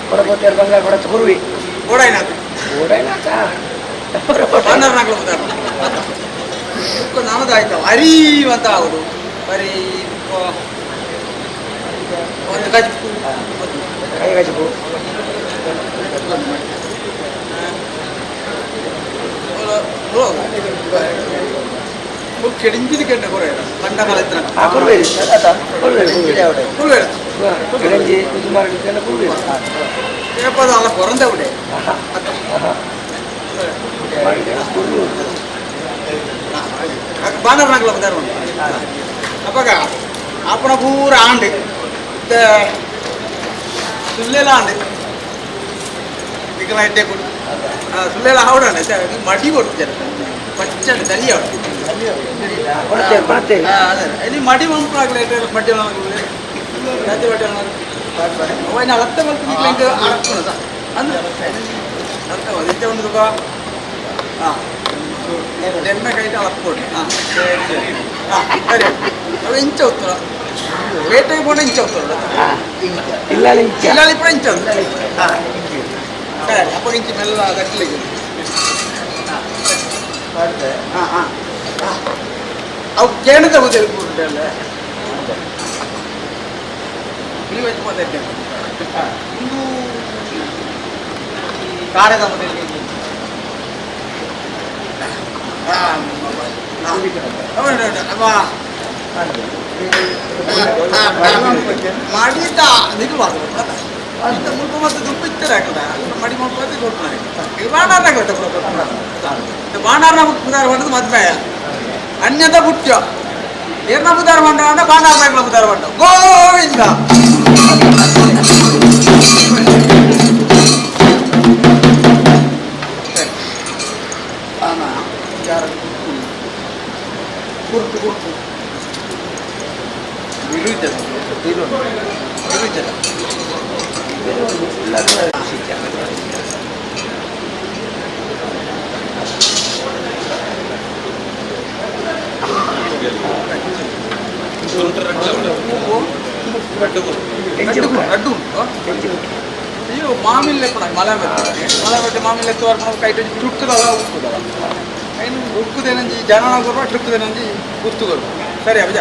A: ಕೊಡಬೋತೇರು ಬಂಗಾರ ಕೊಡ ಕುರುವಿ
C: ಓಡಾಯ್ನಾಥ
A: ಓಡಾಯ್ನಾಥ
C: ಬಾಣರ್ನಾಗ್ಲ ಬುದಾರ ನಾನದು ಆಯ್ತು ಅರಿವಂತ ಆಗುದು ಬರೀ ಒಂದು ಗಜ್ಪು
A: ಕೈ ಗಜ್ಪು
C: ಕೆಡಿಂಜಿದ ಕೆಟ್ಟ ಕೊರೆ ಬಂಡ ಕಾಲ
A: ಕುರುವೇರಿ ಕುರುವೇರಿ ಕೆಡಂಜಿ ಕುದುಮಾರ ಕುರುವೇರಿ
C: ಕೇಪದ ಅಲ್ಲ ಕೊರಂದ ಬಿಡೆ ಬಾಣರ್ನಾಗ್ಲ ಬದಾರ ಅಪ್ಪಾಗ ಅಪ್ಪನ ಪೂರ ಆಂಡ್ ಸುಳ್ಳೆಲ್ಲ ಆಂಡ್ ನಿಖಲ ಇಟ್ಟೆ ಕೊಡು ಸುಳ್ಳೆಲ್ಲ ಆವಡಂಡ ಮಡಿ ಕೊಡ್ತಾರೆ ಪಚ್ಚಂಡ ತಲಿ ಅವಡು ಇಲ್ಲಿ ಮಡಿ ಮಂಪುನಾಗ್ಲ ಮಡ್ಡಿ ರಾತ್ರಿ ಮಡ್ಡಿ ಅವನ ಅಳತ್ತೆ ಮಲ್ತು ಹಿಂಗೆ ಅಳಕ್ಕುನದ ಅಂದ್ರೆ ಅರ್ಥ ಇತ್ತೆ ಒಂದು ಹಾಂ ಎಮ್ಮೆ ಕೈಟ್ ಅಳಕ್ಕೊಡಿ ಹಾಂ ಹಾಂ ಸರಿ ಅವು ಇಂಚ ಉತ್ತರ ಪೇಟೆಗೆ ಪೋಣ ಇಂಚ ಉತ್ತರ
A: ಇಲ್ಲ ಇಂಚ
C: ಇಲ್ಲ ಇಪ್ಪು ಇಂಚ ಹಾಂ ಸರಿ ಅಪ್ಪ ಇಂಚ ಮೆಲ್ಲ ದಟ್ಲಿಗೆ ಹಾಂ ಹಾಂ ಅವು ಕೇಣದ ಉದಯ ಕೂಡಲ್ಲ ಹುಲಿ ವಚ್ಚ ಮಾತಾಡ್ತೇನೆ ಒಂದು ಕಾರದ ಮೊದಲು ಮಾಡಿದ್ದ ನಿಜವಾದ ಇಂಥ ಮುಲ್ಪ ಮತ್ತು ದುಡ್ಡು ಇತ್ತಾರೆ ಹಾಕದ ಮಡಿ ಮಾಡ್ಕೊಂಡು ಕೊಡ್ತಾರೆ ಈಗ ಬಾಣಾರ್ನಾಗ ಬಾಣಾರ್ನ ಬುದಾರ ಬಂಡದ ಮದ್ಮೆ ಅನ್ಯದ ಬುಟ್ಟ ಏರ್ನ ಬುದಾರ ಬಂಡ ಬಾಣಾರ್ನಾಗ್ಲ ಬುದಾರ ಬಂಡ ಗೋವಿಂದ ಕುರ್ತು ಕುರ್ತು ಬಿರುಜದ ಬಿರುಜದ ಲಡ್ಡು ಉಂಟು ಅಯ್ಯೋ ಮಾಮಿಲ್ಲೆ ಕೂಡ ಮಲೆ ಬತ್ತೆ ಮಲೆ ಬಟ್ಟೆ ಮಾಮಿಲ್ಲೆ ತೋರ್ಕೊಂಡು ಕೈಟ್ ಚುಟ್ಟದಲ್ಲ ಉಕ್ಕುದಲ್ಲ ಐನು ಉಕ್ಕುದೇನಂಜಿ ಜನನ ಕೊರ್ಪ ಟ್ರಿಕ್ಕುದೇನಂಜಿ ಗುರ್ತು ಕೊರ್ಪ ಸರಿ ಅಭಿಜ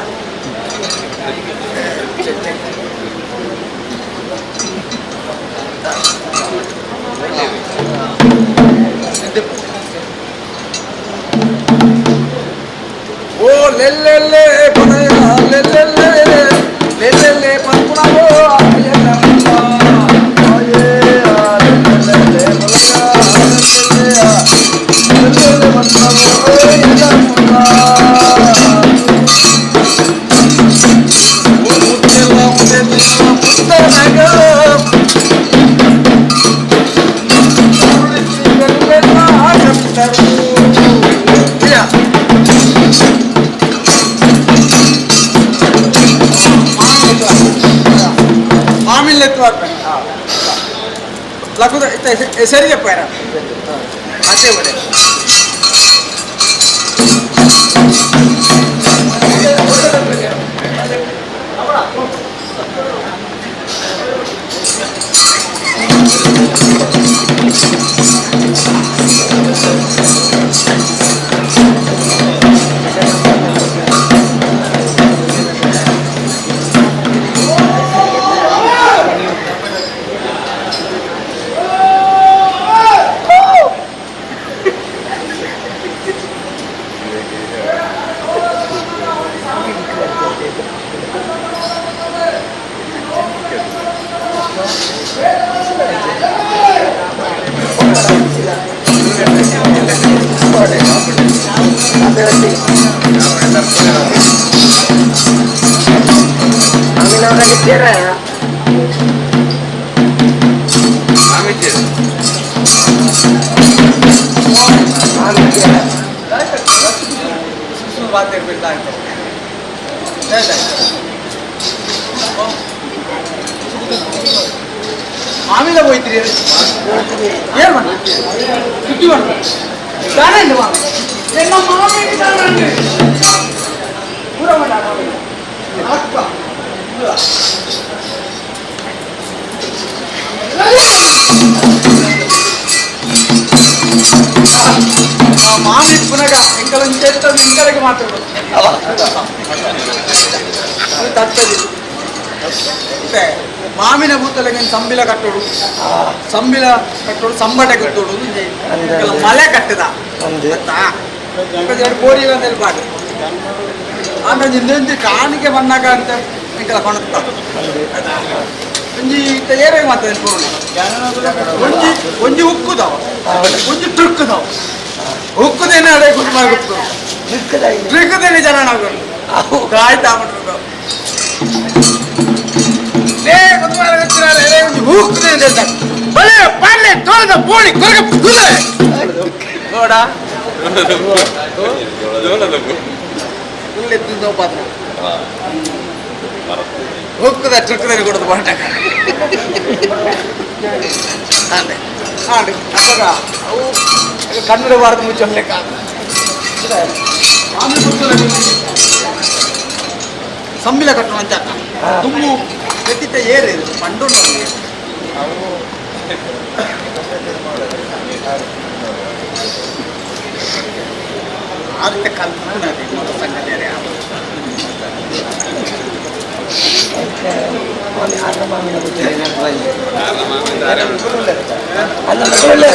I: ಓ ಲೆಲ್ಲೆಲ್ಲೆ ಪದಯ ಲೆಲ್ಲೆಲ್ಲೆ ಲೆಲ್ಲೆಲ್ಲೆ ಪನ್ಪುನವೋ ಸರಿ చెప్పాರ ಅದೇ ಒಳ್ಳೆ ಮಾಮಿಲ ಹೋಯ್ತಿರಿ ಏನು ಮಾಡ ದುಡ್ಡು ಮಾಡ ದಾనండి ಮಾಮಿ ಎನ್ನ ಮಾಮಿ ದಾనండి ಪೂರ ಮಾಡ ಮಾಮಿ ಅಕ್ಕ ಮಾಮಿ ಪುನಗ ಎಂಕಲೊಂದು చేత ಎಂಕలకి మాట్లాడు ತಟ್ಟది ಮಾಮಿನ ಭೂತಲೆಗೆ ಸಂಬಿಲ ಕಟ್ಟೋಡು ಸಂಬಿಲ ಕಟ್ಟೋಡು ಸಂಬಟೆ ಕಟ್ಟೋಡು ಮಲೆ ಕಟ್ಟದ ಗೊತ್ತಾ ಎರಡು ಬೋರಿ ಅಂತ ಪಾಡು ಆಮೇಲೆ ಇನ್ನೊಂದು ಕಾಣಿಕೆ ಬಂದಾಗ ಅಂತ ಎಂಕಲ ಕೊಣತ್ತ ಒಂಜಿ ಏರೆ ಮಾತಾಡ ಒಂಜಿ ಒಂಜಿ ಉಕ್ಕುದವ ಒಂಜಿ ಟ್ರಿಕ್ಕುದವ ಉಕ್ಕುದೇನೆ ಅದೇ ಗುಡ್ ಮಾಡ್ಬಿಟ್ಟು ಟ್ರಿಕ್ಕುದೇನೆ ಜನ ಆಯ್ತಾ ಬಿಟ್ರು ಕನ್ನಡ ಬಾರದ ಮುಂಚೆ ಸಂಬಿಲ ಕಟ್ಟೋಣ ಅಂತ ತುಂಬು ಎತ್ತಿತ್ತ ಏರು ಇದು ಪಂಡುಂಡು ಆದಿತ್ಯ ಕಲ್ಪನೆ ಸಂಗತಿ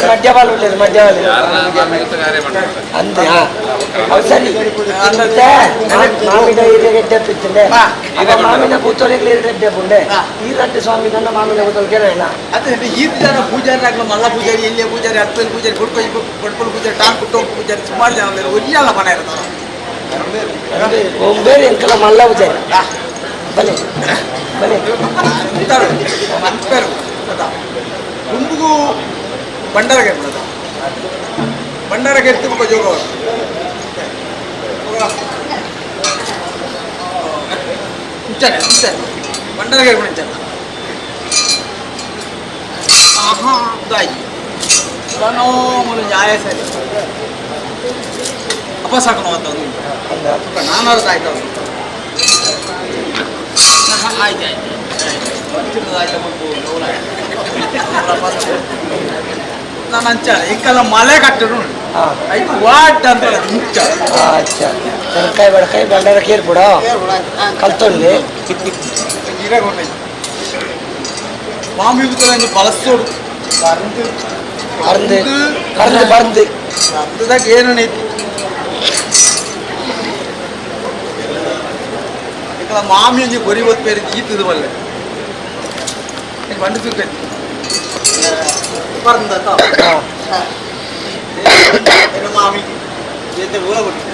A: ಮಧ್ಯವಾಲು ಅಂದೆ ಸರಿ ಮಾಮಿನ ರೆಡ್ಡೆ ಮಾಮಿನ ಕೂತೋಳಿಗೆ ರೆಡ್ಡೆ ಪುಂಡೆ ಈ ರಡ್ಡೆ ಸ್ವಾಮಿ ನನ್ನ ಮಾಮಿನ ಕೂತೋಳು ಕೇಳೋಣ
I: ಅದೇ ಈ ಜನ ಪೂಜಾರಿ ಆಗಲು ಮಲ್ಲ ಪೂಜಾರಿ ಎಲ್ಲಿಯ ಪೂಜಾರಿ ಅತ್ತಲ್ ಪೂಜಾರಿ ಕೊಡ್ಕೊಯ್ ಕೊಡ್ಕೊಲ್ ಪೂಜಾರಿ ಟಾನ್ ಕುಟ್ಟೋ ಪೂಜಾರಿ ಸುಮಾರು ಜನ ಒರಿಯಲ್ಲ ಮನೆ ಇರ್ತಾರೆ
A: ಒಂಬೇರು ಎಂಕಲ ಮಲ್ಲ ಪೂಜಾರಿ ಬಲೆ ಬಲೆ
I: ಅಂತಾರೆ ಗುಂಬುಗು ಭಂಡಾರಗೆ ಬಿಡೋದು ಭಂಡಾರಗೆ ಎತ್ತು ಜೋಗ ఉంచాను ఉంచాను ಭಂಡಾರಗೆ ఉంచాను ಆಹಾ ದಾಯಿ ನಾನು ನ್ಯಾಯ ಸರಿ ಅಪಸಾಕನು ಅಂತ ನಾನು ಆಯ್ತು ಆಯ್ತು ಆಯ್ತು ನಾನು ಅಂಚಾನೆ ಇಂಕಲ್ಲ ಮಲೆ ಕಟ್ಟಡು ಆಯ್ತು what ಅಂತ ಮುಚ್ಚ
A: ಅಚ್ಚಾ ಕಾಯಿ ಬೇಡ ಕಾಯಿ ಭಂಡಾರ ಕೇರ್ಬಿಡ ಕಲ್ತೊಂಡು
I: ಮಾಮಿ ಬಳಸೋಡು
A: ಅರ್ದು ಅರ್ದು ಬರ್ದು
I: ಅರ್ಧದಾಗ ಏನು ಐತಿ
C: ಎಂಕಲ ಮಾಮಿ ಒಂಜಿ ಬೊರಿ ಬೊತ್ಪೇರಿ ಈತದ ಬಲ್ಲೆ ಬಂಡು ಸುಕ್ಕ ಪರಂದ ಮಾಮಿ ಎತ್ತೆ ಊರ ಕೊಟ್ಟಿ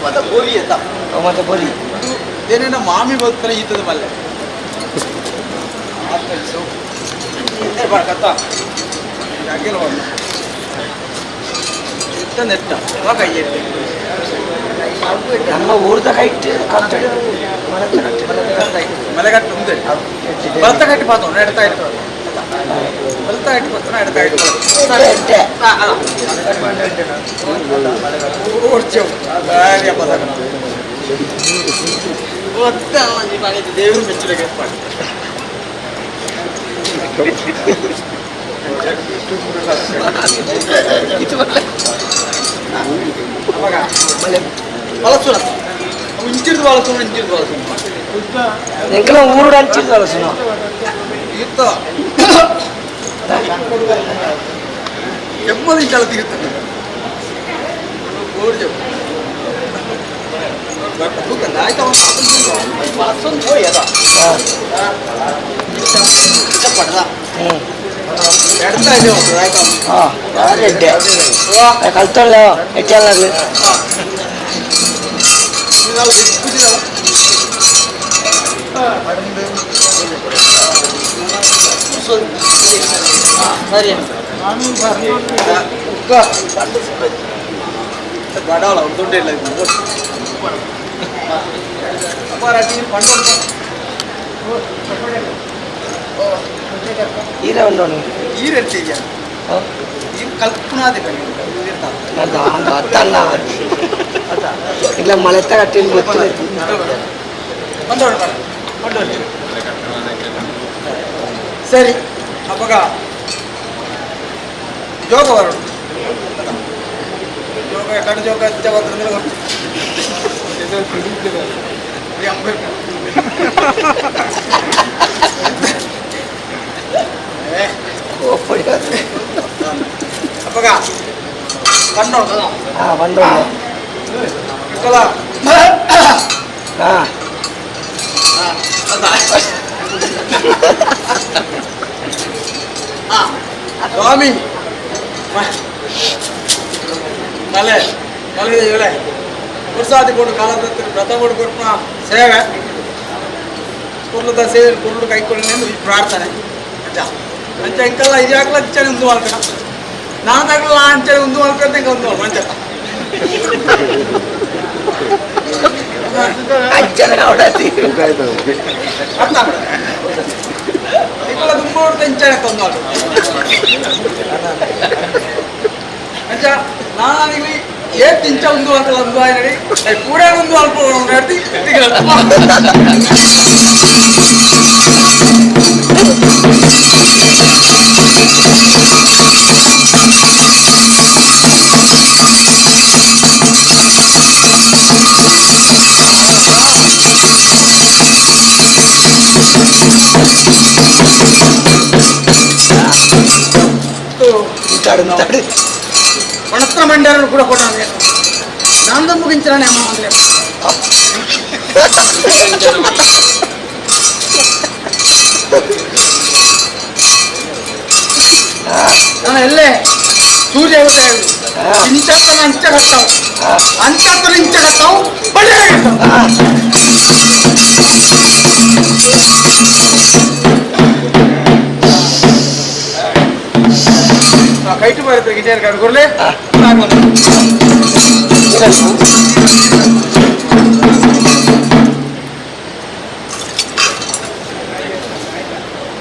C: ಮತ್ತೆ ಬೋರಿ ಎತ್ತ
A: ಮತ್ತೆ ಬೋರಿ
C: ಏನೇನೋ ಮಾಮಿ ಬದುಕ್ತಾರೆ ಈತದ ಮಲ್ಲೆ ಕತ್ತ ನೆಟ್ಟ ಕೈ
A: ನಮ್ಮ ಊರ್ದ ಕೈಟ್ ಕಟ್ಟಡ
C: ಮಲೆಗಟ್ಟು ಉಂದೆ ಬಲ್ತ ಕಟ್ಟಿ ಪಾತ ಎಡ್ತಾ ಇಟ್ಟು ಬಲ್ತ ಕಟ್ಟಿ ಪತ್ತನ ಎಡ್ತಾ ಇಟ್ಟು ದೇವರು ಮೆಚ್ಚುಗೆ ಇಂಚಿರ್ದು ಬಳಸೋಣ ಇಂಚಿರ್ದು ಬಳಸೋಣ
A: ಎಂಕಲ ಊರು ಅಂಚಿರ್ದು ಬಳಸೋಣ
C: ಇತ್ತ ಕೆಮ್ಮದು ಇಂಚಲ ತೀರ್ತದೆ
A: ಕಲ್ತಲ್ಲ ಹೆಚ್ಚಾಗಲಿ
C: ಸರಿ ಬಡವಳ ದುಡ್ಡು ಇಲ್ಲ
A: ಈರ ಉಂಟು
C: ಈರು ಎಡ್ತಿದ್ಯಾ ಈರು ಕಲ್ಪನಾದೆ
A: ಇಲ್ಲ ಮಳೆತ್ತ ಕಟ್ಟಿನ ಗೊತ್ತಿಲ್ಲ
C: ಸರಿ ಅಪ್ಪಗ ಜೋಗ ಬರೋಣ ಜೋಗ ಕಡು ಜೋಗ ಹಚ್ಚ ಬಂದ್ರೆ ಗೊತ್ತು ಅಪ್ಪಗ ಬಂಡೋಣ
A: ಹಾಂ ಬಂಡೋಣ ಹಾಂ
C: ಸ್ವಾಮಿ ಮಲೆ ಮಲೆ ಇವಳೆ ವರ್ಷಾದಿ ಕೊಡು ಕಾಲದ ವ್ರತ ಕೊಡು ಕೊಟ್ಟ ಸೇವೆ ಕುರ್ಲದ ಸೇವೆ ಕುರ್ಲು ಕೈಕೊಳ್ಳಿ ಈ ಪ್ರಾರ್ಥನೆ ಅಜ್ಜ ಅಂಚ ಇಂಕಲ್ಲ ಇದು ಹಾಕಲ ಅಂಚನೆ ಉಂದು ಮಾಡ್ಕಣ ನಾನು ತಗಲ್ಲ ಅಂಚನೆ ಉಂದು ಮಾಡ್ಕೊಂತ ಹಿಂಗೆ ಉಂದು ಮಂಚ
A: ಅಂಚನೆ ಅವಡತಿ
C: ಅರ್ಥ ಇಂಕಲ್ಲ ತುಂಬ ಹೊಡ್ತ ಇಂಚನೆ ತಂದು ಅಂಚ ನಾನು ಏತ್ ಇಂಚ ಒಂದು ಅಂತ ಒಂದು ಆಯ್ನಡಿ ಕೂಡ ಒಂದು ಅಲ್ಪ ನಡ್ತಿ ಒಣತ್ರ ಮಂಡ್ಯರನ್ನು ಕೂಡ ಕೊಟ್ಟಾನೆ ನಾನು ಮುಗಿಂಚರಾನೆ ಅಮ್ಮ ಅಂದ್ರೆ ನಾನು ಎಲ್ಲೇ ಸೂರ್ಯ ಇಂಚತ್ತನ ಅಂಚ ಕಟ್ತಾವು ಅಂಚತ್ತನ ಇಂಚ ಕಟ್ತಾವು ಬಳ್ಳಿ ಕೈಟು ಬರುತ್ತೆ ಗಿಟಾರ್ ಕಡ್ಕೊರ್ಲೆ
D: ಅದಕ್ಕೆ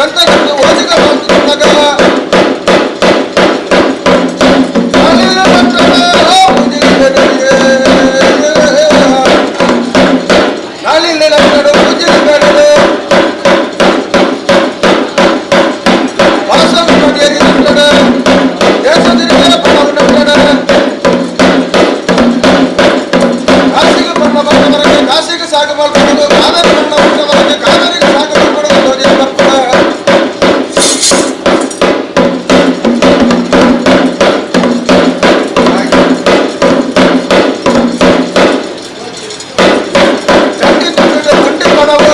J: ಗ್ರಂಥಗಳನ್ನು ಓದಿಗ ಕಾಶಿಗೆ ಸಾಗು ಮಾಡ್ಕೊಂಡು ಕಾವೇರಿ ಮಣ್ಣ ಹುಟ್ಟವರೆಗೆ ಕಾವೇರಿಗೆ ಸಾಗು ಮಾಡ್ಕೊಂಡು ಚಂಡಿ ಪಡವು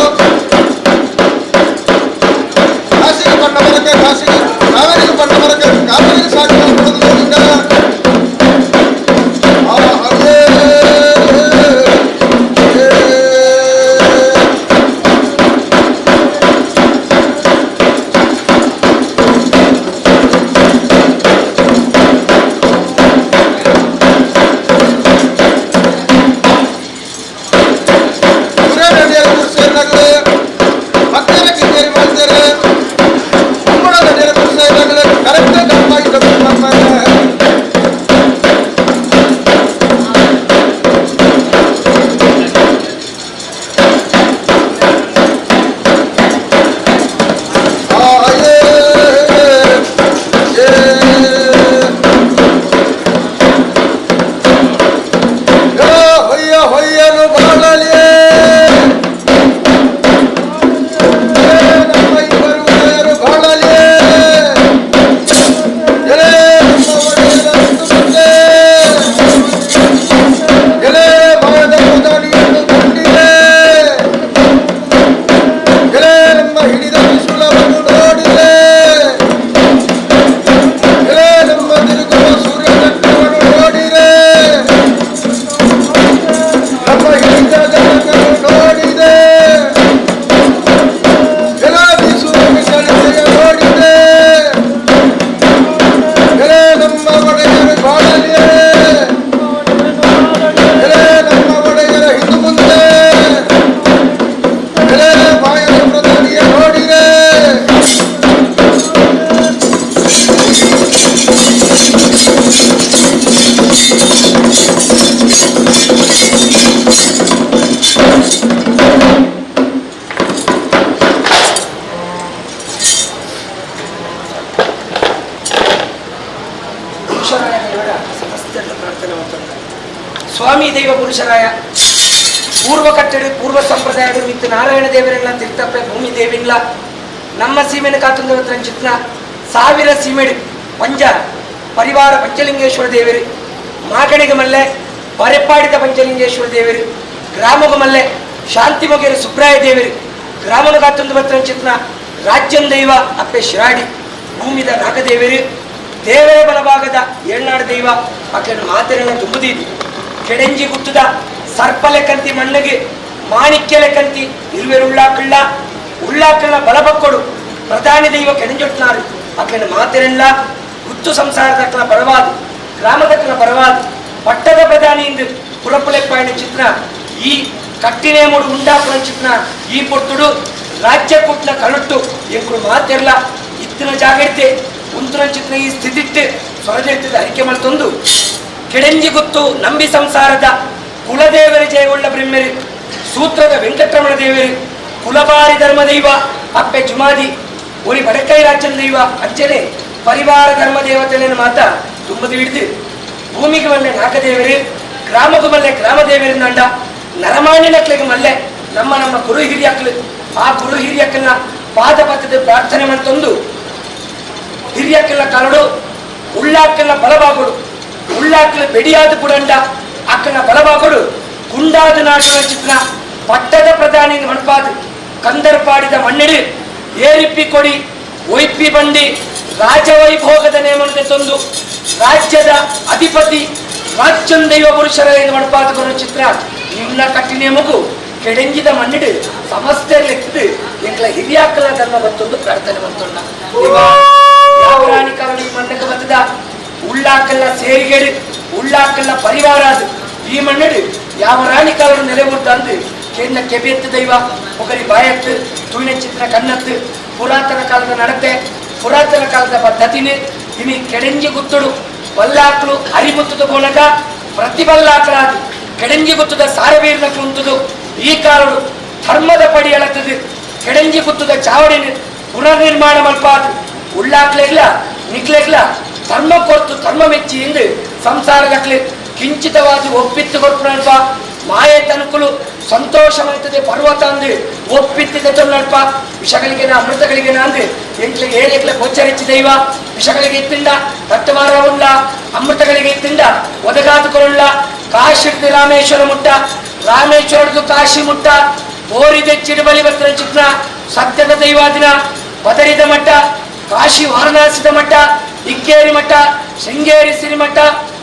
J: ಕಾಶಿಗೆ ಬಣ್ಣ ಬರಕ್ಕೆ ಕಾಶಿಗೆ ಕಾವೇರಿಗೆ ಬಣ್ಣ ಬರಕ್ಕೆ ಕಾವೇರಿಗೆ ಸಾಗು ಮಾಡ್ಕೊಂಡು
A: ಸ್ವಾಮಿ ದೈವ ಪುರುಷರಾಯ ಪೂರ್ವ ಕಟ್ಟಡ ಪೂರ್ವ ಸಂಪ್ರದಾಯಗಳು ಮಿತ್ತು ನಾರಾಯಣ ದೇವರೆಲ್ಲ ತಿರ್ತಪ್ಪೆ ಭೂಮಿ ದೇವಿಲ್ಲ ನಮ್ಮ ಸೀಮೆನ ಕಾತುಂದವತ್ರ ಚಿತ್ರ ಸಾವಿರ ಸೀಮೆಡು ಪಂಜ ಪರಿವಾರ ಪಂಚಲಿಂಗೇಶ್ವರ ದೇವರು ಮಾಗಣಿಗೆ ಮಲ್ಲೆ ಬರೆಪಾಡಿದ ಪಂಚಲಿಂಗೇಶ್ವರ ದೇವರು ಗ್ರಾಮಗ ಮಲ್ಲೆ ಶಾಂತಿ ಮೊಗೆರೆ ಸುಬ್ರಾಯ ದೇವರು ಗ್ರಾಮದ ಕಾತುಂದವತ್ರ ಚಿತ್ರ ರಾಜ್ಯಂ ದೈವ ಅಪ್ಪೆ ಶಿರಾಡಿ ಭೂಮಿದ ನಾಗದೇವರು ದೇವರ ಬಲಭಾಗದ ಏಳ್ನಾಡು ದೈವ ಅಕ್ಲೆನ ಮಾತೆರೆಲ್ಲ ತುಂಬುದೀದಿ ಕೆಡೆಂಜಿ ಗುತ್ತದ ಸರ್ಪಲೆ ಕಂತಿ ಮಣ್ಣಿಗೆ ಮಾಣಿಕ್ಯಲೆ ಕಂತಿ ಇರುವೆರು ಉಳ್ಳಾಕಳ್ಳ ಉಳ್ಳಾಕಳ್ಳ ಬಲಬಕ್ಕೊಡು ಪ್ರಧಾನಿ ದೈವ ಕೆಡೆಂಜೊಟ್ನಾರು ಅಕ್ಲೆನ ಮಾತೆರೆಲ್ಲ ಗುತ್ತು ಸಂಸಾರದಕ್ಕಲ ಪರವಾದು ಗ್ರಾಮದಕ್ಕಲ ಪರವಾದು ಪಟ್ಟದ ಪ್ರಧಾನಿ ಎಂದು ಪುರಪುಲೆಪ್ಪಾಯನ ಚಿತ್ರ ಈ ಕಟ್ಟಿನೇ ಮೂಡು ಉಂಡಾಪುರ ಚಿತ್ರ ಈ ಪೊರ್ತುಡು ರಾಜ್ಯ ಕುಟ್ಲ ಕಳುಟ್ಟು ಎಂಕುಡು ಮಾತೆರ್ಲ ಇತ್ತಿನ ಜಾಗೃತಿ ಉಂತುನ ಚಿತ್ರ ಈ ಸ್ಥಿತಿಟ್ಟು ಸೊರಜೆತ್ತಿದ ಅರಿಕೆ ಮಲ್ತೊಂದು ಕೆಡೆಂಜಿ ಗುತ್ತು ನಂಬಿ ಸಂಸಾರದ ಕುಲದೇವರ ಜಯವುಳ್ಳ ಬ್ರಹ್ಮರಿ ಸೂತ್ರದ ವೆಂಕಟರಮಣ ದೇವರು ಕುಲಬಾರಿ ಧರ್ಮದೈವ ಅಪ್ಪೆ ಜುಮಾದಿ ಒರಿ ಬಡಕೈ ರಾಜ್ಯದ ದೈವ ಅಂಚನೆ ಪರಿವಾರ ಧರ್ಮ ದೇವತೆಯನ್ನು ಮಾತ ತುಂಬದು ಹಿಡಿದು ಭೂಮಿಗೆ ಮಲ್ಲೆ ನಾಗದೇವರು ಗ್ರಾಮಗೂ ಮಲ್ಲೆ ಗ್ರಾಮ ದೇವರಿಂದಂಡ ನರಮಾನ್ಯನಕ್ಲಿಗೆ ಮಲ್ಲೆ ನಮ್ಮ ನಮ್ಮ ಗುರು ಹಿರಿಯಕ್ಲು ಆ ಗುರು ಹಿರಿಯಕ್ಕನ್ನ ಪಾದ ಪತ್ತದ ಪ್ರಾರ್ಥನೆ ಮಂತೊಂದು ಹಿರಿಯಕ್ಕೆಲ್ಲ ಕರಡು ಉಳ್ಳಾಕ್ಕೆಲ್ಲ ಬಲವಾಗುಡು ಉಳ್ಳಾಕ್ಲ ಬೆಡಿಯಾದ ಪುಡಂಡ ಅಕ್ಕನ ಬಲವಾಗುಡು ಗುಂಡಾದ ನಾಟನ ಚಿತ್ರ ಪಟ್ಟದ ಪ್ರಧಾನಿ ಮಣಪಾದ ಕಂದರ್ಪಾಡಿದ ಮಣ್ಣಿಡು ಏರಿಪ್ಪಿ ಕೊಡಿ ಒಯ್ಪಿ ಬಂಡಿ ರಾಜವೈಭೋಗದ ನೇಮನದ ತಂದು ರಾಜ್ಯದ ಅಧಿಪತಿ ರಾಜ್ಯಂದೈವ ಪುರುಷರ ಎಂದು ಮಣಪಾದ ಬರೋ ಚಿತ್ರ ನಿಮ್ನ ಕಟ್ಟಿನೇ ಮಗು ಕೆಡೆಂಜಿದ ಮಣ್ಣಿಡು ಸಮಸ್ತ ಲೆಕ್ಕದು ಎಂಕ್ಲ ಹಿರಿಯಾಕಲ ಧರ್ಮ ಬತ್ತೊಂದು ಪ್ರಾರ್ಥನೆ ಬಂತೊಂಡ ಯಾವ ಕಾರಣ ಈ ಮಣ್ಣಕ್ಕೆ ಬತ್ತದ ಉಳ್ಳಾಕಲ್ಲ ಸೇರಿಗೆಡು ಉಳ್ಳಾಕಲ್ಲ ಪರಿವಾರ ಅದು ಈ ಮಣ್ಣಡು ಯಾವ ರಾಣಿ ಕಾಲರು ನೆಲೆ ಅಂದು ಕೇಂದ್ರ ಕೆಬೆತ್ತು ದೈವ ಒಗರಿ ಬಾಯತ್ತು ತುಯಿನ ಚಿತ್ರ ಕಣ್ಣತ್ತು ಪುರಾತನ ಕಾಲದ ನಡತೆ, ಪುರಾತನ ಕಾಲದ ಪದ್ಧತಿನಿ ಇನಿ ಕೆಡೆಂಜಿ ಗುತ್ತುಡು ಬಲ್ಲಾಕ್ಲು ಅರಿಮುತ್ತದ ಮೂಲಕ ಪ್ರತಿಬಲ್ಲಾಕ್ಲಾದ ಕೆಡೆಂಜಿ ಗುತ್ತದ ಸಾರವೀರನ ಕುಂತುದು ಈ ಕಾಲಡು ಧರ್ಮದ ಪಡಿ ಅಳತದೆ ಕೆಡೆಂಜಿ ಗುತ್ತದ ಚಾವಡಿನ ಪುನರ್ನಿರ್ಮಾಣ ಮಲ್ಪಾದು ಉಳ್ಳಾಕ್ಲೆಗ್ಲ ನಿಕ್ಲೆಗ್ಲ ಧರ್ಮ ಕೊರ್ತು ಧರ್ಮ ಮೆಚ್ಚಿ ಎಂದು ಸಂಸಾರದಕ್ಲೆ ಕಿಂಚಿತವಾದ ಒಪ್ಪಿತ್ತು ಕೊರ್ಪುನಲ್ಪ ಮಾಯೆ ತನುಕುಲು ಸಂತೋಷ ಮಾಡ್ತದೆ ಪರ್ವತ ಅಂದು ಒಪ್ಪಿತ್ತಿದೆ ತೊನ್ನಲ್ಪ ವಿಷಗಳಿಗೆನ ಅಮೃತಗಳಿಗೆನ ಅಂದು ಎಂಟ್ಲಿಗೆ ಏಳೆಕ್ಲೆ ಗೋಚರಿಚ್ಚಿ ದೈವ ವಿಷಗಳಿಗೆ ಇತ್ತಿಂಡ ತಟ್ಟವಾರ ಉಳ್ಳ ಅಮೃತಗಳಿಗೆ ಇತ್ತಿಂಡ ಒದಗಾದುಕೊಳ್ಳ ಕಾಶಿಡ್ದು ರಾಮೇಶ್ವರ ಮುಟ್ಟ, ರಾಮೇಶ್ವರದ್ದು ಕಾಶಿ ಮುಟ್ಟ, ಬೋರಿದೆ ಚಿರುಬಲಿ ಬತ್ರ ಚಿತ್ರ ಸತ್ಯದ ದೈವಾದಿನ ಬದರಿದ ಮಠ, ಕಾಶಿ ವಾರಣಾಸಿದ ಮಠ, ಇಕ್ಕೇರಿ ಮಠ, ಶೃಂಗೇರಿ ಸಿರಿಮಠ,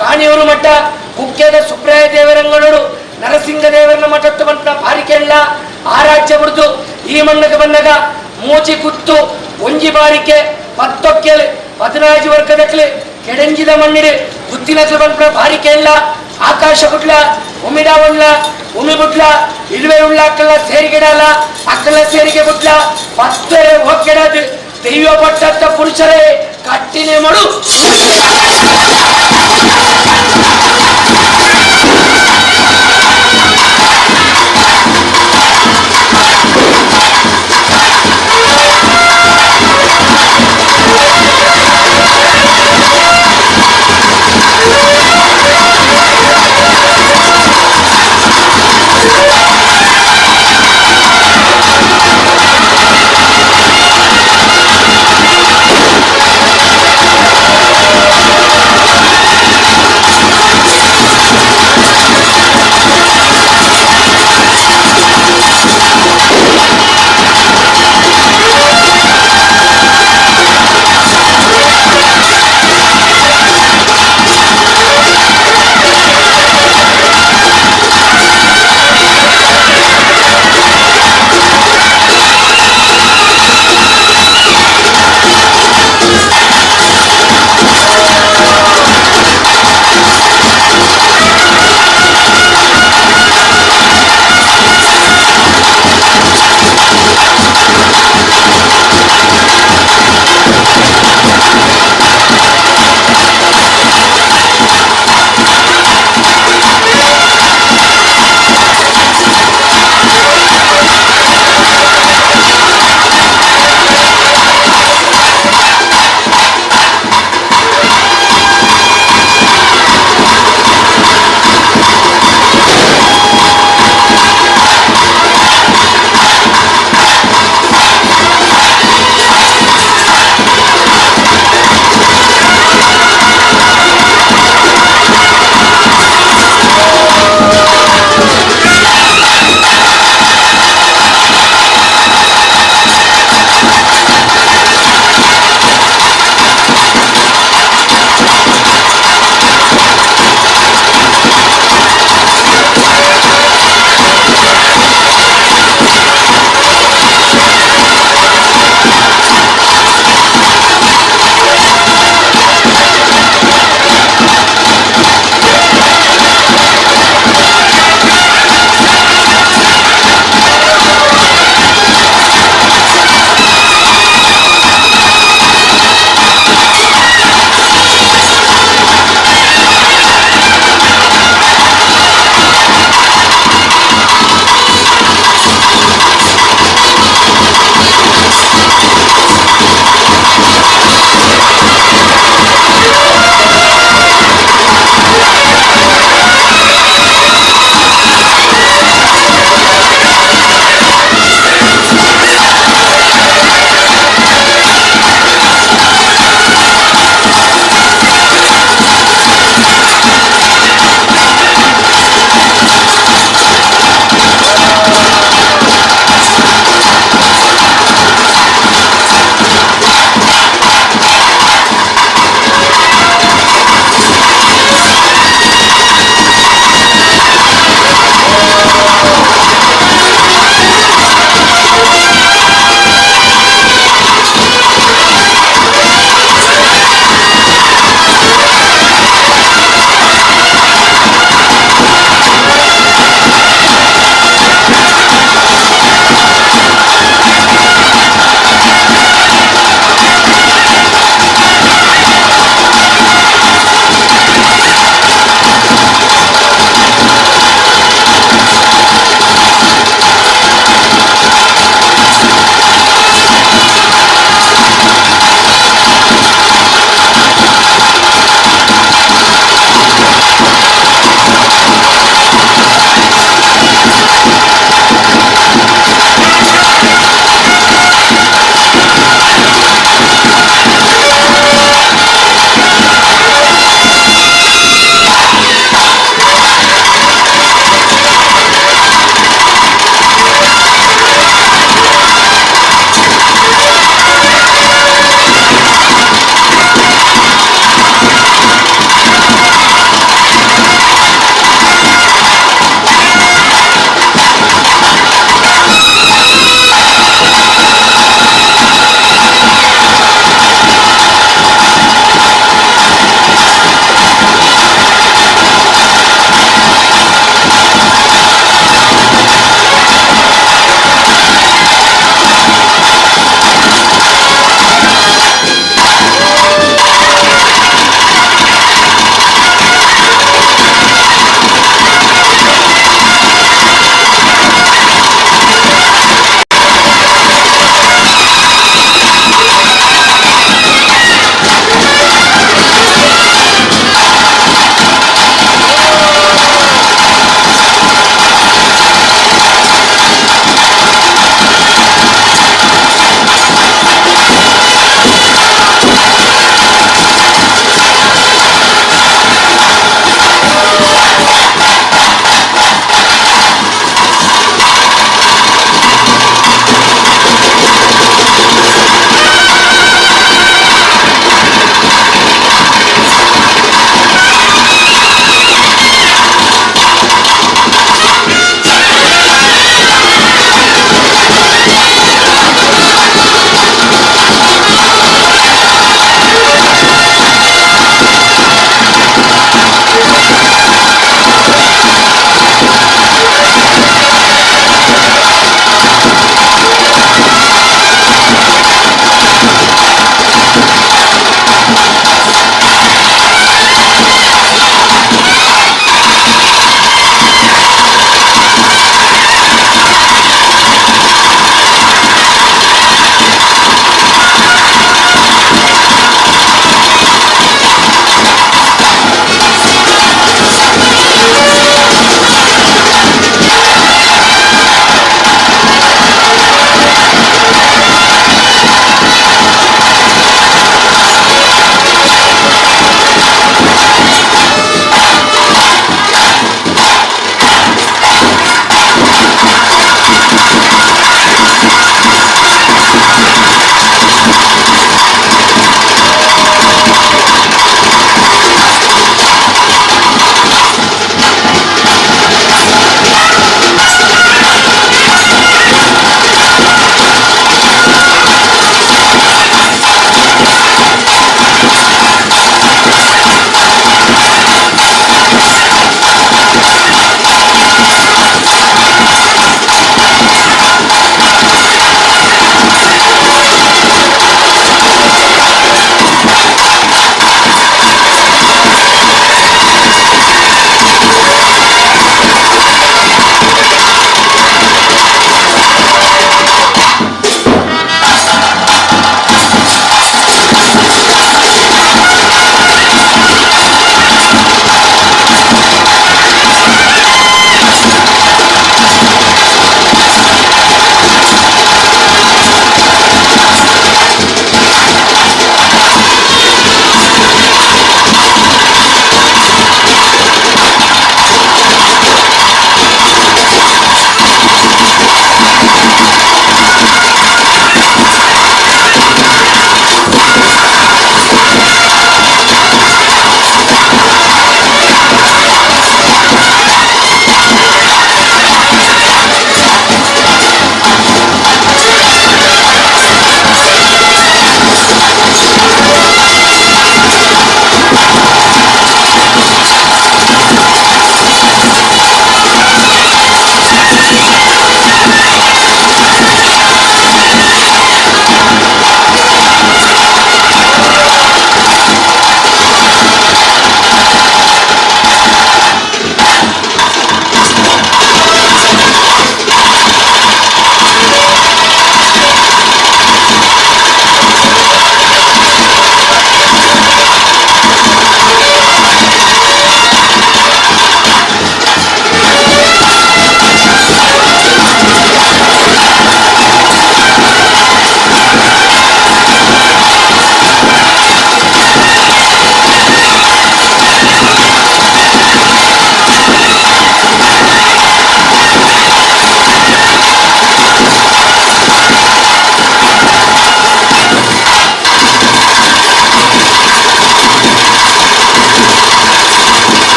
A: ಕಾಣಿಯೂರು ಮಠ, ಕುಕ್ಕೆದ ಸುಬ್ರಾಯ ದೇವರಂಗಳೂರು ನರಸಿಂಹ ದೇವರನ ಮಠತ್ತು ಬಂತ ಬಾರಿಕೆಲ್ಲ ಆರಾಜ್ಯ ಬಿಡ್ದು ಈ ಮಣ್ಣಗ ಬನ್ನಗ ಮೂಚಿ ಕುತ್ತು ಒಂಜಿ ಬಾರಿಕೆ ಪತ್ತೊಕ್ಕೆಲೆ 15 ವರ್ಗದಕ್ಲೆ ಕೆಡಂಜಿದ ಮಣ್ಣಿಡೆ ಗುತ್ತಿನಕ್ಲೆ ಬಂತ ಬಾರಿಕೆ ಇಲ್ಲ ಆಕಾಶ ಬುಡ್ಲ ಉಮಿಡ ಉಳ್ಳ ಉಮಿ ಬುಡ್ಲ ಇಲ್ವೇ ಉಳ್ಳ ಅಕ್ಕಲ್ಲ ಸೇರಿಗೆಡಲ್ಲ ಅಕ್ಕಲ್ಲ ಸೇರಿಗೆ ಬುಡ್ಲ ಪತ್ತರೆ ಹೋಗ್ಕೆಡದು ದೈವ ಪಟ್ಟತ್ತ ಪುರುಷರೇ ಕಟ್ಟಿನೇ ಮಾಡು.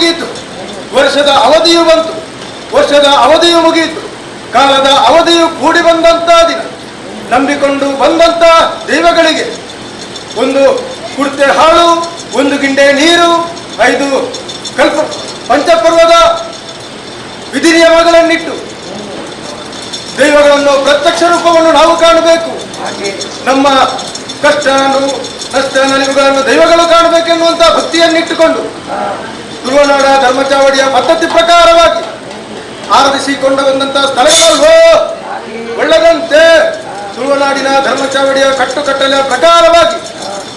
J: ಮುಗಿಯಿತು, ವರ್ಷದ ಅವಧಿಯು ಬಂತು, ವರ್ಷದ ಅವಧಿಯು ಮುಗಿಯಿತು, ಕಾಲದ ಅವಧಿಯು ಕೂಡಿ ಬಂದಂಥ ದಿನ. ನಂಬಿಕೊಂಡು ಬಂದಂಥ ದೈವಗಳಿಗೆ ಒಂದು ಕುರ್ತೆ ಹಾಳು, ಒಂದು ಗಿಂಡೆ ನೀರು, 5 ಕಲ್ಪ ಪಂಚಪರ್ವದ ವಿಧಿ ನಿಯಮಗಳನ್ನಿಟ್ಟು ದೈವಗಳನ್ನು ಪ್ರತ್ಯಕ್ಷ ರೂಪವನ್ನು ನಾವು ಕಾಣಬೇಕು. ನಮ್ಮ ಕಷ್ಟ ನಷ್ಟ ನಲಿವುಗಳನ್ನು ದೈವಗಳು ಕಾಣಬೇಕೆನ್ನುವಂಥ ಭಕ್ತಿಯನ್ನಿಟ್ಟುಕೊಂಡು ತುಳುನಾಡ ಧರ್ಮಚಾವಡಿಯ ಪದ್ಧತಿ ಪ್ರಕಾರವಾಗಿ ಆರಾಧಿಸಿಕೊಂಡು ಬಂದಂತಹ ಸ್ಥಳಗಳಲ್ವೋ ಒಳ್ಳೆದಂತೆ ತುಳುನಾಡಿನ ಧರ್ಮಚಾವಡಿಯ ಕಟ್ಟುಕಟ್ಟಲೆಯ ಪ್ರಕಾರವಾಗಿ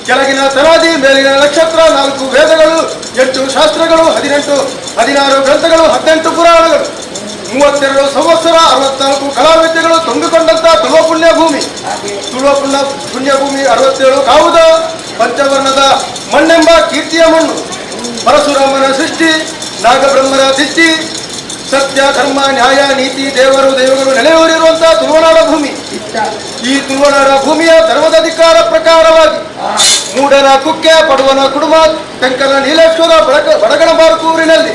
J: ಕೆಳಗಿನ ತರಾದಿ, ಮೇಲಿನ ನಕ್ಷತ್ರ, 4 ವೇದಗಳು, 8 ಶಾಸ್ತ್ರಗಳು, 18 16 ಗ್ರಂಥಗಳು, 18 ಪುರಾಣಗಳು, 32 ಸಂವತ್ಸರ, 64 ಕಲಾವಿದ್ಯೆಗಳು ತುಂಬಿಕೊಂಡಂತಹ ತುಳುವ ಪುಣ್ಯಭೂಮಿ. ತುಳುವ ಪುಣ್ಯಭೂಮಿ 67 ಕಾವುದ ಪಂಚವರ್ಣದ ಮಣ್ಣೆಂಬ ಕೀರ್ತಿಯ ಮಣ್ಣು, ಪರಶುರಾಮನ ಸೃಷ್ಟಿ, ನಾಗಬ್ರಹ್ಮರ ದಿಷ್ಟಿ, ಸತ್ಯ ಧರ್ಮ ನ್ಯಾಯ ನೀತಿ ದೇವರು ದೈವಗಳು ನೆಲೆಯೂರಿರುವಂತಹ ತುಳುವನಾಡ ಭೂಮಿ. ಈ ತುಳುವನಾಡ ಭೂಮಿಯ ಧರ್ಮದ ಅಧಿಕಾರ ಪ್ರಕಾರವಾಗಿ ಮೂಡನ ಕುಕ್ಕೆ, ಪಡುವನ ಕುಡುಮ, ತೆಂಕನ ನೀಲೇಶ್ವರ, ಬಡಗಣ ಬಾರಕೂರಿನಲ್ಲಿ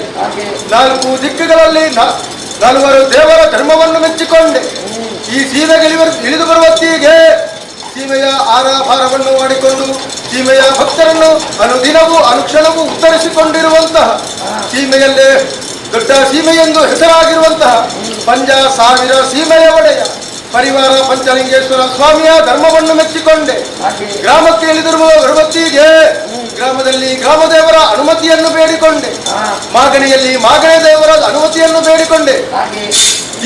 J: 4 ದಿಕ್ಕುಗಳಲ್ಲಿ 4 ದೇವರ ಧರ್ಮವನ್ನು ಮೆಚ್ಚಿಕೊಂಡೆ ಈ ಸೀಮೆಗೆ ಇಳಿದು ಬರುವತ್ತಿಗೆ ಸೀಮೆಯ ಆರಾಭಾರವನ್ನು ಮಾಡಿಕೊಂಡು ಸೀಮೆಯ ಭಕ್ತರನ್ನು ಅನುದಿನವೂ ಅನುಕ್ಷಣವೂ ಉತ್ತರಿಸಿಕೊಂಡಿರುವಂತಹ ಸೀಮೆಯಲ್ಲೇ ದೊಡ್ಡ ಸೀಮೆಯೆಂದು ಹೆಸರಾಗಿರುವಂತಹ 5000 ಸೀಮೆಯ ಒಡೆಯ ಪರಿವಾರ ಪಂಚಲಿಂಗೇಶ್ವರ ಸ್ವಾಮಿಯ ಧರ್ಮವನ್ನು ಮೆಚ್ಚಿಕೊಂಡೆ ಗ್ರಾಮಕ್ಕೆ ಇಳಿದಿರುವ ಬರುವತ್ತಿಗೆ ಗ್ರಾಮದಲ್ಲಿ ಗ್ರಾಮದೇವರ ಅನುಮತಿಯನ್ನು ಬೇಡಿಕೊಂಡೆ, ಮಾಗಣಿಯಲ್ಲಿ ಮಾಗಣಿ ದೇವರ ಅನುಮತಿಯನ್ನು ಬೇಡಿಕೊಂಡೆ.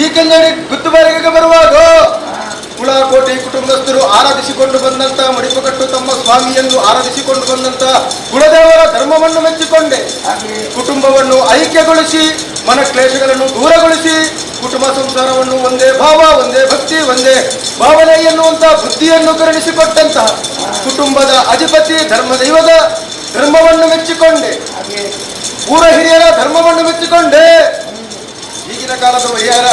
J: ಈ ಕೆಂಗಡಿ ಗುತ್ತುಬಾರಿಗೆ ಬರುವಾಗ ಕುಳಕೋಟಿ ಕುಟುಂಬಸ್ಥರು ಆರಾಧಿಸಿಕೊಂಡು ಬಂದಂತ ಮಡಿಪುಕಟ್ಟು ತಮ್ಮ ಸ್ವಾಮಿಯನ್ನು ಆರಾಧಿಸಿಕೊಂಡು ಬಂದಂತ ಕುಲದೇವರ ಧರ್ಮವನ್ನು ಮೆಚ್ಚಿಕೊಂಡೆ. ಕುಟುಂಬವನ್ನು ಐಕ್ಯಗೊಳಿಸಿ ಮನಕ್ಲೇಶಗಳನ್ನು ದೂರಗೊಳಿಸಿ ಕುಟುಂಬ ಸಂಸಾರವನ್ನು ಒಂದೇ ಭಾವ, ಒಂದೇ ಭಕ್ತಿ, ಒಂದೇ ಭಾವನೆ ಎನ್ನುವಂತಹ ಬುದ್ಧಿಯನ್ನು ಕರುಣಿಸಿಕೊಟ್ಟಂತಹ ಕುಟುಂಬದ ಅಧಿಪತಿ ಧರ್ಮದೈವದ ಧರ್ಮವನ್ನು ಮೆಚ್ಚಿಕೊಂಡೆ, ಊರ ಹಿರಿಯರ ಧರ್ಮವನ್ನು ಮೆಚ್ಚಿಕೊಂಡೆ. ಈಗಿನ ಕಾಲದ ಹಿರಿಯರ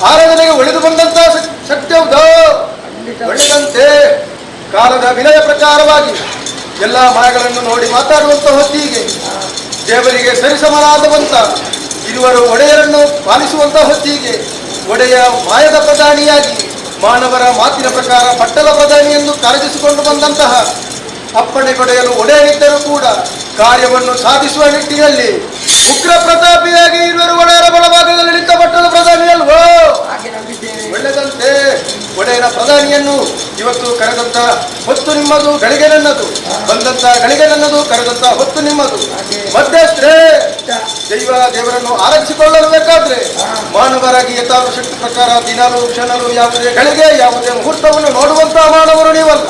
J: ಆರಾಧನೆಗೆ ಒಳಿದು ಬಂದಂತಹ ಸತ್ಯವುದೋ ಒಳ್ಳೆದಂತೆ ಕಾಲದ ವಿನಯ ಪ್ರಕಾರವಾಗಿ ಎಲ್ಲ ಮಾಯಗಳನ್ನು ನೋಡಿ ಮಾತಾಡುವಂತ ಹೊತ್ತಿಗೆ ದೇವರಿಗೆ ಸರಿಸಮನಾದವಂತ ಇರುವರು ಒಡೆಯರನ್ನು ಪಾಲಿಸುವಂತ ಹೊತ್ತಿಗೆ ಒಡೆಯ ಮಾಯದ ಪ್ರಧಾನಿಯಾಗಿ ಮಾನವರ ಮಾತಿನ ಪ್ರಕಾರ ಪಟ್ಟದ ಪ್ರಧಾನಿ ಎಂದು ಕರೆದಿಸಿಕೊಂಡು ಬಂದಂತಹ ಅಪ್ಪಣೆ ಕೊಡೆಯಲು ಒಡೆಯನಿದ್ದರೂ ಕೂಡ ಕಾರ್ಯವನ್ನು ಸಾಧಿಸುವ ನಿಟ್ಟಿನಲ್ಲಿ ಉಗ್ರ ಪ್ರತಾಪಿಯಾಗಿ ಇರುವರು ಒಡೆಯರ ಬಲಭಾಗದಲ್ಲಿ ನಿಂತ ಪಟ್ಟದ ಪ್ರಧಾನಿಯಲ್ವೋ ಒಳ್ಳೆದಂತೆ ಒಡೆಯನ ಪ್ರಧಾನಿಯನ್ನು ಇವತ್ತು ಕರೆದಂತ ಹೊತ್ತು ನಿಮ್ಮದು, ಗಳಿಗೆ ನನ್ನದು, ಬಂದಂತ ಗಳಿಗೆ ನನ್ನದು, ಕರೆದಂತ ಹೊತ್ತು ನಿಮ್ಮದು. ಮಧ್ಯಸ್ಥರೇ, ದೈವ ದೇವರನ್ನು ಆರಾಧಿಸಿಕೊಳ್ಳಲು ಬೇಕಾದ್ರೆ ಮಾನವರಾಗಿ ಯಥಾಶಕ್ತಿ ಪ್ರಕಾರ ದಿನಲು ಕ್ಷಣಲು ಯಾವುದೇ ಗಳಿಗೆ ಯಾವುದೇ ಮುಹೂರ್ತವನ್ನು ನೋಡುವಂತಹ ಮಾನವರು ನೀವಲ್ಲ.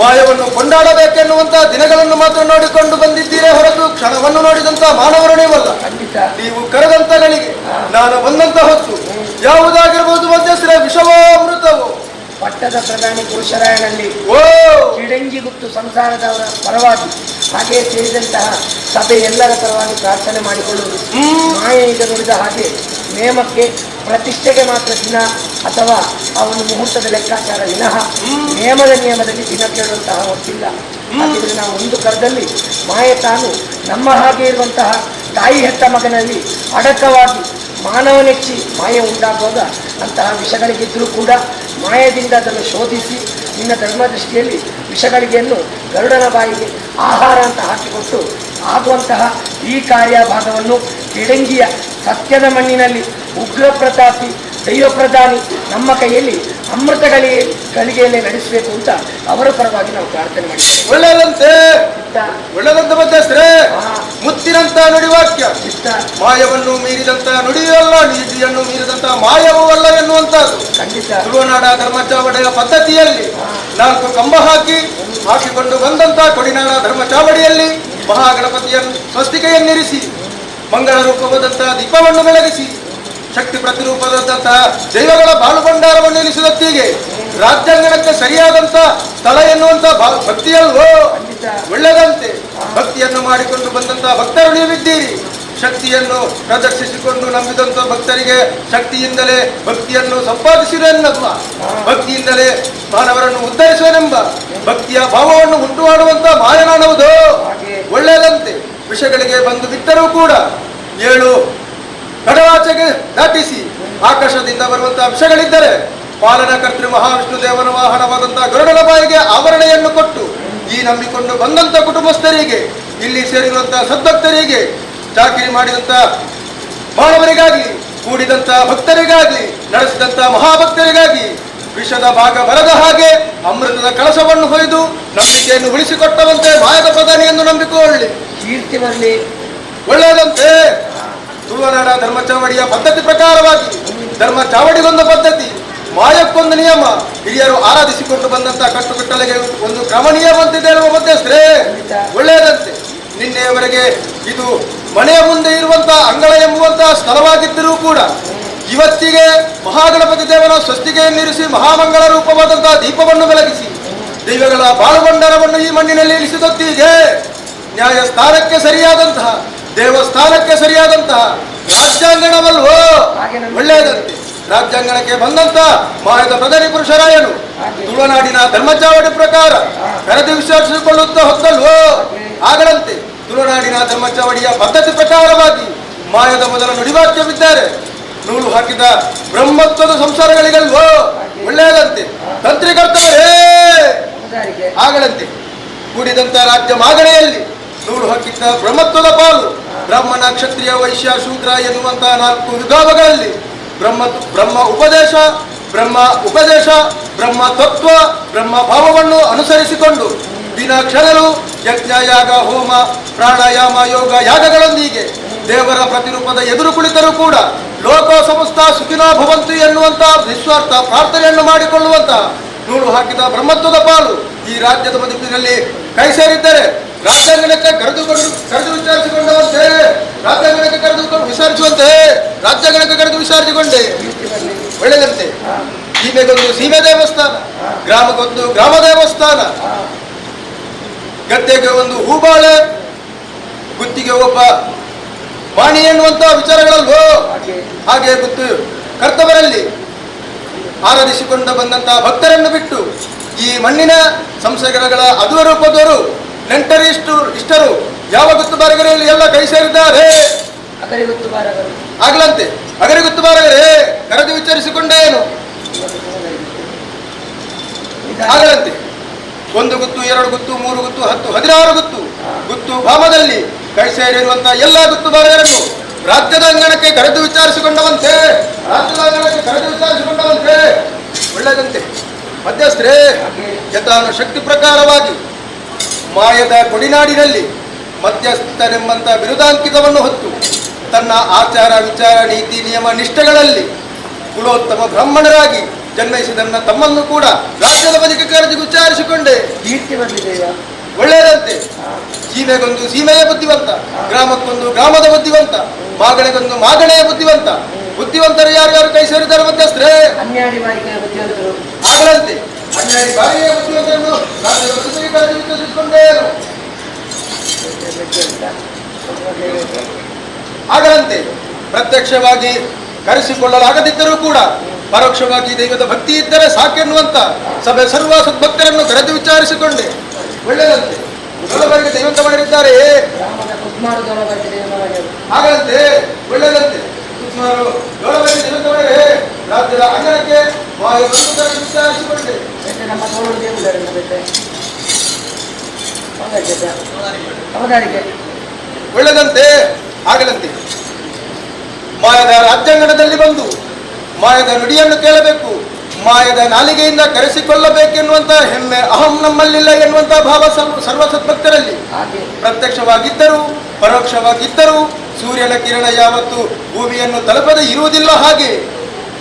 J: ಮಾಯವನ್ನು ಕೊಂಡಾಡಬೇಕೆನ್ನುವಂತಹ ದಿನಗಳನ್ನು ಮಾತ್ರ ನೋಡಿಕೊಂಡು ಬಂದಿದ್ದೀರೇ ಹೊರತು ಕ್ಷಣವನ್ನು ನೋಡಿದಂತಹ ಮಾನವರು ನೀವಲ್ಲ. ನೀವು ಕರೆದಂತ ಗಳಿಗೆ ನಾನು ಬಂದಂತ ಹೊತ್ತು ಯಾವುದಾಗಿರಬಹುದು ಮಧ್ಯಸ್ಥರೇ, ವಿಷವೋ ಅಮೃತವೋ?
A: ಪಟ್ಟದ ಪ್ರಧಾನಿ ಪುರುಷರಾಯನಲ್ಲಿ ಕಿಡಂಗಿ ಗುಪ್ತು ಸಂಸಾರದವರ ಪರವಾಗಿ ಹಾಗೆ ಸೇರಿದಂತಹ ಸಭೆ ಎಲ್ಲರ ಪರವಾಗಿ ಪ್ರಾರ್ಥನೆ ಮಾಡಿಕೊಳ್ಳುವುದು. ಮಾಯೆ ಈಗ ನುಡಿದ ಹಾಗೆ ನೇಮಕ್ಕೆ ಪ್ರತಿಷ್ಠೆಗೆ ಮಾತ್ರ ದಿನ ಅಥವಾ ಆ ಒಂದು ಮುಹೂರ್ತದ ಲೆಕ್ಕಾಚಾರ ವಿನಃ ನೇಮದ ನಿಯಮದಲ್ಲಿ ದಿನ ಕೇಳುವಂತಹ ಹೊತ್ತಿಲ್ಲ. ಹಾಗಿದ್ರೆ ನಾವು ಒಂದು ಕರದಲ್ಲಿ ಮಾಯೆ ತಾನು ನಮ್ಮ ಹಾಗೆ ಇರುವಂತಹ ತಾಯಿ ಹೆತ್ತ ಮಗನಲ್ಲಿ ಅಡಕವಾಗಿ ಮಾನವನೆಚ್ಚಿ ಮಾಯೆ ಉಂಟಾಗುವಾಗ ಅಂತಹ ವಿಷಗಳಿಗಿದ್ದರೂ ಕೂಡ ಮಾಯದಿಂದ ಅದನ್ನು ಶೋಧಿಸಿ ನಿನ್ನ ಧರ್ಮದೃಷ್ಟಿಯಲ್ಲಿ ವಿಷಗಳಿಗೆಯನ್ನು ಗರುಡನ ಬಾಯಿಗೆ ಆಹಾರ ಅಂತ ಹಾಕಿಕೊಟ್ಟು ಆಗುವಂತಹ ಈ ಕಾರ್ಯಭಾಗವನ್ನು ಕೆಡಂಗಿಯ ಸತ್ಯದ ಮಣ್ಣಿನಲ್ಲಿ ಉಗ್ರ ಪ್ರತಾಪಿ ದೈವ ಪ್ರಧಾನಿ ನಮ್ಮ ಕೈಯಲ್ಲಿ ಅಮೃತ ಗಳಿಗೆಯಲ್ಲೇ ನಡೆಸಬೇಕು ಅಂತ ಅವರ ಪರವಾಗಿ ನಾವು ಪ್ರಾರ್ಥನೆ ಮಾಡಿದ್ದೇವೆ.
J: ಒಳ್ಳೆಯದಂತೆ ಒಳ್ಳೆದಂತ ಮಧ್ಯಸ್ಥರೇ, ಮುತ್ತಿನಂತ ನುಡಿವಾಕ್ಯ, ಮಾಯವನ್ನು ಮೀರಿದಂತ ನುಡಿಯೂ ಅಲ್ಲ, ನೀತಿಯನ್ನು ಮೀರಿದಂತ ಮಾಯವೂ ಅಲ್ಲ ಎನ್ನುವಂತಹದ್ದು.
A: ಖಂಡಿತ
J: ತುಳುನಾಡ ಧರ್ಮಚಾವಡಿಯ ಪದ್ಧತಿಯಲ್ಲಿ 4 ಕಂಬ ಹಾಕಿಕೊಂಡು ಬಂದಂತ ಕೊಡಿನಾಡ ಧರ್ಮಚಾವಡಿಯಲ್ಲಿ ಮಹಾಗಣಪತಿಯನ್ನು ಸ್ವಸ್ತಿಕೆಯನ್ನಿರಿಸಿ ಮಂಗಳ ರೂಪವಾದಂತಹ ದೀಪವನ್ನು ಬೆಳಗಿಸಿ ಶಕ್ತಿ ಪ್ರತಿರೂಪದಂತಹ ದೈವಗಳ ಬಾಳುಭಂಡಾರವನ್ನು ಇರಿಸಿದತ್ತಿಗೆ ರಾಜ್ಯಾಂಗಣಕ್ಕೆ ಸರಿಯಾದಂತ ಸ್ಥಳ ಎನ್ನುವಂತ ಭಕ್ತಿಯಲ್ವೋ ಒಳ್ಳೆದಂತೆ ಭಕ್ತಿಯನ್ನು ಮಾಡಿಕೊಂಡು ಬಂದಂತಹ ಭಕ್ತರು ನೀವಿದ್ದೀರಿ. ಶಕ್ತಿಯನ್ನು ಪ್ರದರ್ಶಿಸಿಕೊಂಡು ನಂಬಿದಂತ ಭಕ್ತರಿಗೆ ಶಕ್ತಿಯಿಂದಲೇ ಭಕ್ತಿಯನ್ನು ಸಂಪಾದಿಸಿದೆನ್ನುವ, ಭಕ್ತಿಯಿಂದಲೇ ಮಾನವರನ್ನು ಉದ್ಧರಿಸುವನೆಂಬ ಭಕ್ತಿಯ ಭಾವವನ್ನು ಉಂಟು ಮಾಡುವಂತ ಮಾಯನಾಡುವುದು ಒಳ್ಳೆಯದಂತೆ. ವಿಷಗಳಿಗೆ ಬಂದು ಬಿಟ್ಟರೂ ಕೂಡ 7 ಕಡವಾಚೆಗೆ ದಾಟಿಸಿ ಆಕಾಶದಿಂದ ಬರುವಂತಹ ವಿಷಗಳಿದ್ದರೆ ಪಾಲನಕರ್ತೃ ಮಹಾವಿಷ್ಣು ದೇವನ ವಾಹನವಾದಂತಹ ಗರುಡನ ಬಾಯಿಗೆ ಆವರಣೆಯನ್ನು ಕೊಟ್ಟು ಈ ನಂಬಿಕೊಂಡು ಬಂದಂತ ಕುಟುಂಬಸ್ಥರಿಗೆ, ಇಲ್ಲಿ ಸೇರಿರುವಂತಹ ಸದ್ಭಕ್ತರಿಗೆ, ಚಾಕಿರಿ ಮಾಡಿದಂತ ಮಾನವರಿಗಾಗಿ, ಕೂಡಿದಂತ ಭಕ್ತರಿಗಾಗಿ, ನಡೆಸಿದಂತ ಮಹಾಭಕ್ತರಿಗಾಗಿ ವಿಷದ ಭಾಗ ಬರದ ಹಾಗೆ ಅಮೃತದ ಕಳಸವನ್ನು ಹೊಯ್ದು ನಂಬಿಕೆಯನ್ನು ಉಳಿಸಿಕೊಟ್ಟವಂತೆ ಮಾಯದ ಪ್ರಧಾನಿಯನ್ನು ನಂಬಿಕೊಳ್ಳಿ.
A: ಕೀರ್ತಿ ಬರಲಿ.
J: ಒಳ್ಳೆಯದಂತೆ. ತುಳುವನಾಡ ಧರ್ಮ ಚಾವಡಿಯ ಪದ್ಧತಿ ಪ್ರಕಾರವಾಗಿ ಧರ್ಮ ಚಾವಡಿಗೊಂದು ಪದ್ಧತಿ, ಮಾಯಕ್ಕೊಂದು ನಿಯಮ, ಹಿರಿಯರು ಆರಾಧಿಸಿಕೊಂಡು ಬಂದಂತಹ ಕಟ್ಟುಕಟ್ಟಲೆಗೆ ಒಂದು ಕ್ರಮ ನಿಯಮಂತಿದೆ ಹೇಳುವ ಮಧ್ಯಸ್ಥರೇ. ಒಳ್ಳೆಯದಂತೆ. ನಿನ್ನೆಯವರೆಗೆ ಇದು ಮನೆಯ ಮುಂದೆ ಇರುವಂತಹ ಅಂಗಳ ಎಂಬುವಂತಹ ಸ್ಥಳವಾಗಿದ್ದರೂ ಕೂಡ ಇವತ್ತಿಗೆ ಮಹಾಗಣಪತಿ ದೇವನ ಸ್ವಸ್ತಿಗೆಯನ್ನಿರಿಸಿ ಮಹಾಮಂಗಳ ರೂಪವಾದಂತಹ ದೀಪವನ್ನು ಬೆಳಗಿಸಿ ದೈವಗಳ ಬಾಳುಭಂಡಾರವನ್ನು ಈ ಮಣ್ಣಿನಲ್ಲಿ ಇಳಿಸಿದೊತ್ತಿಗೆ ನ್ಯಾಯಸ್ಥಾನಕ್ಕೆ ಸರಿಯಾದಂತಹ, ದೇವಸ್ಥಾನಕ್ಕೆ ಸರಿಯಾದಂತಹ ರಾಜ್ಯಾಂಗಣವಲ್ವೋ. ಒಳ್ಳೆಯದಂತೆ. ರಾಜ್ಯಾಂಗಣಕ್ಕೆ ಬಂದಂತ ಮಾಯದ ಪ್ರಧಾನಿ ಪುರುಷರಾಯನು ತುಳುನಾಡಿನ ಧರ್ಮಚಾವಡಿ ಪ್ರಕಾರ ಕರೆದು ವಿಶ್ವಾಸಿಸಿಕೊಳ್ಳುತ್ತಾ ಹೊತ್ತಲ್ವೋ. ಆಗಲಂತೆ ತುಳುನಾಡಿನ ಧರ್ಮಚಾವಡಿಯ ಪದ್ಧತಿ ಪ್ರಕಾರವಾಗಿ ಮಾಯದ ಮೊದಲ ನುಡಿವಾಕ್ಯವಿದ್ದಾರೆ ನೂಲು ಹಾಕಿದ ಬ್ರಹ್ಮತ್ವದ ಸಂಸಾರಗಳಿಗಲ್ವೋ. ಒಳ್ಳೆಯದಂತೆ. ತಂತ್ರಿಕರ್ತವರೇ. ಆಗಲಂತೆ. ಕೂಡಿದಂತ ರಾಜ್ಯ ಮಾಗಣೆಯಲ್ಲಿ ನೂಲು ಹಾಕಿದ್ದ ಬ್ರಹ್ಮತ್ವದ ಪಾಲು ಬ್ರಾಹ್ಮಣ, ಕ್ಷತ್ರಿಯ, ವೈಶ್ಯ, ಶೂದ್ರ ಎನ್ನುವಂತಹ 4 ವಿಭಾಗಗಳಲ್ಲಿ ಬ್ರಹ್ಮ ಉಪದೇಶ, ಬ್ರಹ್ಮ ಉಪದೇಶ, ಬ್ರಹ್ಮ ತತ್ವ, ಬ್ರಹ್ಮ ಭಾವವನ್ನು ಅನುಸರಿಸಿಕೊಂಡು ದಿನ ಕ್ಷಣಲು ಯಜ್ಞ, ಯಾಗ, ಹೋಮ, ಪ್ರಾಣಾಯಾಮ, ಯೋಗ, ಯಾಗಗಳೊಂದಿಗೆ ದೇವರ ಪ್ರತಿರೂಪದ ಎದುರು ಕುಳಿತರೂ ಕೂಡ ಲೋಕ ಸಮಸ್ತ ಸುಖಿನೋ ಭವಂತು ಎನ್ನುವಂತಹ ನಿಸ್ವಾರ್ಥ ಪ್ರಾರ್ಥನೆಯನ್ನು ಮಾಡಿಕೊಳ್ಳುವಂತಹ ನೂಲು ಹಾಕಿದ ಬ್ರಹ್ಮತ್ವದ ಪಾಲು ಈ ರಾಜ್ಯದ ಬದುಕಿನಲ್ಲಿ ಕೈ ಸೇರಿದ್ದರೆ ರಾಜ್ಯಾಂಗಣಕ್ಕೆ ಕರೆದು ವಿಚಾರಿಸಿಕೊಂಡವಂತೆ, ರಾಜ್ಯಾಂಗಣಕ್ಕೆ ಕರೆದು ವಿಚಾರಿಸುವಂತೆ, ರಾಜ್ಯಾಂಗಣಕ್ಕೆ ಕರೆದು ವಿಚಾರಿಸಿಕೊಂಡೆ. ಒಳ್ಳೆಯದಂತೆ. ಸೀಮೆಗೊಂದು ಸೀಮೆ ದೇವಸ್ಥಾನ, ಗ್ರಾಮಕ್ಕೊಂದು ಗ್ರಾಮ ದೇವಸ್ಥಾನ, ಗದ್ದೆಗೆ ಒಂದು ಹೂಬಾಳೆ, ಗುತ್ತಿಗೆ ಒಬ್ಬ ವಾಣಿ ಎನ್ನುವಂತಹ ವಿಚಾರಗಳಲ್ವೋ. ಹಾಗೆ ಗುತ್ತು ಕರ್ತವರಲ್ಲಿ ಆರಾಧಿಸಿಕೊಂಡು ಬಂದಂತಹ ಭಕ್ತರನ್ನು ಬಿಟ್ಟು ಈ ಮಣ್ಣಿನ ಸಂಸಗರಗಳ ಅದುವ ರೂಪದವರು ನೆಂಟರಿಷ್ಟು ಇಷ್ಟರು ಯಾವ ಗುತ್ತುಬಾರಗರಲ್ಲಿ ಎಲ್ಲ ಕೈ ಸೇರಿದ್ದಾರೆ. ಆಗ್ಲಂತೆ. ಅಗರಿ ಗುತ್ತುಬಾರಗರೇ ಕರೆದು ವಿಚಾರಿಸಿಕೊಂಡೇನು. ಆಗಲಂತೆ. 1 ಗುತ್ತು, 2 ಗುತ್ತು, 3 ಗುತ್ತು, 10, 16 ಗುತ್ತು ಗುತ್ತು ಭಾಮದಲ್ಲಿ ಕೈ ಸೇರಿರುವಂತಹ ಎಲ್ಲ ಗುತ್ತುಬಾರಗರನ್ನು ರಾಜ್ಯದ ಅಂಗಣಕ್ಕೆ ಕರೆದು ವಿಚಾರಿಸಿಕೊಂಡವಂತೆ, ರಾಜ್ಯದ ಅಂಗಣಕ್ಕೆ ಕರೆದು ವಿಚಾರಿಸಿಕೊಂಡವಂತೆ. ಒಳ್ಳೆಯದಂತೆ. ಮಧ್ಯಸ್ಥರೇ, ಯಥಾನು ಶಕ್ತಿ ಪ್ರಕಾರವಾಗಿ ಮಾಯದ ಕೊಡಿನಾಡಿನಲ್ಲಿ ಮಧ್ಯಸ್ಥನೆಂಬಂಥ ಬಿರುದಾಂಕಿತವನ್ನು ಹೊತ್ತು ತನ್ನ ಆಚಾರ ವಿಚಾರ ನೀತಿ ನಿಯಮ ನಿಷ್ಠೆಗಳಲ್ಲಿ ಕುಲೋತ್ತಮ ಬ್ರಾಹ್ಮಣರಾಗಿ ಜನ್ಮಿಸಿದನ್ನ ತಮ್ಮನ್ನು ಕೂಡ ರಾಜ್ಯದ ಬದಿಗೆ ಕರೆದು ವಿಚಾರಿಸಿಕೊಂಡೆ. ಒಳ್ಳೆಯದಂತೆ. ಸೀಮೆಗೊಂದು ಸೀಮೆಯ ಬುದ್ಧಿವಂತ, ಗ್ರಾಮಕ್ಕೊಂದು ಗ್ರಾಮದ ಬುದ್ಧಿವಂತ, ಮಾಗಣೆಗೊಂದು ಮಾಗಣೆಯ ಬುದ್ಧಿವಂತ. ಬುದ್ಧಿವಂತರು ಯಾರ್ಯಾರು ಕೈ ಸೇರಿದ್ದಾರೆ ಮಧ್ಯಸ್ಥರೇ? ಆಗಲಂತೆ. ಹನ್ನೆರಡು ಬಾರಿಯ ಬುದ್ಧಿವಂತರನ್ನು ರಾಜ್ಯದ ಬದುಕಿಗೆ ಕರೆದು ವಿಚಾರಿಸಿಕೊಂಡೇನು. ಆಗಲಂತೆ. ಪ್ರತ್ಯಕ್ಷವಾಗಿ ಕರೆಸಿಕೊಳ್ಳಲಾಗದಿದ್ದರೂ ಕೂಡ ಪರೋಕ್ಷವಾಗಿ ದೈವದ ಭಕ್ತಿ ಇದ್ದರೆ ಸಾಕೆನ್ನುವಂತ ಸಭೆ ಸರ್ವ ಸದ್ಭಕ್ತರನ್ನು ಕರೆದು ವಿಚಾರಿಸಿಕೊಂಡೆ. ಒಳ್ಳೆಯದಂತೆ. ದೊಡ್ಡವರಿಗೆ ದೈವಂತ ಮಾಡಿದ್ದಾರೆ. ಹಾಗಂತೆ. ಒಳ್ಳೆಯದಂತೆ. ಸುಮಾರು ದೊಡ್ಡವರಿಗೆ ದೈವಂತ ಮಾಡಿದರೆ ರಾಜ್ಯದ ಅಂಗಣಕ್ಕೆ ವಿಚಾರಿಸಿಕೊಂಡೆ. ಒಳ್ಳೆಯದಂತೆ. ಆಗಲಂತೆ. ಮಾಯದ ರಾಜ್ಯಾಂಗಣದಲ್ಲಿ ಬಂದು ಮಾಯದ ನುಡಿಯನ್ನು ಕೇಳಬೇಕು, ಮಾಯದ ನಾಲಿಗೆಯಿಂದ ಕರೆಸಿಕೊಳ್ಳಬೇಕೆನ್ನುವಂತಹ ಹೆಮ್ಮೆ ಅಹಂ ನಮ್ಮಲ್ಲಿಲ್ಲ ಎನ್ನುವಂತಹ ಭಾವ ಸರ್ವ ಸದ್ಭಕ್ತರಲ್ಲಿ ಪ್ರತ್ಯಕ್ಷವಾಗಿದ್ದರೂ ಪರೋಕ್ಷವಾಗಿದ್ದರೂ ಸೂರ್ಯನ ಕಿರಣ ಯಾವತ್ತು ಭೂಮಿಯನ್ನು ತಲುಪದೆ ಇರುವುದಿಲ್ಲ. ಹಾಗೆ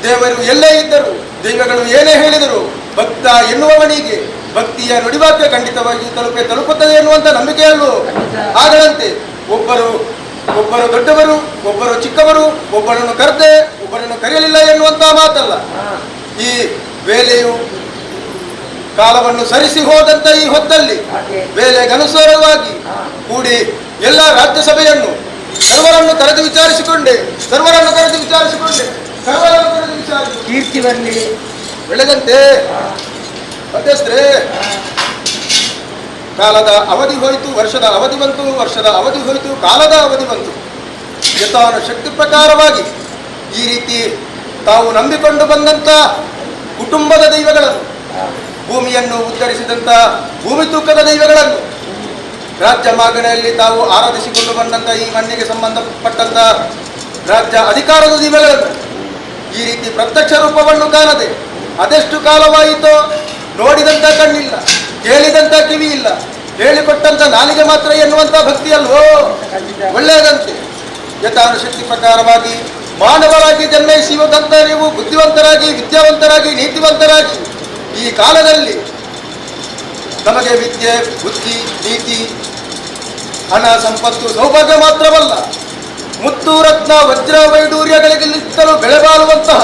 J: ದೇವರು ಎಲ್ಲೇ ಇದ್ದರು, ದೈವಗಳು ಏನೇ ಹೇಳಿದರು ಭಕ್ತ ಎನ್ನುವವನಿಗೆ ಭಕ್ತಿಯ ನುಡಿವಾಕ್ಯ ಖಂಡಿತವಾಗಿ ತಲುಪುತ್ತದೆ ಎನ್ನುವಂಥ ನಂಬಿಕೆಯಲ್ಲೂ ಆಗಲಂತೆ. ಒಬ್ಬರು ಒಬ್ಬರು ದೊಡ್ಡವರು, ಒಬ್ಬರು ಚಿಕ್ಕವರು, ಒಬ್ಬರನ್ನು ಕರೆದೆ ಒಬ್ಬರನ್ನು ಕರೆಯಲಿಲ್ಲ ಎನ್ನುವಂತಹ ಮಾತಲ್ಲ. ಈ ವೇಳೆಯು ಕಾಲವನ್ನು ಸರಿಸಿ ಹೋದಂತ ಈ ಹೊತ್ತಲ್ಲಿ ವೇಳೆಗನುಸಾರವಾಗಿ ಕೂಡಿ ಎಲ್ಲ ರಾಜ್ಯಸಭೆಯನ್ನು ಸರ್ವರನ್ನು ಕರೆದು ವಿಚಾರಿಸಿಕೊಂಡೆ, ಸರ್ವರನ್ನು ಕರೆದು ವಿಚಾರಿಸಿಕೊಂಡೆ, ಸರ್ವರನ್ನು ಕರೆದು ವಿಚಾರಿಸಿ
A: ಕೀರ್ತಿ ಬರಲಿ.
J: ಬೆಳೆದಂತೆ ಮಧ್ಯಸ್ಥರೇ, ಕಾಲದ ಅವಧಿ ಹೋಯಿತು, ವರ್ಷದ ಅವಧಿ ಬಂತು, ವರ್ಷದ ಅವಧಿ ಹೋಯಿತು, ಕಾಲದ ಅವಧಿ ಬಂತು. ಯಥಾನು ಶಕ್ತಿ ಪ್ರಕಾರವಾಗಿ ಈ ರೀತಿ ತಾವು ನಂಬಿಕೊಂಡು ಬಂದಂಥ ಕುಟುಂಬದ ದೈವಗಳನ್ನು, ಭೂಮಿಯನ್ನು ಉದ್ಧರಿಸಿದಂಥ ಭೂಮಿ ತೂಕದ ದೈವಗಳನ್ನು, ರಾಜ್ಯ ಮಾಗಣೆಯಲ್ಲಿ ತಾವು ಆರಾಧಿಸಿಕೊಂಡು ಬಂದಂಥ ಈ ಮಣ್ಣಿಗೆ ಸಂಬಂಧಪಟ್ಟಂಥ ರಾಜ್ಯ ಅಧಿಕಾರದ ದೈವಗಳನ್ನು ಈ ರೀತಿ ಪ್ರತ್ಯಕ್ಷ ರೂಪವನ್ನು ಕಾಣದೆ ಅದೆಷ್ಟು ಕಾಲವಾಯಿತೋ ನೋಡಿದಂಥ ಕಣ್ಣಿಲ್ಲ, ಕೇಳಿದಂಥ ಕಿವಿ ಇಲ್ಲ, ಹೇಳಿಕೊಟ್ಟಂಥ ನಾಲಿಗೆ ಮಾತ್ರ ಎನ್ನುವಂಥ ಭಕ್ತಿಯಲ್ವೋ? ಒಳ್ಳೆಯದಂತೆ. ಯಥಾನುಶಕ್ತಿ ಪ್ರಕಾರವಾಗಿ ಮಾನವರಾಗಿ ಜನ್ಮಿಸುವುದಂತ ನೀವು ಬುದ್ಧಿವಂತರಾಗಿ, ವಿದ್ಯಾವಂತರಾಗಿ, ನೀತಿವಂತರಾಗಿ ಈ ಕಾಲದಲ್ಲಿ ನಮಗೆ ವಿದ್ಯೆ, ಬುದ್ಧಿ, ನೀತಿ, ಹಣ, ಸಂಪತ್ತು, ಸೌಭಾಗ್ಯ ಮಾತ್ರವಲ್ಲ, ಮುತ್ತು, ರತ್ನ, ವಜ್ರ, ವೈಡೂರ್ಯಗಳಿಗಿಂತಲೂ ಬೆಳೆಬಾಳುವಂತಹ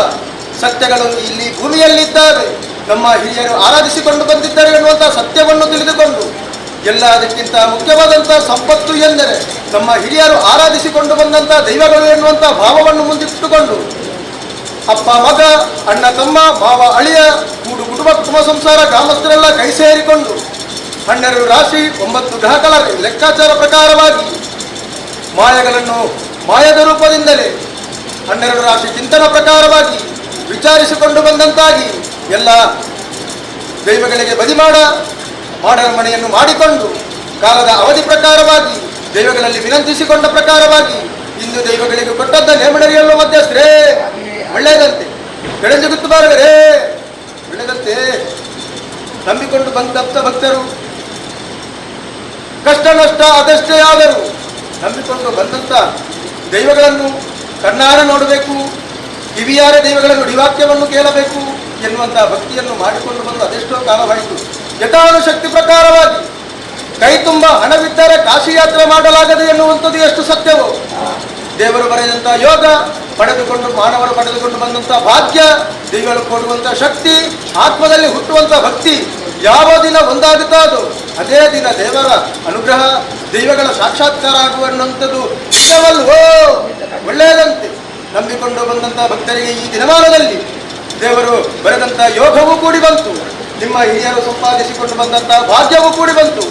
J: ಸತ್ಯಗಳು ಇಲ್ಲಿ ಭೂಮಿಯಲ್ಲಿದ್ದಾವೆ, ನಮ್ಮ ಹಿರಿಯರು ಆರಾಧಿಸಿಕೊಂಡು ಬಂದಿದ್ದಾರೆ ಎನ್ನುವಂತಹ ಸತ್ಯವನ್ನು ತಿಳಿದುಕೊಂಡು ಎಲ್ಲದಕ್ಕಿಂತ ಮುಖ್ಯವಾದಂತಹ ಸಂಪತ್ತು ಎಂದರೆ ನಮ್ಮ ಹಿರಿಯರು ಆರಾಧಿಸಿಕೊಂಡು ಬಂದಂತಹ ದೈವಗಳು ಎನ್ನುವಂತಹ ಭಾವವನ್ನು ಮುಂದಿಟ್ಟುಕೊಂಡು ಅಪ್ಪ ಮಗ, ಅಣ್ಣ ತಮ್ಮ, ಮಾವ ಅಳಿಯ, ಕೂಡು ಕುಟುಂಬ, ಕುಟುಂಬ ಸಂಸಾರ, ಗ್ರಾಮಸ್ಥರೆಲ್ಲ ಕೈ ಸೇರಿಕೊಂಡು 12 ರಾಶಿ 9 ಗ್ರಹಗಳ ಲೆಕ್ಕಾಚಾರ ಪ್ರಕಾರವಾಗಿ ಮಾಯಗಳನ್ನು ಮಾಯದ ರೂಪದಿಂದಲೇ 12 ರಾಶಿ ಚಿಂತನ ಪ್ರಕಾರವಾಗಿ ವಿಚಾರಿಸಿಕೊಂಡು ಬಂದಂತಾಗಿ ಎಲ್ಲ ದೈವಗಳಿಗೆ ಬದಿ ಮಾಡಮಣೆಯನ್ನು ಮಾಡಿಕೊಂಡು ಕಾಲದ ಅವಧಿ ಪ್ರಕಾರವಾಗಿ ದೈವಗಳಲ್ಲಿ ವಿನಂತಿಸಿಕೊಂಡ ಪ್ರಕಾರವಾಗಿ ಇಂದು ದೈವಗಳಿಗೆ ಕೊಟ್ಟಂತ ನೇಮಣರಿಯಲ್ಲೂ ಮಧ್ಯಸ್ಥರೇ ಒಳ್ಳೆಯದಂತೆ. ಬೆಳೆದು ಗುತ್ತುಬಾರಗರೇ ಒಳ್ಳೆಯದಂತೆ. ನಂಬಿಕೊಂಡು ಬಂದ ಭಕ್ತರು ಕಷ್ಟ ನಷ್ಟ ಅದಷ್ಟೇ ಆದರೂ ನಂಬಿಕೊಂಡು ಬಂದಂಥ ದೈವಗಳನ್ನು ಕಣ್ಣಾರ ನೋಡಬೇಕು, ಕಿವಿಯಾರ ದೈವಗಳ ನುಡಿವಾಕ್ಯವನ್ನು ಕೇಳಬೇಕು ಎನ್ನುವಂಥ ಭಕ್ತಿಯನ್ನು ಮಾಡಿಕೊಂಡು ಬಂದು ಅದೆಷ್ಟೋ ಕಾಲವಾಯಿತು. ಯಥಾನುಶಕ್ತಿ ಪ್ರಕಾರವಾಗಿ ಕೈ ತುಂಬ ಹಣವಿದ್ದರೆ ಕಾಶಿ ಯಾತ್ರೆ ಮಾಡಲಾಗದೆ ಎನ್ನುವಂಥದ್ದು ಎಷ್ಟು ಸತ್ಯವೋ, ದೇವರು ಬರೆದಂಥ ಯೋಗ ಪಡೆದುಕೊಂಡು ಮಾನವರು ಪಡೆದುಕೊಂಡು ಬಂದಂಥ ಭಾಗ್ಯ, ದೇವರು ಕೊಡುವಂಥ ಶಕ್ತಿ, ಆತ್ಮದಲ್ಲಿ ಹುಟ್ಟುವಂಥ ಭಕ್ತಿ ಯಾವ ದಿನ ಒಂದಾಗುತ್ತೋ ಅದು ಅದೇ ದಿನ ದೇವರ ಅನುಗ್ರಹ, ದೈವಗಳ ಸಾಕ್ಷಾತ್ಕಾರ ಆಗುವಂಥದ್ದು ನಿಜವಲ್ವೋ? ಒಳ್ಳೆಯದಂತೆ. ನಂಬಿಕೊಂಡು ಬಂದಂಥ ಭಕ್ತರಿಗೆ ಈ ದಿನಮಾನದಲ್ಲಿ ದೇವರು ಬರೆದಂಥ ಯೋಗವೂ ಕೂಡಿ ಬಂತು, ನಿಮ್ಮ ಹಿರಿಯರು ಸಂಪಾದಿಸಿಕೊಂಡು ಬಂದಂಥ ಭಾಗ್ಯವೂ ಕೂಡಿ ಬಂತು,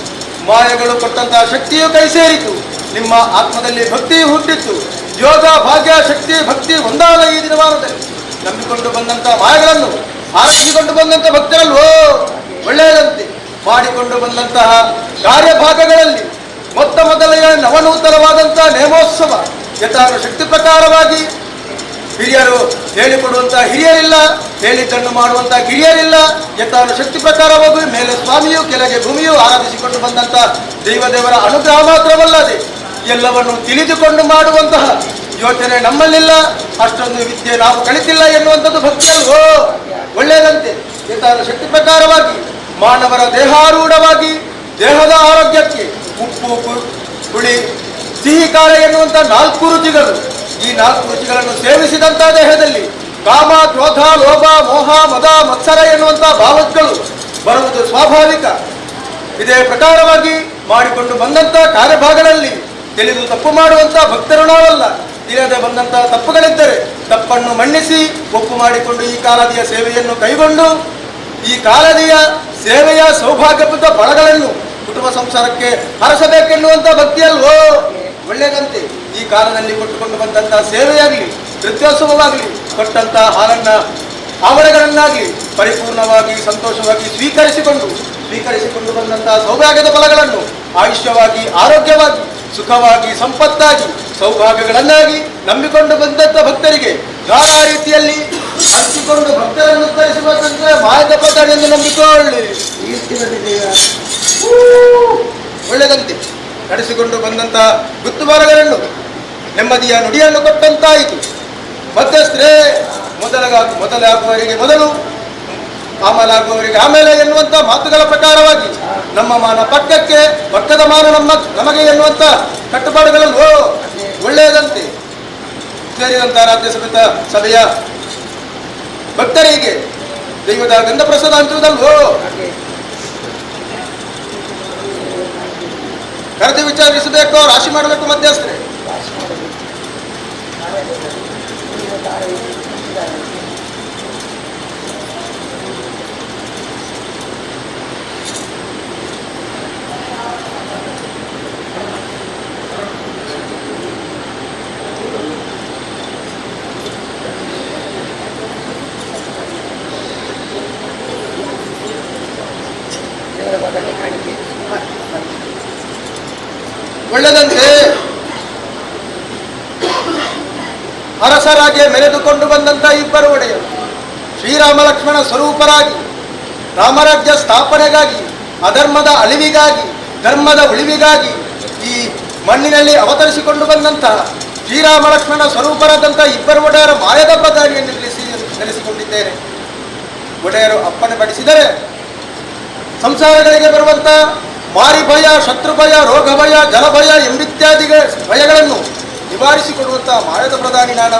J: ಮಾಯಗಳು ಕೊಟ್ಟಂತಹ ಶಕ್ತಿಯು ಕೈ ಸೇರಿತು, ನಿಮ್ಮ ಆತ್ಮದಲ್ಲಿ ಭಕ್ತಿಯು ಹುಟ್ಟಿತ್ತು. ಯೋಗ, ಭಾಗ್ಯ, ಶಕ್ತಿ, ಭಕ್ತಿ ಒಂದಾದ ಈ ದಿನಮಾನದಲ್ಲಿ ನಂಬಿಕೊಂಡು ಬಂದಂಥ ಮಾಯಗಳನ್ನು ಆರಿಸಿಕೊಂಡು ಬಂದಂಥ ಭಕ್ತರಲ್ವೋ? ಒಳ್ಳೆಯದಂತೆ. ಮಾಡಿಕೊಂಡು ಬಂದಂತಹ ಕಾರ್ಯಭಾಗಗಳಲ್ಲಿ ಮೊತ್ತ ಮೊದಲೆಯ ನವನೂತನವಾದಂತಹ ನೇಮೋತ್ಸವ ಯಥಾನು ಶಕ್ತಿ ಪ್ರಕಾರವಾಗಿ ಹಿರಿಯರು ಹೇಳಿಕೊಡುವಂತಹ ಹಿರಿಯರಿಲ್ಲ, ಹೇಳಿದ್ದನ್ನು ಮಾಡುವಂತಹ ಕಿರಿಯರಿಲ್ಲ. ಯಥಾನು ಶಕ್ತಿ ಪ್ರಕಾರವಾಗಿ ಮೇಲೆ ಸ್ವಾಮಿಯು ಕೆಳಗೆ ಭೂಮಿಯು ಆರಾಧಿಸಿಕೊಂಡು ಬಂದಂತಹ ದೈವದೇವರ ಅನುಗ್ರಹ ಮಾತ್ರವಲ್ಲದೆ ಎಲ್ಲವನ್ನು ತಿಳಿದುಕೊಂಡು ಮಾಡುವಂತಹ ಯೋಚನೆ ನಮ್ಮಲ್ಲಿಲ್ಲ, ಅಷ್ಟೊಂದು ವಿದ್ಯೆ ನಾವು ಕಲಿತಿಲ್ಲ ಎನ್ನುವಂಥದ್ದು ಭಕ್ತಿಯಲ್ವೋ? ಒಳ್ಳೆಯದಂತೆ. ಯಥಾನು ಶಕ್ತಿ ಪ್ರಕಾರವಾಗಿ ಮಾನವರ ದೇಹಾರೂಢವಾಗಿ ದೇಹದ ಆರೋಗ್ಯಕ್ಕೆ ಉಪ್ಪು, ಹುಳಿ, ಸಿಹಿ, ಖಾರ ಎನ್ನುವಂಥ 4 ರುಚಿಗಳು, ಈ 4 ರುಚಿಗಳನ್ನು ಸೇವಿಸಿದಂಥ ದೇಹದಲ್ಲಿ ಕಾಮ, ಕ್ರೋಧ, ಲೋಭ, ಮೋಹ, ಮದ, ಮತ್ಸರ ಎನ್ನುವಂಥ ಭಾವಗಳು ಬರುವುದು ಸ್ವಾಭಾವಿಕ. ಇದೇ ಪ್ರಕಾರವಾಗಿ ಮಾಡಿಕೊಂಡು ಬಂದಂಥ ಕಾರ್ಯಭಾಗಗಳಲ್ಲಿ ತಿಳಿದು ತಪ್ಪು ಮಾಡುವಂಥ ಭಕ್ತರು ನಾವಲ್ಲ. ತಿಳಿಯದೆ ಬಂದಂಥ ತಪ್ಪುಗಳಿದ್ದರೆ ತಪ್ಪನ್ನು ಮನ್ನಿಸಿ ಒಪ್ಪು ಮಾಡಿಕೊಂಡು ಈ ಕಾಲದಿಯ ಸೇವೆಯನ್ನು ಕೈಗೊಂಡು ಈ ಕಾಲದಿಯ ಸೇವೆಯ ಸೌಭಾಗ್ಯದ ಫಲಗಳನ್ನು ಕುಟುಂಬ ಸಂಸಾರಕ್ಕೆ ಹರಸಬೇಕೆನ್ನುವಂಥ ಭಕ್ತಿಯಲ್ವೋ? ಒಳ್ಳೆಯದಂತೆ. ಈ ಕಾಲದಲ್ಲಿ ಕೊಟ್ಟುಕೊಂಡು ಬಂದಂತಹ ಸೇವೆಯಾಗಲಿ, ನೃತ್ಯೋತ್ಸವವಾಗಲಿ, ಕೊಟ್ಟಂತಹ ಹಾಲನ್ನ ಆವರಣಗಳನ್ನಾಗಲಿ ಪರಿಪೂರ್ಣವಾಗಿ ಸಂತೋಷವಾಗಿ ಸ್ವೀಕರಿಸಿಕೊಂಡು ಬಂದಂತಹ ಸೌಭಾಗ್ಯದ ಫಲಗಳನ್ನು ಆಯುಷ್ಯವಾಗಿ, ಆರೋಗ್ಯವಾಗಿ, ಸುಖವಾಗಿ, ಸಂಪತ್ತಾಗಿ, ಸೌಭಾಗ್ಯಗಳನ್ನಾಗಿ ನಂಬಿಕೊಂಡು ಬಂದಂಥ ಭಕ್ತರಿಗೆ ನಾನಾ ರೀತಿಯಲ್ಲಿ ಹಂಚಿಕೊಂಡು ಭಕ್ತರನ್ನು ಉತ್ತರಿಸುವಂತೆ ಮಾಯದ ಪದವನ್ನು ನಂಬಿಕೊಳ್ಳಿ. ಒಳ್ಳೆಯದಂತೆ. ನಡೆಸಿಕೊಂಡು ಬಂದಂತಹ ಗುತ್ತುಬಾರಗಳನ್ನು ನೆಮ್ಮದಿಯ ನುಡಿಯನ್ನು ಕೊಟ್ಟಂತಾಯಿತು. ಮಧ್ಯಸ್ಥರೇ, ಮೊದಲಾಗುವವರಿಗೆ ಮೊದಲು, ಆಮೇಲಾಗುವವರಿಗೆ ಆಮೇಲೆ ಎನ್ನುವಂಥ ಮಾತುಗಳ ಪ್ರಕಾರವಾಗಿ ನಮ್ಮ ಮಾನ ಪಕ್ಕಕ್ಕೆ, ಪಕ್ಕದ ಮಾನ ನಮಗೆ ಎನ್ನುವಂಥ ಕಟ್ಟುಪಾಡುಗಳಲ್ವೋ? ಒಳ್ಳೆಯದಂತೆ. ಸೇರಿದಂಥ ರಾಜ್ಯ ಸಭೆಯ ಭಕ್ತರಿಗೆ ದೈವದ ಗಂಧ ಪ್ರಸಾದ ಹಂಚುವುದಲ್ವೋ? ಕರೆದು ವಿಚಾರಿಸಬೇಕು, ರಾಶಿ ಮಾಡಬೇಕು ಮಧ್ಯಸ್ಥರೇ. ಅರಸರಾಗಿ ಮೆರೆದುಕೊಂಡು ಬಂದಂಥ ಇಬ್ಬರು ಒಡೆಯರು ಶ್ರೀರಾಮ ಲಕ್ಷ್ಮಣ ಸ್ವರೂಪರಾಗಿ ರಾಮರಾಜ್ಯ ಸ್ಥಾಪನೆಗಾಗಿ, ಅಧರ್ಮದ ಅಳಿವಿಗಾಗಿ, ಧರ್ಮದ ಉಳಿವಿಗಾಗಿ ಈ ಮಣ್ಣಿನಲ್ಲಿ ಅವತರಿಸಿಕೊಂಡು ಬಂದಂತಹ ಶ್ರೀರಾಮ ಲಕ್ಷ್ಮಣ ಸ್ವರೂಪರಾದಂಥ ಇಬ್ಬರು ಒಡೆಯರ ಮಾಯದ ಪ್ರಧಾನಿಯನ್ನು ನೆಲೆಸಿಕೊಂಡಿದ್ದೇನೆ. ಒಡೆಯರು ಅಪ್ಪಣೆ ಪಡಿಸಿದರೆ ಸಂಸಾರಗಳಿಗೆ ಬರುವಂಥ ಮಾರಿ ಭಯ, ಶತ್ರು ಭಯ, ರೋಗ ಭಯ, ಜಲಭಯ ಎಂಬಿತ್ಯಾದಿ ಭಯಗಳನ್ನು ನಿವಾರಿಸಿಕೊಡುವಂಥ ಮಾಯದ ಪ್ರಧಾನಿ ನಾನು.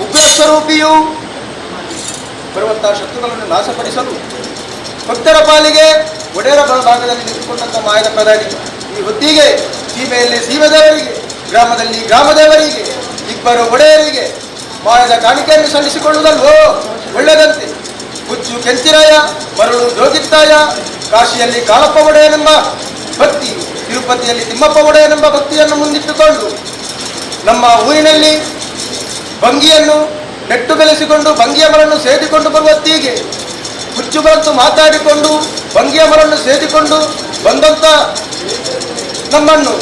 J: ಉಗ್ರ ಸ್ವರೂಪಿಯು ಬರುವಂತಹ ಶತ್ರುಗಳನ್ನು ನಾಶಪಡಿಸಲು ಭಕ್ತರ ಪಾಲಿಗೆ ಒಡೆಯರ ಭಾಗದಲ್ಲಿ ನಿಂತುಕೊಂಡಂಥ ಮಾಯದ ಪ್ರಧಾನಿ ಈ ಹೊತ್ತಿಗೆ ಸೀಮೆಯಲ್ಲಿ ಸೀಮೆದೇವರಿಗೆ, ಗ್ರಾಮದಲ್ಲಿ ಗ್ರಾಮದೇವರಿಗೆ, ಇಬ್ಬರು ಒಡೆಯರಿಗೆ ಮಾಯದ ಕಾಣಿಕೆಯನ್ನು ಸಲ್ಲಿಸಿಕೊಳ್ಳುವುದಲ್ವೋ ಒಳ್ಳೆದಂತೆ. ಹುಚ್ಚು ಕೆಂಚಿರಾಯ, ಮರಳು ಜೋಗಿತ್ತಾಯ, ಕಾಶಿಯಲ್ಲಿ ಕಾಳಪ್ಪ ಒಡೆಯನೆಂಬ ಭಕ್ತಿ, ತಿರುಪತಿಯಲ್ಲಿ ತಿಮ್ಮಪ್ಪ ಒಡೆಯನೆಂಬ ಭಕ್ತಿಯನ್ನು ಮುಂದಿಟ್ಟುಕೊಂಡು ನಮ್ಮ ಊರಿನಲ್ಲಿ ಭಂಗಿಯನ್ನು ನೆಟ್ಟು ಬೆಳೆಸಿಕೊಂಡು ಭಂಗಿಯ ಮರನ್ನು ಸೇದಿಕೊಂಡು ಬರುವ ತೀಗೆ ಹುಚ್ಚು ಬಂತು ಮಾತಾಡಿಕೊಂಡು ಭಂಗಿಯ ಮರನ್ನು ಸೇದಿಕೊಂಡು ಬಂದಂಥ ನಮ್ಮನ್ನು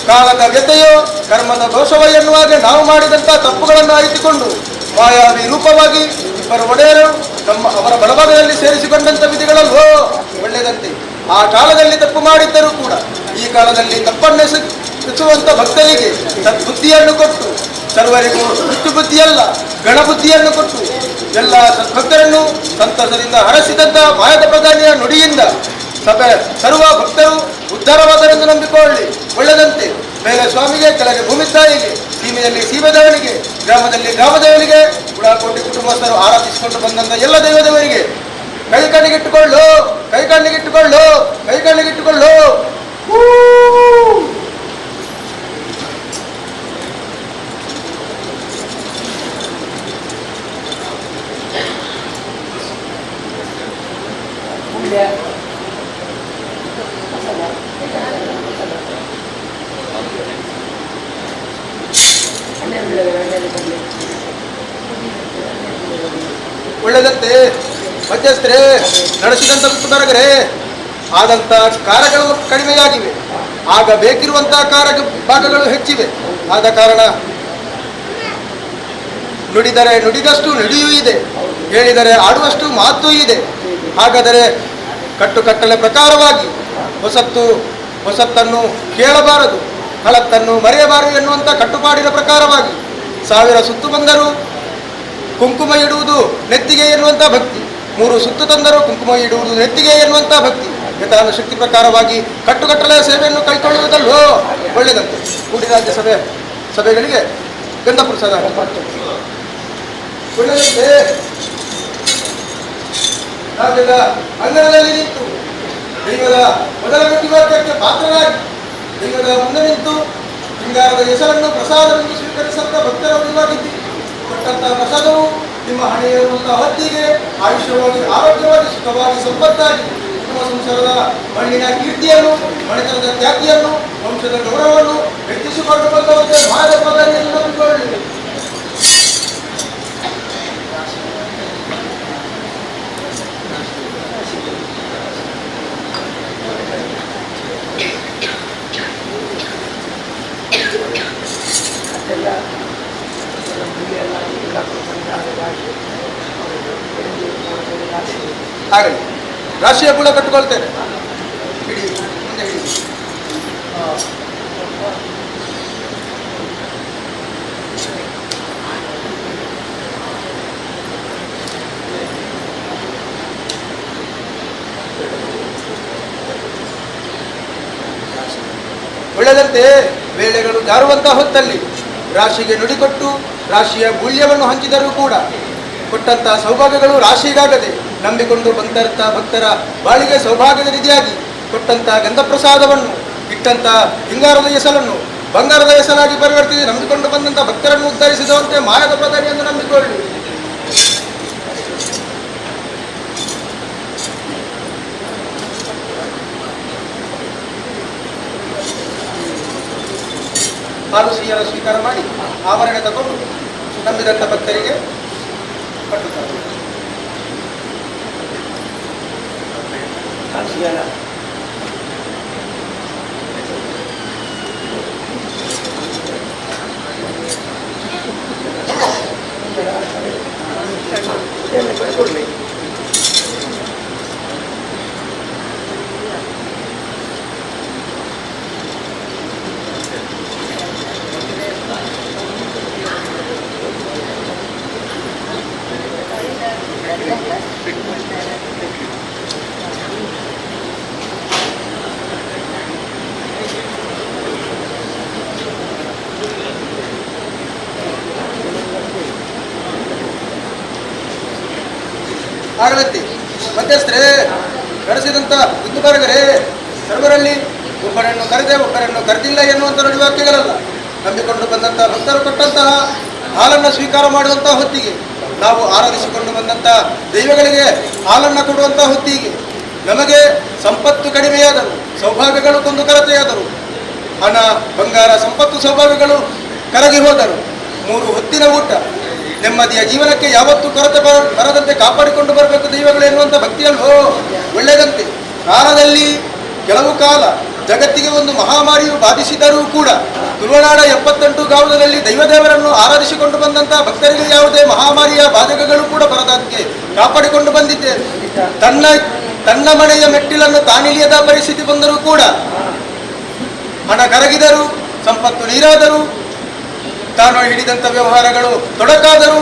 J: ಕಾಲದ ವ್ಯತೆಯೋ ಕರ್ಮದ ದೋಷವೋ ಎನ್ನುವಾಗ ನಾವು ಮಾಡಿದಂಥ ತಪ್ಪುಗಳನ್ನು ಅರಿತುಕೊಂಡು ಮಾಯಾವಿ ರೂಪವಾಗಿ ಇಬ್ಬರು ಒಡೆಯರು ನಮ್ಮ ಅವರ ಬಲಭಾಗದಲ್ಲಿ ಸೇರಿಸಿಕೊಂಡಂಥ ವಿಧಿಗಳಲ್ವೋ ಒಳ್ಳೆಯದಂತೆ. ಆ ಕಾಲದಲ್ಲಿ ತಪ್ಪು ಮಾಡಿದ್ದರೂ ಕೂಡ ಈ ಕಾಲದಲ್ಲಿ ತಪ್ಪನ್ನೆಸುವಂಥ ಭಕ್ತರಿಗೆ ಸದ್ಬುದ್ಧಿಯನ್ನು ಕೊಟ್ಟು, ಸರ್ವರಿಗೂ ಹುಚ್ಚು ಬುದ್ಧಿಯಲ್ಲ ಗಣಬುದ್ಧಿಯನ್ನು ಕೊಟ್ಟು ಎಲ್ಲ ಸದ್ಭಕ್ತರನ್ನು ಸಂತಸದಿಂದ ಹರಸಿದಂಥ ಮಾಯದ ಪ್ರಧಾನಿಯ ನುಡಿಯಿಂದ ಸಭೆ ಸರ್ವ ಭಕ್ತರು ಉದ್ಧಾರವಾದರೆಂದು ನಂಬಿಕೊಳ್ಳಿ ಒಳ್ಳೆದಂತೆ. ಮೇಲೆ ಸ್ವಾಮಿಗೆ, ಕೆಳಗೆ ಭೂಮಿ ತಾಯಿಗೆ, ಸೀಮೆಯಲ್ಲಿ ಸೀಮೆದೇವನಿಗೆ, ಗ್ರಾಮದಲ್ಲಿ ಗ್ರಾಮದೇವನಿಗೆ, ಗುಡಾಕೋಟೆ ಕುಟುಂಬಸ್ಥರು ಆರಾಧಿಸಿಕೊಂಡು ಬಂದಂಥ ಎಲ್ಲ ದೈವದೇವರಿಗೆ ಕೈ ಕಣ್ಣಿಗಿಟ್ಟುಕೊಳ್ಳು, ಕೈ ಕಣ್ಣಿಗಿಟ್ಟುಕೊಳ್ಳು, ಕೈ ಕಣ್ಣಿಗಿಟ್ಟುಕೊಳ್ಳು. ಒಳ್ಳೆದಂತೆ ಮಧ್ಯಸ್ಥರೇ, ನಡೆಸಿದಂಥ ಗುತ್ತುದಾರಗರೇ, ಆದಂಥ ಕಾರಗಳು ಕಡಿಮೆಯಾಗಿವೆ, ಆಗ ಬೇಕಿರುವಂತಹ ಕಾರ ಭಾಗಗಳು ಹೆಚ್ಚಿವೆ. ಆದ ಕಾರಣ ನುಡಿದರೆ ನುಡಿದಷ್ಟು ನುಡಿಯೂ ಇದೆ, ಹೇಳಿದರೆ ಆಡುವಷ್ಟು ಮಾತೂ ಇದೆ. ಹಾಗಾದರೆ ಕಟ್ಟುಕಟ್ಟಲೆ ಪ್ರಕಾರವಾಗಿ ಹೊಸತ್ತು ಹೊಸತ್ತನ್ನು ಕೇಳಬಾರದು, ಹಳತ್ತನ್ನು ಮರೆಯಬಾರದು ಎನ್ನುವಂಥ ಕಟ್ಟುಪಾಡಿನ ಪ್ರಕಾರವಾಗಿ 1000 ಸುತ್ತು ಬಂದರೂ ಕುಂಕುಮ ಇಡುವುದು ನೆತ್ತಿಗೆ ಎನ್ನುವಂಥ ಭಕ್ತಿ, 3 ಸುತ್ತು ತಂದರೂ ಕುಂಕುಮ ಇಡುವುದು ನೆತ್ತಿಗೆ ಎನ್ನುವಂಥ ಭಕ್ತಿ. ಯಥಾನ ಶಕ್ತಿ ಪ್ರಕಾರವಾಗಿ ಕಟ್ಟುಕಟ್ಟಲೆಯ ಸೇವೆಯನ್ನು ಕೈಗೊಳ್ಳುವುದಲ್ಲೋ ಒಳ್ಳೆಯದಂತೆ. ಕೂಡಿರಾಜ್ಯ ಸಭೆಗಳಿಗೆ ಗಂಧ ಪ್ರಸಾದ ಒಳ್ಳೆಯದಂತೆ. ರಾಜ್ಯದ ಅಂಗಣದಲ್ಲಿ ನಿಂತು ದೈವದ ಮೊದಲ ವಾಕ್ಯಕ್ಕೆ ಪಾತ್ರರಾಗಿ ದೈವದ ಮುಂದೆ ನಿಂತು ಸಿಂಗಾರದ ಹೆಸರನ್ನು ಪ್ರಸಾದವೆಂದು ಸ್ವೀಕರಿಸಂತ ಭಕ್ತರ ಇವಾಗಿದ್ದೀರಿ. ಕೊಟ್ಟಂತಹ ಪ್ರಸಾದವು ನಿಮ್ಮ ಹಣೆಯಿರುವಂತಹ ಹೊತ್ತಿಗೆ ಆಯುಷ್ಯವಾಗಿ, ಆರೋಗ್ಯವಾಗಿ, ಸುಖವಾಗಿ, ಸಂಪತ್ತಾಗಿ ನಿಮ್ಮ ಸಂಸಾರದ ಮಣ್ಣಿನ ಕೀರ್ತಿಯನ್ನು, ಮನೆತನದ ಖ್ಯಾತಿಯನ್ನು, ವಂಶದ ಗೌರವವನ್ನು ಹೆಚ್ಚಿಸಿಕೊಂಡು ಬಂದವಂತೆ ಮಾಯದ ಪ್ರಧಾನಿಯನ್ನು ನಂಬಿಕೊಳ್ಳಿ. ಆಗಲಿ, ರಾಶಿಯ ಬುಳ ಕಟ್ಟಿಕೊಳ್ತೇನೆ. ಹಿಡಿ, ಮುಂದೆ ಹಿಡಿ. ಒಳ್ಳೆಯದಂತೆ ವೇಳೆಗಳು ಜಾರುವಂತಹ ಹೊತ್ತಲ್ಲಿ ರಾಶಿಗೆ ನುಡಿಕೊಟ್ಟು ರಾಶಿಯ ಮೂಲ್ಯವನ್ನು ಹಂಚಿದರೂ ಕೂಡ ಕೊಟ್ಟಂತಹ ಸೌಭಾಗ್ಯಗಳು ರಾಶಿಗಾಗದೆ ನಂಬಿಕೊಂಡು ಬಂದಂಥ ಭಕ್ತರ ಬಾಳಿಗೆ ಸೌಭಾಗ್ಯದ ನಿಧಿಯಾಗಿ ಕೊಟ್ಟಂತಹ ಗಂಧಪ್ರಸಾದವನ್ನು, ಇಟ್ಟಂತಹ ಹಿಂಗಾರದ ಎಸಲನ್ನು ಬಂಗಾರದ ಎಸಲಾಗಿ ಪರಿವರ್ತಿಸಿ ನಂಬಿಕೊಂಡು ಬಂದಂಥ ಭಕ್ತರನ್ನು ಉದ್ಧರಿಸಿದಂತೆ ಮಾಯದ ಪ್ರಧಾನಿಯನ್ನು ನಂಬಿಕೊಳ್ಳಿ. ಹಾಲು ಸಿಹಿಯನ್ನು ಸ್ವೀಕಾರ ಮಾಡಿ ಆವರಣೆ ತಗೊಂಡು ನಂಬಿದಂಥ ಭಕ್ತರಿಗೆ ಕಟ್ಟುತ್ತಾರೆ. ಆಗಲತ್ತಿ ಮಧ್ಯಸ್ಥರೇ, ನಡೆಸಿದಂಥ ಬುದ್ಧಬರಗರೇ, ಸರ್ವರಲ್ಲಿ ಒಬ್ಬರನ್ನು ಕರೆದೆ ಒಬ್ಬರನ್ನು ಕರೆದಿಲ್ಲ ಎನ್ನುವಂಥ ನುಡಿವಾಕ್ಯಗಳಲ್ಲ. ನಂಬಿಕೊಂಡು ಬಂದಂಥ ಭಕ್ತರು ಕೊಟ್ಟಂತಹ ಹಾಲನ್ನು ಸ್ವೀಕಾರ ಮಾಡುವಂತಹ ಹೊತ್ತಿಗೆ, ನಾವು ಆರಾಧಿಸಿಕೊಂಡು ಬಂದಂಥ ದೈವಗಳಿಗೆ ಹಾಲನ್ನು ಕೊಡುವಂತಹ ಹೊತ್ತಿಗೆ ನಮಗೆ ಸಂಪತ್ತು ಕಡಿಮೆಯಾದರು, ಸೌಭಾಗ್ಯಗಳು ಕೊಂದು ಕೊರತೆಯಾದರು, ಹಣ ಬಂಗಾರ ಸಂಪತ್ತು ಸೌಭಾಗ್ಯಗಳು ಕರಗಿ ಹೋದರು, ಮೂರು ಹೊತ್ತಿನ ಊಟ ನೆಮ್ಮದಿಯ ಜೀವನಕ್ಕೆ ಯಾವತ್ತೂ ಕೊರತೆ ಬರದಂತೆ ಕಾಪಾಡಿಕೊಂಡು ಬರಬೇಕು ದೈವಗಳು ಎನ್ನುವಂಥ ಭಕ್ತಿಯಲ್ವೋ ಒಳ್ಳೆಯದಂತೆ. ಕಾಲದಲ್ಲಿ ಕೆಲವು ಕಾಲ ಜಗತ್ತಿಗೆ ಒಂದು ಮಹಾಮಾರಿಯು ಬಾಧಿಸಿದರೂ ಕೂಡ ತುಳುನಾಡ 78 ಗಾಂವದಲ್ಲಿ ದೈವದೇವರನ್ನು ಆರಾಧಿಸಿಕೊಂಡು ಬಂದಂತಹ ಭಕ್ತರಿಗೆ ಯಾವುದೇ ಮಹಾಮಾರಿಯ ಬಾಧಕಗಳು ಕೂಡ ಬರದಂತೆ ಕಾಪಾಡಿಕೊಂಡು ಬಂದಿದ್ದೇವೆ. ತನ್ನ ತನ್ನ ಮನೆಯ ಮೆಟ್ಟಿಲನ್ನು ತಾನಿಳಿಯದ ಪರಿಸ್ಥಿತಿ ಬಂದರೂ ಕೂಡ ಹಣ ಕರಗಿದರು, ಸಂಪತ್ತು ನೀರಾದರೂ, ತಾನು ಹಿಡಿದಂಥ ವ್ಯವಹಾರಗಳು ತೊಡಕಾದರೂ,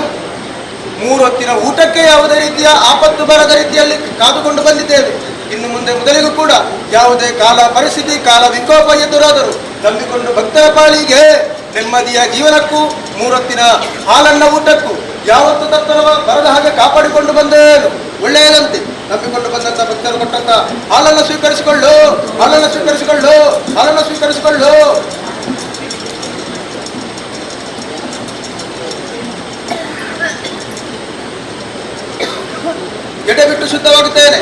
J: ಮೂರು ಹೊತ್ತಿನ ಊಟಕ್ಕೆ ಯಾವುದೇ ರೀತಿಯ ಆಪತ್ತು ಬರದ ರೀತಿಯಲ್ಲಿ ಕಾದುಕೊಂಡು ಬಂದಿದ್ದೇವೆ. ಇನ್ನು ಮುಂದೆ ಮೊದಲಿಗೂ ಕೂಡ ಯಾವುದೇ ಕಾಲ ಪರಿಸ್ಥಿತಿ ಕಾಲ ವಿಕೋಪ ಎದುರಾದರೂ ನಂಬಿಕೊಂಡು ಭಕ್ತರ ಪಾಲಿಗೆ ನೆಮ್ಮದಿಯ ಜೀವನಕ್ಕೂ ಮೂರೊತ್ತಿನ ಹಾಲನ್ನ ಊಟಕ್ಕೂ ಯಾವತ್ತು ತತ್ತರವ ಬರದ ಹಾಗೆ ಕಾಪಾಡಿಕೊಂಡು ಬಂದೇನು ಒಳ್ಳೆಯದಂತೆ. ನಂಬಿಕೊಂಡು ಬಂದಂತ ಭಕ್ತರು ಕೊಟ್ಟಂತ ಹಾಲನ್ನು ಸ್ವೀಕರಿಸಿಕೊಳ್ಳು, ಹಾಲನ್ನು ಸ್ವೀಕರಿಸಿಕೊಳ್ಳು, ಹಾಲನ್ನು ಸ್ವೀಕರಿಸಿಕೊಳ್ಳು. ಎಡೆ ಬಿಟ್ಟು ಶುದ್ಧವಾಗುತ್ತೇನೆ.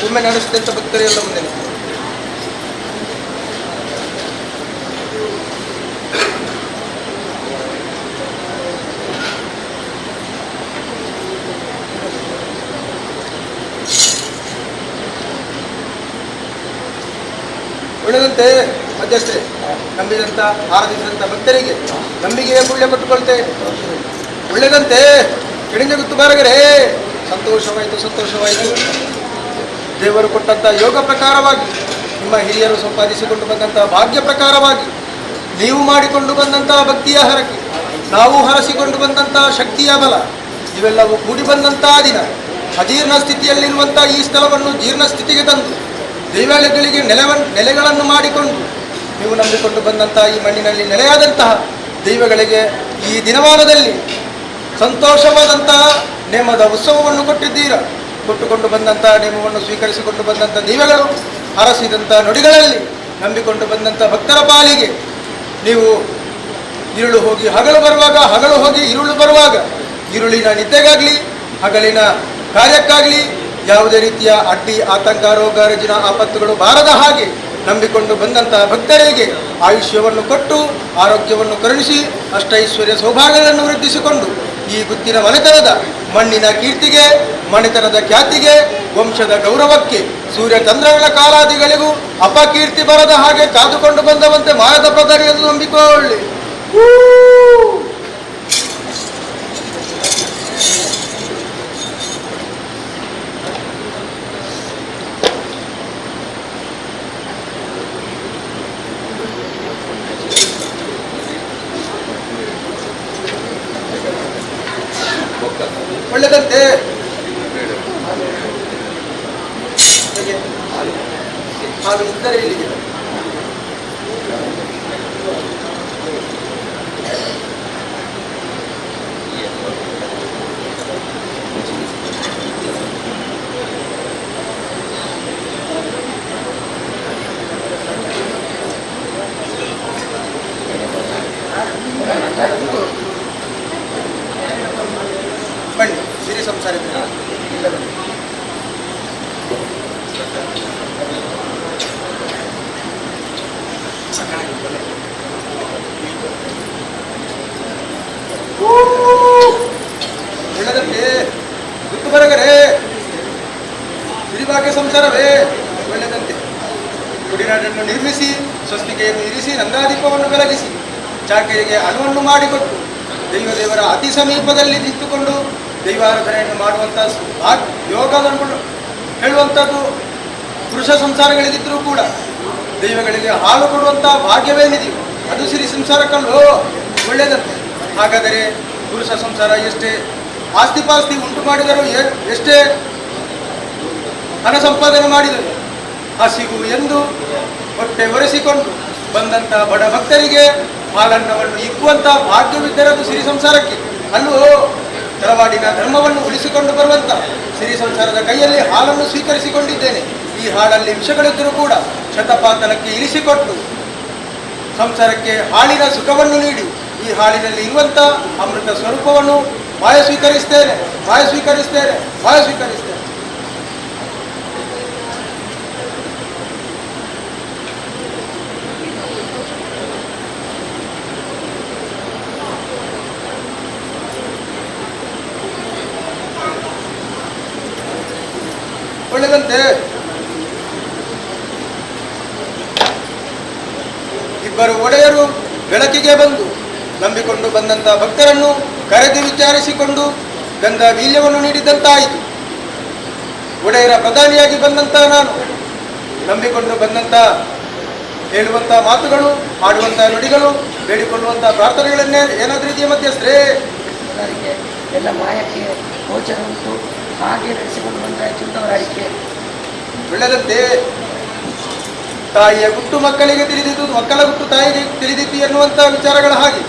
J: ಒಮ್ಮೆ ನಡೆಸಿದಂಥ ಭಕ್ತರೆಲ್ಲ ಮುಂದೆ ಒಳ್ಳೆದಂತೆ ಮಧ್ಯಸ್ಥೆ ನಂಬಿದಂಥ ಆರಾಧಿಸಿದಂಥ ಭಕ್ತರಿಗೆ ನಂಬಿಕೆಯ ಪುಣ್ಯ ಕೊಟ್ಟುಕೊಳ್ತೇನೆ. ಒಳ್ಳೆದಂತೆ ಕೆಡಿಂಜ ಗುತ್ತು ಬಾರಗರೇ, ಸಂತೋಷವಾಯಿತು ಸಂತೋಷವಾಯಿತು. ದೇವರು ಕೊಟ್ಟಂಥ ಯೋಗ ಪ್ರಕಾರವಾಗಿ, ನಿಮ್ಮ ಹಿರಿಯರು ಸಂಪಾದಿಸಿಕೊಂಡು ಬಂದಂಥ ಭಾಗ್ಯ ಪ್ರಕಾರವಾಗಿ, ನೀವು ಮಾಡಿಕೊಂಡು ಬಂದಂತಹ ಭಕ್ತಿಯ ಹರಕೆ, ನಾವು ಹರಸಿಕೊಂಡು ಬಂದಂತಹ ಶಕ್ತಿಯ ಬಲ, ಇವೆಲ್ಲವೂ ಕೂಡಿ ಬಂದಂತಹ ದಿನ ಅಜೀರ್ಣ ಸ್ಥಿತಿಯಲ್ಲಿರುವಂಥ ಈ ಸ್ಥಳವನ್ನು ಜೀರ್ಣ ಸ್ಥಿತಿಗೆ ತಂದು ದೇವಾಲಯಗಳಿಗೆ ನೆಲೆಗಳನ್ನು ಮಾಡಿಕೊಂಡು ನೀವು ನಂಬಿಕೊಂಡು ಬಂದಂತಹ ಈ ಮಣ್ಣಿನಲ್ಲಿ ನೆಲೆಯಾದಂತಹ ದೈವಗಳಿಗೆ ಈ ದಿನಮಾನದಲ್ಲಿ ಸಂತೋಷವಾದಂತಹ ನೇಮದ ಉತ್ಸವವನ್ನು ಕೊಟ್ಟಿದ್ದೀರಾ. ಕೊಟ್ಟುಕೊಂಡು ಬಂದಂಥ ನೇಮವನ್ನು ಸ್ವೀಕರಿಸಿಕೊಂಡು ಬಂದಂಥ ದೈವಗಳು ಹರಸಿದಂಥ ನುಡಿಗಳಲ್ಲಿ ನಂಬಿಕೊಂಡು ಬಂದಂಥ ಭಕ್ತರ ಪಾಲಿಗೆ ನೀವು ಇರುಳು ಹೋಗಿ ಹಗಲು ಬರುವಾಗ, ಹಗಲು ಹೋಗಿ ಇರುಳು ಬರುವಾಗ, ಇರುಳಿನ ನಿದ್ದೆಗಾಗಲಿ ಹಗಲಿನ ಕಾರ್ಯಕ್ಕಾಗಲಿ ಯಾವುದೇ ರೀತಿಯ ಅಡ್ಡಿ ಆತಂಕ ರೋಗ ರುಜಿನ ಆಪತ್ತುಗಳು ಬಾರದ ಹಾಗೆ ನಂಬಿಕೊಂಡು ಬಂದಂತಹ ಭಕ್ತರಿಗೆ ಆಯುಷ್ಯವನ್ನು ಕೊಟ್ಟು ಆರೋಗ್ಯವನ್ನು ಕರುಣಿಸಿ ಅಷ್ಟೈಶ್ವರ್ಯ ಸೌಭಾಗ್ಯಗಳನ್ನು ವೃದ್ಧಿಸಿಕೊಂಡು ಈ ಗುತ್ತಿನ ಮನೆತನದ ಮಣ್ಣಿನ ಕೀರ್ತಿಗೆ, ಮನೆತನದ ಖ್ಯಾತಿಗೆ, ವಂಶದ ಗೌರವಕ್ಕೆ, ಸೂರ್ಯ ಚಂದ್ರನ ಕಾಲಾದಿಗಳಿಗೂ ಅಪಕೀರ್ತಿ ಬರದ ಹಾಗೆ ಕಾದುಕೊಂಡು ಬಂದವಂತೆ ಮಾಯದ ಪದರಿ ಎಂದು ನಂಬಿಕೊಳ್ಳಿ. ಒಳ್ಳೆದಂತೆ. ಹಾಲು ಇದ್ದರೆ ಇಲ್ಲಿಗೆ ಬನ್ನಿ, ಸಿರಿ ಸಂಸಾರ ಇಲ್ಲ ಬನ್ನಿ. ಒಳ್ಳೆದಂತೆ ಗುತ್ತು ಬರಗರೆ. ಸಂಸಾರವೇ. ಒಳ್ಳೆಯದಂತೆ ಗುಡಿನಾಡನ್ನು ನಿರ್ಮಿಸಿ, ಸ್ವಸ್ತಿಕೆಯನ್ನು ಇರಿಸಿ, ನಂದಾದೀಪವನ್ನು ಬೆಳಗಿಸಿ, ಚಾಕರಿಗೆ ಅಣುವನ್ನು ಮಾಡಿಕೊಟ್ಟು ದೈವದೇವರ ಅತಿ ಸಮೀಪದಲ್ಲಿ ನಿಂತುಕೊಂಡು ದೈವಾರಾಧನೆಯನ್ನು ಮಾಡುವಂಥ ಯೋಗವನ್ನು ಹೇಳುವಂಥದ್ದು ಪುರುಷ ಸಂಸಾರಗಳಿದ್ದರೂ ಕೂಡ ದೈವಗಳಿಗೆ ಹಾಲು ಕೊಡುವಂಥ ಭಾಗ್ಯವೇನಿದೆಯೋ ಅದು ಸಿರಿ ಸಂಸಾರಕ್ಕಲ್ಲೋ. ಒಳ್ಳೆಯದಂತೆ. ಹಾಗಾದರೆ ಪುರುಷ ಸಂಸಾರ ಎಷ್ಟೇ ಆಸ್ತಿಪಾಸ್ತಿ ಉಂಟು ಮಾಡಿದರೂ, ಎಷ್ಟೇ ಹಣ ಸಂಪಾದನೆ ಮಾಡಿದರು, ಹಸಿವು ಎಂದು ಹೊಟ್ಟೆ ಒರೆಸಿಕೊಂಡು ಬಂದಂಥ ಬಡ ಭಕ್ತರಿಗೆ ಹಾಲನ್ನವನ್ನು ಇಕ್ಕುವಂಥ ಭಾಗ್ಯವಿದ್ದರೆ ಅದು ಸಿರಿ ಸಂಸಾರಕ್ಕೆ ಅಲ್ಲೋ. ತರವಾಡಿನ ಧರ್ಮವನ್ನು ಉಳಿಸಿಕೊಂಡು ಬರುವಂಥ ಸಿರಿ ಸಂಸಾರದ ಕೈಯಲ್ಲಿ ಹಾಲನ್ನು ಸ್ವೀಕರಿಸಿಕೊಂಡಿದ್ದೇನೆ. ಈ ಹಾಲಲ್ಲಿ ವಿಷಗಳಿದ್ದರೂ ಕೂಡ ಶತಪಾತಲಕ್ಕೆ ಇಳಿಸಿಕೊಟ್ಟು ಸಂಸಾರಕ್ಕೆ ಹಾಲಿನ ಸುಖವನ್ನು ನೀಡಿ ಈ ಹಾಲಿನಲ್ಲಿ ಇರುವಂಥ ಅಮೃತ ಸ್ವರೂಪವನ್ನು ಮಾಯ ಸ್ವೀಕರಿಸ್ತೇನೆ, ಮಾಯ ಸ್ವೀಕರಿಸ್ತೇನೆ, ಮಾಯ ಸ್ವೀಕರಿಸ್ತೇನೆ. ಒಳ್ಳೆದಂತೆ. ಇಬ್ಬರು ಒಡೆಯರು ಬೆಳಕಿಗೆ ಬಂದು ನಂಬಿಕೊಂಡು ಬಂದಂಥ ಭಕ್ತರನ್ನು ಕರೆದು ವಿಚಾರಿಸಿಕೊಂಡು ಗಂಧ ವೀಲ್ಯವನ್ನು ನೀಡಿದ್ದಂತಾಯಿತು. ಒಡೆಯರ ಪ್ರಧಾನಿಯಾಗಿ ಬಂದಂಥ ನಾನು ನಂಬಿಕೊಂಡು ಬಂದಂಥ ಹೇಳುವಂಥ ಮಾತುಗಳು, ಹಾಡುವಂಥ ನುಡಿಗಳು, ಬೇಡಿಕೊಳ್ಳುವಂಥ ಪ್ರಾರ್ಥನೆಗಳನ್ನೇ ಏನಾದರೂ ಇದೆಯಾ ಮಧ್ಯಸ್ಥರೇ?
A: ಎಲ್ಲ ಮಾಯಕ್ಕೆ ಗೋಚರ ಉಂಟು, ಹಾಗೆ ನಡೆಸಿಕೊಂಡು ಬಂದಾಯಿತು ಅಂತ ಅವರ ಅರಿಕೆ.
J: ಒಳ್ಳೆದಂತೆ. ತಾಯಿಯ ಗುಟ್ಟು ಮಕ್ಕಳಿಗೆ ತಿಳಿದಿದ್ದು, ಮಕ್ಕಳ ಗುಟ್ಟು ತಾಯಿಗೆ ತಿಳಿದಿತ್ತು ಎನ್ನುವಂಥ ವಿಚಾರಗಳ ಹಾಗೆ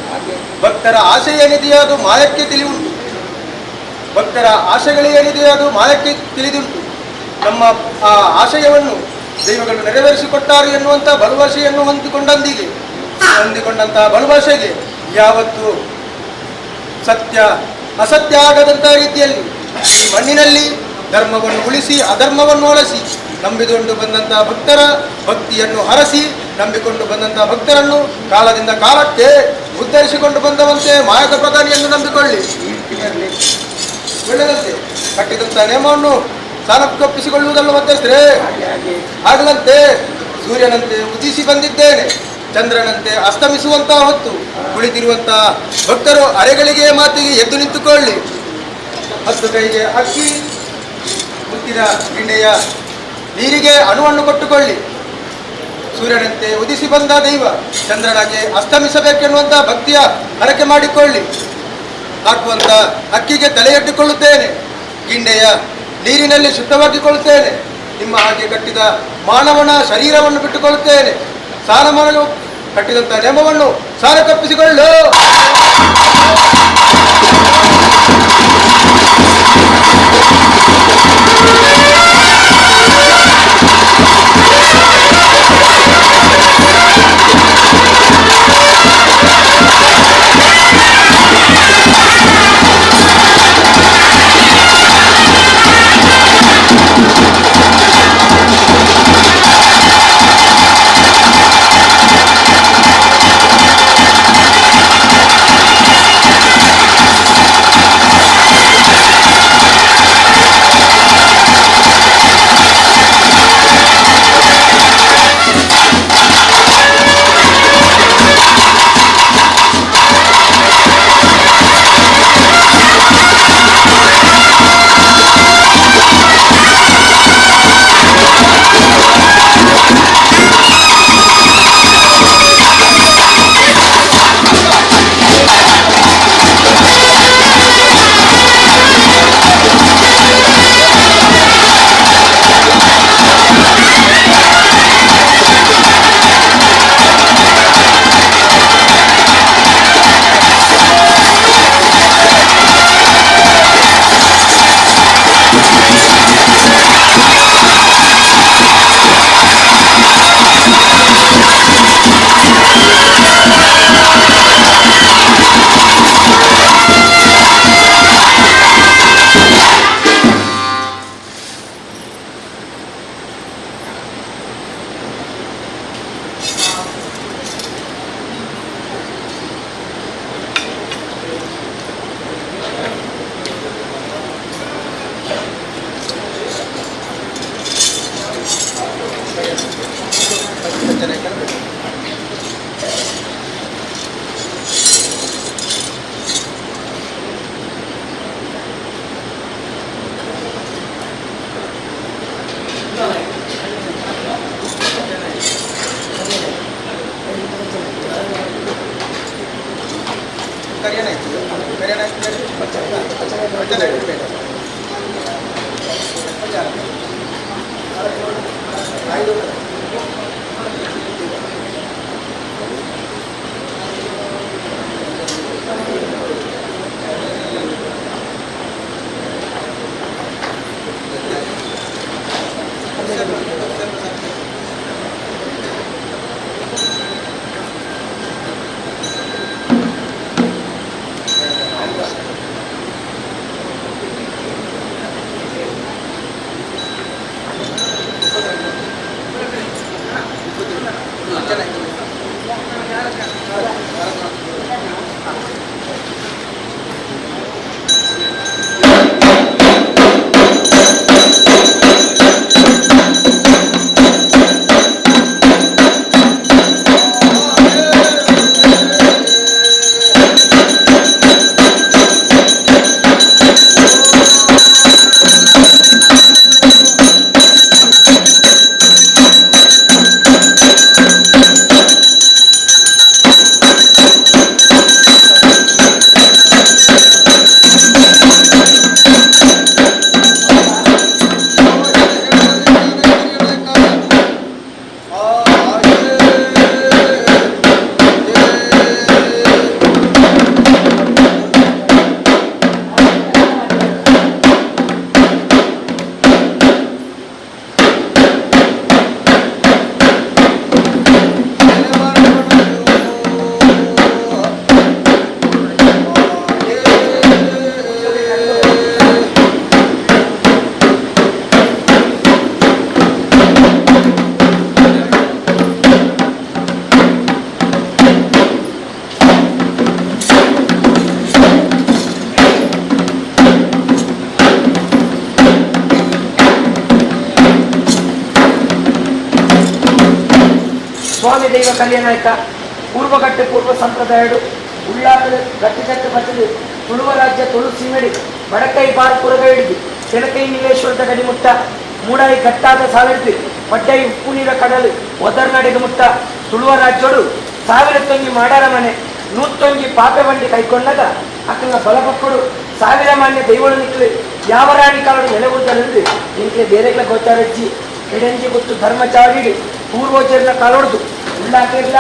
J: ಭಕ್ತರ ಆಸೆ ಏನಿದೆಯೋ ಅದು ಮಾಯಕ್ಕೆ ತಿಳಿಯುಂಟು, ಭಕ್ತರ ಆಶೆಗಳು ಏನಿದೆಯೋ ಅದು ಮಾಯಕ್ಕೆ ತಿಳಿದುಂಟು. ನಮ್ಮ ಆ ಆಶಯವನ್ನು ದೈವಗಳು ನೆರವೇರಿಸಿಕೊಟ್ಟಾರು ಎನ್ನುವಂಥ ಬಲುಭಾಷೆಯನ್ನು ಹೊಂದಿಕೊಂಡಂತಹ ಬಲುಭಾಷೆಗೆ ಯಾವತ್ತು ಸತ್ಯ ಅಸತ್ಯ ಆಗದಂಥ ರೀತಿಯಲ್ಲಿ ಈ ಮಣ್ಣಿನಲ್ಲಿ ಧರ್ಮವನ್ನು ಉಳಿಸಿ ಅಧರ್ಮವನ್ನು ಅಳಸಿ ನಂಬಿಕೊಂಡು ಬಂದಂಥ ಭಕ್ತರ ಭಕ್ತಿಯನ್ನು ಹರಸಿ ನಂಬಿಕೊಂಡು ಬಂದಂಥ ಭಕ್ತರನ್ನು ಕಾಲದಿಂದ ಕಾಲಕ್ಕೆ ಉದ್ಧರಿಸಿಕೊಂಡು ಬಂದವಂತೆ ಮಾಯದ ಪ್ರಧಾನಿಯನ್ನು ನಂಬಿಕೊಳ್ಳಿ. ಒಳ್ಳೆಯದಂತೆ. ಕಟ್ಟಿದಂಥ ನಿಯಮವನ್ನು ಸಾಲಕ್ಕೊಪ್ಪಿಸಿಕೊಳ್ಳುವುದಲ್ಲ ಮಧ್ಯಸ್ಥರೇ. ಆಗಲಂತೆ. ಸೂರ್ಯನಂತೆ ಉದಿಸಿ ಬಂದಿದ್ದೇನೆ, ಚಂದ್ರನಂತೆ ಅಸ್ತಮಿಸುವಂತಹ ಹೊತ್ತು ಕುಳಿತಿರುವಂತಹ ಭಕ್ತರು ಅರೆಗಳಿಗೆ ಮಾತಿಗೆ ಎದ್ದು ನಿಂತುಕೊಳ್ಳಿ. 10 ಕೈಗೆ ಅಕ್ಕಿ, ಮುತ್ತಿನ ಗಿಂಡೆಯ ನೀರಿಗೆ ಅಣುವನ್ನು ಕೊಟ್ಟುಕೊಳ್ಳಿ. ಸೂರ್ಯನಂತೆ ಉದಿಸಿ ಬಂದ ದೈವ ಚಂದ್ರನಾಗೆ ಅಸ್ತಮಿಸಬೇಕೆನ್ನುವಂಥ ಭಕ್ತಿಯ ಹರಕೆ ಮಾಡಿಕೊಳ್ಳಿ. ಹಾಕುವಂಥ ಅಕ್ಕಿಗೆ ತಲೆಯೊಡ್ಡಿಕೊಳ್ಳುತ್ತೇನೆ, ಗಿಂಡೆಯ ನೀರಿನಲ್ಲಿ ಶುದ್ಧವಾಗಿಕೊಳ್ಳುತ್ತೇನೆ, ನಿಮ್ಮ ಹಾಗೆ ಕಟ್ಟಿದ ಮಾನವನ ಶರೀರವನ್ನು ಬಿಟ್ಟುಕೊಳ್ಳುತ್ತೇನೆ, ಸಾಲಮಾನವು ಕಟ್ಟಿದಂಥ ನಿಯಮವನ್ನು ಸಾಲ ತಪ್ಪಿಸಿಕೊಳ್ಳು. ಕರಿಯನಾಯ್ತು ಕರಿಯನಾಯ್ತು
A: ಸ್ವಾಮಿ ದೈವ ಕಲ್ಯಾಣಾಯಕ ಪೂರ್ವಗಟ್ಟೆ ಪೂರ್ವ ಸಂಪ್ರದಾಯಡು ಉಳ್ಳಾಕದ ಗಟ್ಟಿಗಟ್ಟು ಬತ್ತದು ತುಳುವ ರಾಜ್ಯ ತುಳು ಸೀಮೆಡಿ ಬಡಕೈ ಬಾರ್ ಕುರಗ ಹಿಡಿದು ಕೆಳಕೈ ನೀಲೇಶ್ವರದ ಗಡಿಮುಟ್ಟ ಮೂಡಾಯಿ ಗಟ್ಟಾದ ಸಾಲಡಿದು ಪಡ್ಡೈ ಉಪ್ಪು ನೀರ ಕಡಲು ಒದರ್ನಡೆಗೆ ಮುಟ್ಟ ತುಳುವ ರಾಜ್ಯೋಡು 1000 ಮಾಡಾರ ಮನೆ 101 ಪಾಪೆ ಬಂಡಿ ಕೈಕೊಂಡಾಗ ಅಕ್ಕನ ಬಲಪಕ್ಕಡು 1000 ಮಾನ್ಯ ದೈವಳು ನಿಕ್ಲು ಯಾವ ರಾಣಿ ಕಾಲಡು ನೆಲೆಗುತ್ತಲೆಂದು ಇಂಕ್ಲೆ ಬೇರೆಗ್ಲ ಗೋಚಾರಜ್ಜಿ ಕೆಡಂಜಿ ಗೊತ್ತು ಧರ್ಮಚಾರಿ ಪೂರ್ವಜರನ್ನ ಕಾಲೊಡ್ದು ಉಳ್ಳಾಕಿರ್ಲ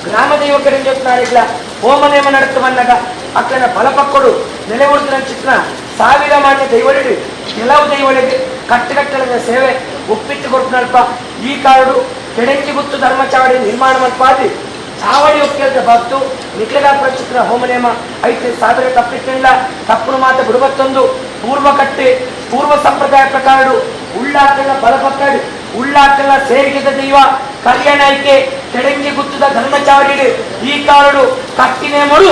A: ಗ್ರಾಮ ದೈವ ಕೆಡಂಜೊತ್ನಾರಿಗ್ಲ ಹೋಮ ನೇಮ ನಡೆತು ಬಂದಾಗ ಅಕ್ಕನ ಬಲಪಕ್ಕಡು ನೆಲೆ ಚಿತ್ರ 1000 ಮಾನ್ಯ ದೈವಳಿಡು ಕೆಲವು ದೈವಳಿಗೆ ಕಟ್ಟುಕಟ್ಟಳದ ಸೇವೆ ಒಪ್ಪಿಟ್ಟು ಕೊಡ್ನಲ್ಪ ಈ ಕಾರಡು ಕೆಡಂಜಿ ಗುತ್ತು ಧರ್ಮಚಾವಡಿ ನಿರ್ಮಾಣ ಮಲ್ಪಾದಿ ಚಾವಡಿ ಒಕ್ಕೇಳ್ದ ಭಕ್ತು ನಿಖಿಲಾಪುರ ಚಿತ್ರ ಹೋಮನೇಮ ಐತೆ 1000 ತಪ್ಪಿಟ್ಟಿಲ್ಲ ತಪ್ಪು ಮಾತ ಬಿಡುವತ್ತೊಂದು ಪೂರ್ವ ಕಟ್ಟೆ ಪೂರ್ವ ಸಂಪ್ರದಾಯ ಪ್ರಕಾರಡು ಉಳ್ಳಾಕಲ್ಲ ಬಲಪಕ್ಕಡು ಉಳ್ಳಾಕಲ್ಲ ಸೇರಿಗೆದ ದೈವ ಕಲ್ಯಾಣಾಯ್ಕೆ ಕೆಡಂಗಿ ಗುತ್ತದ ಧರ್ಮಚಾವಡಿ ಈ ಕಾರಡು ಕಟ್ಟಿನೇಮಡು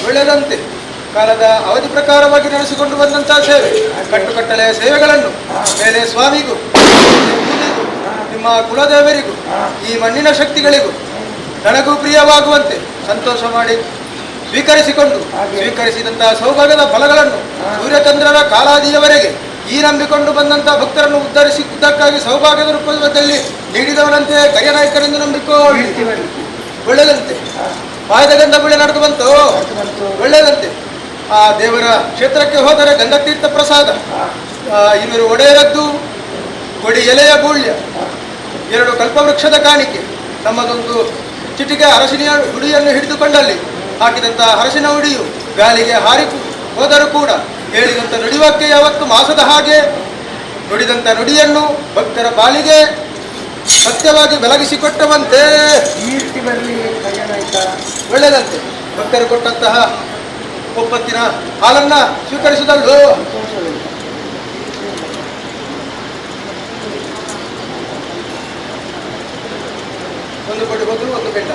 J: ಒಳ್ಳೆಯದಂತೆ ಕಾಲದ ಅವಧಿ ಪ್ರಕಾರವಾಗಿ ನಡೆಸಿಕೊಂಡು ಬಂದಂತಹ ಸೇವೆ ಕಟ್ಟುಕಟ್ಟಳೆಯ ಸೇವೆಗಳನ್ನು ಮೇಲೆ ಸ್ವಾಮಿಗೂ ನಿಮ್ಮ ಕುಲದೇವರಿಗೂ ಈ ಮಣ್ಣಿನ ಶಕ್ತಿಗಳಿಗೂ ನನಗೂ ಪ್ರಿಯವಾಗುವಂತೆ ಸಂತೋಷ ಮಾಡಿ ಸ್ವೀಕರಿಸಿಕೊಂಡು ಸ್ವೀಕರಿಸಿದಂತಹ ಸೌಭಾಗ್ಯದ ಫಲಗಳನ್ನು ಸೂರ್ಯಚಂದ್ರರ ಕಾಲಾದಿಯವರೆಗೆ ಈ ನಂಬಿಕೊಂಡು ಬಂದಂತಹ ಭಕ್ತರನ್ನು ಉದ್ಧರಿಸಿದ್ದಕ್ಕಾಗಿ ಸೌಭಾಗ್ಯದ ರೂಪದಲ್ಲಿ ನೀಡಿದವನಂತೆ ಕರಿಯನಾಯಕರೆಂದು ನಂಬಿಕೊಳ್ಳಿ. ಒಳ್ಳೆಯದಂತೆ. ಪಾಯದ ಗಂಧ ಬುಳ್ಳೆ ನಡೆದು ಬಂತು, ಒಳ್ಳೆಯದಂತೆ. ಆ ದೇವರ ಕ್ಷೇತ್ರಕ್ಕೆ ಹೋದರೆ ಗಂಧತೀರ್ಥ ಪ್ರಸಾದ, ಇವರು ಒಡೆಯರದ್ದು ಕೊಡಿ ಎಲೆಯ ಗೂಳ್ಯ, ಎರಡು ಕಲ್ಪವೃಕ್ಷದ ಕಾಣಿಕೆ, ನಮ್ಮದೊಂದು ಚಿಟಿಕೆ ಅರಸಿನ ಹುಡಿಯನ್ನು ಹಿಡಿದುಕೊಂಡಲ್ಲಿ ಹಾಕಿದಂತಹ ಅರಸಿನ ಹುಡಿಯು ಗಾಳಿಗೆ ಹಾರಿ ಹೋದರೂ ಕೂಡ ಹೇಳಿದಂಥ ನುಡಿವಾಕ್ಯ ಯಾವತ್ತು ಮಾಸದ ಹಾಗೆ ನುಡಿದಂಥ ನುಡಿಯನ್ನು ಭಕ್ತರ ಬಾಳಿಗೆ ಸತ್ಯವಾಗಿ ಬೆಳಗಿಸಿಕೊಟ್ಟವಂತೆ. ಒಳ್ಳೆಯದಂತೆ. ಭಕ್ತರು ಕೊಟ್ಟಂತಹ ಒಪ್ಪತ್ತಿನ ಹಾಲನ್ನ ಸ್ವೀಕರಿಸಿದಲ್ಲೋ. ಒಂದು ಕೊಡಿ ಮೊದಲು, ಒಂದು ಬೆಟ್ಟ.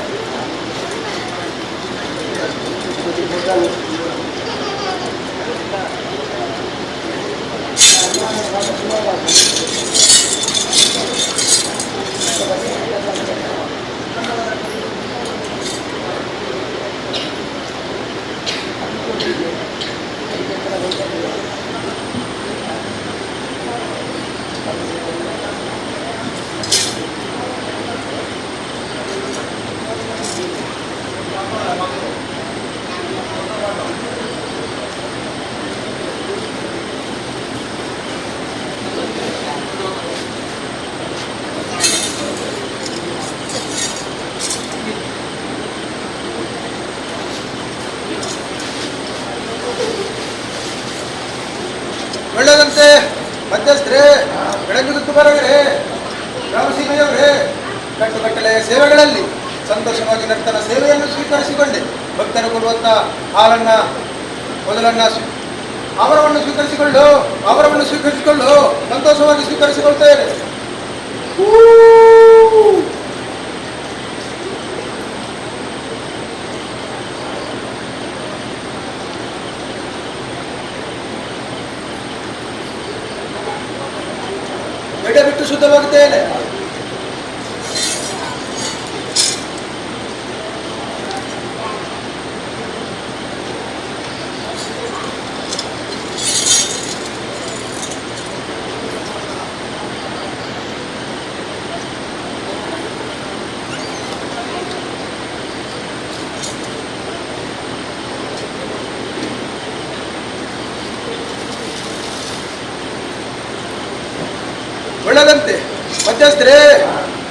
J: ಒಳ್ಳೆಯದಂತೆ. ಮಧ್ಯಸ್ಥರೇ, ಬೆಳಗ್ಗೆ ಬರಗರೆ, ಗ್ರಾಮಸೀಮೆಯವರೇ, ಕಟ್ಟುಕಟ್ಟಲೆಯ ಸೇವೆಗಳಲ್ಲಿ ಸಂತೋಷವಾಗಿ ನರ್ತನ ಸೇವೆಯನ್ನು ಸ್ವೀಕರಿಸಿಕೊಂಡೆ ಭಕ್ತರು ಕೊಡುವಂಥ ಹಾಲನ್ನು ಮೊದಲನ್ನ ಅವರವನ್ನು ಸ್ವೀಕರಿಸಿಕೊಳ್ಳು, ಅವರವನ್ನು ಸ್ವೀಕರಿಸಿಕೊಳ್ಳು, ಸಂತೋಷವಾಗಿ ಸ್ವೀಕರಿಸಿಕೊಳ್ತೇನೆ. ಎಡೆ ಬಿಟ್ಟು ಶುದ್ಧವಾಗುತ್ತೇನೆ. ಒಳ್ಳೆದಂತೆ. ಮಧ್ಯಸ್ಥರೇ,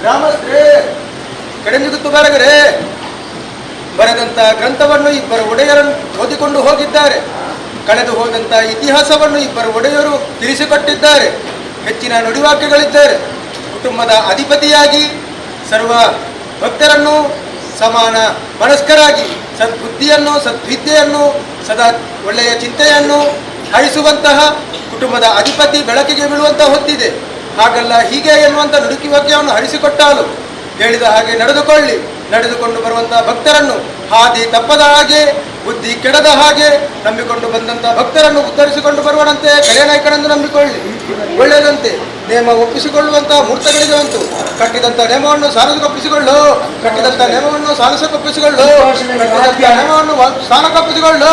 J: ಗ್ರಾಮಸ್ಥರೇ, ಕಡೆಂಜುಗುತ್ತು ಬಾರಗರೇ, ಬರೆದಂಥ ಗ್ರಂಥವನ್ನು ಇಬ್ಬರು ಒಡೆಯರನ್ನು ಓದಿಕೊಂಡು ಹೋಗಿದ್ದಾರೆ. ಕಳೆದು ಹೋದಂಥ ಇತಿಹಾಸವನ್ನು ಇಬ್ಬರು ಒಡೆಯರು ತಿಳಿಸಿಕೊಟ್ಟಿದ್ದಾರೆ. ಹೆಚ್ಚಿನ ನುಡಿವಾಕ್ಯಗಳಿದ್ದಾರೆ. ಕುಟುಂಬದ ಅಧಿಪತಿಯಾಗಿ ಸರ್ವ ಭಕ್ತರನ್ನು ಸಮಾನ ಮನಸ್ಕರಾಗಿ ಸದ್ಬುದ್ಧಿಯನ್ನು, ಸದ್ವಿದ್ಯೆಯನ್ನು, ಸದಾ ಒಳ್ಳೆಯ ಚಿಂತೆಯನ್ನು ಹರಿಸುವಂತಹ ಕುಟುಂಬದ ಅಧಿಪತಿ ಬೆಳಕಿಗೆ ಬೀಳುವಂತಹ ಹೊತ್ತಿದೆ. ಹಾಗಲ್ಲ ಹೀಗೆ ಎನ್ನುವಂಥ ನುಡುಕಿ ವಾಕ್ಯವನ್ನು ಹರಿಸಿಕೊಟ್ಟಾಲು ಹೇಳಿದ ಹಾಗೆ ನಡೆದುಕೊಳ್ಳಿ. ನಡೆದುಕೊಂಡು ಬರುವಂತಹ ಭಕ್ತರನ್ನು ಹಾದಿ ತಪ್ಪದ ಹಾಗೆ, ಬುದ್ಧಿ ಕೆಡದ ಹಾಗೆ ನಂಬಿಕೊಂಡು ಬಂದಂಥ ಭಕ್ತರನ್ನು ಉದ್ಧರಿಸಿಕೊಂಡು ಬರುವನಂತೆ ಕರೆನಾಯಕನೆಂದು ನಂಬಿಕೊಳ್ಳಿ. ಒಳ್ಳೆಯದಂತೆ. ನೇಮ ಒಪ್ಪಿಸಿಕೊಳ್ಳುವಂತಹ ಮೂರ್ತಗಳಿಗೆ ಉಂಟು. ಕಟ್ಟಿದಂಥ ನೇಮವನ್ನು ಸಾಲಸಕ್ಕೊಪ್ಪಿಸಿಕೊಳ್ಳು, ಕಟ್ಟಿದಂಥ ನೇಮವನ್ನು ಸಾಲಸಕ್ಕೊಪ್ಪಿಸಿಕೊಳ್ಳು, ಕಟ್ಟಿದಂಥ ನೇಮವನ್ನು ಸ್ಥಾನಕ್ಕೊಪ್ಪಿಸಿಕೊಳ್ಳು.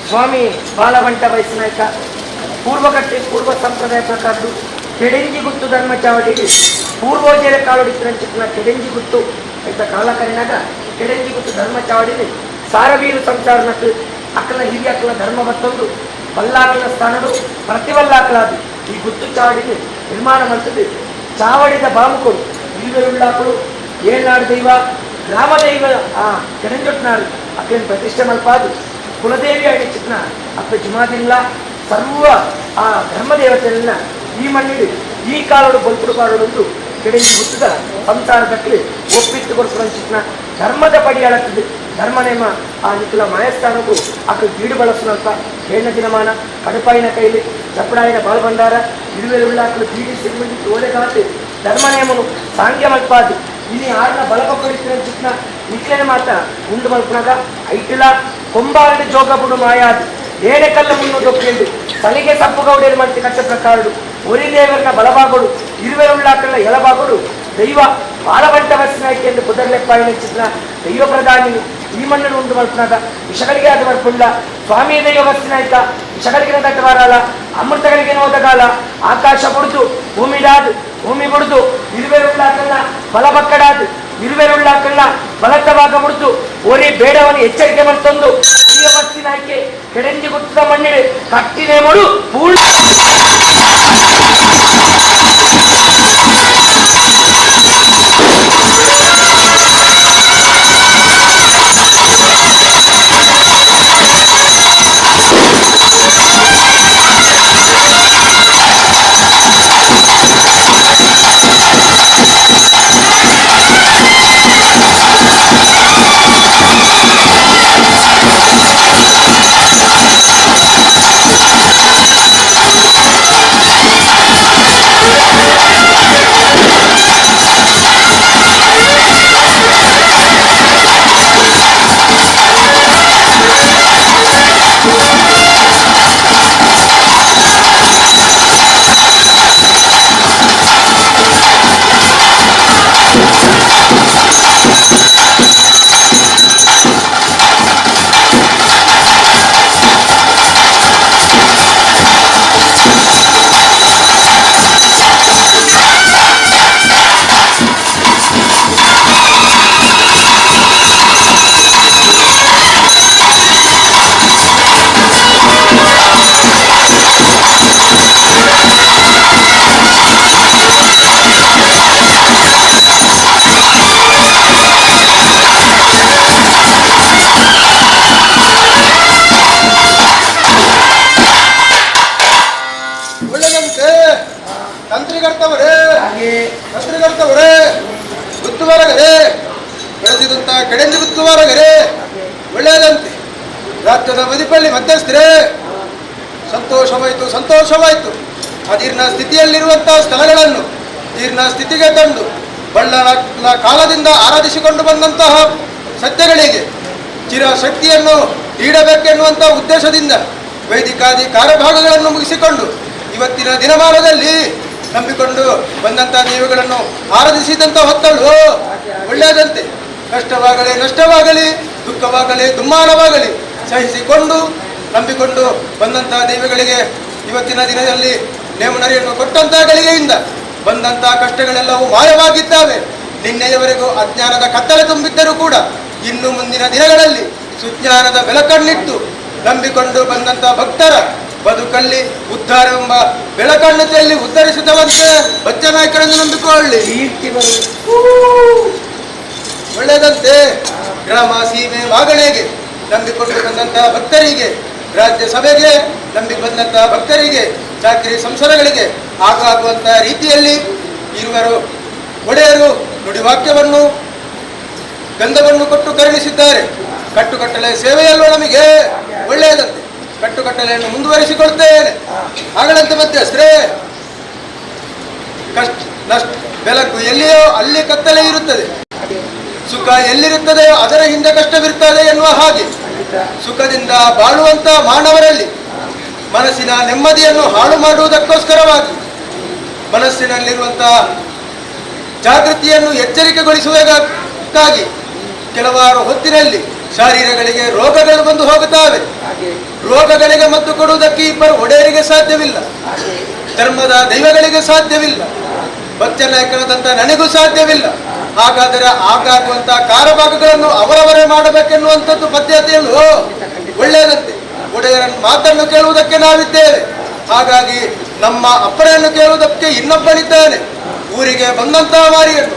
A: ಸ್ವಾಮಿ ಬಾಲವಂಟ ವಯಸ್ಸಿನಾಯಕ ಪೂರ್ವಕಟ್ಟೆ ಪೂರ್ವ ಸಂಪ್ರದಾಯ ಪ್ರಕಾರದ್ದು ಕೆಡೆಂಜಿ ಗುತ್ತು ಧರ್ಮ ಚಾವಡಿಗೆ ಪೂರ್ವಜರ ಕಾಲೊಡಿತ್ತಿನ ಕೆಡೆಂಜಿ ಗುತ್ತು ಅಂತ ಕಾಲ ಕರಿನಾಗ ಕೆಡೆಂಜಿ ಗುತ್ತು ಧರ್ಮ ಚಾವಡಿಗೆ ಸಾರವೀರು ಸಂಸಾರನಟ್ಟು ಅಕ್ಕಲ ಹಿರಿಯಕ್ಕಲ ಧರ್ಮ ಮತ್ತೊಂದು ಬಲ್ಲಾಕಲ ಸ್ಥಾನಡು ಪ್ರತಿಬಲ್ಲಾಕಲಾದು ಈ ಗುತ್ತು ಚಾವಡಿಗೆ ನಿರ್ಮಾಣ ಮಾಡ್ತದೆ. ಚಾವಡಿದ ಬಾಮುಕರು ಇರುವೆರುಳ್ಳಾಕಳು ಏಳ್ನಾಡು ದೈವ ಗ್ರಾಮ ದೈವ ಆ ಕೆಡಂಜೊಟ್ನಾಡು ಅಕ್ಕನ ಪ್ರತಿಷ್ಠೆ ಮಲ್ಪಾದು ಕುಲದೇವಿ ಅಡಿಚಿತ್ನ ಅಪ್ಪ ಜುಮಾದಿಲ್ಲ ಸರ್ವ ಆ ಧರ್ಮದೇವತೆಯನ್ನ ಈ ಮಣ್ಣಿಡು ಈ ಕಾಲಡು ಬಲ್ಪುಡು ಕಾಲಡೊಂದು ಕೆಡೆಂಜಿ ಗುತ್ತದ ಸಂಸಾರದಕ್ಕೆ ಒಪ್ಪಿಟ್ಟು ಕೊಡ್ಸುವಂಚಿತ್ನ ಧರ್ಮದ ಪಡಿಯಾಳತ್ತದೆ ಧರ್ಮ ನೇಮ ಆ ನಿಖಿಲ ಮಾಯಸ್ಥಾನಕ್ಕೂ ಅಕ್ಕ ಗೀಡು ಬಳಸುವಂತ ಏಳನ ದಿನಮಾನ ಕಡುಪಾಯಿನ ಕೈಲಿ ಚಪ್ಪಡಾಯಿನ ಬಾಲ್ಭಂಡಾರ ಇರುವೆರುಳ್ಳಾಕಲು ಬೀಡಿ ಸಿಗ್ಮಂಡಿ ತೋಲೆ ಕಾತು ಧರ್ಮ ನೇಮನು ಸಾಂಗ್ಯ ಮಲ್ಪಾದು ಇನಿ ಆರ್ನ ಬಲಪೊಡಿತ್ತಿನ ಚಿತ್ನ ನಿಖಿಲನ ಮಾತ ಉಂಡು ಮಲ್ಪನಾಗ ಐಟಿಲ ಕೊಂಬಾರಡು ಜೋಗಬುಡು ಮಾಯಾದು ಏಳೆ ಕಲ್ಲ ಮುನ್ನು ದೊಕ್ಕೆಂದು ಸಲಿಗೆ ಸಪ್ಪುಗೌಡೇರು ಮಂತಿ ಕಟ್ಟ ಪ್ರಕಾರಡು ಒರಿ ದೇವರನ ಬಲಭಾಗಡು ಇರುವೆರುಳ್ಳಾಕಲ್ಲ ಎಲಭಾಗಡು ದೈವ ಬಾಲವಂಟ ವಸ್ನಾಯ್ಕೆ ಎಂದು ಕುದರ್ಲೆಪ್ಪಾಯಿನ ಚಿತ್ರ ದೈವ ಪ್ರಧಾನಿ ಈ ಮಣ್ಣನ್ನು ಉಂಟು ಮಲ್ಪನಾಗ ವಿಷಗಳಿಗೆ ಅದು ಬರ್ಪುಳ್ಳ ಸ್ವಾಮಿ ದೈವ ವಸ್ತಿನಾಯ್ಕ ವಿಷಗಳಿಗೆ ದಟ್ಟವಾರಲ್ಲ ಅಮೃತಗಳಿಗೆ ನೋದಗಾಲ ಆಕಾಶ ಬುಡ್ದು ಭೂಮಿಡಾದು ಭೂಮಿ ಬುಡ್ದು ಇರುವೆರುಳ್ಳಾಕಲ್ಲ ಬಲಬಕ್ಕಡಾದು ಇರುವೆರುಳ್ಳಾಕಲ್ಲ ಬಲತ್ತ ಭಾಗ ಮುಡ್ದು ಒರಿ ಬೇಡವನು ಎಚ್ಚರಿಕೆ ಮತ್ತೊಂದು ವಸ್ತಿನಾಯ್ಕೆ ಕೆಡೆಂಜಿ ಗುತ್ತದ ಮಣ್ಣಿಡು ಕಟ್ಟಿನೇ ಮಡು ಪೂರ್ಣ
J: ತಂತ್ರಿಗರ್ತವರೇ ಗುತ್ತುವಾರಗರೇ ಬೆಳೆಸಿದಂತ ಕೆಡೆಂಜಿ ಗುತ್ತುವಾರಗರೇ ಒಳ್ಳೆಯದಂತೆ ರಾಜ್ಯದ ಮದಿಪಳ್ಳಿ ಮಧ್ಯಸ್ಥರೇ ಸಂತೋಷವಾಯಿತು ಸಂತೋಷವಾಯಿತು. ಅಜೀರ್ಣ ಸ್ಥಿತಿಯಲ್ಲಿರುವಂತಹ ಸ್ಥಳಗಳನ್ನು ಜೀರ್ಣ ಸ್ಥಿತಿಗೆ ತಂದು ಬಳ್ಳನ ಕಾಲದಿಂದ ಆರಾಧಿಸಿಕೊಂಡು ಬಂದಂತಹ ಸತ್ಯಗಳಿಗೆ ಚಿರಶಕ್ತಿಯನ್ನು ನೀಡಬೇಕೆನ್ನುವಂಥ ಉದ್ದೇಶದಿಂದ ವೈದಿಕಾದಿ ಕಾರ್ಯಭಾಗಗಳನ್ನು ಮುಗಿಸಿಕೊಂಡು ಇವತ್ತಿನ ದಿನಮಾನದಲ್ಲಿ ನಂಬಿಕೊಂಡು ಬಂದಂಥ ದೇವಗಳನ್ನು ಆರಾಧಿಸಿದಂಥ ಹೊತ್ತಲು ಒಳ್ಳೆಯದಂತೆ ಕಷ್ಟವಾಗಲಿ ನಷ್ಟವಾಗಲಿ ದುಃಖವಾಗಲಿ ದುಮ್ಮಾನವಾಗಲಿ ಸಹಿಸಿಕೊಂಡು ನಂಬಿಕೊಂಡು ಬಂದಂಥ ದೈವಗಳಿಗೆ ಇವತ್ತಿನ ದಿನದಲ್ಲಿ ನೇಮನರಿಯನ್ನು ಕೊಟ್ಟಂಥ ಗಳಿಗೆಯಿಂದ ಬಂದಂಥ ಕಷ್ಟಗಳೆಲ್ಲವೂ ಮಾಯವಾಗಿದ್ದಾವೆ. ನಿನ್ನೆಯವರೆಗೂ ಅಜ್ಞಾನದ ಕತ್ತಲೆ ತುಂಬಿದ್ದರೂ ಕೂಡ ಇನ್ನು ಮುಂದಿನ ದಿನಗಳಲ್ಲಿ ಸುಜ್ಞಾನದ ಬೆಳಕನ್ನಿಟ್ಟು ನಂಬಿಕೊಂಡು ಬಂದಂಥ ಭಕ್ತರ ಬದುಕಲ್ಲಿ ಉದ್ಧಾರವೆಂಬ ಬೆಳಕನ್ನು ಚೆಲ್ಲಿ ಉದ್ಧರಿಸಿದವಂತೆ ಬಚ್ಚನಾಯಕರನ್ನು ನಂಬಿಕೊಳ್ಳಿ. ಒಳ್ಳೆಯದಂತೆ ಗ್ರಾಮ ಸೀಮೆ ವಾಗಣೆಗೆ ನಂಬಿಕೊಂಡು ಬಂದಂತಹ ಭಕ್ತರಿಗೆ, ರಾಜ್ಯ ಸಭೆಗೆ ನಂಬಿ ಬಂದಂತಹ ಭಕ್ತರಿಗೆ, ಚಾಕರಿ ಸಂಸಾರಗಳಿಗೆ ಆಗುವಂತಹ ರೀತಿಯಲ್ಲಿ ಇರುವರು ಒಡೆಯರು ನುಡಿವಾಕ್ಯವನ್ನು ಗಂಧವನ್ನು ಕೊಟ್ಟು ಕರುಣಿಸಿದ್ದಾರೆ. ಕಟ್ಟುಕಟ್ಟಲೆ ಸೇವೆಯಲ್ಲೂ ನಮಗೆ ಒಳ್ಳೆಯದಂತೆ ಕಟ್ಟುಕಟ್ಟಲೆಯನ್ನು ಮುಂದುವರಿಸಿಕೊಳ್ತೇನೆ. ಹಾಗಳಂತೆ ಮಧ್ಯಸ್ಥರೇ, ಕಷ್ಟ ನಷ್ಟ ಬೆಳಕು ಎಲ್ಲಿಯೋ ಅಲ್ಲಿ ಕತ್ತಲೆ ಇರುತ್ತದೆ, ಸುಖ ಎಲ್ಲಿರುತ್ತದೆಯೋ ಅದರ ಹಿಂದೆ ಕಷ್ಟವಿರುತ್ತದೆ ಎನ್ನುವ ಹಾಗೆ ಸುಖದಿಂದ ಬಾಳುವಂತಹ ಮಾನವರಲ್ಲಿ ಮನಸ್ಸಿನ ನೆಮ್ಮದಿಯನ್ನು ಹಾಳು ಮಾಡುವುದಕ್ಕೋಸ್ಕರವಾಗಿ ಮನಸ್ಸಿನಲ್ಲಿರುವಂತಹ ಜಾಗೃತಿಯನ್ನು ಎಚ್ಚರಿಕೆಗೊಳಿಸುವುದಕ್ಕಾಗಿ ಕೆಲವಾರು ಹೊತ್ತಿನಲ್ಲಿ ಶರೀರಗಳಿಗೆ ರೋಗಗಳು ಬಂದು ಹೋಗುತ್ತವೆ. ರೋಗಗಳಿಗೆ ಮದ್ದು ಕೊಡುವುದಕ್ಕೆ ಇಬ್ಬರು ಒಡೆಯರಿಗೆ ಸಾಧ್ಯವಿಲ್ಲ, ಧರ್ಮದ ದೈವಗಳಿಗೆ ಸಾಧ್ಯವಿಲ್ಲ, ಭಕ್ತನಾಯಕನಾದಂಥ ನನಗೂ ಸಾಧ್ಯವಿಲ್ಲ. ಹಾಗಾದರೆ ಆಗಾಗುವಂತಹ ಕಾರಭಾಗಗಳನ್ನು ಅವರವರೇ ಮಾಡಬೇಕೆನ್ನುವಂಥದ್ದು ಪದ್ಧತಿಯನ್ನು ಒಳ್ಳೆಯದಂತೆ. ಒಡೆಯರ ಮಾತನ್ನು ಕೇಳುವುದಕ್ಕೆ ನಾವಿದ್ದೇವೆ. ಹಾಗಾಗಿ ನಮ್ಮ ಅಪ್ಪಣೆಯನ್ನು ಕೇಳುವುದಕ್ಕೆ ಇನ್ನೊಬ್ಬನಿದ್ದಾನೆ. ಊರಿಗೆ ಬಂದಂತಹ ಮಾರಿಯನ್ನು,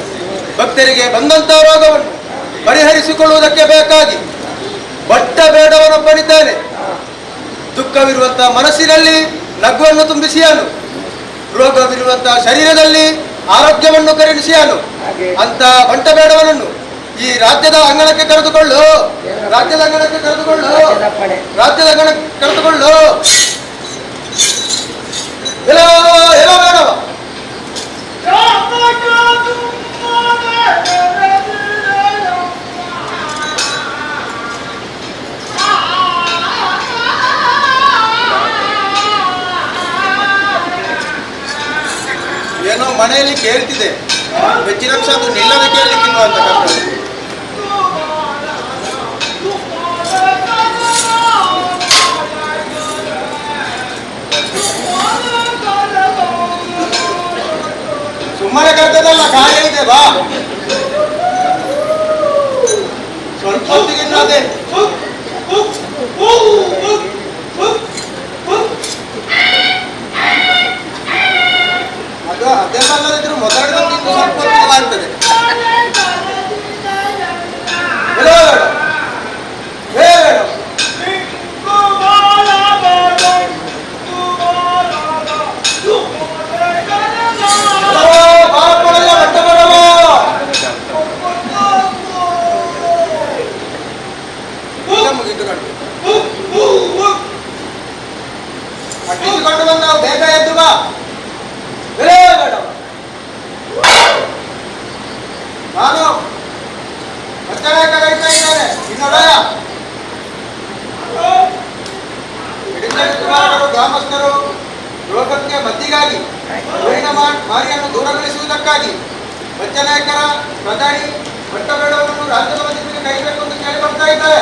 J: ಭಕ್ತರಿಗೆ ಬಂದಂತಹ ರೋಗವನ್ನು ಪರಿಹರಿಸಿಕೊಳ್ಳುವುದಕ್ಕೆ ಬೇಕಾಗಿ ಬಟ್ಟ ಬೇಡವನೊಬ್ಬನಿದ್ದಾನೆ. ದುಃಖವಿರುವಂತಹ ಮನಸ್ಸಿನಲ್ಲಿ ನಗುವನ್ನು ತುಂಬಿಸಿಯಾನು, ರೋಗವಿರುವಂತಹ ಶರೀರದಲ್ಲಿ ಆರೋಗ್ಯವನ್ನು ಕರುಣಿಸಿಯಾನು. ಅಂತ ಬಂಟ ಬೇಡವನನ್ನು ಈ ರಾಜ್ಯದ ಅಂಗಣಕ್ಕೆ ಕರೆದುಕೊಳ್ಳು, ರಾಜ್ಯದ ಅಂಗಣಕ್ಕೆ ಕರೆದುಕೊಳ್ಳು, ರಾಜ್ಯದ ಅಂಗಣಕ್ಕೆ ಕರೆದುಕೊಳ್ಳು. ಎಲ್ಲೋ ಎಲ್ಲೋ ಬೇಡವ. ಏನೋ ಮನೆಯಲ್ಲಿ ಕೇಳ್ತಿದೆ, ವೆಜ್ಜಿನಂಶ ಅದು ನಿಲ್ಲದೆ ಕೇಳಲಿಕ್ಕಿಲ್ವ ಅಂತ ಕರ್ತದೆ. ಸುಮ್ಮನೆ ಕರ್ತದಲ್ಲ, ಕಾರ್ಯ ಇದೆ, ಬಾ. ಸ್ವಲ್ಪ ಹೊತ್ತಿಗೆ ಇನ್ನು ಅದೇ ಅದು ಅದೆಲ್ಲ ಅಲ್ಲದಿದ್ರು ಮೊದಲಿನಕ್ಕಿಂತ ಸ್ವಲ್ಪ ಹೊತ್ತಿಗೆ ಆಗ್ತದೆ. ಬೇಡ ಅಟ್ಟಿಸಿಕೊಂಡು ಬಂದ ಬೇಗ ಎದ್ದು ಬಾ. ಬೇಡ, ನಾನು ಬಚ್ಚನಾಯಕ ಕರೀತಾ ಇದ್ದೇನೆ. ಇನ್ನೊಡೆಯ ಗ್ರಾಮಸ್ಥರು ರೋಗಕ್ಕೆ ಮದ್ದಿಗಾಗಿ ಮಾರಿಯನ್ನು ದೂರಗೊಳಿಸುವುದಕ್ಕಾಗಿ ಬಚ್ಚನಾಯಕರ ಪ್ರಧಾನಿ ಭಟ್ಟಬೇಡವನ್ನು ರಾಜ್ಯದ ಮಧ್ಯದಲ್ಲಿ ಕೈಬೇಕು ಎಂದು ಕೇಳಿ ಬರ್ತಾ ಇದ್ದಾರೆ.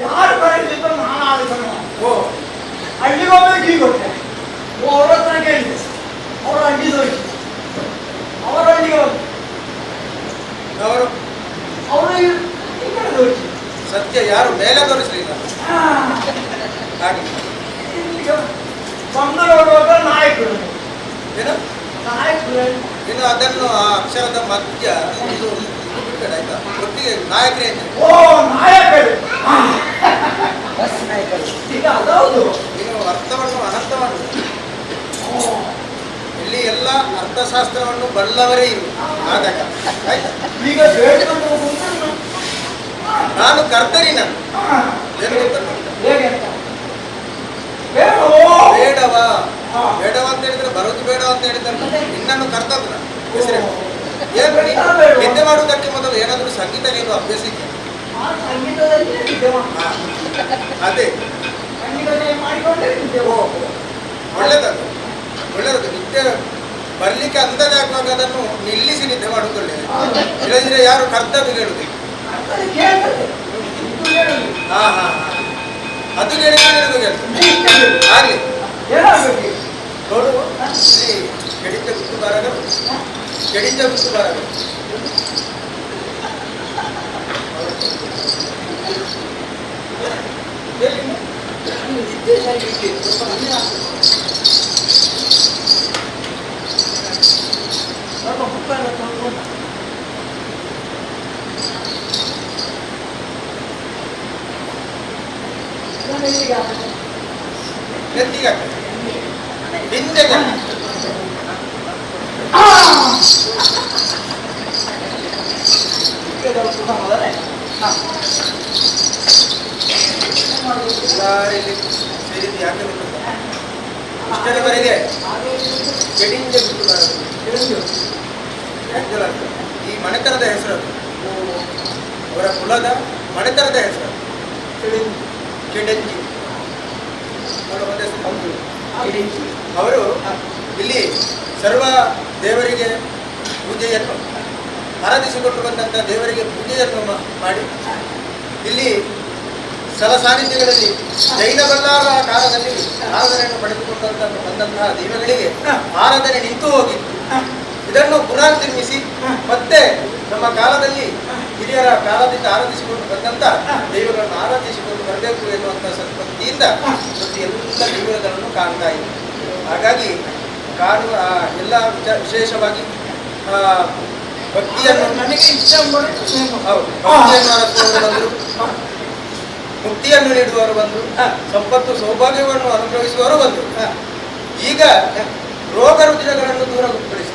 I: ಯಾರು ಬರಲಿದ್ರು ನಾನು ಆಲೋಚನೆ. ಅಲ್ಲಿಗೊಮ್ಮೆ ಗೀ ಕೊಟ್ಟೆ. ಅವರ ಹತ್ರ ಕೇಳಿದೆ, ಅವರ ಅಡ್ಡಿ ತೋರಿಸಿ, ಅವರ ಅಲ್ಲಿಗೆ ಬಂದು
J: ಅವರು
I: ಅವರು ಈ ಕಡೆ ತೋರಿಸಿ.
J: ಸತ್ಯ ಯಾರು ಮೇಲೆ ತೋರಿಸಲಿಲ್ಲ. ಹಾಗೆ
I: ಇಲ್ಲಿಗೆ ಬಂದು ನೋಡುವಾಗ ನಾಯಕರು
J: ಏನು
I: ನಾಯಕರು
J: ಇನ್ನು ಅದನ್ನು ಆ ಅಕ್ಷರದ ಮಧ್ಯ ಇದು ಬಿಟ್ಟಡೆ ಆಯ್ತಾ, ಒಟ್ಟಿಗೆ ನಾಯಕರೇ.
I: ಓ ನಾಯಕರು,
A: ಬಸ್ ನಾಯಕರು.
I: ಈಗ ಅದೌದು.
J: ನೀನು ಅರ್ಥವನ್ನು ಅನರ್ಥ ಮಾಡುವುದು. ಇಲ್ಲಿ ಎಲ್ಲ ಅರ್ಥಶಾಸ್ತ್ರವನ್ನು ಬಲ್ಲವರೇ ಇರು. ಆದಾಗ ಆಯ್ತಾ?
I: ಈಗ ಬೇಡ್ಕೊಂಡು
J: ನಾನು ಕರ್ತರಿ, ನಾನು ಏನು ಗೊತ್ತುಂಟು?
I: ಹೇಗೆ ಅಂತ ಬೇಡವೋ?
J: ಬೇಡವಾ ಬೇಡವಾ ಅಂತ ಹೇಳಿದ್ರೆ ಬರೋದು ಬೇಡ ಅಂತ ಹೇಳಿದ್ರೆ ನಿನ್ನನ್ನು ಕರ್ತದ್ದು ನಾನು ಹೆಸರು ಏನು? ನೀನು ನಿದ್ದೆ ಮಾಡುವುದಕ್ಕೆ ಮೊದಲು ಏನಾದರೂ ಸಂಗೀತ ನೀನು ಅಭ್ಯಾಸ ಇದೆಯಾ?
I: ಆ ಸಂಗೀತದಲ್ಲಿ ನಿದ್ದೆ ಮಾಡು.
J: ಅದೇ
I: ಸಂಗೀತದಲ್ಲಿ ಮಾಡಿಕೊಂಡೇ ನಿದ್ದೆ ಮಾಡು.
J: ಒಳ್ಳೇದದು, ಒಳ್ಳೇದದು. ನಿದ್ದೆ ಬರ್ಲಿಕ್ಕೆ ಅಂದಾಜಾಗುವಾಗ ಅದನ್ನು ನಿಲ್ಲಿಸಿ ನಿದ್ದೆ ಮಾಡುವುದು ಒಳ್ಳೆಯದು. ಇಲ್ಲದಿದ್ರೆ ಯಾರು ಕರ್ತವ್ಯ ಕೇಳುದಿಲ್ಲ.
I: ಅದು ಕೇಳ್ತದೆ, ಇದು ಹೇಳುದು.
J: ಹಾ ಹಾ ಹಾ ಅದು ಕೇಳಿದ್ರೆ ನಿನಗೂ ಕೇಳ್ತದೆ.
I: ಇಷ್ಟೇ ಹೇಳು.
J: ಆಗ್ಲಿ
I: ಏನಾಗಬೇಕು?
J: ನೋಡು, ಶ್ರೀ ಕೆಡಿತ ಗುತ್ತುಬಾರಗರು, ಕೆಡಿತ ಗುತ್ತುಬಾರಗರು ಎಲ್ಲಿ?
I: ನಿದ್ದೆ ಸರಿ ಇಟ್ಟಿದ್ದು ಸ್ವಲ್ಪ ಕಮ್ಮಿ ಆಗ್ತದೆ. ಸ್ವಲ್ಪ ಮುಖ ಎಲ್ಲ ತೊಳ್ಕೊಂಡು ನಾನು ಇಲ್ಲಿಗೆ ಹಾಕ್ತೇನೆ.
J: ನೆತ್ತಿಗೆ ಹಾಕ್ತದೆ. ಹಿಂದೆ ಹಾಕ್ತದೆ.
I: ಈಗ ಸ್ವಲ್ಪ ಮೊದಲೇ. ಹಾ.
J: ಎಲ್ಲರೂ ಇಲ್ಲಿ ಸೇರಿದ್ದು ಯಾಕೆ ಗೊತ್ತುಂಟಾ? ಇಷ್ಟರವರೆಗೆ ಕೆಡಿಂಜ ಗುತ್ತುಬಾರದು. ಈ ಮನೆತನದ ಹೆಸರು ಅದು. ಅವರ ಕುಲದ ಮನೆತನದ ಹೆಸರು ಕೆಡಂಜಿ. ಅವರ ಒಂದು ಹೆಸರು. ಅವರು ಇಲ್ಲಿ ಸರ್ವ ದೇವರಿಗೆ ಪೂಜೆಯನ್ನು ಆರಾಧಿಸಿಕೊಂಡು ಬಂದಂಥ ದೇವರಿಗೆ ಪೂಜೆಯನ್ನು ಮಾಡಿ ಇಲ್ಲಿ ಸ್ಥಳ ಸಾನ್ನಿಧ್ಯಗಳಲ್ಲಿ ಜೈನ ಬಲ್ಲಾರರ ಕಾಲದಲ್ಲಿ ಆರಾಧನೆಯನ್ನು ಪಡೆದುಕೊಂಡಂತ ಬಂದಂತಹ ದೈವಗಳಿಗೆ ಆರಾಧನೆ ನಿಂತು ಹೋಗಿತ್ತು. ಇದನ್ನು ಪುನರ್ನಿರ್ಮಿಸಿ ಮತ್ತೆ ನಮ್ಮ ಕಾಲದಲ್ಲಿ ಹಿರಿಯರ ಕಾಲದಿಂದ ಆರಾಧಿಸಿಕೊಂಡು ಬಂದಂಥ ದೈವಗಳನ್ನು ಆರಾಧಿಸಿಕೊಂಡು ಬರಬೇಕು ಎನ್ನುವಂಥ ಸದ್ಭಕ್ತಿಯಿಂದ ಮತ್ತು ಎಲ್ಲ ದೈವಗಳನ್ನು ಕಾಣ್ತಾ ಇದೆ. ಹಾಗಾಗಿ ಕಾಡುವ ಎಲ್ಲ ವಿಶೇಷವಾಗಿ ಭಕ್ತಿಯನ್ನು
I: ನನಗೆ ಇಷ್ಟ.
J: ಹೌದು, ಭಕ್ತಿಯನ್ನು ಆರಾಧಿಸುವವರು ಬಂದರು, ಮುಕ್ತಿಯನ್ನು ನೀಡುವವರು ಬಂದರು, ಸಂಪತ್ತು ಸೌಭಾಗ್ಯವನ್ನು ಅನುಗ್ರಹಿಸುವವರು ಬಂದರು. ಈಗ ರೋಗ ರುಜಿನಗಳನ್ನು ದೂರಪಡಿಸಿ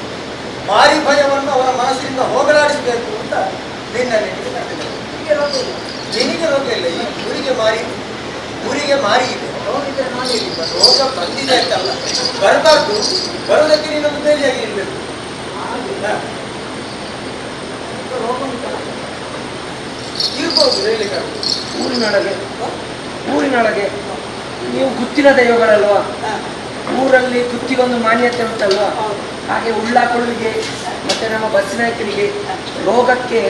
J: ಮಾರಿ ಭಯವನ್ನು ಅವರ ಮನಸ್ಸಿನಿಂದ ಹೋಗಲಾಡಿಸಬೇಕು ಅಂತ ನಿನ್ನ ಕರೆದಿದ್ದಾರೆ. ನಿನಗೆ ರೋಗ ಇಲ್ಲ, ಈ ಊರಿಗೆ ಮಾರಿ, ಊರಿಗೆ ಮಾರಿ ಇದೆ. ರೋಗ ಬಂದಿದೆ ಅಂತಲ್ಲ, ಬರಬಾರ್ದು, ಬರುವುದಕ್ಕೆ ನೀನೊಂದು ಬೇಲಿಯಾಗಿ ಇರಬೇಕು. ಇರ್ಬೋದು ಹೇಳಲಿಕ್ಕೆ.
A: ಊರಿನೊಳಗೆ ಊರಿನೊಳಗೆ ನೀವು ಗುತ್ತಿನ ದೈವಗಳಲ್ವಾ? ಊರಲ್ಲಿ ಗುತ್ತಿಗೊಂದು ಮಾನ್ಯತೆ ಉಂಟಲ್ವಾ? ಹಾಗೆ ಉಳ್ಳಾಕುಳುವಿಗೆ ಮತ್ತೆ ನಮ್ಮ ಬಸ್ನಾಯಕರಿಗೆ ರೋಗಕ್ಕೆ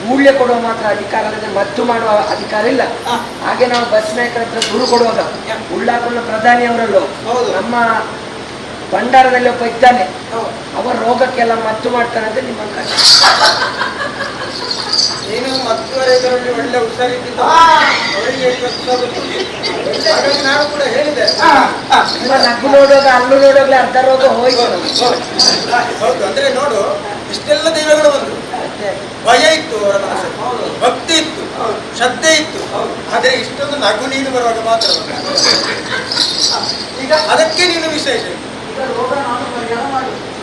A: ಮೂಲ್ಯ ಕೊಡುವ ಮಾತ್ರ ಅಧಿಕಾರ ಅಲ್ಲದೆ ಮದ್ದು ಮಾಡುವ ಅಧಿಕಾರ ಇಲ್ಲ. ಹಾಗೆ ನಾವು ಬಸ್ ನಾಯಕರ ಹತ್ರ ದೂರು ಕೊಡುವಾಗ ಉಳ್ಳಾಕುಳ ಪ್ರಧಾನಿಯವರಲ್ಲೋ ನಮ್ಮ ಭಂಡಾರದಲ್ಲಿ ಒಬ್ಬ ಇದ್ದಾನೆ, ಅವರ ರೋಗಕ್ಕೆಲ್ಲ ಮದ್ದು ಮಾಡ್ತಾನೆ ಅಂತ ನಿಮ್ಮ ಕಷ್ಟ.
J: ನೀನು ಮತ್ತುವರೆಗೆ ಒಳ್ಳೆ ಹುಷಾರಿದ್ದ ಅವರಿಗೆ ಹಾಗಾಗಿ ನಾನು ಕೂಡ ಹೇಳಿದೆ.
A: ನಿಮ್ಮ ನಗು ನೋಡುವಾಗ ಹಲ್ಲು ನೋಡುವಾಗಲೇ ಅರ್ಧ ರೋಗ ಹೋಯ್ತು.
J: ಹೌದು, ಅಂದ್ರೆ ನೋಡು, ಇಷ್ಟೆಲ್ಲ ದೈವಗಳು ಬಂದ್ರು, ಭಯ ಇತ್ತು ಅವರ ಮನಸ್ಸಲ್ಲಿ, ಭಕ್ತಿ ಇತ್ತು, ಶ್ರದ್ಧೆ ಇತ್ತು. ಆದರೆ ಇಷ್ಟೊಂದು ನಗು ನೀನು ಬರುವಾಗ ಮಾತ್ರ ಈಗ ಅದಕ್ಕೆ ನೀನು ವಿಶೇಷ.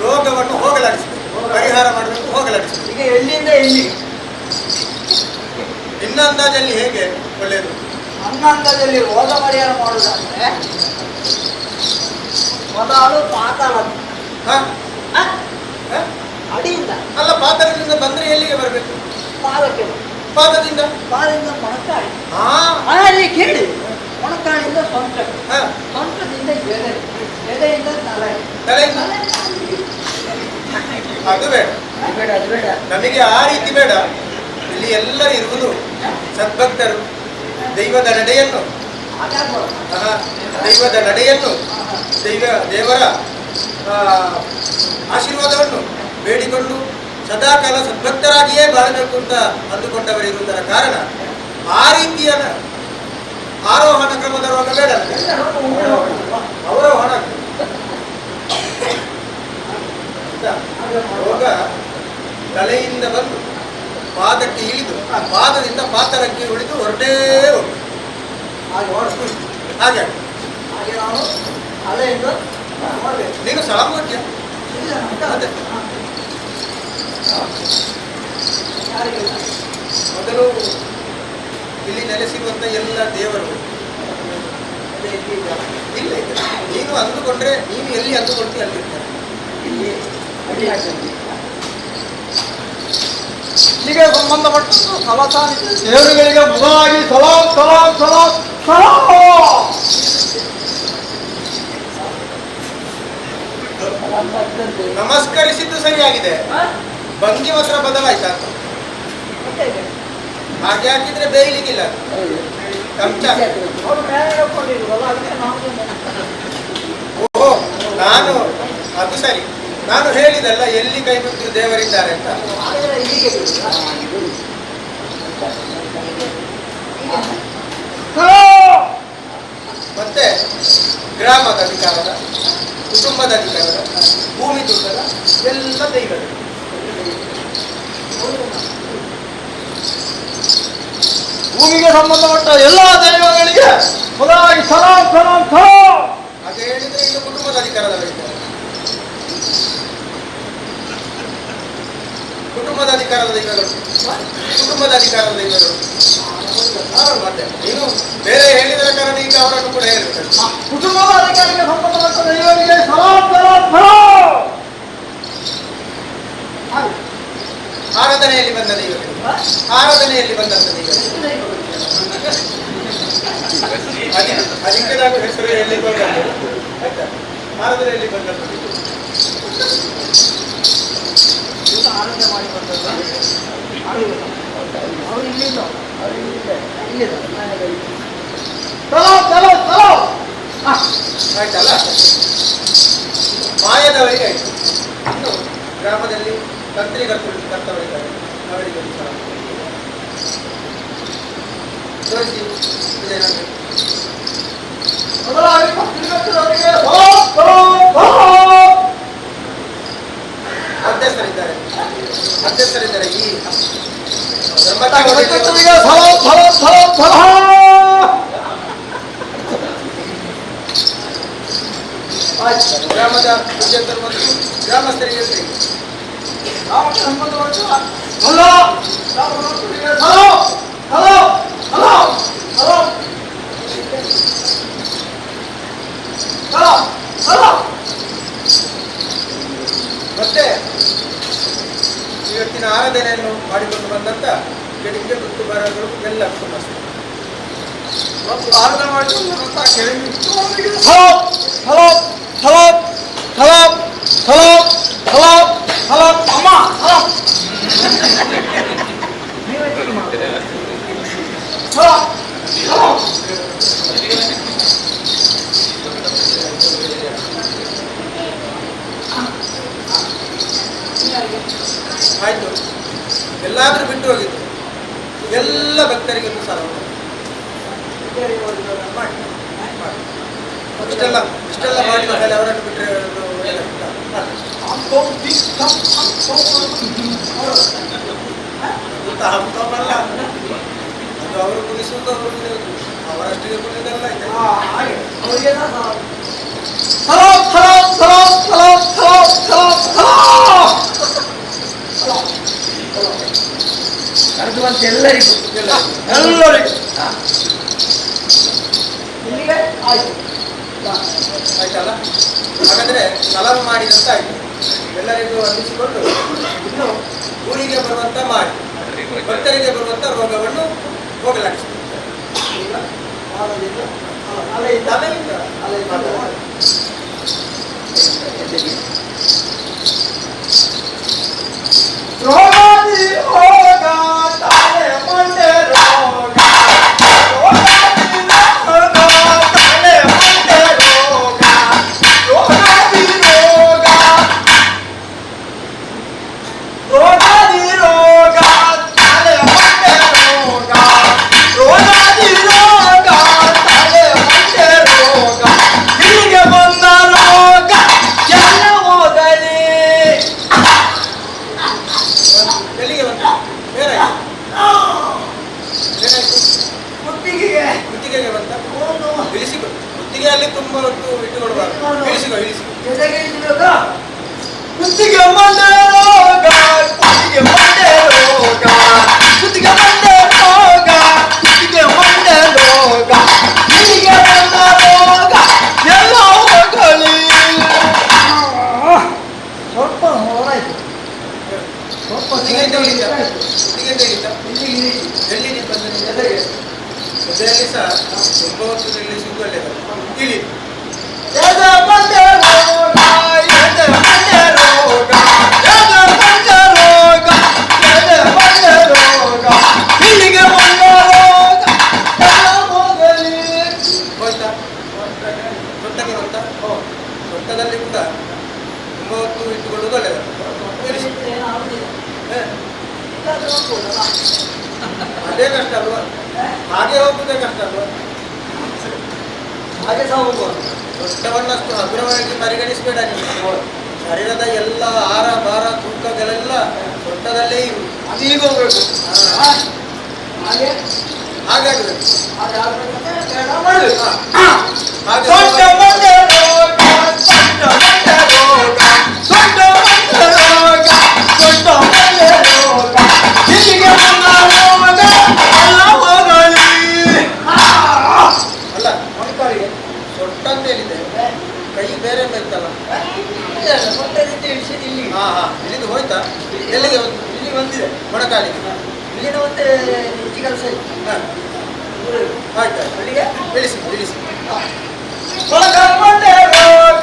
J: ರೋಗವನ್ನು ಹೋಗಲಾಡಿಸಬೇಕು, ಪರಿಹಾರ ಮಾಡಬೇಕು, ಹೋಗಲಾಡಿಸಬೇಕು.
I: ಈಗ ಎಲ್ಲಿಂದ ಎಲ್ಲಿ
J: ನಿನ್ನ ಅಂದಾಜಲ್ಲಿ ಹೇಗೆ ಒಳ್ಳೆಯದು?
I: ನನ್ನ ಅಂದಾಜಲ್ಲಿ ರೋಗ ಪರಿಹಾರ ಮಾಡುವುದಾದ್ರೆ ಮೊದಲು ಪಾತಾಳ ಅಡಿಯಿಂದ
J: ಅಲ್ಲ, ಪಾತಾಳದಿಂದ ಬಂದ್ರೆ ಎಲ್ಲಿಗೆ ಬರಬೇಕು?
I: ಪಾದಕ್ಕೆ.
J: ಪಾದದಿಂದ
I: ಪಾದದಿಂದ ಮೊಣಕಾಳಿ. ಅಲ್ಲಿ ಕೇಳಿ, ಮೊಣಕಾಳಿಂದ ಸೊಂಟ, ಸೊಂಟದಿಂದ ಎದೆ, ಎದೆಯಿಂದ ತಲೆ,
J: ತಲೆಯಿಂದ ಅದು ಬೇಡ,
A: ಬೇಡ, ಅದು ಬೇಡ
J: ನಮಗೆ ಆ ರೀತಿ ಬೇಡ. ಇಲ್ಲಿ ಎಲ್ಲರೂ ಇರುವುದು ಸದ್ಭಕ್ತರು, ದೈವದ ನಡೆಯನ್ನು ದೈವದ ನಡೆಯನ್ನು, ದೇವರ ಆಶೀರ್ವಾದವನ್ನು ಬೇಡಿಕೊಂಡು ಸದಾಕಾಲ ಸದ್ಭಕ್ತರಾಗಿಯೇ ಬಾಳಬೇಕು ಅಂತ ಅಂದುಕೊಂಡವರಿರುವುದರ ಕಾರಣ ಆ ರೀತಿಯ ಆರೋಹಣ ಕ್ರಮದ ರೋಗ ಬೇಡ, ಅವರೋಹಣ ರೋಗ ತಲೆಯಿಂದ ಬಂದು ಪಾದಕ್ಕೆ ಇಳಿದು, ಪಾದದಿಂದ ಪಾತರಕ್ಕೆ ಉಳಿದು ಹೊರಟೇ ಹೋಗಿ ಹಾಗೆ ನೀನು ಸಾಮರ್ಥ್ಯ ಅದೇ. ಮೊದಲು ಇಲ್ಲಿ ನೆಲೆಸಿರುವಂತ ಎಲ್ಲ ದೇವರು ಇಲ್ಲ ಇದೆ. ನೀನು ಅಂದುಕೊಂಡ್ರೆ, ನೀನು ಎಲ್ಲಿ ಅಂದುಕೊಳ್ತೀಯ ಅಲ್ಲಿ ಇರ್ತಾರೆ.
I: ಇಲ್ಲಿಗೆ ಸಂಬಂಧಪಟ್ಟದ್ದು ಸಲಸಾನಿ ದೇವರುಗಳಿಗೆ ಮೊದಲಾಗಿ ಸಲಾಂ ಸಲಾಂ ಸಲಾಂ ಸಲಾಂ.
J: ನಮಸ್ಕರಿಸಿದ್ದು ಸರಿಯಾಗಿದೆ, ಭಂಗಿ ಮಾತ್ರ ಬದಲಾಯ್ತಾ? ಹಾಗೆ ಹಾಕಿದ್ರೆ ಬೇಯಲಿಕ್ಕಿಲ್ಲ. ಓಹೋ, ನಾನು ಅದು ಸರಿ, ನಾನು ಹೇಳಿದಲ್ಲ ಎಲ್ಲಿ ಕೈ ಮುಗಿದ್ರು ದೇವರಿದ್ದಾರೆ ಅಂತ. ಮತ್ತೆ ಗ್ರಾಮದ ಅಧಿಕಾರದ, ಕುಟುಂಬದ ಅಧಿಕಾರದ, ಭೂಮಿ ದುರ್ಗದ ಎಲ್ಲ ದೈವಗಳು.
I: ಭೂಮಿಗೆ ಸಂಬಂಧಪಟ್ಟ ಎಲ್ಲ ದೈವಗಳಿಗೆ ಮೊದಲಾಗಿ ಸಲಾಂ ಸಲಾಂ ಸಲಾಂ.
J: ಹಾಗೆ ಹೇಳಿದ್ರೆ ಇನ್ನು ಕುಟುಂಬದ ಅಧಿಕಾರದವರಿದ್ದಾರೆ, ಕುಟುಂಬದ ಅಧಿಕಾರದ ದೈವಗಳು, ಕುಟುಂಬದ ಅಧಿಕಾರದ ದೈವಗಳು. ಮತ್ತೆ ನೀನು ಬೇರೆ ಹೇಳಿದರ ಕಾರಣ ಈಗ ಅವರನ್ನು ಕೂಡ ಹೇಳಬೇಕು.
I: ಕುಟುಂಬದ ಅಧಿಕಾರಕ್ಕೆ ಸಂಬಂಧಪಟ್ಟ ದೈವಗಳಿಗೆ ಸಲಾಂ ಸಲಾಂ ಸಲಾಂ.
J: ಆರಾಧನೆಯಲ್ಲಿ ಬಂದ ದೈವಗಳು, ಆರಾಧನೆಯಲ್ಲಿ ಬಂದಂತ ದೈವಗಳು. ಅದಕ್ಕೆ ನಾನು ಹೆಸರು ಹೇಳಲಿಕ್ಕೆ ಹೋಗಲ್ಲ, ಆಯ್ತಾ? ಆರಾಧನೆಯಲ್ಲಿ ಬಂದಂತ
I: ಆರಾಧನೆ ಮಾಡಿ ಬಂದದ್ದು ಅವರು ಇಲ್ಲಿಲ್ಲ,
J: ಆಯ್ತಲ್ಲ? ಮಾಯದವರಿಗೆ ಆಯ್ತು. ಇನ್ನು ಗ್ರಾಮದಲ್ಲಿ ತಂತ್ರಿಗರ್ತವರಿದ್ದಾರೆ, ಅವರಿಗೆ ಒಂದು ಸಲ ತೋರಿಸಿ. ಮಧ್ಯಸ್ಥರಿದ್ದಾರೆ, ಮಧ್ಯಸ್ಥರಿದ್ದಾರೆ. ಈ ಗ್ರಾಮದ ಮುಖ್ಯಸ್ಥರು ಮತ್ತು ಗ್ರಾಮಸ್ಥರಿಗೆ ಮತ್ತೆ ಇವತ್ತಿನ ಆರಾಧನೆಯನ್ನು ಮಾಡಿಕೊಂಡು ಬಂದಂತ ಕೆಡಿಗೆ ಗುತ್ತು ಬರಗಳು ಎಲ್ಲ ಕುಟುಂಬಸ್ಥರು
I: ಆರಾಧನೆ ಮಾಡಿಕೊಂಡು ಬಂದಂತ ಕೆಳಗೆ hello hello hello hello hello hello hello ಅಮ್ಮ ಹಲೋ ಹಲೋ ಹಲೋ.
J: ಆಯ್ತು, ಎಲ್ಲಾದ್ರೂ ಬಿಟ್ಟು ಹೋಗಿದ್ರು ಎಲ್ಲ ಭಕ್ತರಿಗೊಂದು ಸಾಲ ಮಾಡಿ. ಇಷ್ಟೆಲ್ಲ ಇಷ್ಟೆಲ್ಲ ಮಾಡಿದ ಮೇಲೆ ಅವರನ್ನು ಬಿಟ್ಟರೆ ಅಲ್ಲ, ಅದು ಅವರು ಕುಣಿಸುವುದು, ಅವರು ಕುಣಿಯುವುದು, ಅವರಷ್ಟಿಗೆ ಕುಣಿಯುವುದಲ್ಲ.
I: Hello hello hello hello hello hello hello.
A: ಕರೆದುವಂತ ಎಲ್ಲರಿಗೂ
I: ಎಲ್ಲರಿಗೂ ಇಲ್ಲಿಗೆ ಆಯ್ತು,
J: ಆಯ್ತಲ್ಲ? ಹಾಗಾದ್ರೆ ಸಲಾಮ್ ಮಾಡಿದಂತ ಆಯ್ತು. ಎಲ್ಲರಿಗೂ ಅಂದಿಸಿಕೊಂಡು ಇನ್ನು ಊರಿಗೆ ಬರುವಂತ ಮಾಡಿ ಭಕ್ತರಿಗೆ ಬರುವಂತ ರೋಗವನ್ನು ಹೋಗಲಾಡಿಸ್ತಾರೆ. ತಲೆಯಿಂದ
I: ರೋಗಾದಿ ರೋಗ ತಾಳೆ ಮಂಡೆ ರೋಗ, ರೋಗಾದಿ ರೋಗ. ಜೊತೆಗೆ ಇಳಿಸ್ಬೇಕಾ? ಕುತ್ತಿಗೆ ಮಂಡೆ ರೋಗ, ಕುತ್ತಿಗೆ ಮಂಡೆ ರೋಗ, ಕುತ್ತಿಗೆ ಮಂಡೆ ರೋಗ, ಕುತ್ತಿಗೆ ಮಂಡೆ ರೋಗ, ಹೀಗೆ ಬಂದ ರೋಗ ಎಲ್ಲ ಹೋಗಲಿ. ಸ್ವಲ್ಪ ಹೊರಾಯ್ತು, ಸ್ವಲ್ಪ
J: ಎದೆಯಲ್ಲಿ ಸಹ ತುಂಬ ಹೊತ್ತು ನಿಲ್ಲಿಸುವುದು ಒಳ್ಳೆಯದು. ಇಳಿ.
I: ಎದೆ ಮಂಡೆ ರೋಗ, ಎದೆ ಮಂಡೆ ರೋಗ, ಎದೆ ಮಂಡೆ ರೋಗ, ಎದೆ ಮಂಡೆ ರೋಗ, ಇಲ್ಲಿಗೆ ಬಂದ ರೋಗ ಎಲ್ಲ ಹೋಗಲಿ.
J: ಹೋಯ್ತಾ? ಸೊಟ್ಟಕ್ಕೆ ಗೊತ್ತಾ? ಸೊಟ್ಟದಲ್ಲಿ ಕೂಡ ತುಂಬ ಹೊತ್ತು ಇಟ್ಟುಕೊಳ್ಳುವುದು ಒಳ್ಳೆಯದು. ಇಳಿಸಿ. ಅದೇ ಕಷ್ಟ ಅಲ್ವಾ? ಹಾಗೆ ಹೋಗುವುದೇ ಕಷ್ಟ ಅಲ್ವಾ?
I: ಹಾಗೆ ಸಹ ಹೋಗುವ.
J: ಸೊಟ್ಟವನ್ನು ಅಷ್ಟು ಹಗುರವಾಗಿ ಪರಿಗಣಿಸಬೇಡ ನೀನು. ಶರೀರದ ಎಲ್ಲ ಆರ ಭಾರ ತೂಕಗಳೆಲ್ಲ ಸೊಟ್ಟದಲ್ಲೇ ಇರುವುದು.
I: ಅದು ಈಗ ಹೋಗ್ಬೇಕು. ಹಾಗೆ
J: ಹಾಗಾಗಬೇಕು.
I: ಹಾಗೆ ಆಗ್ಬೇಕಂದ್ರೆ ಬೇಡ ಮಾಡಬೇಕು.
J: ಹಾಗೆ
I: ಸೊಟ್ಟ ಮಂಡೆ ರೋಗ, ಸೊಟ್ಟ ಮಂಡೆ ರೋಗ, ಸೊಟ್ಟ ಮಂಡೆ ರೋಗ, ಸೊಟ್ಟ ಮಂಡೆ ರೋಗ, ಇಲ್ಲಿಗೆ ಬಂದ ರೋಗ ಎಲ್ಲ ಹೋಗಲಿ.
J: ಅಲ್ಲ, ಮೊಣಕಾಲಿಗೆ ಸೊಟ್ಟ ಅಂತ ಹೇಳಿದೆ, ಕೈ ಬೇರೆ ಇತ್ತಲ್ಲ. ಹಾ ಹಾ, ಇಲ್ಲಿದು ಹೋಯ್ತಾ? ಎಲ್ಲಿಗೆ ಬಂತು?
I: ಇಲ್ಲಿ ಬಂದಿದೆ
J: ಮೊಣಕಾಲಿಗೆ.
I: ಇಲ್ಲಿನ ಮತ್ತೆ ಹೆಚ್ಚು ಕೆಲಸ ಇತ್ತು.
J: ಆಯ್ತು,
I: ಅಲ್ಲಿಗೆ
J: ಇಳಿಸಿ ಇಳಿಸಿ.
I: ಮೊಣಕಾಲು ಮಂಡೆ ರೋಗ,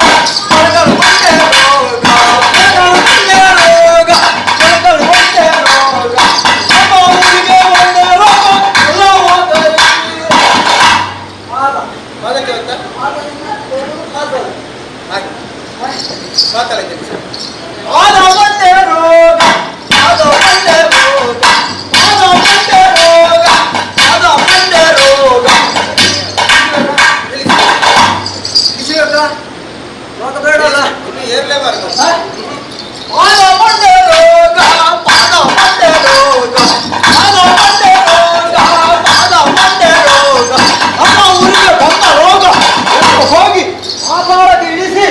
I: ಮೊಣಕಾಲು ಮಂಡೆ ರೋಗ, ಮೊಣಕಾಲು ಮಂಡೆ ರೋಗ, ಮೊಣಕಾಲು ಮಂಡೆ ರೋಗ, ನಮ್ಮ ಊರಿಗೆ ಬಂದ ರೋಗ ಎಲ್ಲ ಹೋಗಲಿ. ಪಾದ.
J: ಪಾದಕ್ಕೆ ಹೋಯ್ತಾ?
I: ಪಾದದಿಂದ ಪಾದಲ್ಲ.
J: ಹಾಗೆ ಪಾತಾಳಕ್ಕೆ ಇಳಿಸಿ.
I: ಪಾದ ಮಂಡೆ ರೋಗ, ಪಾದ ಮಂಡೆ ರೋಗ, ಪಾದ ಮಂಡೆ ರೋಗ, ಪಾದ ಮಂಡೆ ರೋಗ. ಇಳಿಸಿ. ರೋಗ ಬೇಡ ಅಲ್ಲ?
J: ಇನ್ನು ಏರ್ಲೇಬಾರದು.
I: ಪಾದ ಮಂಡೆ ರೋಗ, ಪಾದ ಮಂಡೆ ರೋಗ, ಪಾದ ಮಂಡೆ ರೋಗ, ಪಾದ ಮಂಡೆ ರೋಗ, ನಮ್ಮ ಊರಿಗೆ ಬಂದ ರೋಗ ಎಲ್ಲ ಹೋಗಿ ಪಾತಾಳಕ್ಕೆ ಇಳಿಸಿ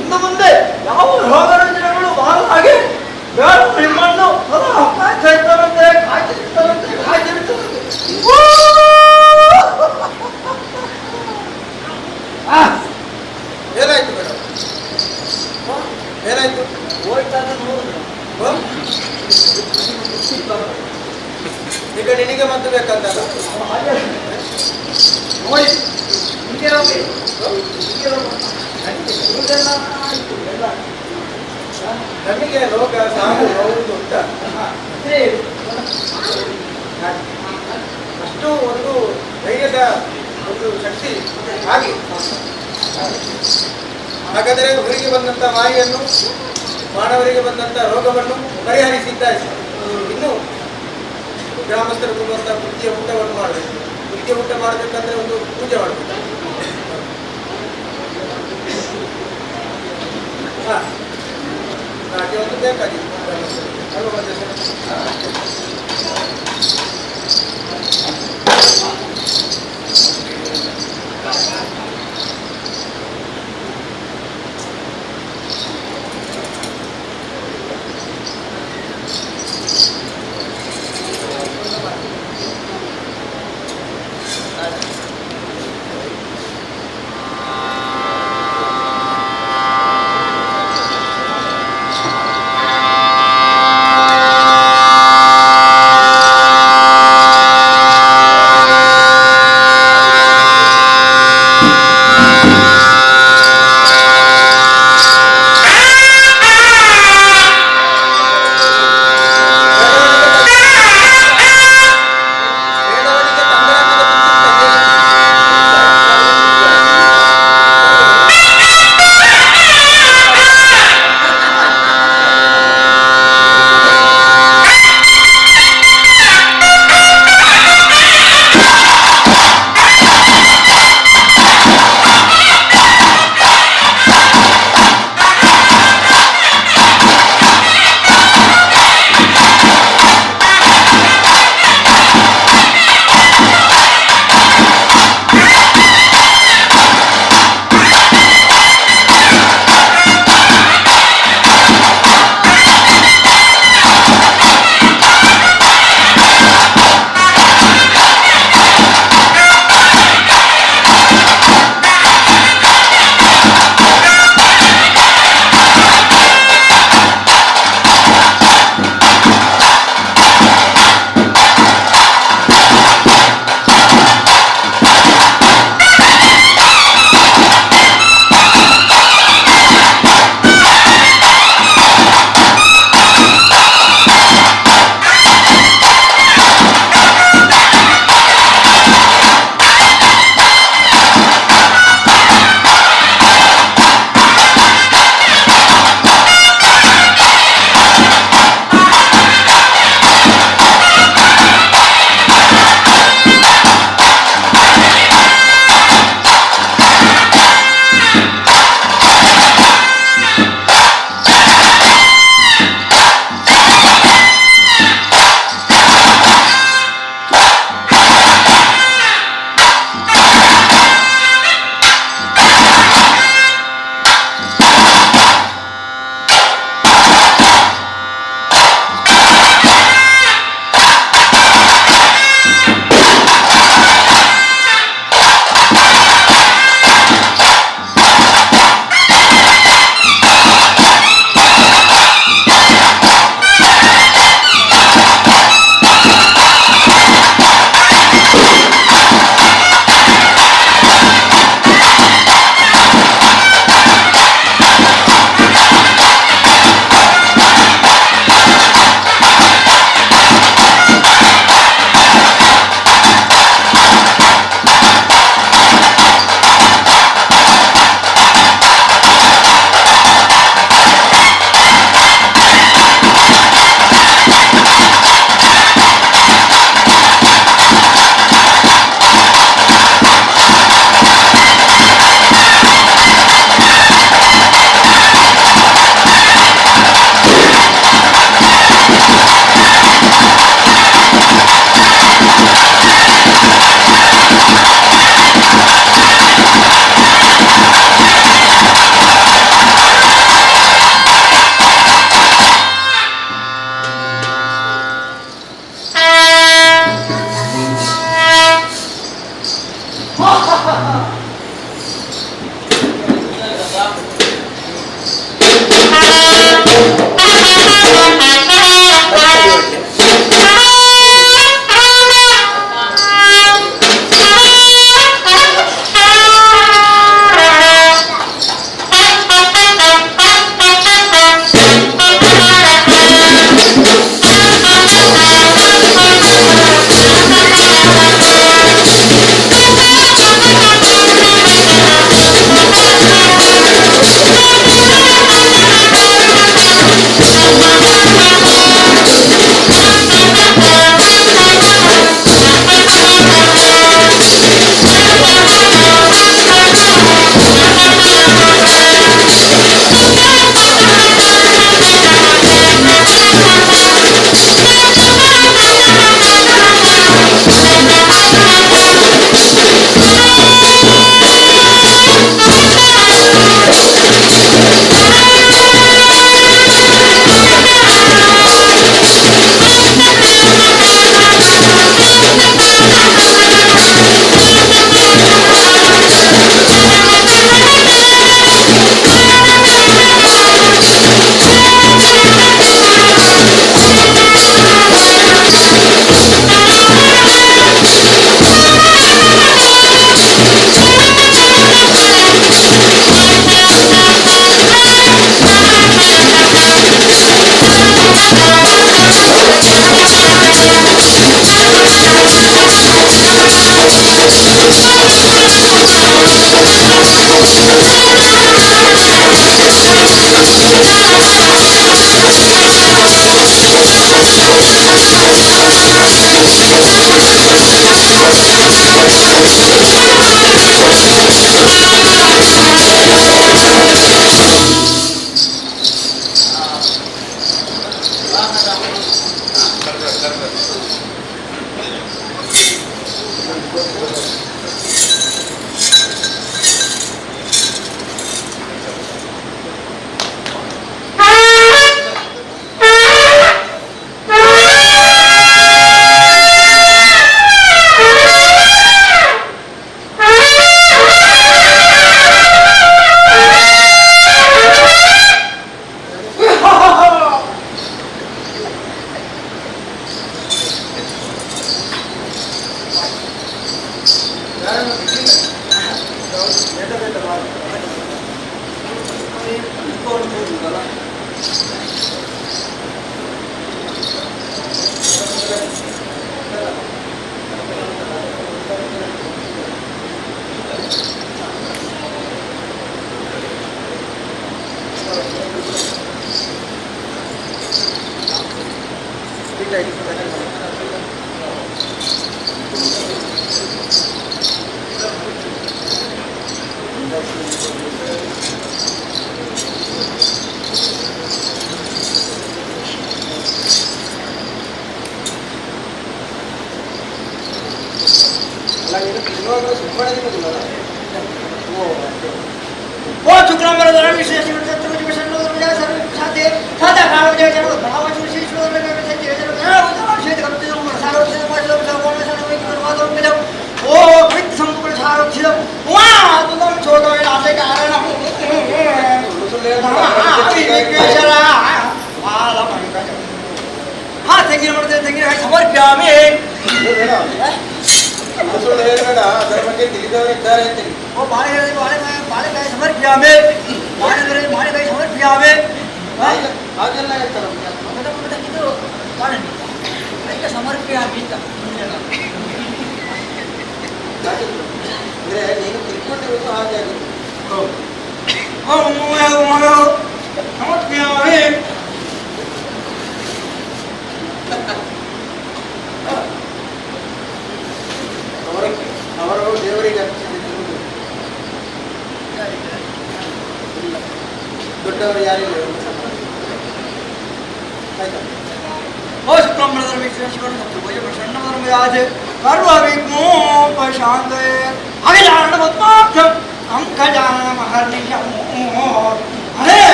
I: ಇನ್ನು ಮುಂದೆ ಯಾವ ರೋಗ ರುಜಿನಗಳು ಬಾರದ ಹಾಗೆ ಬೇಡ ನಿಮ್ಮನ್ನು ಸದಾ ಕಾಯ್ತಾ ಇರ್ತಾರಂತೆ, ಕಾಯ್ತಿರ್ತಾರಂತೆ, ಕಾಯ್ತಿರ್ತಾರಂತೆ.
J: ಏನಾಯ್ತು ಮೇಡಮ್? ಏನಾಯ್ತು?
I: ಹೋಯ್ತಾ ಅಂತ ನೋಡಿದ್ರು.
J: ಈಗ ನಿನಗೆ ಮದ್ದು ಬೇಕಂತಲ್ಲ?
I: ಹಾಗೆ ನೋಡಿ, ಹಿಂಗೆ ಹೋಗಿ, ಹಿಂಗೆ ಹೋಗಿ. ಇವ್ರದೆಲ್ಲ ಆಯ್ತು, ಎಲ್ಲ.
J: ನಮಗೆ ರೋಗ ಸಾವು ನೋವುದು ಉಂಟ. ಅಷ್ಟು ಒಂದು ಧೈರ್ಯದ ಒಂದು ಶಕ್ತಿ. ಹಾಗೆ ಹಾಗಾದರೆ ಊರಿಗೆ ಬಂದಂಥ ಮಾಯಿಯನ್ನು, ಮಾನವರಿಗೆ ಬಂದಂಥ ರೋಗವನ್ನು ಪರಿಹರಿಸಿದ್ದಾಯಿತು. ಇನ್ನು ಗ್ರಾಮಸ್ಥರು ಕೊಡುವಂಥ ವೃತ್ತಿಯ ಊಟವನ್ನು ಮಾಡಬೇಕು. ವೃತ್ತಿಯ ಊಟ ಮಾಡಬೇಕಂದ್ರೆ ಒಂದು ಪೂಜೆ ಮಾಡಬೇಕು. ಹಾ, ಹಾಗೆ ಒಂದು ಬೇಕಾಗಿತ್ತು ಗ್ರಾಮಸ್ಥರಿಗೆ ಅಲ್ವಾ ಮಧ್ಯಸ್ಥರೇ?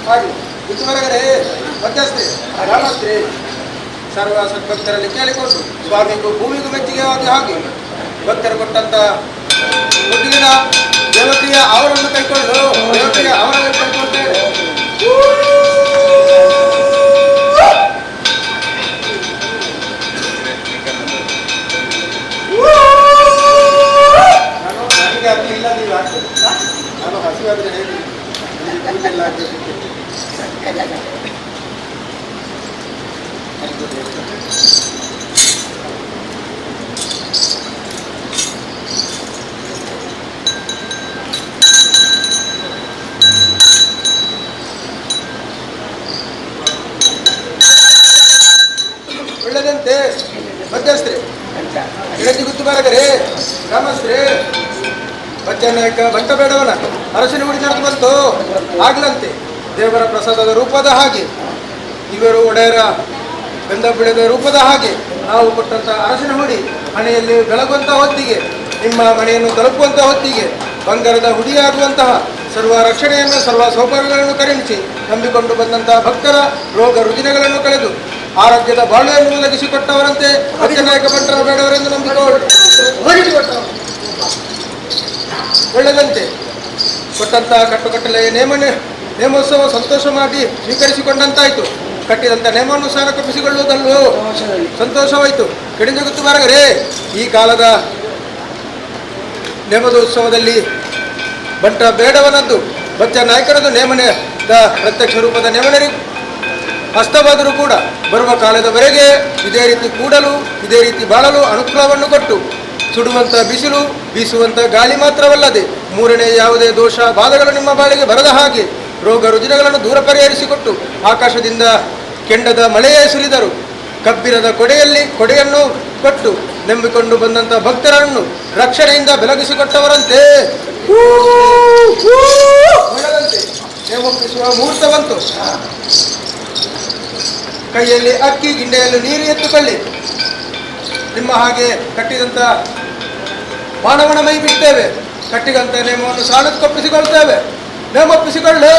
J: ಹಾಗೆ ಇದುವರೆಗೆ ಮಧ್ಯಸ್ಥೆ ಗ್ರಾಮಸ್ಥೆ ಸರ್ವ ಸದ್ಭಕ್ತರಲ್ಲಿ ಕೇಳಿಕೊಂಡು ಸ್ವಾಮಿಗೂ ಭೂಮಿಗೂ ಮೆಚ್ಚುಗೆಯಾಗಿ ಹಾಗೆ ಭಕ್ತರು ಕೊಟ್ಟಂತ ಮೊದಲಿನ ದೇವತೆಯ ಅವರನ್ನು ಕೈಕೊಂಡು ದೇವತೆಯ ಅವರನ್ನು ಕೈಕೊಳ್ತೇವೆ. ನಾನು ನನಗೆ ಅದು ಇಲ್ಲ, ನೀವು ಹಾಕ್ತೇನೆ. ನಾನು ಹಸಿವಾದರೆ ಹೇಳಿ ನಿಮಗೆ ಪೂಜೆ ಎಲ್ಲ ಆಗಬೇಕು. ಬಚ್ಚನಾಯಕ ಬಂಟ ಬೇಡವನ ಅರಸಿನ ಗುಡಿ ನಡೆದು ಬಂತು. ಆಗ್ಲಂತೆ ದೇವರ ಪ್ರಸಾದದ ರೂಪದ ಹಾಗೆ, ಇವರು ಒಡೆಯರ ಬೆಂದ ಬೆಳೆದ ರೂಪದ ಹಾಗೆ ನಾವು ಕೊಟ್ಟಂಥ ಅರಸಿನ ಹುಡಿ ಹಣೆಯಲ್ಲಿ ಬೆಳಗುವಂಥ ಹೊತ್ತಿಗೆ, ನಿಮ್ಮ ಮನೆಯನ್ನು ತಲುಪುವಂಥ ಹೊತ್ತಿಗೆ ಬಂಗಾರದ ಹುಡಿಯಾಗುವಂತಹ ಸರ್ವ ರಕ್ಷಣೆಯನ್ನು, ಸರ್ವ ಸೌಕರ್ಯಗಳನ್ನು ಕರುಣಿಸಿ ನಂಬಿಕೊಂಡು ಬಂದಂತಹ ಭಕ್ತರ ರೋಗ ರುಜಿನಗಳನ್ನು ಕಳೆದು ಆರೋಗ್ಯದ ಬಾಳೆಯನ್ನು ಒದಗಿಸಿಕೊಟ್ಟವರಂತೆ ಬಚ್ಚನಾಯಕ ಬಂಟರ ಬೇಡವರೆಂದು ನಂಬಿಕೊಂಡು ಒಳ್ಳೆದಂತೆ ಕೊಟ್ಟಂತಹ ಕಟ್ಟುಕಟ್ಟಲೆಯ ನೇಮೋತ್ಸವ ಸಂತೋಷ ಮಾಡಿ ಸ್ವೀಕರಿಸಿಕೊಂಡಂತಾಯಿತು. ಕಟ್ಟಿದಂಥ ನೇಮವನ್ನು ಸಹ ಕಪ್ಪಿಸಿಕೊಳ್ಳುವುದಲ್ಲೋ ಸಂತೋಷವಾಯಿತು. ಕಡಿಂದ ಗೊತ್ತು ಬಾರಗರೇ, ಈ ಕಾಲದ ನೇಮದ ಉತ್ಸವದಲ್ಲಿ ಬಂಟ ಬೇಡವನದ್ದು ಬಚ್ಚ ನಾಯಕರದ್ದು ನೇಮನೆದ ಪ್ರತ್ಯಕ್ಷ ರೂಪದ ನೇಮನರಿ ಹಸ್ತವಾದರೂ ಕೂಡ ಬರುವ ಕಾಲದವರೆಗೆ ಇದೇ ರೀತಿ ಕೂಡಲು, ಇದೇ ರೀತಿ ಬಾಳಲು ಅನುಕೂಲವನ್ನು ಕೊಟ್ಟು ಸುಡುವಂಥ ಬಿಸಿಲು, ಬೀಸುವಂಥ ಗಾಳಿ ಮಾತ್ರವಲ್ಲದೆ ಮೂರನೇ ಯಾವುದೇ ದೋಷ ಬಾಧೆಗಳು ನಿಮ್ಮ ಬಾಳಿಗೆ ಬರದ ಹಾಗೆ ರೋಗ ರುಜಿನಗಳನ್ನು ದೂರ ಪರಿಹರಿಸಿಕೊಟ್ಟು ಆಕಾಶದಿಂದ ಕೆಂಡದ ಮಳೆಯೇ ಸುರಿದರು ಕಬ್ಬಿರದ ಕೊಡೆಯನ್ನು ಕೊಟ್ಟು ನಂಬಿಕೊಂಡು ಬಂದಂಥ ಭಕ್ತರನ್ನು ರಕ್ಷಣೆಯಿಂದ ಬೆಳಗಿಸಿಕೊಟ್ಟವರಂತೆ ಒಳ್ಳೆದಂತೆ ನೇಮೊಪ್ಪಿಸುವ ಮುಹೂರ್ತ ಬಂತು. ಕೈಯಲ್ಲಿ ಅಕ್ಕಿ, ಗಿಂಡೆಯಲ್ಲಿ ನೀರು ಎತ್ತುಕೊಳ್ಳಿ. ನಿಮ್ಮ ಹಾಗೆ ಕಟ್ಟಿದಂಥ ಬಾಣವನ ಮೈ ಬಿಡ್ತೇವೆ, ಕಟ್ಟಿದಂಥ ನೇಮವನ್ನು ಸಾಲಕ್ಕೊಪ್ಪಿಸಿಕೊಳ್ತೇವೆ. ನೇಮೊಪ್ಪಿಸಿಕೊಳ್ಳು.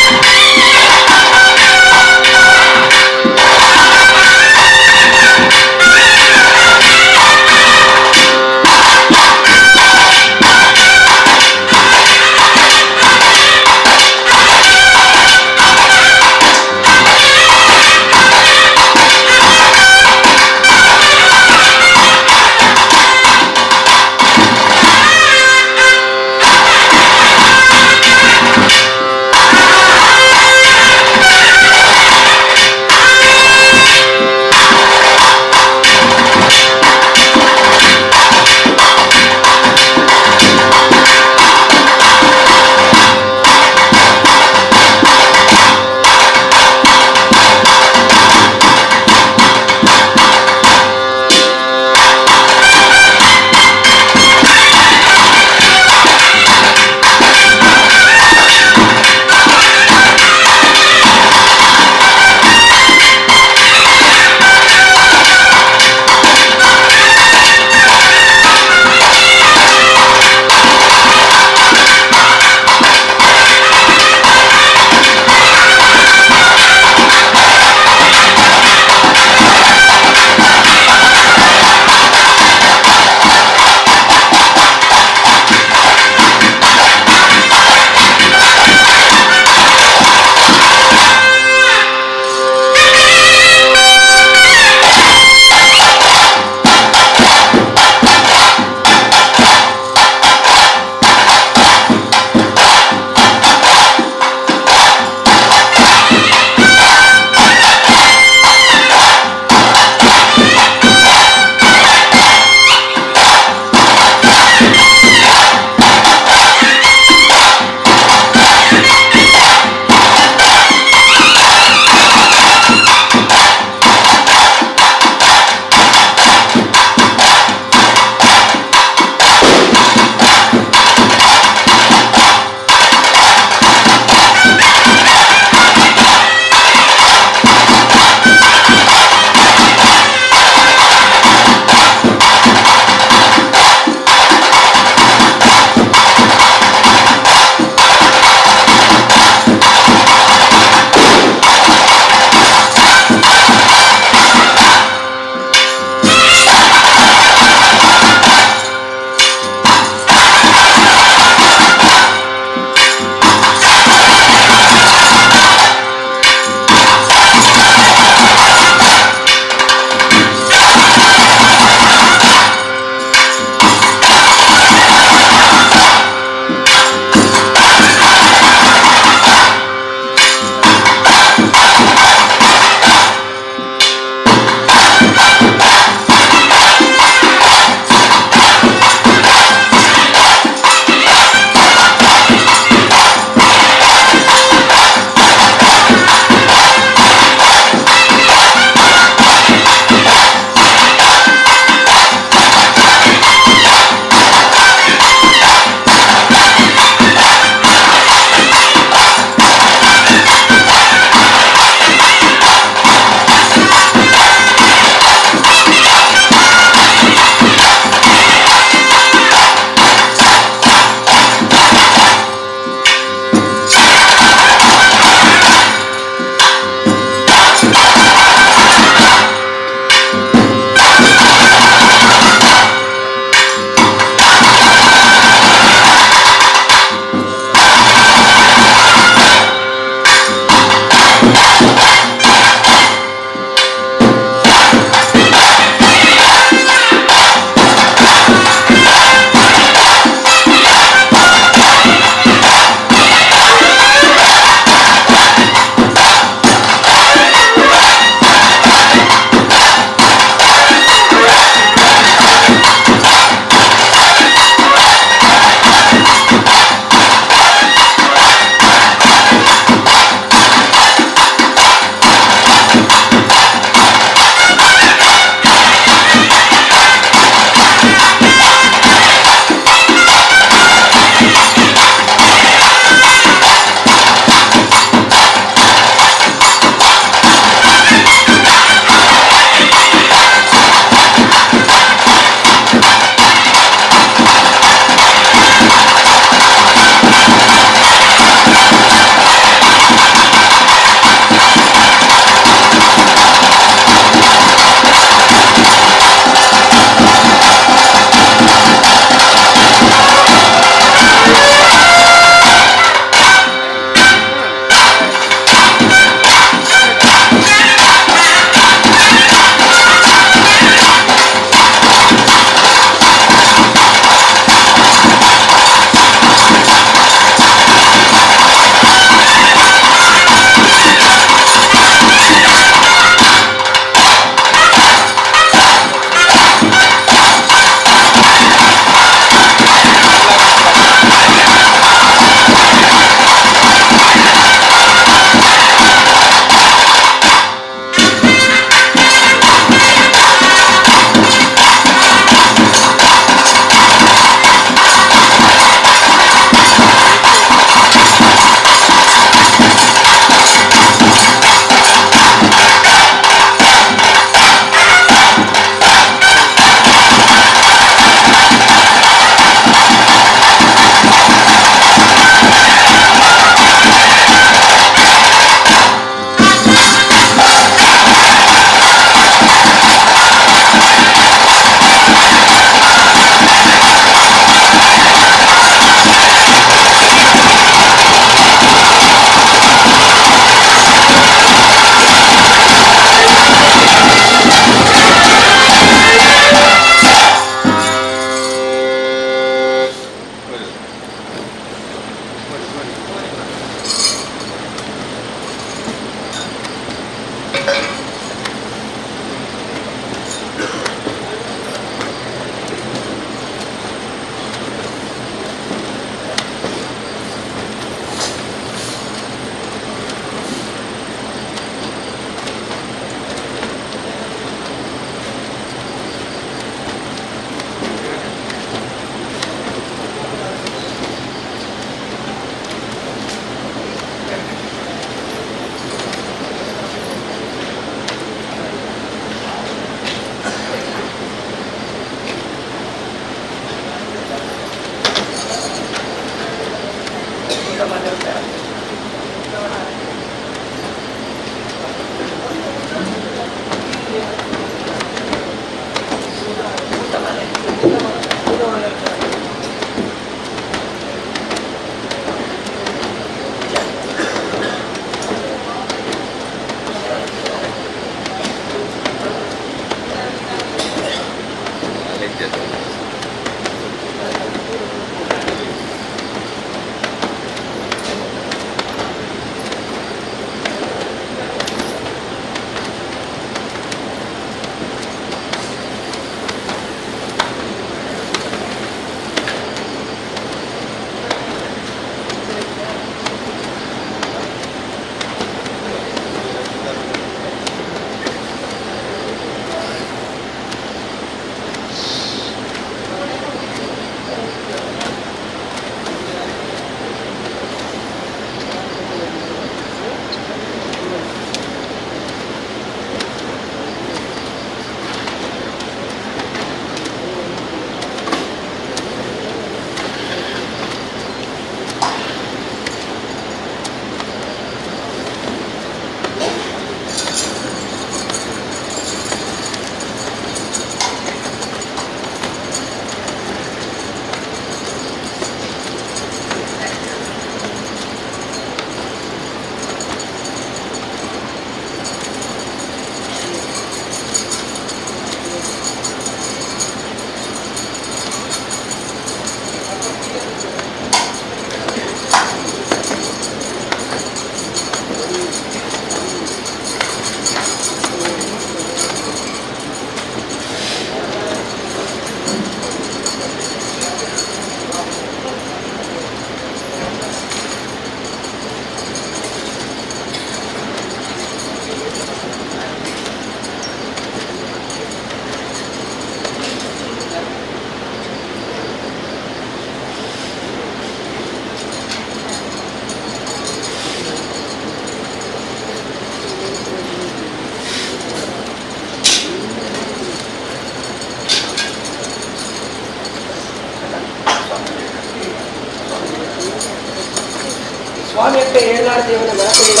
A: ಸ್ವಾಮಿಯಪ್ಪ ಏಳ್ನಾಡು ದೇವರ ಮನಕುಲಿಗ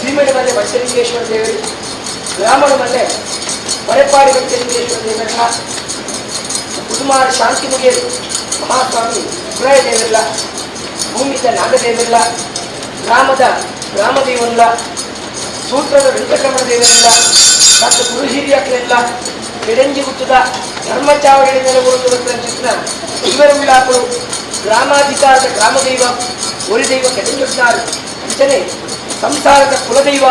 A: ಸೀಮೆಡ ಮಲ್ಲೆ ಬಚ್ಚಲಿಂಗೇಶ್ವರ ದೇವರು, ಗ್ರಾಮದ ಮಲ್ಲೆ ಬರೆಪಾಡಿ ಬಚ್ಚಲಿಂಗೇಶ್ವರ ದೇವರನ್ನ, ಕುಟುಮಾರ ಶಾಂತಿ ಮುಗಿಯಲು ಮಹಾಸ್ವಾಮಿ ಸುಬ್ರಾಯ ದೇವರಿಲ್ಲ, ಭೂಮಿದ ನಾಗದೇವರಿಲ್ಲ, ಗ್ರಾಮದ ಗ್ರಾಮದೇವಲ್ಲ, ಸೂತ್ರದ ವೆಂಕಟರಮಣ ದೇವರಿಲ್ಲ, ಮತ್ತು ಗುರು ಹಿರಿಯಕ್ಲೆಲ್ಲ ಕೆಡಂಜಿ ಗುತ್ತದ ಧರ್ಮಚಾವಡಿ ನೆಲಗುರುತ್ತಿನ ಇವರುಳ್ಳಾಕರು ಗ್ರಾಮಾಧಿಕಾರದ ಗ್ರಾಮದೈವ ಒರಿದೈವ ಕೆಡಂಜುತ್ತಾರೆ. ಅಂಚನೆ ಸಂಸಾರದ ಕುಲದೈವ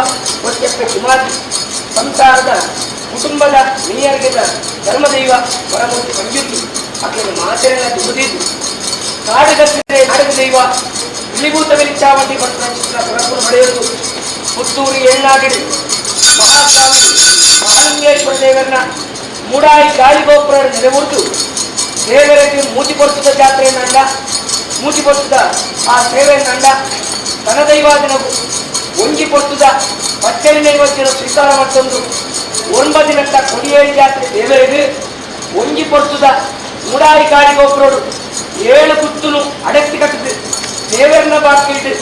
A: ಒತ್ತೆಪ್ಪೆ ಕುಮಾರಿ, ಸಂಸಾರದ ಕುಟುಂಬದ ಮೀಯರ್ಗದ ಧರ್ಮದೈವ ಪರಮೂರ್ತಿ ಪಂಜುರ್ಲಿ ಆಕೆಯನ್ನು ಮಾತೆರೆಲ್ಲ ದುಡಿದು ಕಾಡುಗತ್ತಿದೆ ನಾಡಗ ದೈವ ವಿಳಿಭೂತ ವೆಲಿಚಾವಂಡಿ ಪಟ್ಟಣ ಚಿತ್ರ ಪರಪುರ ಪಡೆಯುವುದು ಪುತ್ತೂರು ಎಳ್ಳಾಗಿಡಿ ಮಹಾಸ್ವಾಮಿ ಮಹಾಲಿಂಗೇಶ್ವರ ದೇವರನ್ನ ಮೂಡಾಯಿ ಗಾಳಿಗೋಪುರ ನೆಲೆಯೂರ್ದು ದೇವರಿಗೆ ಮೂತಿ ಪೊರ್ತದ ಜಾತ್ರೆಯನ್ನಂಡ ಮೂತಿ ಪೊರ್ತದ ಆ ಸೇವೆಯನ್ನಂಡ ತನದೈವಾದಿನವು ಒಂಜಿ ಪೊರ್ತದ ಪಚ್ಚಳಿ ನೈವೇದ್ಯನ ಸ್ವೀಕಾರ ಮತ್ತೊಂದು ಒಂಬದಿನಂತ ಕೊಡಿಯೇಳಿ ಜಾತ್ರೆ ದೇವರಿಗೆ ಒಂಜಿ ಪೊರ್ತದ ಮೂಡಾಯಿ ಗಾಳಿಗೋಪುರೋಡು 7 ಗುತ್ತುನು ಅಡಕ್ತಿ ಕಟ್ಟಿದ್ದು ದೇವರನ್ನ ಬಾಕಿ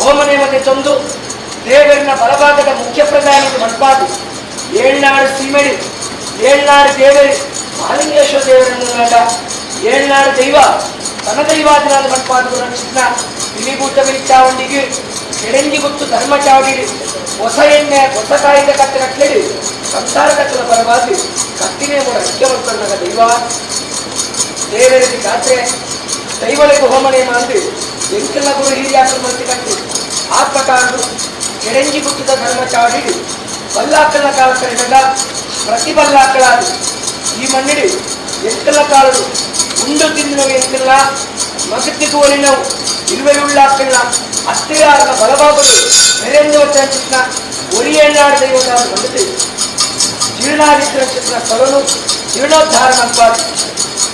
A: ಹೋಮನೇಮತೆ ತಂದು ದೇವರನ್ನ ಬಲಭಾಗದ ಮುಖ್ಯ ಪ್ರಧಾನಿ ಮಟ್ಪಾದು ಏಳ್ನಾಡು ಸೀಮೆಡಿ ಏಳ್ನಾಡು ದೇವರು ಮಹಾಲಿಂಗೇಶ್ವರ ದೇವರನ್ನು ಏಳ್ನಾಡು ದೈವ ತನದೈವಾದಿನಾದ ಮಟ್ಪಾದು ರಕ್ಷಿಸಿದ ಬಿಳಿಭೂತ ಬಿಳಿಚಾವಂಡಿಗೆ ಕೆಡಂಜಿ ಗುತ್ತು ಧರ್ಮ ಚಾವಡಿ ಹೊಸ ಎಣ್ಣೆ ಹೊಸ ಕಾಯಿದ ಕತ್ತೆ ಕಟ್ಟಲೇಡಿ ಸಂಸಾರ ಕಟ್ಟಲ ಪರವಾಗಿ ಕತ್ತಿನೇ ಮೂಡ ಮುಖ್ಯಮಂತ್ರಿ ದೈವ ದೇವರಿಗೆ ಜಾತ್ರೆ ದೈವಳಿಗೆ ಹೋಮನೆ ಮಾಡಿ ಎಂಕೆಲ್ಲ ಗುರು ಹಿರಿಯಾಕರು ಮಂತಿ ಕಟ್ಟಿ ಆತ್ಮಕಾರರು ಕೆಡಂಜಿ ಗುತ್ತದ ಧರ್ಮ ಚಾವಡಿ ಬಲ್ಲಾಕಲ ಕಾಲ ಕರೆದಾಗ ಪ್ರತಿ ಬಲ್ಲಾಕಳಾದ ಈ ಮಣ್ಣಿಡಿ ಎಂಕೆಲ್ಲ ಕಾಲರು ಉಂಡು ತಿಂದಿನವು ಎಂಕೆಲ್ಲ ಮಗತ್ತಿಗೂ ಒಲಿನವು ಇರುವೆಯುಳ್ಳಾಕಲ್ಲ ಅತ್ತಿರಾರದ ಬಲಬಾಬಲು ಮೆರೆಂದು ಚಿತ್ರ ಒರಿಯಣ್ಣಾಡ ದೈವದ ಬಂದಿದೆ ಜೀರ್ಣಾದಿತ್ಯ ಚಿತ್ರ ಸ್ಥಳನು ಜೀರ್ಣೋದ್ಧಾರ ಮನ್ಪಾದು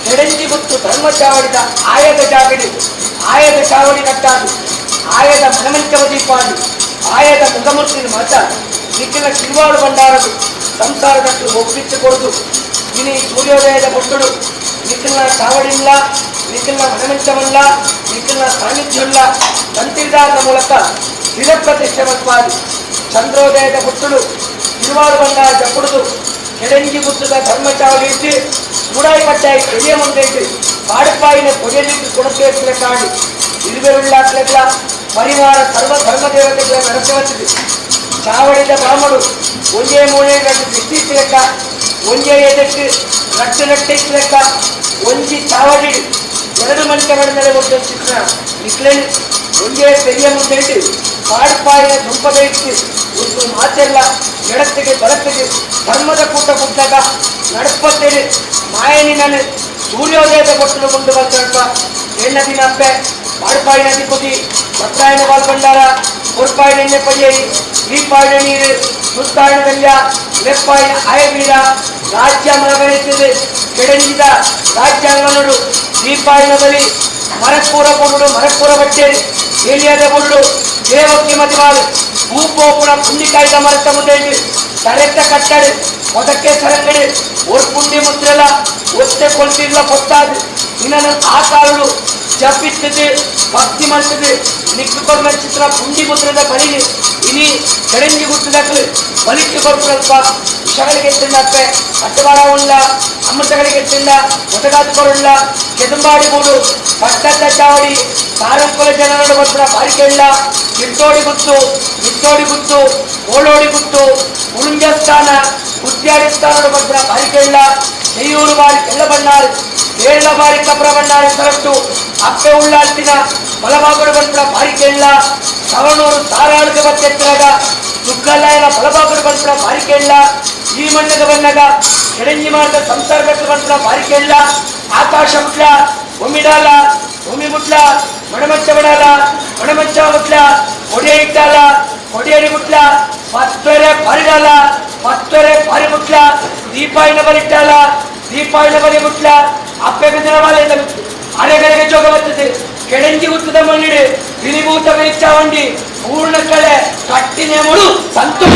A: ಕೆಡಂಜಿ ಗುತ್ತು ಧರ್ಮ ಚಾವಡಿದ ಆಯದ ಜಾಗಡಿ ಆಯದ ಚಾವಡಿ ಕಟ್ಟಾದು ಆಯದ ಮನಮಂಚವ ದೀಪಾದು ಆಯದ ಮುಖಮೂರ್ತಿನ ಮಾತ ನಿಖಿಲ ಕಿರುವಾಳು ಭಂಡಾರದು ಸಂಸಾರದಟ್ಟು ಒಪ್ಪಿಟ್ಟು ಕೊಡುದು ಇನಿ ಸೂರ್ಯೋದಯದ ಕೊಟ್ಟುಡು ನಿಖಿಲ ಚಾವಡಿಲ್ಲ ನಿಖಲ್ನ ಮನಮಂಚವಲ್ಲ ನಿಖಲ್ನ ಸಾನ್ನಿಧ್ಯವಲ್ಲ ತಂತ್ರಿದಾರನ ಮೂಲಕ ಸ್ಥಿರಪ್ರತಿಷ್ಠೆ ಮತ್ವಾದಿ ಚಂದ್ರೋದಯದ ಹುಟ್ಟುಳು ತಿರುವಾರು ಬಂಡಾರ ಜಪ್ಪುಡುದು ಕೆಡಂಜಿ ಗುತ್ತದ ಧರ್ಮಚಾವಡಿ ಇಟ್ಟು ಮೂಡಾಯಿ ಪಟ್ಟಾಯಿ பெரிய ಮುಂದೆ ಪಾಡುಪಾಯಿನ ಕೊಡೆಯಲಿಟ್ಟು ಕೊಡತೇರ್ಸಿನ ಕಾಡಿ ಇರುವೆರುಳ್ಳಾಕ್ಲೆಗ್ಲ ಪರಿವಾರ ಸರ್ವ ಧರ್ಮ ದೇವತೆಗಳ ನಡತೆ వచ్చింది ಚಾವಡಿದ ಬ್ರಾಹ್ಮಣರು ಒಂಜೇ ಮೂಳೆ ರಟ್ಟು ದೃಷ್ಟಿ ಲೆಕ್ಕ ಒಂಜೇ ಎದೆಟ್ಟು ರಟ್ಟು ರಟ್ಟೆ ಲೆಕ್ಕ ಒಂಜಿ ಚಾವಡಿ ಎರಡು ಮಂಚಗಳ ಮೇಲೆ ಒಂದು ಚಿತ್ರ ನಿಕ್ಲೆನ್ ಒಂಜೇ ಪೆರಿಯ ಮುಂದೆ ಇಟ್ಟು ಪಾಡುಪಾಯಿನ ದುಂಪದ ಇಟ್ಟು ಒಂದು ಮಾತೆಲ್ಲ ಎಡತ್ತಿಗೆ ಬಲತ್ತಿಗೆ ಧರ್ಮದ ಕೂಟ ಕೂಟಾಗ ನಡಪತ್ತೇಳಿ ಮಾಯನಿನಲ್ಲಿ ಸೂರ್ಯೋದಯದ ಕೊಟ್ಟಲು ಕೊಂಡು ಬಂತಪ್ಪ ಎಣ್ಣ ದಿನ ಅಪ್ಪೆ ಪಾಡುಪಾಯಿನ ಅಧಿಪತಿ ಭಕ್ತಾಯನ ಬಾಲ್ಬಂಡಾರ ಕೊರ್ಪಾಯಿನ ಎಣ್ಣೆ ಪಯ್ಯೈ ದೀಪಾಯಿನ ನೀರು ಸುತ್ತಾಯಿನ ಬೆಲ್ಲ ಲೆಪ್ಪಾಯಿನ ಆಯವೀರ ರಾಜ್ಯ ಮನಗಣಿಸಿದೆ ಕೆಡಂಜಿದ ರಾಜ್ಯಾಂಗನರು ದೀಪಾಯಿನ ಬಲಿ ಮರಕ್ಕೂರ ಕೊಡು ಮರಕ್ಕೂರ ಬಟ್ಟೆ ಏಲಿಯಾದ ಕೊಡು ದೇವಕ್ಕೆ ಮತಿವಾಲು ಭೂಪೋಪುರ ಪುಂಡಿಕಾಯ್ದ ಮರತ್ತ ಮುಂದೆ ತರೆತ್ತ ಕಟ್ಟಡಿ ಮೊದಕ್ಕೆ ಸರಂಗಡಿ ஒரு ಪುಂಡಿ ಮುದ್ರೆಲ ಒತ್ತೆ ಕೊಲ್ತಿರ್ಲ ಕೊತ್ತಾದು ನಿನ್ನ ಆ ಕಾಲುಡು ಜಪಿತ್ತದೆ ಭಕ್ತಿ ಮಾಡ್ತದೆ ನಿಕ್ಕು ಕೊರ್ನ ಚಿತ್ರ ಪುಂಡಿ ಮುದ್ರದ ಬಲಿಗೆ ಇನಿ ಕೆಡಂಜಿ ಗುತ್ತದಕ್ಲು ಬಲಿಕ್ಕೆ ಕೊರ್ಪುರಲ್ಪ ವಿಷಗಳಿಗೆ ಎತ್ತಿಂಡಪ್ಪೆ ಅಟ್ಟವಾಡ ಉಳ್ಳ ಅಮೃತಗಳಿಗೆ ಎತ್ತಿಂಡ ಒಟಗಾತ್ ಕೊರುಳ್ಳ ಕೆದಂಬಾಡಿ ಗೂಡು ಪಟ್ಟದ ಚಾವಡಿ ಸಾರಂಕುಲ ಜನರನ್ನು ಬರ್ಪುಣ ಬಾರಿಕೆಳ್ಳ ಕಿರ್ತೋಡಿ ಗುತ್ತು ಮಿತ್ತೋಡಿ ಗುತ್ತು ಓಳೋಡಿ ಗುತ್ತು ಉರುಂಜಸ್ಥಾನ ಕುತ್ಯಾಡಿ ಸ್ಥಾನದ ಬರ್ಪುಣ ಬಾರಿಕೆಳ್ಳ செய்யூರು ಬಾರಿ ಕೆಳ್ಳ ಬಣ್ಣಾರು ಕೇರಳ ಬಾರಿ ಕಬ್ರ ಬಣ್ಣಾರು ಸರಟ್ಟು ಅಪ್ಪೆ ಉಳ್ಳಾಲ್ತಿನ ಬಲಬಾಗುಡು ಬಂಪುಣ ಬಾರಿಕೆಳ್ಳ ಸವಣೂರು ಸಾರಾಳುಗೆ ಬತ್ತೆತ್ತರಾಗ ದುಗ್ಗಲ್ಲಾಯನ ಬಲಬಾಗುಡು ಬಂಪುಣ ಬಾರಿಕೆಳ್ಳ ಈ ಮಣ್ಣಗ ಬನ್ನಗ ಕೆಡಂಜಿ ಮಾರ್ಗ ಸಂಸಾರ ಬೆಟ್ಟ ಬಂಪುಣ ಬಾರಿಕೆಳ್ಳ ಆಕಾಶ ಮುಟ್ಲ ಒಮ್ಮಿಡಾಲ ಒಮ್ಮಿ ಮುಟ್ಲ ಮಣಮಚ್ಚ ಬಡಾಲ ಮಣಮಚ್ಚ ಮುಟ್ಲ ಕೊಡಿಯ ಇಟ್ಟಾಲ ಕೊಡಿಯಡಿ ಮುಟ್ಲ ಪತ್ತೊರೆ ಪರಿಡಾಲ ಪತ್ತೊರೆ ಪರಿ ಮುಟ್ಲ ದೀಪಾಯಿನ ಬಲಿಟ್ಟಾಲ ದೀಪಾಯಿನ ಬಲಿ ಮುಟ್ಲ ಅಪ್ಪೆ ಬಿದ್ದಿನ ಬಾಲೆ ಅರೆಗರೆಗೆ ಜೋಗ ಬರ್ತದೆ ಕೆಡಂಜಿ ಗುತ್ತದ ಮಣ್ಣಿಡು ಬಿಲಿಭೂತ ಚಾವಂಡಿ ಪೂರ್ಣ ಕಳೆ ಕಟ್ಟಿನ ಮುಳು ಸಂತು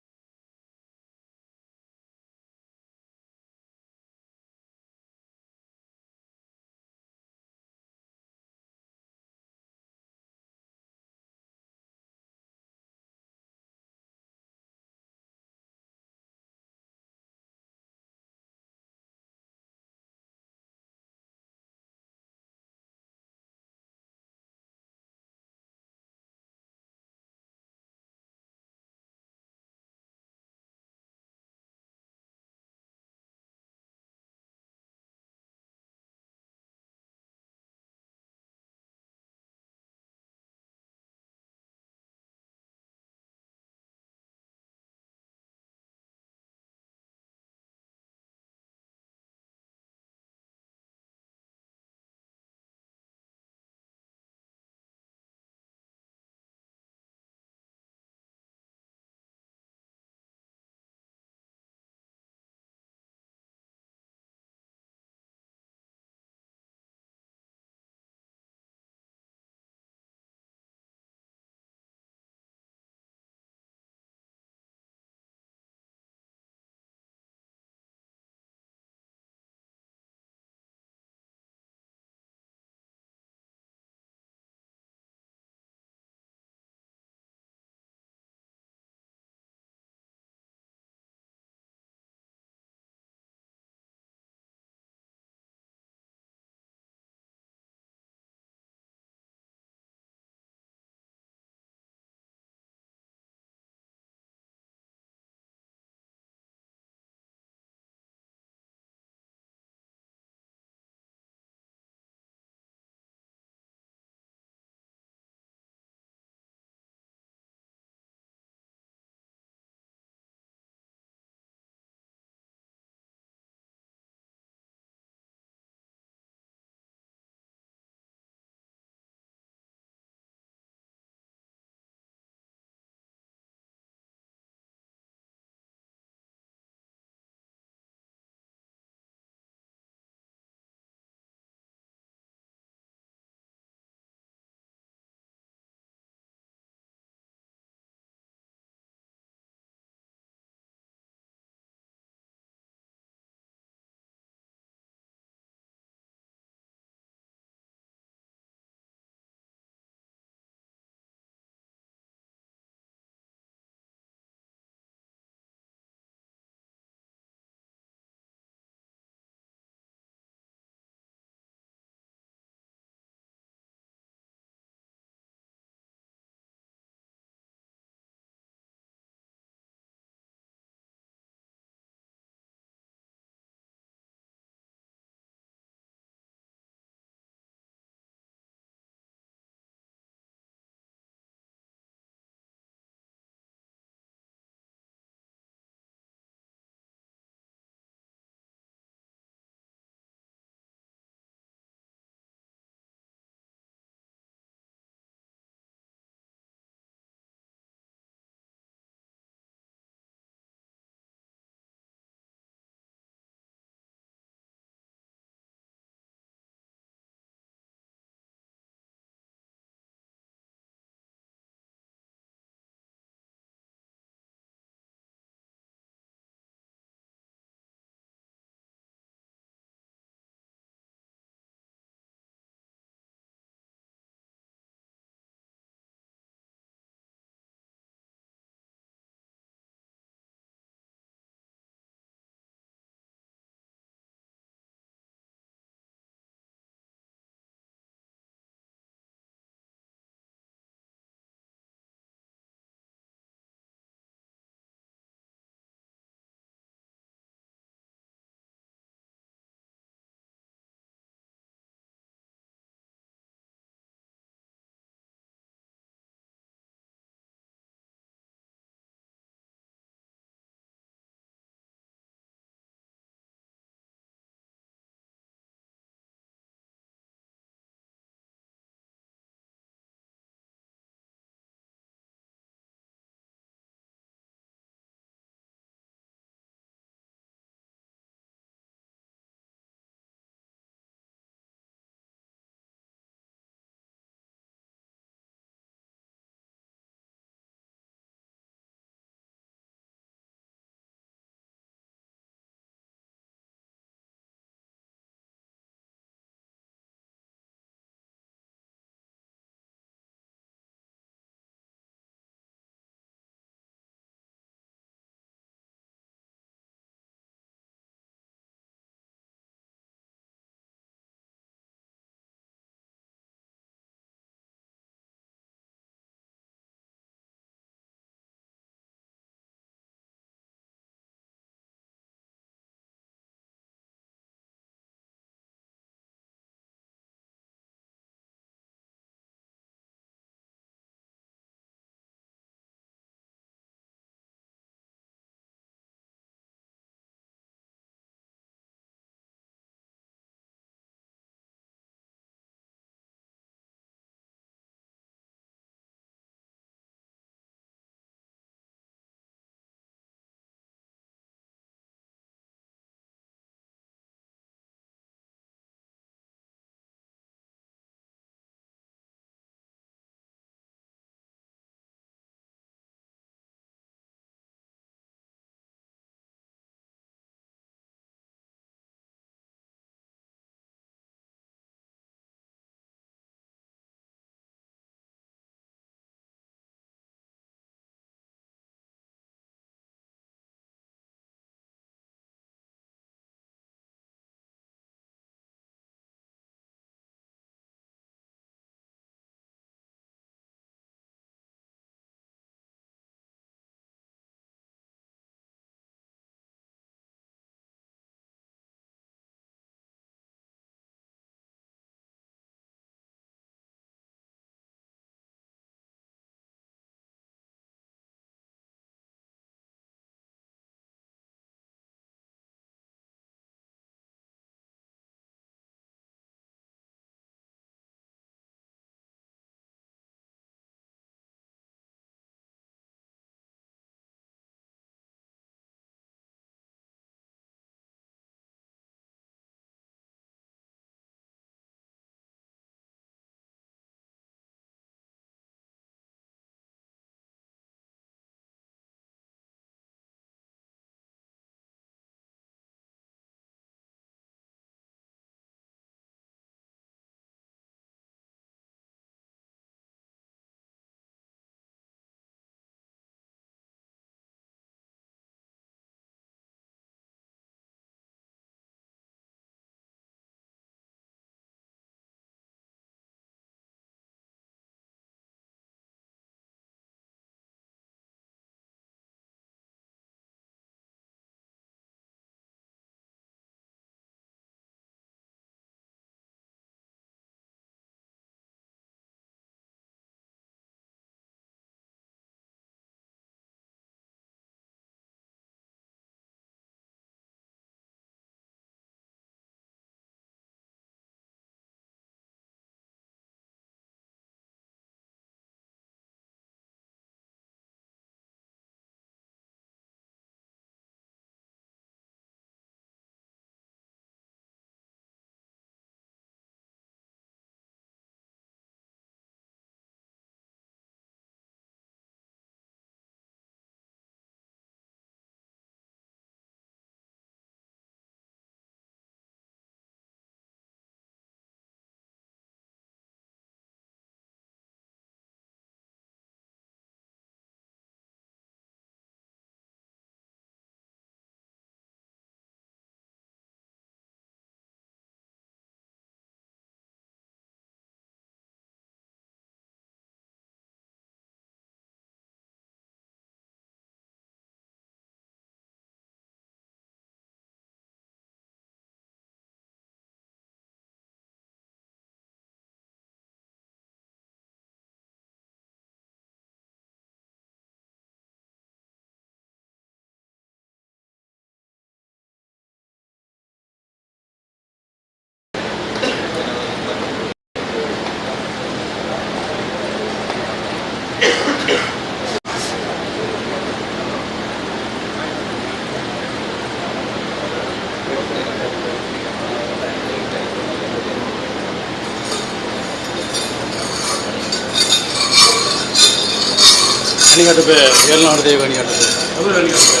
H: ಅಣಿಗಟ್ಟೆ ಏಳ್ನಾಡು ದೇವ ಅಣಿಗಟ್ಟೆ ಅದು ಅಣಿಗಟ್ಟೆ.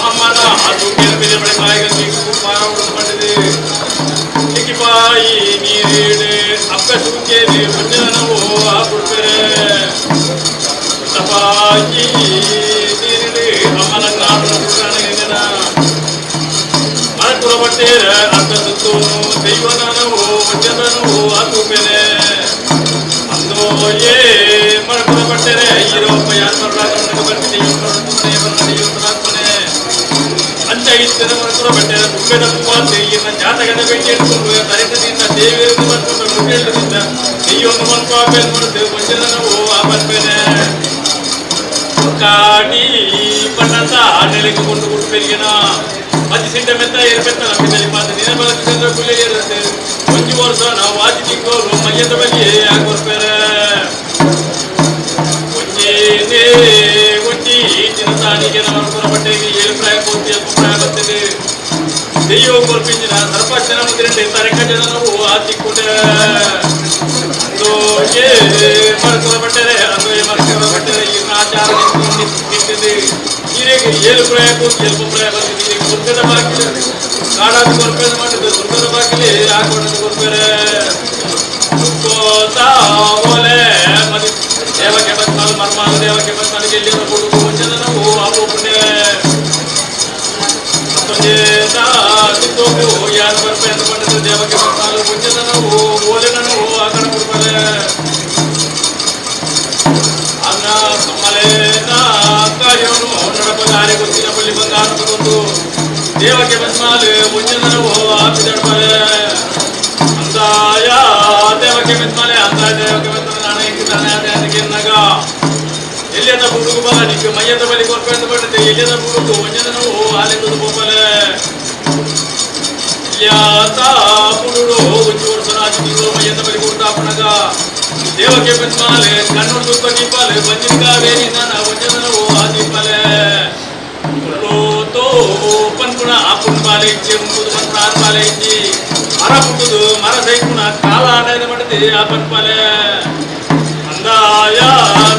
H: ಅಮ್ಮನ ತೂಕಿನ ಬೆಲೆ ಬಳೆ ಕಾಯಿಗೆ ಪಾರ ಪಡೆದು ಟಿಕ್ಕಿಪಾಯಿ ನೀರೇಡು ಅಕ್ಕ ಸುಕ್ಕೇರಿ ಒಂಜನವು ಆ ಕೊಡ್ಪೇರೆ ತಪಾಯಿ ನೀರಿಡು ಅಮ್ಮನ ನಾಡು ಮರಕುರ ಬಟ್ಟೇರ ಅಕ್ಕ ಸುತ್ತೂನು ದೈವನವು ಒಂಜನವು ಆ ತೂಪೇನೆ ಅಂದೋಯೇ ಮರಕುರ ಬಟ್ಟೆರೆ ಈರೋಪ್ಪ ಯಾತ್ಮರಾಜನ ಬರ್ತಿದೆ ಮನೆ ಅಂಚ ಇತ್ತರ ಮರಕುರ ಬಟ್ಟೆರ ಕುಪ್ಪೆದ ಪೂವಾತೆ ಇನ್ನ ಜಾತಕದ ಭೇಟಿ ಹಿಡ್ಕೊಂಡು ತರಿಸದಿಂದ ದೇವಿಯನ್ನು ಬಂದ್ಕೊಂಡು ಮುಗಿಯದಿಂದ ದೆಯ್ಯೊಂದು ಮನ್ಪಾಪೇನ್ ಮಾಡುತ್ತೆ ಒಂಜನವು ಆ ಬರ್ಪೇನೆ ಕಾಡಿ ಬಣ್ಣಂತ ನೆಲೆಗೆ ಕೊಂಡು ಕೊಟ್ಟು ಅಜ್ಜಿ ಸಿಂಡ ಮೆತ್ತ ಏರ್ಪೆತ್ತ ನಂಬಿದಲ್ಲಿ ಮಾತು ನಿನ ಬಲಕ್ಕೆ ಚಂದ್ರ ಕುಲೆ ಇರುತ್ತೆ ಒಂಜಿ ವರ್ಷ ನಾವು ವಾಜಿ ತಿಂಗೋರು ಮಯ್ಯದ ಬಲಿ ಆಗೋರ್ಪೇರೆ ಒಂಜೇನೇ ಒಂಜಿ ದಿನ ತಾನಿಗೆ ನಮ್ಮ ಬಟ್ಟೆಗೆ ಏಳು ಪ್ರಾಯ ಪೂರ್ತಿ ಅಲ್ಪ ಪ್ರಾಯ ಬರ್ತದೆ ದೆಯ್ಯೋ ಕೊರ್ಪಿಂಜಿನ ಸರ್ಪಂಚನ ಮುದ್ರೆಂಡೆ ತರಕ ಜನವು ಆ ತಿಕ್ಕುಂಡೆ ಅಂದೋ ಏ ಮರಕುರ ಬಟ್ಟೆರೆ ಅಂದೋ ಏ ಮರಕುರ ಬಟ್ಟೆರೆ ಇನ್ನ ಆಚಾರ ನಿಂತಿದೆ ನೀರಿಗೆ ಏಳು ಪ್ರಾಯ ಪೂರ್ತಿ ಅಲ್ಪ ಪ್ರಾಯ ಬರ್ತಿದೆ ನೀರಿಗೆ ಸ್ವರ್ಗದ ಬಾಗಿಲು ಕಾಡಾದ ಕೊರ್ಪೇದ ಮಾಡಿದ್ದು ಸ್ವರ್ಗದ ಬಾಗಿಲಿ ಹಾಕೊಂಡದ್ದು ಕೊರ್ಪೇರೆ ಓಲೆ ಮದಿ ದೇವಕ್ಕೆ ಬತ್ಮಾಲು ಮರ್ಮಾಲು ದೇವಕ್ಕೆ ಬತ್ಮಾಲಿಗೆ ಎಲ್ಲಿ ಕೊಡುಕು ಒಂಜನವು ಆಪೋಪುಂಡೆ ಮತ್ತೊಂದೇ ಯಾರು ಬರ್ಪೆ ಅಂತ ಪಂಡಿತು ದೇವಕ್ಕೆ ಬತ್ಮಾಲು ಒಂಜನವು ಓಲೆನವು ಆ ಕಡೆ ಕೊಡ್ಪಲೆ ಅನ್ನ ಕಮ್ಮಲೇನ ಕಾರ್ಯವನ್ನು ನಡಪ ದಾರಿ ಗೊತ್ತಿನ ಬಳಿ ಬಂಗಾರ ತಗೊಂಡು ದೇವಕ್ಕೆ ಬತ್ಮಾಲು ಒಂಜನವು ಆಪಿದಡ್ಪಲೆ ಅಂದಾಯ ದೇವಕ್ಕೆ ಬತ್ಮಾಲೆ ಅಂದಾಯ ದೇವಕ್ಕೆ ಬತ್ಮಾಲೆ ನಾಣಯಕ್ಕೆ ತಾನೇ ಅದೇ ಅದಕ್ಕೆ ನಗ ಎಲ್ಲಿಯದ ಬುಡುಗು ಬಲ ನಿಕ್ಕ ಮೈಯದ ಬಲಿ ಕೊರ್ಪೆ ಅಂತ ಪಂಡಿತೆ ಎಲ್ಲಿಯದ ಬುಡುಗು ಒಂಜನವು ಆಲೆಂದು ಬೋಪಲೆ ಯಾತ ಬುಡುಡು ಒಂಜಿ ವರ್ಷ ರಾಜಿ ತಿಂಗಳು ಮೈಯದ ಬಲಿ ಕೊಡ್ತಾಪಣಗ ದೇವಕ್ಕೆ ಬತ್ಮಾಲೆ ಕಣ್ಣು ದುಃಖ ದೀಪಾಲೆ ಬಂಜಿನ ಕಾವೇರಿ ನಾನ ಒಂಜನವು ಆ ದೀಪಾಲೆ ತೋ ಪನ್ಪುಣ ಆ ಪುಣ್ಪಾಲೆ ಇಚ್ಚೆ ಉಂಬುದು ಪನ್ಪುಣ ಆನ್ಪಾಲೆ ಇಚ್ಚಿ ಮರ ಪುಟ್ಟುದು ಮರ ಸೈಕುಣ ಕಾಲ ಆಡಾಯದ ಮಾಡಿದೆ ಆ ಪನ್ಪಾಲೆ ಅಂದಾಯ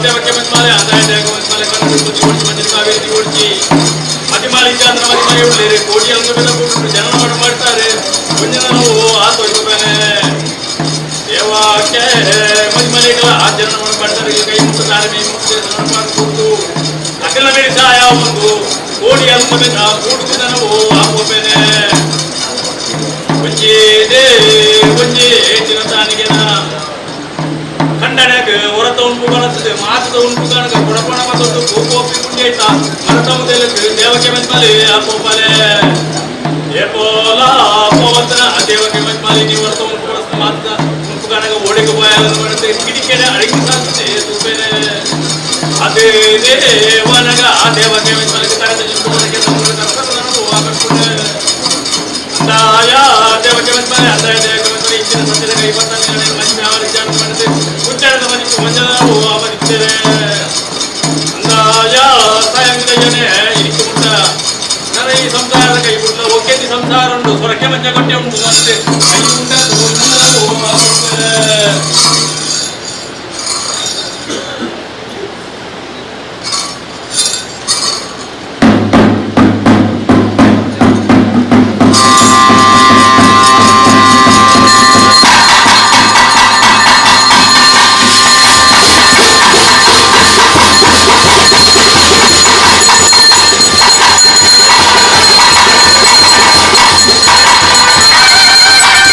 H: ದೇವಕ್ಕೆ ಬತ್ಮಾಲೆ ಅಂದಾಯ ದೇವಕ್ಕೆ ಬತ್ಮಾಲೆ ಕಣ್ಣು ಬುದ್ಧಿ ಓಡಿಸಿ ಮಂಜಿನ ಕಾವೇರಿ ಓಡಿಸಿ ಮತಿಮಾಲಿ ಅಂದ್ರೆ ಮತಿಮಾಲಿ ಉಳ್ಳೇರಿ ಕೋಟಿ ಅಂಗ ಬೆಲ್ಲ ಕೊಟ್ಟು ಜನ ಮಾಡಿ ಮಾಡ್ತಾರೆ ಒಂಜನವು ಆ ತೊಯ್ಕೋಬೇನೆ ದೇವಕ್ಕೆ ಮತಿಮಾಲಿಗಳ ಆ ಜನ ಮಾಡಿ ಮಾಡ್ತಾರೆ ಕೈ ಮುಟ್ಟುತ್ತಾರೆ ಮೈ ಮುಟ್ಟುತ್ತಾರೆ ಮಾಡಿಕೊಟ್ಟು ಅಕಲ ಮೇಲೆ ಸಹಾಯ ಒಂದು ಕೋಡಿ ಅಂಗ ಬೆಲ್ಲ ಕೂಡುತ್ತನವು ಆಕೋಬೇನೆ ಒಂಜೇದೇ ಒಂಜೇ ದಿನ ತಾನಿಗೆನ ಖಂಡನೆಗೆ ಹೊರತ ಉಂಟು ಕಾಣುತ್ತದೆ ಮಾತದ ಉಂಟು ಕಾಣಕ ಕೊಡಪಣ ಮತ್ತೊಂದು ಕೋಪಿ ಕುಂಡಿ ಆಯ್ತಾ ಮರತ ಮುದಲಕ್ಕೆ ದೇವಕ್ಕೆ ಮತ್ಮಾಲೆ ಆ ಪೋಪಾಲೆ ಏ ಪೋಲ ಪೋವತ್ತನ ಆ ದೇವಕ್ಕೆ ಮತ್ಮಾಲೆ ನೀವು ಹೊರತ ಉಂಟು ಕಾಣಿಸ್ತದೆ ಮಾತದ ಉಂಟು ಕಾಣಕ ಓಡಿಗೆ ಬಾಯ ಮಾಡುತ್ತೆ ಕಿಡಿಕೆನೆ ಅಡಗಿ ಸಾಧ್ಯ ತೂಪೇನೆ ಅದೇ ದೇವನಗ ಆ ದೇವಕ್ಕೆ ಮತ್ಮಾಲೆಗೆ ತರದ ಜಿಂಬುದಕ್ಕೆ ಕರ್ತವ್ಯ ಅಂದಾಯ ದೇವಕ್ಕೆ ಮತ್ಮಾಲೆ ಅಂದಾಯ ದೇವಕ್ಕೆ ಮತ್ಮಾಲೆ ಇಚ್ಚಿನ ಸತ್ಯದ ಕೈ ಬರ್ತಾನೆ ಮನುಷ್ಯ ಯಾವ ವಿಚಾರ ಮಾಡಿದೆ ಉಚ್ಚಾರದ ಮನಿಗೆ ಮಂಜನವು ಅವನಿದ್ದೇನೆ ಅಂದಾಯ ಸಾಯಂಗದಯ್ಯನೇ ಇರಿಕೆ ಮುಟ್ಟ ನನ್ನ ಈ ಸಂಸಾರದ ಕೈ ಬಿಡ್ಲ ಒಕ್ಕೆತಿ ಸಂಸಾರ ಉಂಟು ಸೊರಕೆ ಮಂಜ ಕೊಟ್ಟೆ ಉಂಟು ಮತ್ತೆ ಕೈ ಉಂಟ
K: Thank you.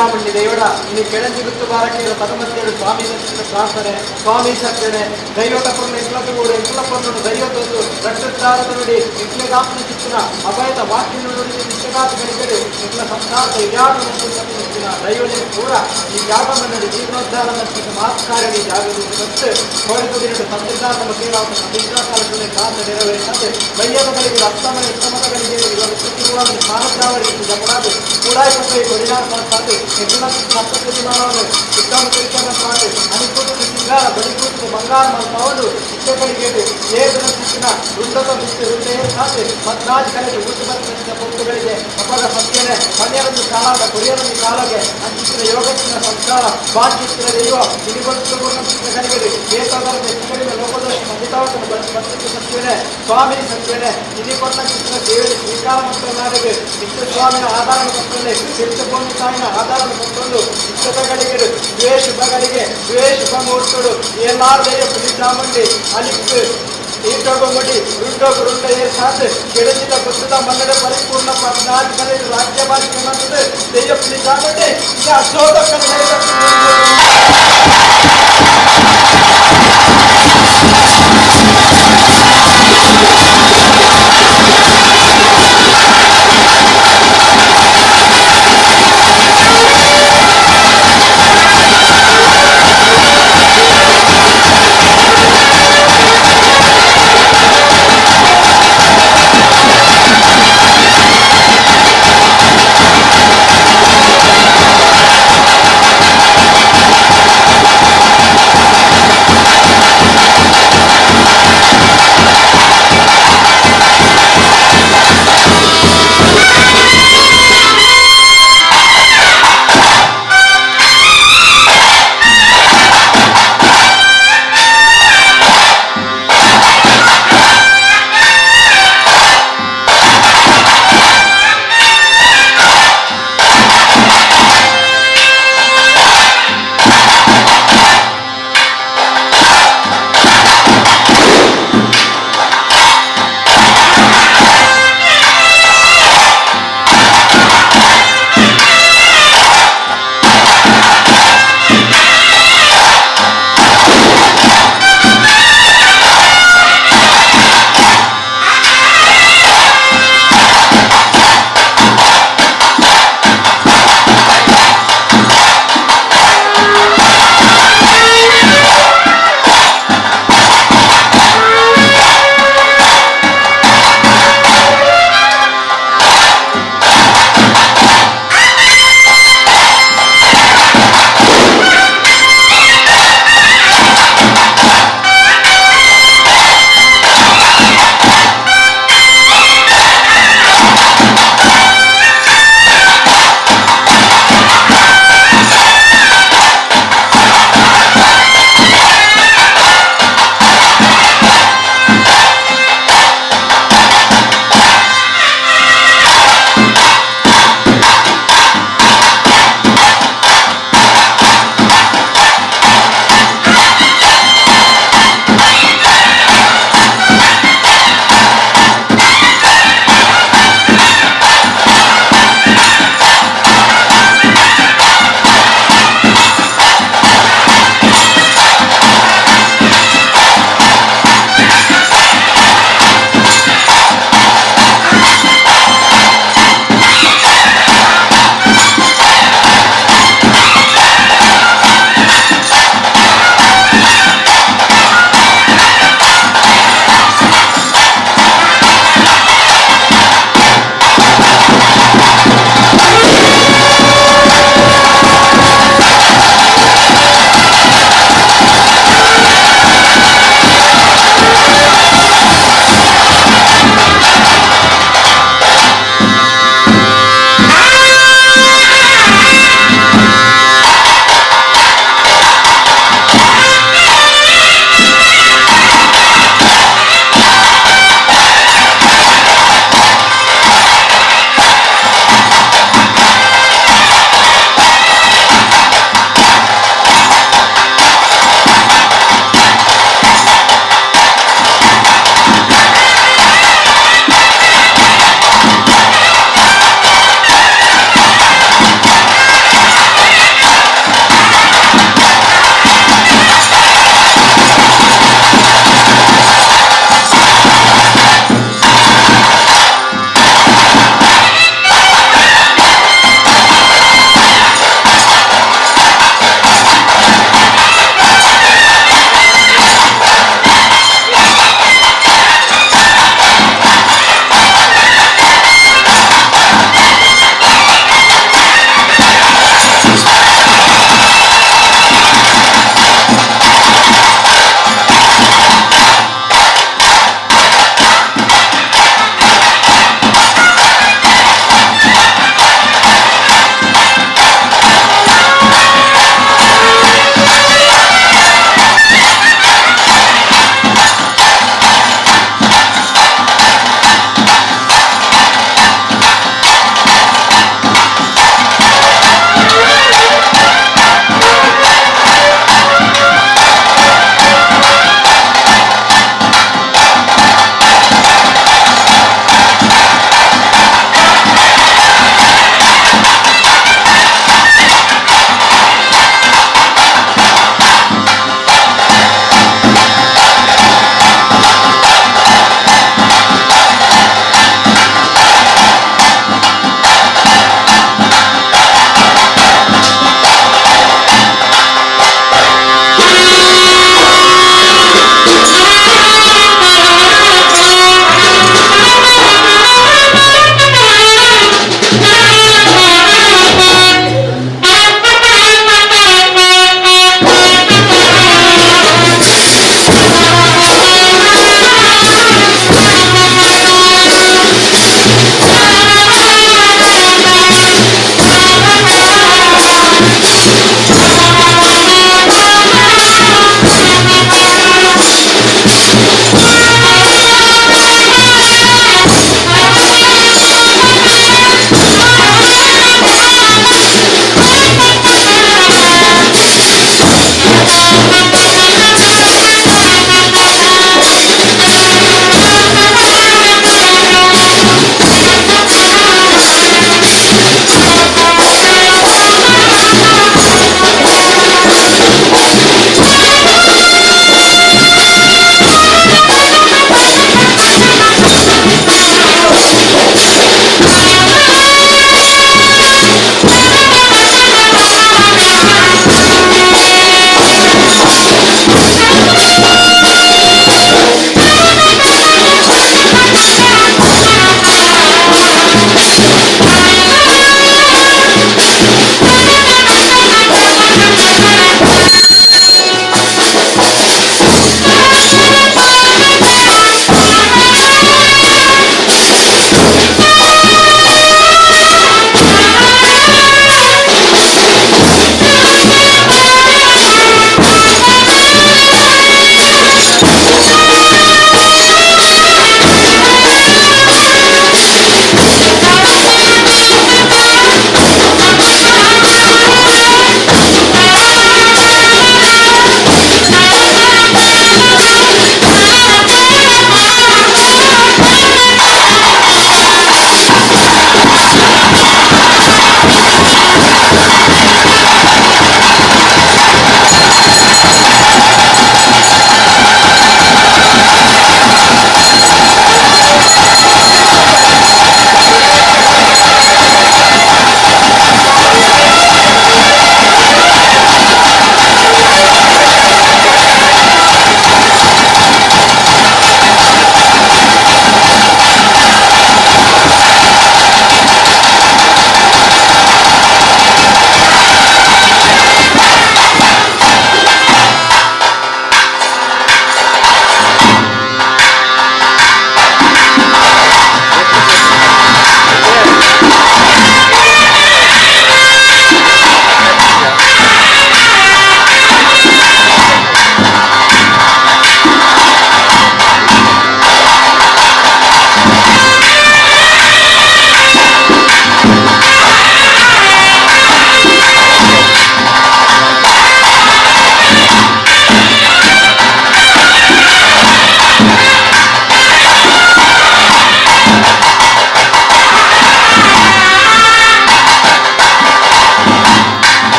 I: ಚಾಮುಂಡಿ ದೈವಡ ಇನ್ನು ಕೆಳಂಜಿ ಗುತ್ತು ಬಾರಕೇರ ತನುಮಧ್ಯರು ಸ್ವಾಮಿ ಪ್ರಾರ್ಥನೆ ಸ್ವಾಮಿ ಸತ್ಯನೆ ದೈವದ ಪೊಣ್ಣು ಇಂಕ್ಲತಗೂಡು ಇಂಕ್ಲ ಪೊಣ್ಣು ದೈವದೊಂದು ರಕ್ಷಿತಾರದ ನುಡಿ ಇಂಕ್ಲಗಾಪ್ನ ಚಿತ್ತಿನ ಅಭಯದ ವಾಕ್ಯ ನುಡಿ ನಿಶ್ಚಗಾತ ಕಡಿಕಡೆ ಇಂಕ್ಲ ಸಂಸಾರದ ಇಡಾಡು ನಿಚ್ಚಿನ ದೈವನೇ ಕೂಡ ಈ ಜಾಗ ಮನ್ನಡಿ ಜೀರ್ಣೋದ್ಧಾರ ಮತ್ತು ಮಾತ್ಕಾರ್ಯ ಜಾಗದ ಮತ್ತು ಹೊರತುದಿನ ಸಂದಿಗ್ಧಾತ ಮಕೇರಾದ ಸಂದಿಗ್ಧಾ ಕಾಲದಲ್ಲಿ ಕಾಂತ ನೆರವೇರಿಸದೆ ಬಯ್ಯದಗಳಿಗೆ ಅಸ್ತಮನ ಉತ್ತಮಗಳಿಗೆ ಇವರು ಸ್ಥಾನದಾವರಿಗೆ ಜಪಡಾದು ಕೂಡಾಯಿ ಕೊಟ್ಟೆ ಕೊಡಿನಾಥ ಸಂಸ್ಥಾತೆ ಹೆಚ್ಚಿನ ಸಪ್ತಮಾನವನ್ನು ಉತ್ತಮ ಕರಿಕರಣ ಪಾಟೆ ಅನಿಕೂಟ ಸಿಂಗಾರ ಬಡಿಕೂಟ ಬಂಗಾರ ಮಲ್ಪವನು ಇಷ್ಟಗಳಿಗೆ ಏಳು ಶಿಕ್ಷಣ ವೃಂದದ ಮಿಸ್ತು ವೃಂದೇ ಸಾತೆ ಮದ್ರಾಜ್ ಕಲೆಗೆ ಊಟ ಬಂದ ಪೊತ್ತುಗಳಿಗೆ ಅಪರ ಸತ್ಯನೆ ಪನ್ಯರೊಂದು ಕಾಲಾದ ಕೊರಿಯರೊಂದು ಕಾಲಗೆ ಅಂಚಿನ ಯೋಗಕ್ಕಿನ ಸಂಸ್ಕಾರ ಬಾಕಿತ್ತಿನ ದೈವ ಕಲಿಗಡೆ ಏಕಾದರ ಹೆಚ್ಚು ಲೋಕದೋಷ ಖಂಡಿತವಾದ ಬಂದಿತ್ತು ಸತ್ಯನೇ ಸ್ವಾಮಿ ಸತ್ಯನೇ ನಿಧಿ ಕೊಟ್ಟ ಚಿತ್ರ ದೇವರ ಸ್ವೀಕಾರ ಮತ್ತು ನಿತ್ಯ ಸ್ವಾಮಿನ ಆಧಾರ ಕೊಟ್ಟಲ್ಲಿ ಸಿದ್ಧಭೂಮಿ ತಾಯಿನ ಆಧಾರ ಕೊಟ್ಟೊಂದು ಇಷ್ಟಗಳಿಗೆ ದ್ವೇ ಶುಭಗಳಿಗೆ ದ್ವೇ ಶುಭ ಮುಹೂರ್ತಡು ಏಲಾರ್ದೆಯ ಪುಲಿ ಚಾಮುಂಡಿ ಅಲಿಕ್ಕು ಈಟೋಗುಮಡಿ ರುಂಡೋಗು ರುಂಡ ಏರ್ಸಾತ್ ಕೆಡಚಿದ ಗುತ್ತದ ಮನ್ನಡ ಪರಿಪೂರ್ಣ ಪದ್ನಾಲ್ಕು ಕಲೆ ರಾಜ್ಯ ಬಾಲಿಕೆ ಬಂದದ್ದು ದೆಯ್ಯ ಪುಲಿ ಚಾಮುಂಡಿ ಈಗ ಅಶೋಕ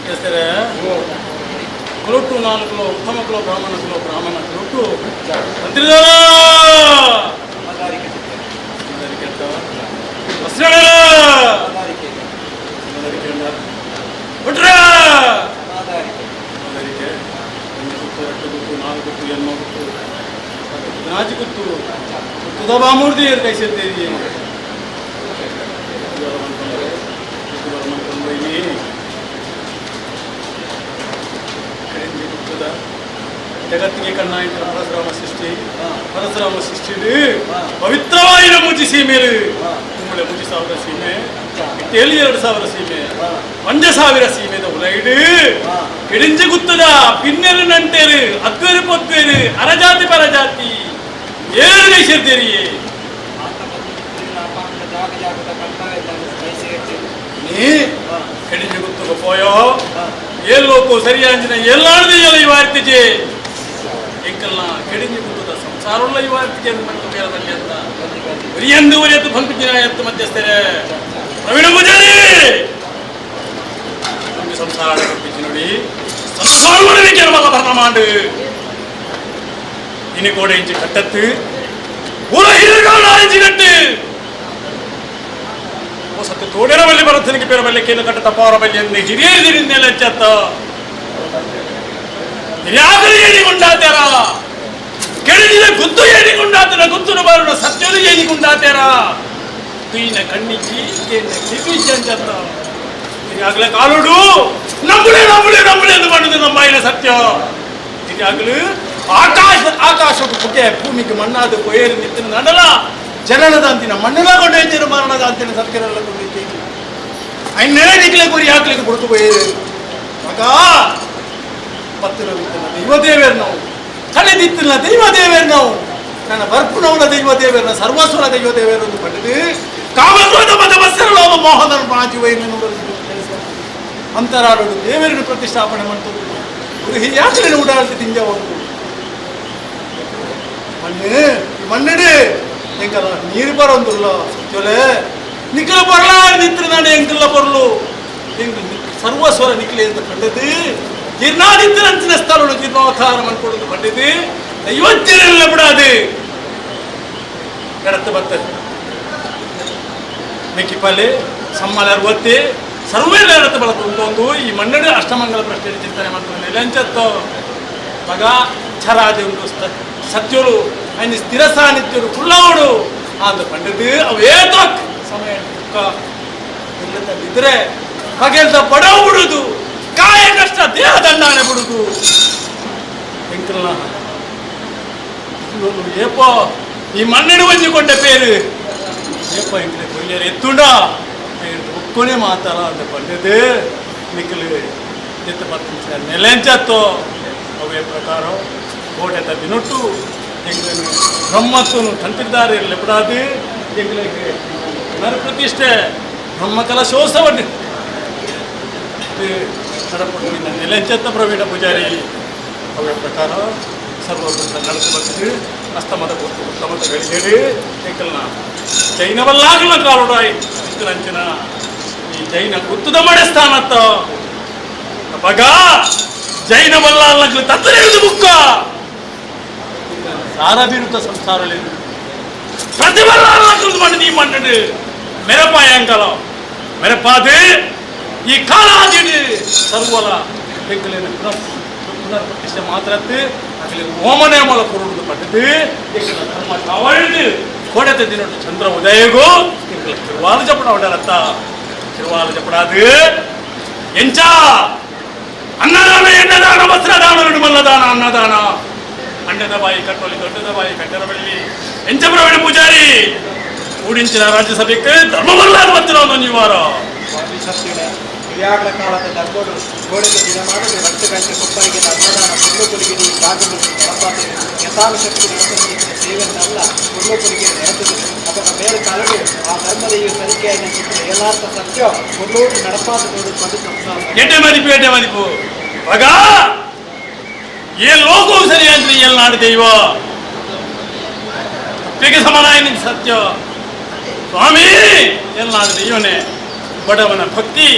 H: ಮುಖ್ಯಸ್ಥರೇ, ಕುಲೊಟ್ಟು ನಾಲ್ಕು ಉತ್ತಮ ಕುಲ ಬ್ರಾಹ್ಮಣ ಕುಲ ಬ್ರಾಹ್ಮಣ ಕುಲೊಟ್ಟು ತಂತ್ರಿದಾರ ಬಾಮೂರ್ತಿ ಕೈ ಜಗತ್ತಿಗೆ ಕಣ್ಣಾಯಿತು ಪರಶುರಾಮ ಸೃಷ್ಟಿ ಪರಶುರಾಮ ಸೃಷ್ಟಿ ಪವಿತ್ರವಾಯಿನ ಮುಜಿ ಸೀಮೆಲು ಕುಂಬಳೆ ಮುಜಿ ಸಾವಿರ ಸೀಮೆ ಇಟ್ಟೇಲಿ 2000 ಸೀಮೆ 1000 ಸೀಮೆದ ಉಲೈಡು ಕಿಡಿಂಜಿ ಗುತ್ತದ ಪಿನ್ನೆರು ನಂಟೇರು ಅದ್ವೇರು ಪೊದ್ವೇರು ಅರಜಾತಿ ಪರಜಾತಿ ಏಳು ಕೈ ನೀ ಕೆಡಿಂಜಿ ಗುತ್ತದ ಪೋಯೋ ಏಳು ಸರಿಯಾಂಜಿನ ಎಲ್ಲಾರ್ದು ಈ ವಾರ್ತಿಜೆ ಎಂಕಲ್ನ ಕೆಡಿಂಜಿ ಗುತ್ತದ ಸಂಸಾರಲ್ಲ ಈ ವಾರ್ತಿಗೆ ಮೇಳದಲ್ಲಿ ಅಂತ ಉರಿಯಂದು ಉರಿಯತ್ತು ಬಂಪಿನ ಎತ್ತು ಮಧ್ಯಸ್ಥರೇ ಪ್ರವೀಣ ಪೂಜಾರಿ ನಮಗೆ ಸಂಸಾರ ಕಲ್ಪಿಸಿ ನೋಡಿ ಸಂಸಾರ ಭರಣ ಮಾಡು ಇನಿ ಕೋಡೆ ಇಂಚು ಕಟ್ಟತ್ತು ಊರ ಹಿರಿಗಾಲ ಇಂಚು ಕಟ್ಟು ಸತ್ತು ತೋಡಿರಬಲ್ಲಿ ಬರತ್ತನಿಗೆ ಪೇರಬಲ್ಲಿ ಕೇನು ಕಟ್ಟ ತಪ್ಪಾರಬಲ್ಲಿ ಎಂದು ಹಿರಿಯರು ನೆಲಚ್ಚತ್ತ ಹಿರಿಯಾಗಲಿ ಏನಿಗೊಂಡಾತಾರ ಕೆಳಗಿದ ಗುತ್ತು ಏನಿಗೊಂಡಾತನ ಗುತ್ತುನು ಬಾರುಣ ಸತ್ಯನು ಏನಿಗೊಂಡಾತಾರ ತುಯಿನ ಕಣ್ಣಿಜ್ಜಿ ಕೇನ ಕಿವಿಜ್ಜಿ ಅಂಚತ್ತ ಹಿರಿಯಾಗಲೇ ಕಾಲುಡು ನಂಬುಳೆ ನಂಬುಳೆ ನಂಬುಳೆ ಎಂದು பண்ணுது ನಮ್ಮ ಸತ್ಯ ಹಿರಿಯಾಗಲು ಆಕಾಶ ಆಕಾಶಕ್ಕೆ ಪುಗೆ ಭೂಮಿಗೆ ಮಣ್ಣಾದ ಕೊಯೇರು ನಿತ್ತಿನ ನಡಲ ಜನನದಾಂತಿನ ಮಣ್ಣುಲ ಕೊಂಡೊಯ್ತೇನೆ ಮರಣದಾಂತಿನ ಸತ್ಯರೆಲ್ಲ ಕೊಂಡೊಯ್ತೇನೆ ಐನೇನಿಕ್ಲೆ ಗುರಿ ಹಾಕ್ಲಿಕ್ಕೆ ಕೊಡ್ತು ಪೋಯೇರು ಮಗ ಪತ್ತಿನ ದೈವದೇವೇರು ನಾವು ಕಳೆದಿತ್ತಿನ ದೈವದೇವೇರು ನಾವು ನನ್ನ ಬರ್ಪುನವನ ದೈವದೇವೇರ್ನ ಸರ್ವಸ್ವರ ದೈವದೇವೇರು ಎಂದು ಪಡೆದು ಕಾಮಕ್ರೋಧ ಮದ ಮತ್ಸರ ಲೋಭ ಮೋಹನ ಮಾಜಿ ಅಂತರಾಳು ದೇವರನ್ನು ಪ್ರತಿಷ್ಠಾಪನೆ ಮಾಡ್ತದೆ ಯಾಕೆ ಉಡಾಳ್ತಿ ತಿಂಜ ಒಂದು ಮಣ್ಣು ಮಣ್ಣಡಿ ಎಂಕಲ್ಲ ನೀರು ಬರೋಂದುಲ್ಲ ಸತ್ಯಲೆ ನಿಖಲ ಬರಲ ನಿತ್ರ ನಾನು ಎಂಕಲ್ಲ ಬರಲು ಎಂಕ್ ಸರ್ವಸ್ವರ ನಿಖಲೆ ಅಂತ ಕಂಡದು ಜೀರ್ಣಾದಿತ್ಯರಂಚಿನ ಸ್ಥಳ ಜೀರ್ಣೋದ್ಧಾರ ಮಾಡ್ಕೊಡೋದು ಕಂಡದು ದೈವಜ್ಞರೆಲ್ಲ ಬಿಡಾದು ಎಡತ್ತು ಬತ್ತ ಮೆಕ್ಕಿಪಾಲೆ ಸಮ್ಮಲ ಅರವತ್ತಿ ಸರ್ವೇಲ ಎಡತ್ತು ಬಳತು ಒಂದೊಂದು ಈ ಮನ್ನಡಿ ಅಷ್ಟಮಂಗಲ ಪ್ರಶ್ನೆ ಚಿಂತನೆ ಮಾಡ್ತಾರೆ ನೆಲೆಂಚತ್ತೋ ಮಗ ಛರಾದಿ ಉಂಟು ಸತ್ಯರು ఆయన స్థిర సాన్నిధ్యుడు కుల్లవుడు అందు పండితు ಅವೇತೋ ಸಮಯ ದುಃಖ ಇದ್ರೆ ಪಗೆಲ್ದ ಬಡವು ಬಿಡುದು ಕಾಯ ಕಷ್ಟ ದೇಹ ದಂಡಾನೆ ಬಿಡುದು ಎಂಕಲ್ನ ಏಪೋ ಈ ಮಣ್ಣಿಡು ಒಂಜಿಕೊಂಡ ಪೇರು ಏಪೋ ಎಂಕಲೆ ಕೊಯ್ಯರು ಎತ್ತುಂಡ ಒಕ್ಕೊನೆ ಮಾತಾರ ಅಂತ ಪಂಡಿತು ನಿಕ್ಕಲು ಎತ್ತ ಪತ್ತಿನ ನೆಲೆಂಚತ್ತೋ ಅವೇ ಪ್ರಕಾರ ಕೋಟೆ ತದ್ದಿನೊಟ್ಟು ಎಂಗ್ಲೇನು ಬ್ರಹ್ಮತ್ವನು ತಂತ್ರಿದಾರೆ ಲೆಪಡಾದು ಎಂಗ್ಲೇಗೆ ಪುನರ್ ಪ್ರತಿಷ್ಠೆ ಬ್ರಹ್ಮಕಲಶೋತ್ಸವ ನಡಪಟ್ಟು ನೆಲೆಂಚತ್ತ ಪ್ರವೀಣ ಪೂಜಾರಿ ಅವರ ಪ್ರಕಾರ ಸರ್ವಬೃಂದ ನಡೆದು ಬಂದು ಅಸ್ತಮದ ಗೊತ್ತು ಉತ್ತಮದ ಗಳಿಗೇಡಿ ಎಂಕಲ್ನ ಜೈನವಲ್ಲಾಗಲ ಕಾಲುಡಾಯ್ ಅಂಚಿನ ಈ ಜೈನ ಗುತ್ತದ ಮಡೆ ಸ್ಥಾನತ್ತ ಬಗ ಜೈನವಲ್ಲಾಗ್ಲು ತತ್ತರಿದು ಬುಕ್ಕ ಸಾರ ವಿರುದ್ಧ ಸಂಸಾರ ಪ್ರತಿಬಲ್ಲ ಮಣ್ಣು ಈ ಮಣ್ಣು ಮೆರಪಾಯಂಕಲ ಮೆರಪಾದು ಈ ಕಾಲಾದಿಡು ಸರ್ವಲ ಎಂಕಲೇನು ಪುನರ್ ಪ್ರತಿಷ್ಠೆ ಮಾತ್ರತ್ತು ಅಗಲಿ ಓಮನೆ ಮೂಲ ಕುರುಡು ಪಟ್ಟದು ಎಂಕಲ ಧರ್ಮ ಕಾವಳಿದು ಕೊಡತೆ ದಿನೊಟ್ಟು ಚಂದ್ರ ಉದಯಗೂ ಎಂಕಲ ಕಿರುವಾಲು ಜಪಡ ಹೊಡರತ್ತ ಕಿರುವಾಲು ಜಪಡಾದು ಎಂಚ ಅನ್ನದಾನ ಎಣ್ಣದಾನ ವಸ್ತ್ರದಾನ ನಡುಮಲ್ಲದಾನ ಅನ್ನದಾನ ಅಂಡದ ಬಾಯಿ ಕಟ್ಟೋಲಿ ದೊಡ್ಡದ ಬಾಯಿ ಕಟ್ಟರಬಳ್ಳಿ ಎಂಚಪ್ರವೀಣ ಪೂಜಾರಿ ಕೂಡಿಂಚಿನ ರಾಜ್ಯಸಭೆಗೆ ಧರ್ಮವಲ್ಲಾದ ಬತ್ತಿನ ನೀವಾರ
I: ಹಿರಿಯಾಗಳ ಕಾಲದ ಧರ್ಮೋಡು ಗೋಡೆಗೆ ದಿನ ಮಾಡಲು ರಕ್ತ ಗಂಟೆ ಕೊಪ್ಪರಿಗೆ ಅನ್ನದಾನ ಹುಲ್ಲು ಕೊಡುಗೆ ಜಾಗೃತಿ ನಡಪಾತೆ ಯಥಾಶಕ್ತಿ ನಡೆಸುತ್ತಿದ್ದ ಸೇವೆಯನ್ನಲ್ಲ ಹುಲ್ಲು ಕೊಡುಗೆ ನಡೆಸುತ್ತದೆ ಅಪಗ ಬೇರೆ ಕಾಲಡು ಆ ಧರ್ಮದ ಈ ಸರಿಕೆಯಾಗಿ ಎಲ್ಲಾರ್ಥ ಸತ್ಯ ಹುಲ್ಲೋಡು ನಡಪಾತ ಬದು ಸಂಸಾರ
H: ಎಡ್ಡೆ ಮದಿಪು ಎಡ್ಡೆ ಮದಿಪು ಮಗ ఏ లోకం సరి అంటే ఎల్నాడు దైవ ಸತ್ಯಕ್ಕೆ ಸಮನಾಯ ಸತ್ಯ ಸ್ವಾಮಿ ಎಲ್ನಾಡು ದೈವನೇ ಬಡವನ ಭಕ್ತಿ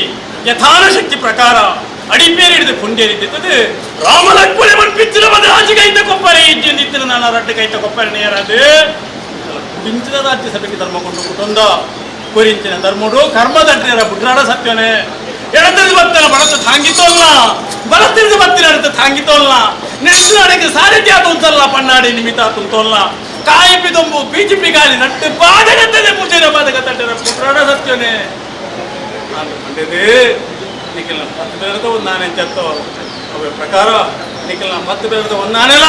H: ಯಥಾನಶಕ್ತಿ ಪ್ರಕಾರ ಅಡಿ ಹಿಡಿದು ಪುಂಡೇರಿದ್ದಿತ್ತದು ರಾಮ ಲಕ್ಷ್ಮಣ ಮನ್ಪಿಚ್ಚಿನ ಮದ ಆಚೆ ಕೈತ ಕೊಪ್ಪರೆ ಇಜ್ಜಿಂದಿತ್ತಿನ ನಾನು ರಡ್ಡು ಕೈತ ಕೊಪ್ಪರೆ ನೇರದು ಕುಡಿಂಚಿನ ರಾಜ್ಯ ಸಭೆಗೆ ಧರ್ಮ ಕೊಂಡು ಕುಟೊಂದ ಕೊರಿಂಚಿನ ಧರ್ಮಡು ಕರ್ಮದಂಟ್ರಿಯರ ಬುಡ್ರಾಡ ಸತ್ಯನೇ ಎಡತಿರಿದು ಬತ್ತನ ಬಡತ ತಾಂಗಿತೋಲ್ಲ ಬಲತಿರಿದು ಬತ್ತಿನ ಅಡತ ತಾಂಗಿತೋಲ್ಲ ನೆಟ್ಟಿನಾಡಿಗೆ ಸಾರಿತ್ಯ ತುಂತಲ್ಲ ಪಣ್ಣಾಡಿ ನಿಮಿತ್ತ ತುಂತೋಲ್ಲ ಕಾಯಿಪಿ ದೊಂಬು ಬಿಜಿಪಿ ಗಾಳಿ ನಟ್ಟು ಬಾಧಗತ್ತದೆ ಪೂಜೆನ ಬಾಧಗತ್ತಟ್ಟರ ಬುಡ್ರಾಡ ಸತ್ಯನೇ ನಾನು ಪಂಡಿದೆ ನಿಖಿಲ್ನ 10 ಬೇರದ ಒಂದು ನಾನೇ ಚೆತ್ತೋ ಅವೇ ಪ್ರಕಾರ ನಿಖಿಲ್ನ 10 ಬೇರದ ಒಂದು ನಾನೆಲ್ಲ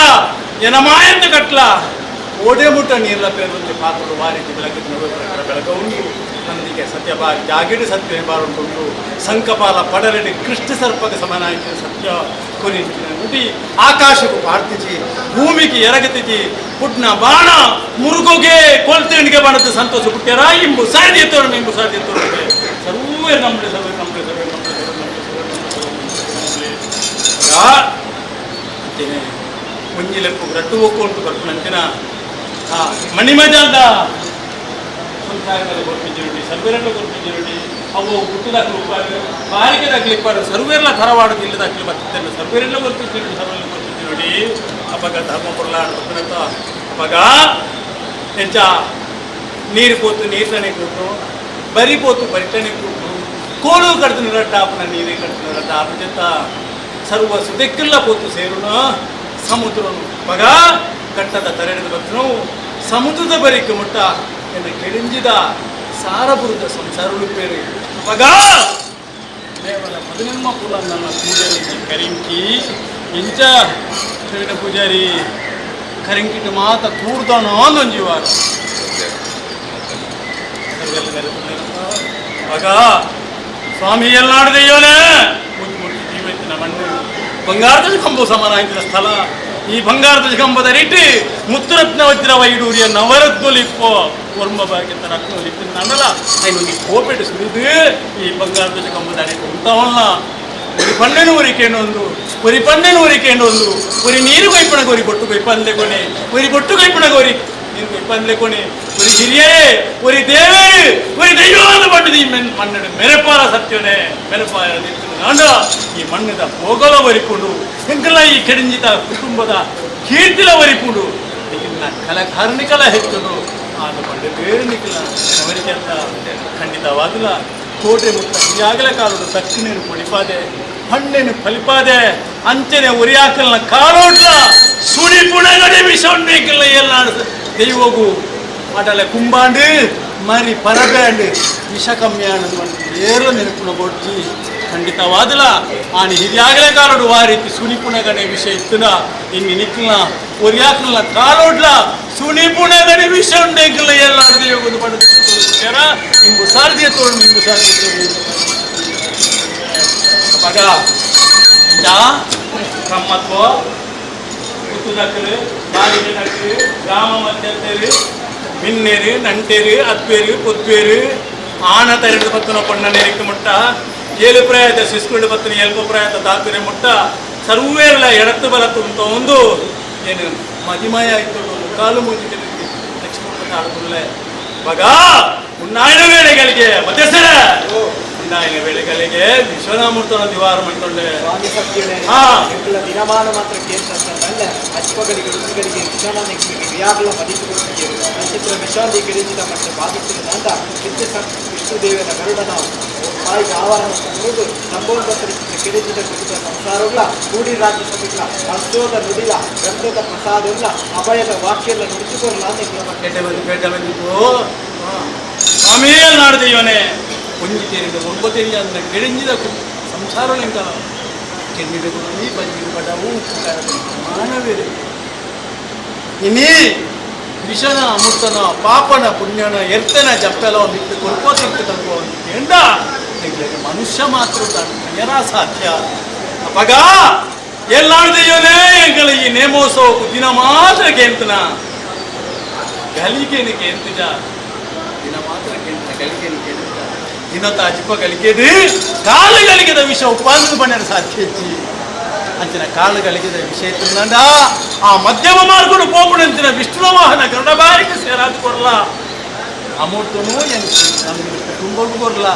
H: ಏನಮಾಯಂತ ಕಟ್ಲ ಓಡೆ ಮುಟ್ಟ ನೀರ್ಲ ಪೇರುಂಜಿ ಪಾತ್ರರು ವಾರೀತಿ ಬೆಳಕಿದ ನಡುವೆ ಪ್ರಕಾರ ಬೆಳಕ ಉಂಟು ನಂದಿಗೆ ಸತ್ಯ ಬಾರಿ ಜಾಗಿಡು ಸತ್ಯ ಬಾರುಂಟುಂಟು ಸಂಕಪಾಲ ಪಡರೆಡಿ ಕೃಷ್ಣ ಸರ್ಪಕ್ಕೆ ಸಮನಾಯಿತು ಸತ್ಯ ಕೊರಿಂಚಿನ ನುಡಿ ಆಕಾಶಕ್ಕೂ ಪಾರ್ತಿಜಿ ಭೂಮಿಗೆ ಎರಗತಿಜಿ ಪುಟ್ನ ಬಾಣ ಮುರುಗೋಗೆ ಕೊಲ್ತಿಣಿಗೆ ಬಾಣದ ಸಂತೋಷ ಪುಟ್ಟ್ಯಾರ ಇಂಬು ಸಾಧ್ಯ ತೋರಣ ಇಂಬು ಸಾಧ್ಯ ತೋರಣ ಸರ್ವೇ ನಂಬಳಿ ಸರ್ವೇ ನಂಬಳಿ ಸರ್ವೇ ನಂಬಳಿ ಸರ್ವೇ ನಂಬಳಿ ಸರ್ವೇ ಒಂಜಿಲೆಪ್ಪು ರಟ್ಟು ಹೋಗ್ಕೊಂಡು ಬರ್ಪುನಂಚಿನ ಆ ಮಣಿಮಜಾಲ್ದ ಸಂಸಾರದಲ್ಲಿ ಕೊರ್ಪಿಂಚಿನುಡಿ ಸರ್ವೇರಲ್ಲ ಕೊರ್ಪಿಂಚಿನುಡಿ ಅವು ಹುಟ್ಟುದಾಕ್ಲು ಉಪ್ಪಾರು ಬಾರಿಕೆ ದಾಖಲೆ ಇಪ್ಪಾರು ಸರ್ವೇರ್ಲ ಥರವಾಡು ಇಲ್ಲ ದಾಖಲೆ ಬರ್ತಿದ್ದಲ್ಲ ಸರ್ವೇರೆಲ್ಲ ಕೊರ್ಪಿಂಚಿನುಡಿ ಸರ್ವೆಲ್ಲ ಕೊರ್ಪಿಂಚಿನುಡಿ ಅಪಗ ಧರ್ಮ ಕೊಡ್ಲ ಬರ್ಪನಂತ ಅಪಗ ಎಂಚ ನೀರು ಪೋತು ನೀರ್ತನೆ ಕೂತು ಬರಿ ಪೋತು ಬರಿಟನೆ ಕೂತು ಕೋಲು ಕಡ್ತನ ರಡ್ಡ ಆಪನ ನೀರೇ ಕಡ್ತನ ರಡ್ಡ ಆಪ ಜೊತ ಸರ್ವ ಸುದೆಕ್ಕೆಲ್ಲ ಪೋತು ಸೇರುಣ ಸಮುದ್ರನು ಮಗ ಕಟ್ಟದ ತರೆಡಿದ ಬತ್ತನು ಸಮುದ್ರದ ಬರಿಕೆ ಮುಟ್ಟ ಎಂದು ಕೆಡಿಂಜಿದ ಸಾರಬುರದ ಸಂಸಾರಗಳು ಪೇರು ಮಗ ದೇವರ ಪದಿನೆಮ್ಮ ಪುಲ ನನ್ನ ಪೂಜಾರಿ ಕರಿಂಕಿ ಇಂಚ ಹೇಳಿದ ಪೂಜಾರಿ ಕರಿಂಕಿಟ್ಟು ಮಾತ ಕೂಡ್ದನೋ ಅಂದೊಂಜಿ ವಾರ ಮಗ ಸ್ವಾಮಿ ಎಲ್ಲಾಡು ದೆಯ್ಯೋನೇ ಮುಚ್ಚಿ ಜೀವತ್ತಿನ ಮಣ್ಣು ಬಂಗಾರದ ಕಂಬು ಸಮಾನ ಸ್ಥಳ ಈ ಬಂಗಾರದ ಕಂಬದ ರಿಟ್ಟು ಮುತ್ತುರತ್ನ ವಜ್ರ ವೈಡೂರಿಯ ನವರತ್ನೊಲಿಪ್ಪೋ ಒರ್ಮ ಬಾಗಿತ್ತ ರತ್ನೊಲಿಪ್ಪಿನ ನನ್ನಲ್ಲ ಐನೊಂದು ಕೋಪೆಟ್ಟು ಸುರಿದು ಈ ಬಂಗಾರದ ಕಂಬದ ಅಡಿಟ್ಟು ಉಂಟವಲ್ಲ ಒರಿ ಪಣ್ಣೆನು ಒರಿಕೇನೊಂದು ಒರಿ ಪಣ್ಣೆನು ಒರಿಕೇನೊಂದು ಒರಿ ನೀರು ಕೊಯ್ಪಣ ಗೋರಿ ಬೊಟ್ಟು ಕೊಯ್ಪಂದೆ ಕೊನೆ ಒರಿ ಬೊಟ್ಟು ಕೊಯ್ಪಣ ಗೋರಿ ನೀರು ಕೊಯ್ಪಂದೆ ಕೊನೆ ಒರಿ ಹಿರಿಯರೇ ಒರಿ ದೇವೇರು ಒರಿ ದೈವವಾದ ಪಟ್ಟದ ಈ ಮಣ್ಣು ಮೆರೆಪಾರ ಸತ್ಯನೇ ಮೆರೆಪಾರ ನಾಂಡ ಈ ಮಣ್ಣಿದ ಭೋಗಲ ವರಿಪುಂಡು ಎಂಕಲ್ಲ ಈ ಕೆಡಿಂಜಿತ ಕುಟುಂಬದ ಕೀರ್ತಿಲ ವರಿಪುಂಡು ನಿಖಿಲ್ನ ಕಲಕಾರ್ಣಿಕಲ ಹೆಚ್ಚುಂಡು ಆದ ಪಂಡು ಬೇರೆ ನಿಖಿಲ ಅವರಿಗೆ ಅಂತ ಖಂಡಿತವಾದಲ ಕೋಟೆ ಮುತ್ತ ಈಗಾಗಲೇ ಕಾಲದ ದಕ್ಷಿಣೇನು ಪಡಿಪಾದೆ ಹಣ್ಣೇನು ಫಲಿಪಾದೆ ಅಂಚನೆ ಉರಿಯಾಕಲ್ನ ಕಾಲೋಟ್ಲ ಸುಳಿ ಪುಣಗಡೆ ವಿಷೊಂಡಿಕ್ಕಿಲ್ಲ ಎಲ್ಲ ದೈವಗು ಆಟಲೆ ಕುಂಬಾಂಡು ಮರಿ ಪರಬ್ಯಾಂಡು ವಿಷ ಕಮ್ಮಿ ಅನ್ನೋದು ಏರು ನೆನಪುನ ಬೊಡ್ಜಿ ಖಂಡಿತವಾದಲ ಆನಿ ಹಿರಿಯಾಗಲೇ ಕಾಲೋಡು ವಾರೀತಿ ಸುನಿಪುಣಗಣೆ ವಿಷ ಇತ್ತುನ ಇನ್ನು ನಿಕ್ಲನ ಒರಿಯಾಕಲ್ನ ಕಾಲೋಡ್ಲ ಸುನಿಪುಣಗಣೆ ವಿಷ ಉಂಡೆಂಕಲ್ಲ ಎಲ್ಲ ದೈವಗೊಂದು ಪಡೆದು ಇಂಬು ಸಾರದಿಯ ತೋಳು ಇಂಬು ಸಾರದಿಯ ತೋಳು ಮಗ ಬ್ರಹ್ಮತ್ವ ಕುತ್ತುದಕ್ಕರು ಬಾಲಿಗೆ ದಕ್ಕರು ಗ್ರಾಮ ಮಧ್ಯಸ್ಥರು ಮಿನ್ನೇರು ನಂಟೇರು ಅತ್ಪೇರು ಪೊತ್ಪೇರು ಆನ ತರೆದು ಪತ್ತನ ಪೊಣ್ಣ ನೆರಿಕೆ ಮುಟ್ಟ ಏಳು ಪ್ರಾಯದ ಶಿಸ್ಕುಂಡು ಪತ್ತನ ಏಳ್ಕು ಪ್ರಾಯದ ದಾತುರೆ ಮುಟ್ಟ ಸರ್ವೇರ್ಲ ಎಡತ್ತು ಬಲತ್ತು ಅಂತ ಒಂದು ಏನು ಮದಿಮಯ ಇತ್ತು ಕಾಲು ಮೂಜಿಗೆ ಲಕ್ಷ್ಮಣ ಆಡುತ್ತಲೇ ಮಗ ಉನ್ನಾಯನ ವೇಳೆಗಳಿಗೆ ಮಧ್ಯಸ್ಥರ ಉನ್ನಾಯನ ವೇಳೆಗಳಿಗೆ ವಿಶ್ವನಾಮೂರ್ತನ ದಿವಾರ ಮಾಡಿಕೊಂಡೆ
G: ದಿನಮಾನ ಮಾತ್ರ ಕೇಂದ್ರ ಅಶ್ವಗಳಿಗೆ ಋಷಿಗಳಿಗೆ ವಿಷಾನ ವಿಯಾಗಲ ಮದಿಸುಗಳಿಗೆ ನಕ್ಷತ್ರ ವಿಷಾದಿ ಗಿರಿಜಿತ ಮತ್ತು ಬಾಧಿಸಿದ ನಿತ್ಯ ವಿಷ್ಣುದೇವನ ಗರುಡನ ಬಾಯಿಗೆ ಆವರಣ ಮುರಿದು ನಂಬೋಂಬತ್ತರಿಸಿದ ಕಿರಿಜಿತ ಕುಸಿತ ಸಂಸಾರಗಳ ಕೂಡಿ ರಾಜ್ಯ ಸಭೆಗಳ ಹಸ್ತೋದ ನುಡಿಲ ಗಂಧದ ಪ್ರಸಾದಲ್ಲ ಅಭಯದ ವಾಕ್ಯಲ್ಲ ನುಡಿಸಿಕೊರಲ
H: ಸ್ವಾಮಿಯಲ್ ನಾಡು ದೈವನೇ ಒಂಜಿ ತೇರಿದ ಒಂಬತ್ತೇರಿ ಅಂದ ಗೆಳಿಂಜಿದ ಸಂಸಾರ ಲೆಂಕ ಕೆನ್ನಿದ ಗುಣಿ ಬಂಜಿದ ಬಡವು ಮಾನವೇರೆ ಇನಿ ವಿಷನ ಅಮೃತನ ಪಾಪನ ಪುಣ್ಯನ ಎರ್ತನ ಜಪ್ಪೆಲ ಮಿತ್ತು ಕೊರ್ಪೋ ತಿರ್ತು ತನ್ಕೋ ಎಂಡ ಮನುಷ್ಯ ಮಾತ್ರ ಸಾಧ್ಯ ಅಪಗ ಎಲ್ಲಾಡು ದೈವನೇ ಎಂಗಳ ಈ ನೇಮೋತ್ಸವಕ್ಕೂ ದಿನ ಮಾತ್ರ ಕೇಂತನ ಗಲಿಗೇನು ಕೇಂತಿಜ ದಿನ ಮಾತ್ರ ಕೇಂತ ಗಲಿಗೇನು ಕೇಂತ ದಿನ ತಾಜಿಪ ಗಲಿಗೇದು ಕಾಲು ಗಲಿಗೆದ ವಿಷ ಉಪಾಸನ ಬಣ್ಣ ಸಾಧ್ಯ ಹೆಚ್ಚಿ ಅಂಚಿನ ಕಾಲು ಗಲಿಗೆದ ವಿಷಯ ತಿನ್ನಂಡ ಆ ಮಧ್ಯಮ ಮಾರ್ಗಡು ಪೋಪುಡಂಚಿನ ವಿಷ್ಣು ವಾಹನ ಗರುಡ ಬಾರಿಗೆ ಸೇರಾದು ಕೊರಲ ಅಮೂರ್ತನು ನಮಗೆ ಕುಟುಂಬಕ್ಕೂ ಕೊರಲ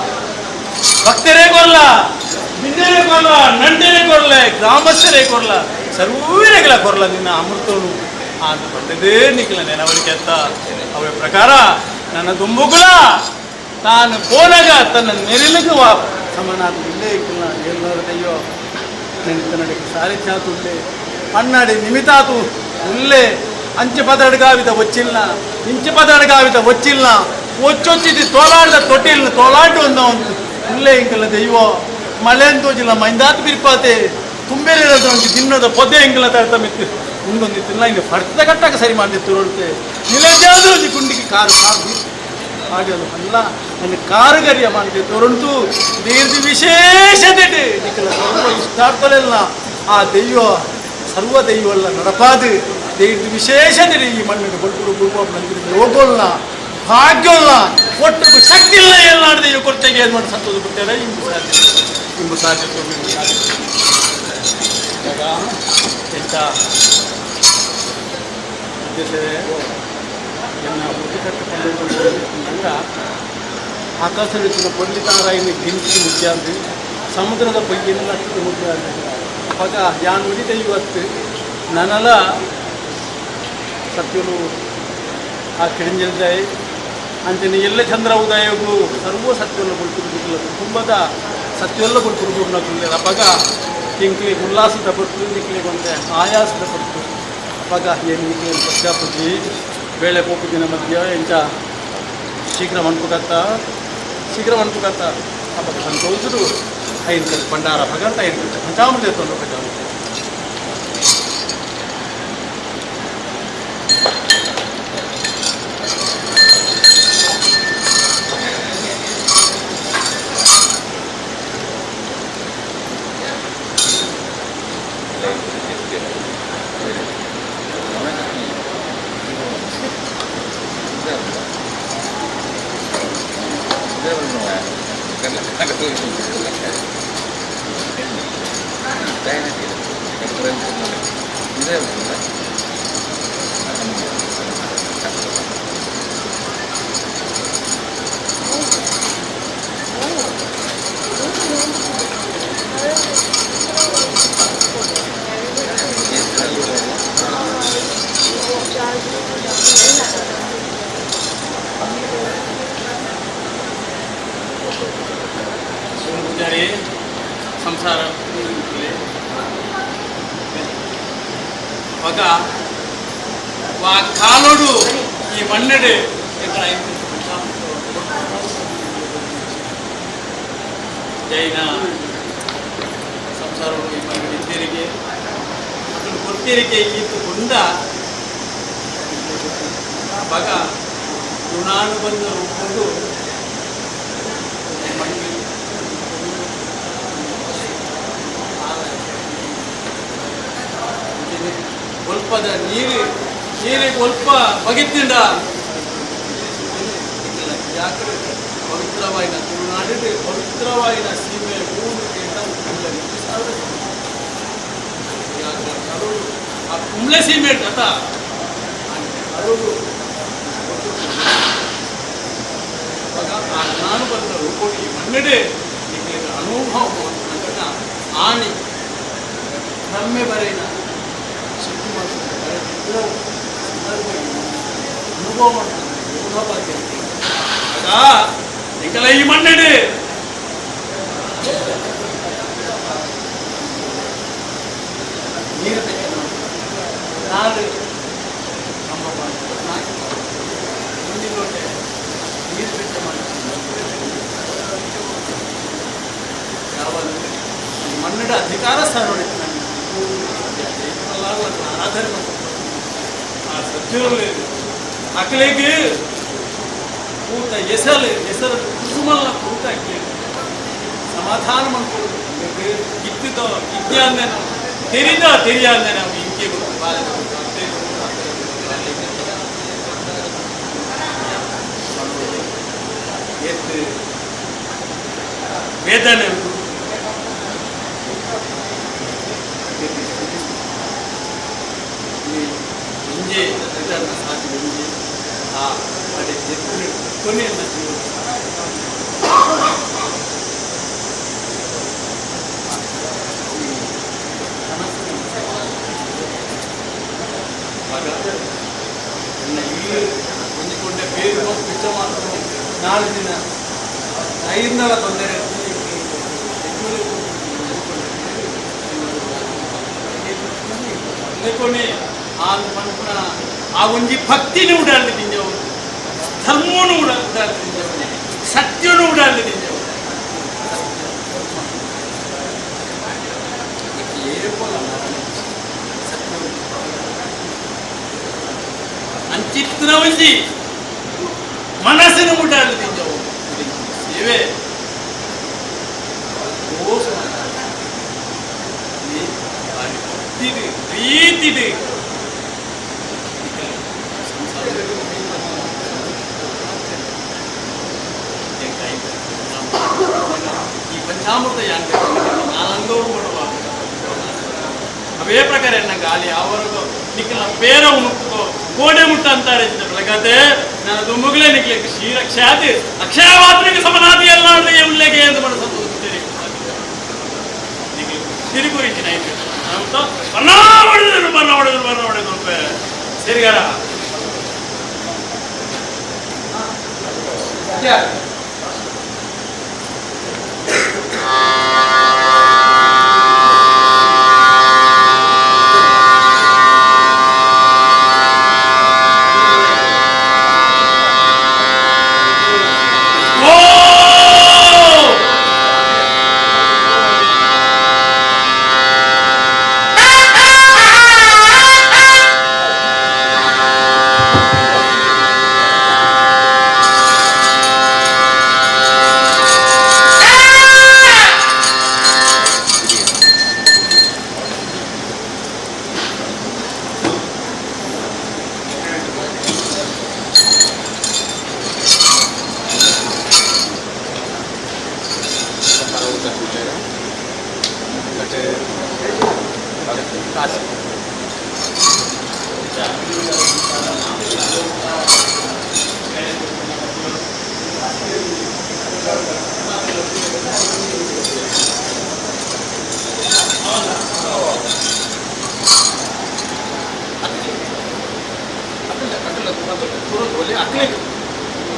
H: ಭಕ್ತರೇ ಕೊರಲ
K: ಬಿನ್ನೆರೆ ಕೊರ್ಲ, ನಂಟೆರೆ ಕೊರ್ಲೆ, ಗ್ರಾಮಸ್ಥರೇ ಕೊರ್ಲ, ಸರ್ವೀರೆಗಳ ಕೊರ್ಲ ನಿನ್ನ ಅಮೃತನು ಅಂತ ಬಂದದೇ ನಿಖಲ ನೆನವಳಿಕೆ ಅಂತ. ಅವರ ಪ್ರಕಾರ ನನ್ನ ದುಂಬುಗುಲ ತಾನು ಪೋನಾಗ ತನ್ನ ನೆರಳಿಗೆ ವಾ ಸಮನಾದ ಇಲ್ಲೇ ಇಕ್ಕಿಲ್ಲ ಎಲ್ಲರ ದಯ್ಯೋ ನೆನೆತನಡಿಗೆ ಸಾರಿ ಚಾತುಳ್ಳೆ ಅಣ್ಣಾಡಿ ನಿಮಿತಾತು ಉಲ್ಲೆ ಅಂಚೆ ಪದಡ್ಗಾವಿದ వచ్చిಲ್ಲ ಇಂಚೆ ಪದಡ್ಗಾವಿದ వచ్చిಲ್ಲ ಒಚ್ಚೊಚ್ಚಿది ತೋಲಾಡ್ದ ತೊಟ್ಟಿಲ್ ತೋಲಾಟ ಒಂದ ಒಂದು ಉಲ್ಲೆ ಇಂಕಲ ದೈವ ಮಳೆ ತೋಜಿಲ್ಲ ಮೈಂದಾತ್ ಬಿರ್ಪಾತೆ ತುಂಬೇರಿರೋದು ಒಂಜಿ ದಿನ್ನದ ಪೊದೆ ಎಂಕಲ ತರ್ತ ಮಿತ್ತು ಉಂಡೊಂದಿತ್ತಿಲ್ಲ ಇನ್ನು ಫರ್ತದ ಕಟ್ಟಾಕ ಸರಿ ಮಾಡಿತ್ತು ರೋಡ್ತೆ ನಿಲಜಾದ್ರೂ ಒಂಜಿ ಗುಂಡಿಗೆ ಕಾರು ಕಾರು ಹಾಗೆ ಅಲ್ಲ ನನ್ನ ಕಾರುಗರಿಯ ಮಾಡಿದೆ ತೋರುಂಟು ದೀರ್ಘ ವಿಶೇಷತೆ ನಿಖಲ ಸರ್ವ ಇಷ್ಟಾರ್ಥಲೆಲ್ಲ ಆ ದೈವ ಸರ್ವ ದೈವಲ್ಲ ನಡಪಾದು ದೈರ್ದ ವಿಶೇಷತೆ ಈ ಮಣ್ಣಿನ ಬೊಲ್ಪುಡು ಗುರುಪಾಪ ನಂಗಿನ ಯೋಗೊಲ್ಲ ಭಾಗ್ಯೋಲ್ಲ ಒಟ್ಟು ಶಕ್ತಿ ಇಲ್ಲ ಎಲ್ಲ ದೈವ ಕೊರತೆಗೆ ಏನು ಮಾಡಿ ಸಂತೋಷ ಬಿಡ್ತಾರೆ. ಇಂಬು ಸಾಧ್ಯ ಇಂಬು ಸಾಧ್ಯ ಇಂಬು ಸಾಧ್ಯ ಎಂತ ಉದ್ದೇಶವೇ ಎನ್ನ ಹುಟ್ಟಿಕಟ್ಟು ಕಂಡು ಆಕಾಶದ ಪೊಡ್ಲಿತಾರಾಯಿನ ಗಿಂಚಿ ಮುಖ್ಯಾಂದು ಸಮುದ್ರದ ಬಗ್ಗೆನ ಅಷ್ಟು ಮುಖ್ಯ ಅವಾಗ ಯಾನ್ ಉಳಿದ ಇವತ್ತು ನನಲ ಸತ್ಯಲು ಆ ಕಿಡಿಂಜಲ್ದಾಯಿ ಅಂಚನೆ ಎಲ್ಲ ಚಂದ್ರ ಉದಯಗು ಸರ್ವ ಸತ್ಯಲ್ಲ ಬುಲ್ಕುರುಗುಲ್ಲ ಕುಟುಂಬದ ಸತ್ಯಲ್ಲ ಬುಲ್ಕುರುಗುರ್ನ ಅವಾಗ ಕಿಂಕ್ಲಿ ಉಲ್ಲಾಸದ ಪಟ್ಟು ನಿಕ್ಲಿ ಕೊಂತೆ ಆಯಾಸದ ಪಟ್ಟು ಅವಾಗ ಏನು ನಿಕ್ಲಿ ಪಶ್ಚಾಪುಜಿ ಬೇಳೆ ಪೋಪುದಿನ ಮಧ್ಯ ಎಂಚ ಶೀಘ್ರ ಮನ್ಪುಕತ್ತ ಶೀಘ್ರ ಮನ್ಪುಕತ್ತ ಅವಾಗ ಸಂತೋಷರು ಐದು ಭಂಡಾರ ಭಗಂತ ಐದು ಪಂಚಾಮೃತ ತೊಂದರೆ ಪಂಚಾಮೃತ ಪೂಜಾರಿ ಸಂಸಾರ ఒక వా కాలోడు ఈ మన్నెడు ఇక్కడ జైన సంసారం ఈ మన్నెడు ఇద్దరికి అతను కొత్తెరికే ఈత గుండ బాగా ಋಣಾನುಬಂಧ ರೂಪದ್ದು ಮಣ್ಣು ಒಲ್ಪದ ನೀರು ನೀರಿಗೆ ಒಲ್ಪ ಬಗಿತ್ತಿಂಡ ಯಾಕಡೆ ಪವಿತ್ರವಾಯಿನ ತುಳುನಾಡಿಗೆ ಪವಿತ್ರವಾಯಿನ ಸೀಮೆ ಭೂಮಿಗೆ ಆ ಕುಂಬ್ಳೆ ಸೀಮೆ ಅತ ಅರುಳು ಆ ನಾನು ಬಂದ ರೂಪೋಡಿ ಈ ಮಣ್ಣಡೆ ಅನುಭವ ಅಂತ ಆಣಿ ನಮ್ಮೆ ಬರೇನ ಶಕ್ತಿ ಮಾಡ್ತಾರೆ ಅನುಭವ ಮಾಡ್ತಾರೆ ಎಂಕಲ ಈ ಮಣ್ಣಡೆ ನೀರು ನಾರು ನಮ್ಮ ಮುಂದಿನ ಲೋಟೆ ನೀರು ಬೆಟ್ಟ ಯಾವ ಮನ್ನಡ ಅಧಿಕಾರ ಸ್ಥಾನ ಆರಾಧನೆ ಆ ಸತ್ಯರಲ್ಲಿ ಅಕಲೆಗೆ ಕೂತ ಹೆಸರು ಹೆಸರು ಕುಸುಮಲ್ಲ ಕೂತ ಸಮಾಧಾನ ಮಾಡ್ಕೊಳ್ಳೋದು ಇತ್ತಿದ್ದ ಇದ್ಯಾಂದೆ ನಾವು ತೆರಿದ ತೆರಿಯಾಂದೆ ನಾವು ಇಂಕೆ ಗೊತ್ತು ಬಾಲ್ಯದ ಎತ್ತು ವೇದನೆ ಇಂಜೆ ಇದನ್ನು ಸಾಧ್ಯ ಇಂಜೆ ಆ ಅಡೆ ಕೊನೆಯನ್ನು ಜೀವನ ನಾಲ್ ದಿನ ಐನಲ ತೊಂದರೆ
H: ಲೆಕ್ಕೊನೆ ಆನ್ ಪನ್ಪುನ ಆ ಒಂಜಿ ಭಕ್ತಿನ ಉಡಾಡ್ದು ದಿಂಜವು, ಧರ್ಮನು ಉಡಾಡ್ದು ದಿಂಜವು, ಸತ್ಯನು ಉಡಾಡ್ದು ದಿಂಜವು. ಅಂಚಿತ್ತಿನ ಒಂಜಿ ಮನಸ್ಸಿನ ಉಡಾಡ್ದು ದಿಂಜವು ಸೇವೆ ಪ್ರೀತಿಡು ಈ ಪಂಚಾಮೃತ ಯಾನ್ ನಾನಂದೋರು ಮಾಡುವ ಅವೇ ಪ್ರಕಾರ ಎನ್ನ ಗಾಳಿ ಯಾವರೆಗೂ ನಿಕ್ಕಲ ಪೇರ ಉಣುಕೋ ಕೋಡೆ ಮುಟ್ಟ ಅಂತಾರೆ ಬೆಳಗಾತೆ ನಾನು ದುಮ್ಮುಗಳೇ ನಿಕ್ಲೆ ಕ್ಷೀರಕ್ಷಾತಿ ಅಕ್ಷಯ ಮಾತ್ರಿಗೆ ಸಮನಾದಿ ಎಲ್ಲ ಉಲ್ಲೇಖ ಎಂದು ಮನಸ್ಸು ಸಿರಿಗುರಿಚಿನ ಬಣ್ಣ ಹೊಡೆದರು ಬಣ್ಣ ಹೊಡೆದರು ಬಣ್ಣ ಹೊಡೆದರು ಸರಿಗಾರ.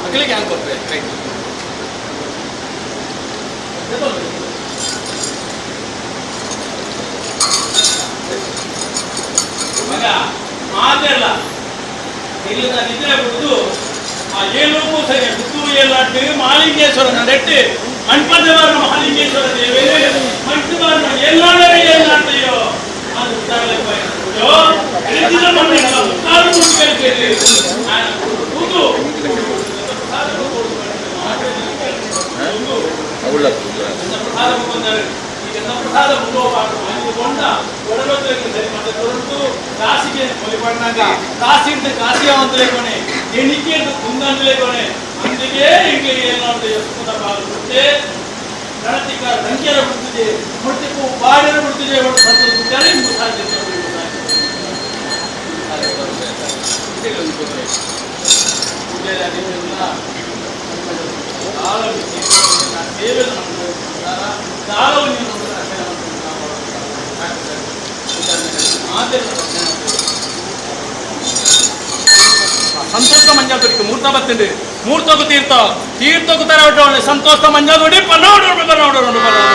H: ಅಕ್ಲಿಗೆ ಹ್ಯಾಂಗ್ ಕೊಡ್ಬೇಕು ರೈಟ್ ಮಗ ಮಾತೆಲ್ಲ ಇಲ್ಲದ ನಿದ್ರೆ ಬಿಡುದು ಆ ಏಳು ಸರಿ ಗುತ್ತು ಏಲಾட்டு ಮಾಲಿಂಗೇಶ್ವರ ನಡೆಟ್ಟು ಮಣ್ಪದವಾರ ಮಹಾಲಿಂಗೇಶ್ವರ ದೇವೇ ಮಂಟುವಾರ ಎಲ್ಲಾಡರೆ ಏಲಾಟೆಯೋ ಅದು ಉತ್ತಾಗಲೇ ಎಳಿದಿದ ಮಣ್ಣಿನ ಮುಕ್ತಾರು ಮುಟ್ಟಿ ಕೂತು ಕಾಸಿಗೆ ಕೊಲಿಪಣ್ಣಾಗ ಕಾಸಿಂದ ಕಾಸಿಯ ಅಂತಲೇಕೊನೆ ಎಣಿಕೆ ಕುಂದಂತಲೇಕೊನೆ ಅಂದಿಗೆ ಇಂಗ್ಲಿ ಏನೋ ಎಸ್ಕುದ ಬಾಗುತ್ತೆ ಗಣತಿಕ ಸಂಖ್ಯೆರ ಬಿಡ್ತಿದೆ ಹೊಟ್ಟೆಗೂ ಬಾಡ್ಯರ ಬಿಡ್ತಿದೆ ಹೊಟ್ಟು ಸಂತೋಷ ಬಿಡ್ತಾರೆ ಸಾಧ್ಯ ಸಂತೋಷ ಮಂಜಾದೊಡಿಗೆ ಮೂರ್ತ ಬತ್ತಂಡು ಮೂರ್ತకు ತೀರ್ಥ ತೀರ್ಥకు ತರವಟೋಣ ಸಂತೋಷ ಮಂಜಾದೊಡಿ ಪನ್ನೋಡು ಪನ್ನೋಡು ಪನ್ನೋಡು.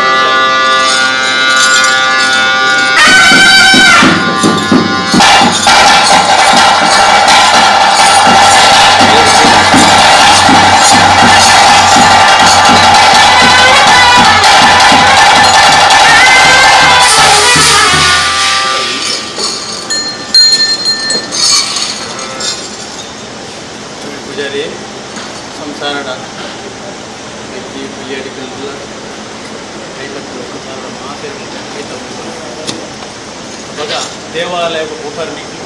H: ಪೂಜಾರಿ ಸಂಸಾರಡ ವ್ಯಕ್ತಿ ಪೂಜಾಡಿಗಳೆಲ್ಲ ಕೈತಪ್ಪು ಸಂಸಾರದ ಮಾತೆ ಕೈತಪ್ಪು ಅವಾಗ ದೇವಾಲಯಕ್ಕೆ ಉಪಕರಣಕ್ಕೆ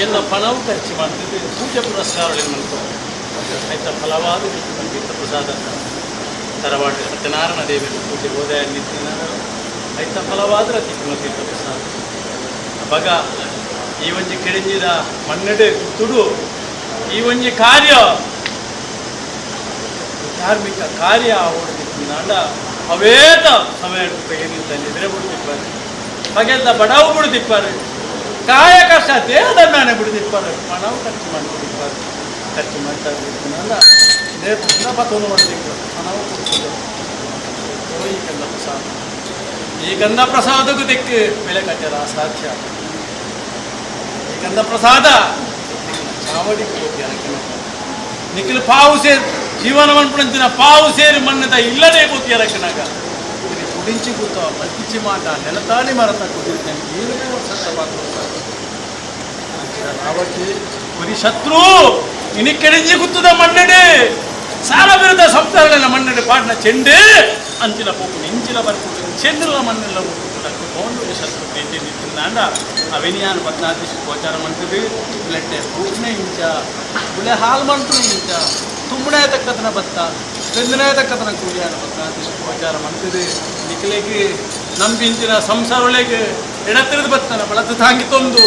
H: ಎಲ್ಲ ಪಣವು ಖರ್ಚು ಮಾಡ್ತಿದ್ದು ಪೂಜೆ ಪುರಸ್ಕಾರಗಳು ಮಾಡ್ತಾರೆ ಆಯ್ತಾ ಫಲವಾದ ತೀರ್ಥ ಪ್ರಸಾದ ತರವಾಡ ಸತ್ಯನಾರಾಯಣ ದೇವಿಗೆ ಪೂಜೆ ಹೋದ ನಿತ್ಯ ಆಯ್ತಾ ಫಲವಾದ ತೀರ್ಥ ಪ್ರಸಾದ. ಅವಾಗ ಈ ಒಂಜಿ ಕೆಡಿಂಜಿದ ಮಣ್ಣೆಡೆ ತುಡು ಈ ಒಂಜಿ ಕಾರ್ಯ ಧಾರ್ಮಿಕ ಕಾರ್ಯ ಓಡದಿತ್ತಿನಾಂಡ ಅವೇತ ಸಮಯ ನಿದ್ರೆ ಬಿಡುತ್ತಿಪ್ಪಾರೆ ಪಗೆಲ್ಲ ಬಡವು ಬಿಡುತ್ತಿಪ್ಪಾರೆ ಕಾಯ ಕಷ್ಟ ದೇಹದ ಮೇಲೆ ಬಿಡುತ್ತಿಪ್ಪಾರೆ ಪಣವು ಖರ್ಚು ಮಾಡ್ತಿಪ್ಪಾರೆ ಖರ್ಚು ಮಾಡ್ತಾ ಇರ್ತೀನಲ್ಲ.
K: ಪತ್ತೊಂದು ಮಾಡ್ಲಿಕ್ಕೆ ನಾವು ಈ ಕಂದ ಪ್ರಸಾದ ಈ ಕಂದ ಪ್ರಸಾದಕ್ಕೂ ತೆಕ್ಕು ಬೆಲೆ ಕಟ್ಟರ ಅಸಾಧ್ಯ. ಈ ಕಂದ ಪ್ರಸಾದ ಚಾವಡಿ ನಿಖಿಲ್ ಪಾವು ಸೇರಿ ಜೀವನ ಮನ್ಪುಣಂಚಿನ ಪಾವು ಸೇರಿ ಮಣ್ಣದ ಇಲ್ಲದೆ ಕೂತಿ ಅರಕನಾಗ ಕುಡಿಂಚಿ ಕೂತ ಮಲ್ತಿಚಿ ಮಾಟ ನೆಲತಾಳಿ ಮರತ ಕುದಿರ್ತೇನೆ ಏನು ಸತ್ತ ಪಾತ್ರ ಒರಿ ಶತ್ರು ಇನಿಕೆಡಿಂಜಿ ಕುತ್ತದ ಮಣ್ಣೆಡೆ ಸಾಲ ವಿರುದ್ಧ ಸಂಸಾರಗಳ ಮಣ್ಣೆಡೆ ಪಾಡ್ನ ಚೆಂಡೆ ಅಂಚಿನ ಪೋಪು ಇಂಚಿನ ಬರ್ಪು ಚೆಂಡಿನ ಮಣ್ಣೆಲ್ಲ ತೋಂಡು ಶತ್ರು ಪ್ರೀತಿ ನಿಂತಿಂದಾಂಡ ಅವೆನಿಯಾನ ಪದ್ನಾದಿಶ್ ಗೋಚಾರ ಮಂತದು ಇಲ್ಲಟ್ಟೆ ಪೂರ್ಣ ಇಂಚ ಬುಳೆ ಹಾಲು ಮಂತು ಇಂಚ ತುಂಬಣೆ ತಕ್ಕತನ ಬತ್ತ ಬೆಂದನೇ ತಕ್ಕತನ ಕೂಲಿಯಾನ ಪದ್ನಾದಿಶ್ ಗೋಚಾರ ಮಂತದು ನಿಖಲೆಗೆ ನಂಬಿಂಚಿನ ಸಂಸಾರೊಳಗೆ ಎಡತ್ತಿರದ ಬತ್ತನ ಬಳತು ತಾಂಗಿ ತೊಂದು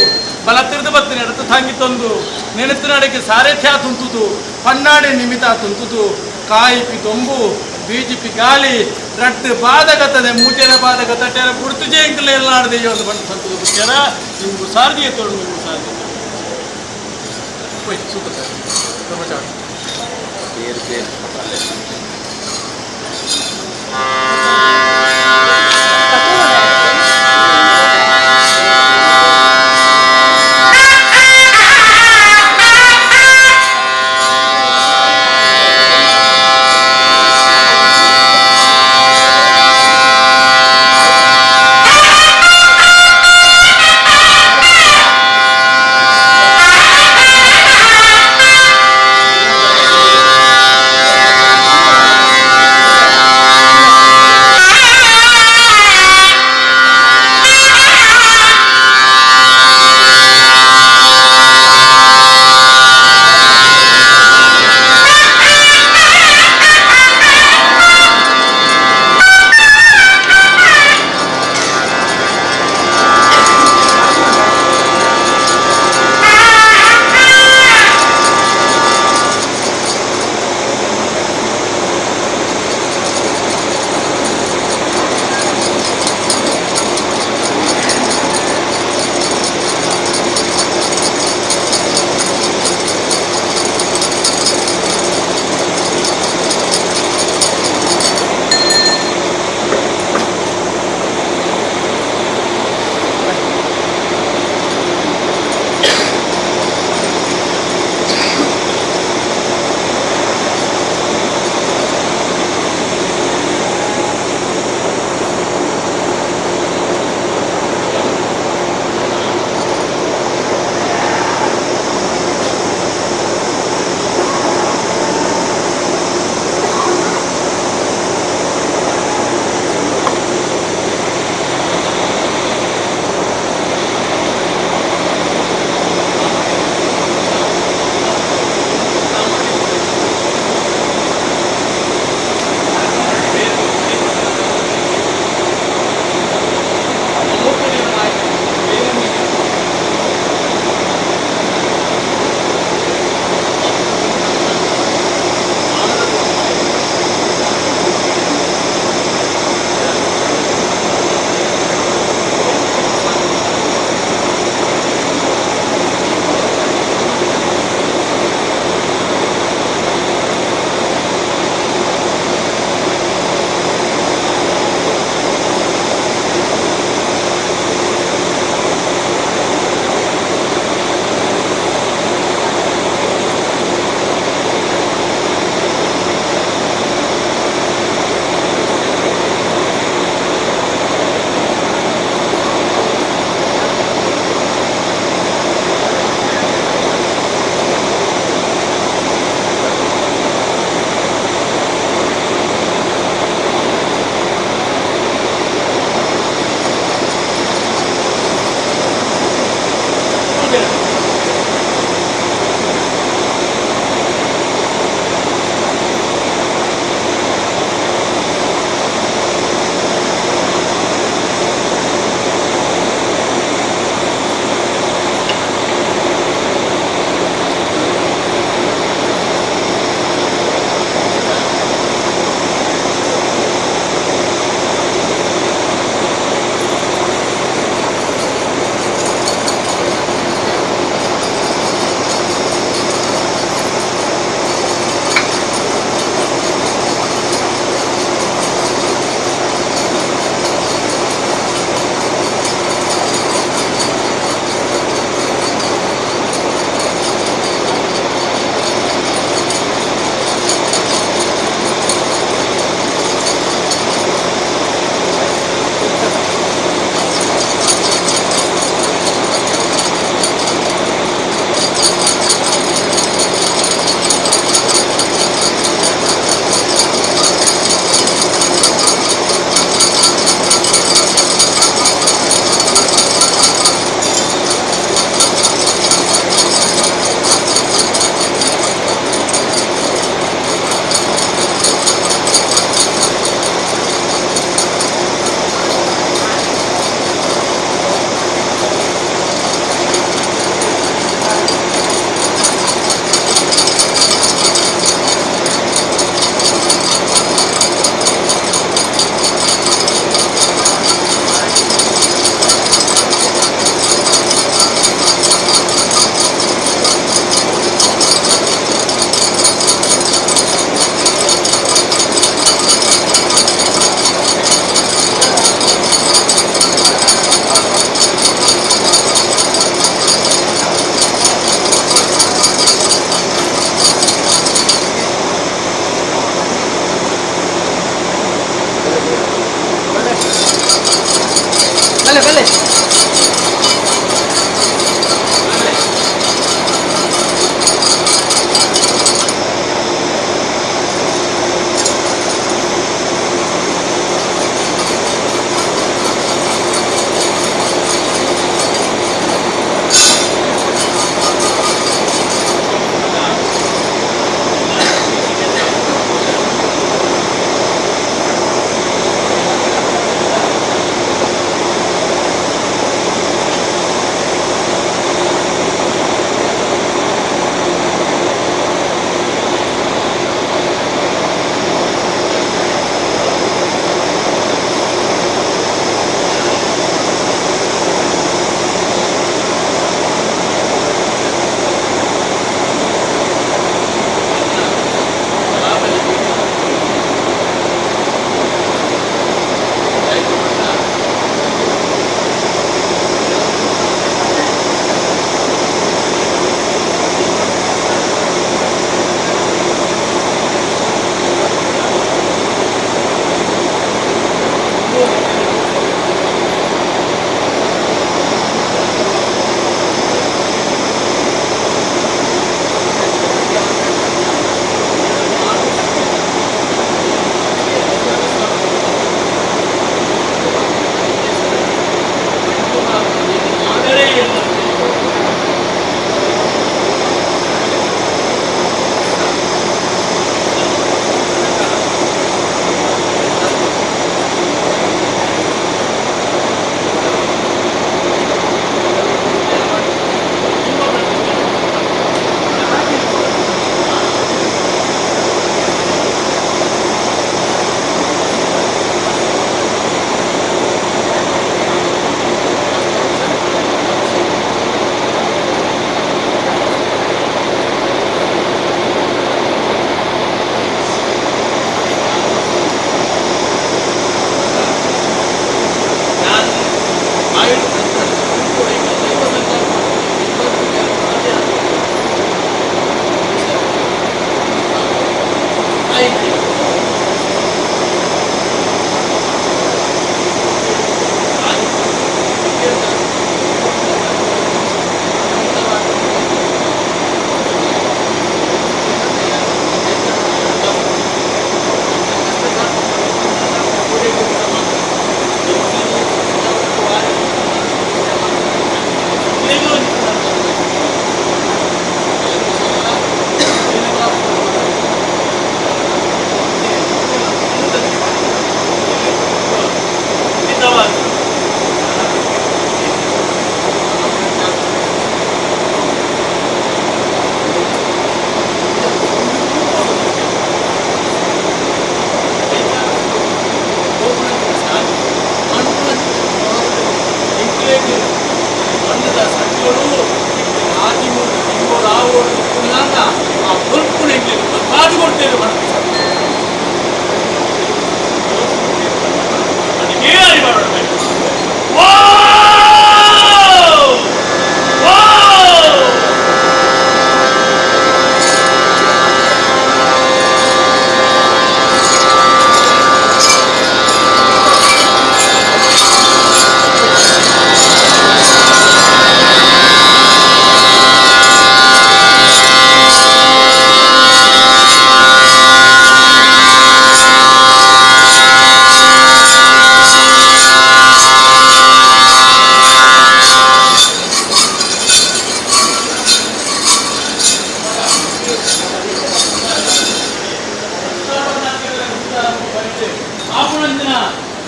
K: ಬಲತ್ತಿರದ ಬತ್ತನ ಎಡತ್ತು ತಾಂಗಿ ತೊಂದು ನೆನೆತ್ತಿನಾಡಿಗೆ ಸಾರಥ್ಯ ತುಂತುದು ಪನ್ನಾಡಿ ನಿಮಿತ ತುಂತುದು ಕಾಯಿಪಿ ದೊಂಬು ಬೀಜಿಪಿ ಗಾಳಿ ರಟ್ಟು ಬಾಧಕತ್ತದೆ ಮೂಚೆನ ಬಾಧಕ ತಟ್ಟೆರ ಗುರ್ತು ಜೇಂಕಲ ಎಲ್ಲ ಆಡದೆ ಒಂದು ಬಂದು ಸಂತದ ಬುಕ್ಕ್ಯಾರ ನಿಮ್ಗೂ ಸಾರ್ದಿಗೆ ತೋಡು ನಿಮ್ಗೂ ಸಾರ್ದಿಗೆ ಹೋಯ್ ಸೂತ ಬ್ರಹ್ಮಚಾರಿ
E: పేరు పేరు
L: Ah!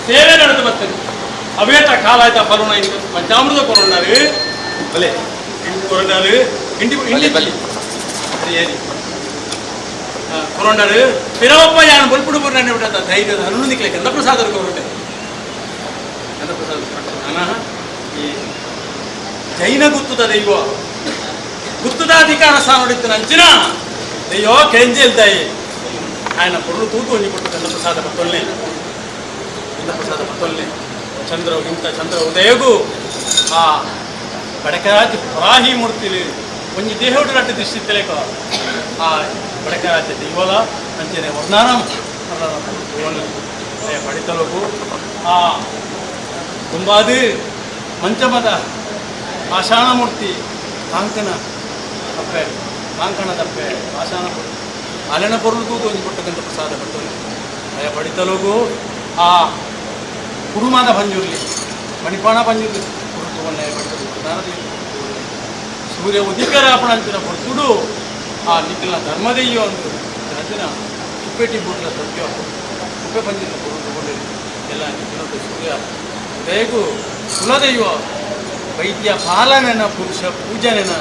H: ಸೇವೆ ನಡೆದು ಬರ್ತದೆ ಅವೇಟ ಕಾಲಾಯ್ತ ಫಲನ ಪಂಚಾಮೃತ ಕೊರೊಂಡಾರು ಬಲೆ ಕೊರೊಂಡಾರು ಇಂಡಿ ಇಂಡಿ ಬಲಿ ಏರಿ ಕೊರೊಂಡಾರು ಪಿರವಪ್ಪ ಯಾನು ಬಲ್ಪುಡು ಬುರ್ಣೆ ಬಿಟ್ಟ ಧೈರ್ಯದ ಹನುನಿಕ್ಲೆ ಗಂಧಪ್ರಸಾದರು ಕೊರೊಂಡೆ ಗಂಧಪ್ರಸಾದ ಅನಹ ಈ ಜೈನ ಗುತ್ತದ ದೈವ ಗುತ್ತದ ಅಧಿಕಾರ ಸಾನುಡಿತ್ತು ನಂಚಿನ ದೈವ ಕೆಂಜೆಲ್ದಾಯಿ ఆయన పొరులు తూతూ ಒಂಜಿ ಕೊಟ್ಟು ಗಂಧಪ್ರಸಾದ ಪತ್ತೊಲ್ನೆ ಗಂಧಪ್ರಸಾದ ಪತ್ತೊಲ್ನೆ ಚಂದ್ರ ಇಂಥ ಚಂದ್ರ ಉದಯಗೂ ಆ ಬಡಕರಾಜ ಪರಾಹಿ ಮೂರ್ತಿಲಿ ಒಂಜಿ ದೇಹೋಡು ನಟ್ಟು ದೃಷ್ಟಿ ತೆಲೆಕ ಆ ಬಡಕರಾಜ ದೈವಲ ಅಂಚನೆ ವರ್ಣಾರಾಮ ಬಡಿತಲೋಗು ಆ ತುಂಬಾದು
K: ಮಂಚಮದ ಪಾಷಾಣಮೂರ್ತಿ ಕಾಂಕಣ ಅಪ್ಪೆ ಕಾಂಕಣದಪ್ಪೆ ಪಾಷಾಣ ಅಲೆನ ಪೊರುಳು ತೂತು ಒಂಜಿ ಕೊಟ್ಟಕ್ಕಂಥ ಪ್ರಸಾದ ಪಟ್ಟೋಲಿ ಅಯ ಪಡಿತಲೋಗು ಆ ಕುಡುಮಾದ ಪಂಜುರ್ಲಿ ಮಣಿಪಾಣ ಪಂಜುರ್ಲಿ ಕುರುತು ಒಳ್ಳೆ ಪಡಿತಲು ಸೂರ್ಯ ಉದಿಕರ ಅಪಣಂಚಿನ ಪೊರ್ತುಡು ಆ ನಿಖಿಲ ಧರ್ಮದೆಯ್ಯೋ ಅಂದು ಅಂಚಿನ ಕುಪ್ಪೆಟಿ ಬೂಟ್ಲ ಸತ್ಯ ಕುಪ್ಪೆ ಪಂಜಿನ ಪೊರುತು ಕೊಂಡಿರಿ ಎಲ್ಲ ನಿಖಿಲ ಸೂರ್ಯ ಉದಯಗೂ ಕುಲದೈವ ವೈದ್ಯ ಪಾಲನೆನ ಪುರುಷ ಪೂಜನೆನ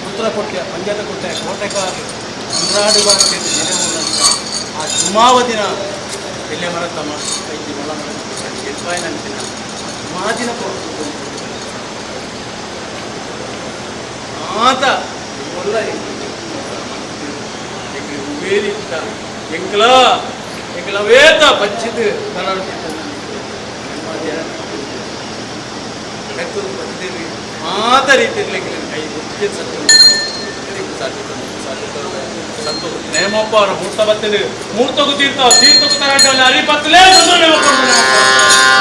K: ಪುತ್ರ ಕೊಟ್ಟೆ ಪಂಜದ ಕೊಟ್ಟೆ ಕೋಟೆಕಾರು ಅಂದ್ರಾಡು ಬಾರ್ಕೆ ನೆಲೆಮೂಲಂತ ಆ ಜುಮಾವದಿನ ಎಲ್ಲೆ ಮರತಮ್ಮ ವೈದ್ಯ ಮೊಲ ಮರ ಜುಮಾದಿನ ಕೊಟ್ಟು ಆತ ಒಲ್ಲ ಉಬೇರಿತ್ತ ಎಂಕ್ಲ ಎಂಕ್ಲವೇತ ಬಚ್ಚಿದು ಕನ್ನಡ ಮಾತ ರೀತಿಯಲ್ಲಿ ಕೈ ಮುಖ್ಯ ಸತ್ಯ ಸಂತೋಷ ನೇಮಪ್ಪ ಅವರ ಮೂರ್ತ ಬತ್ತಿದೆ ಮೂರ್ತಕ್ಕೂ ತೀರ್ಥ ತೀರ್ಥಕ್ಕೂ ತರಾಟೆ ಅರಿಪತ್ತಲೇ ನೇಮಪ್ಪ.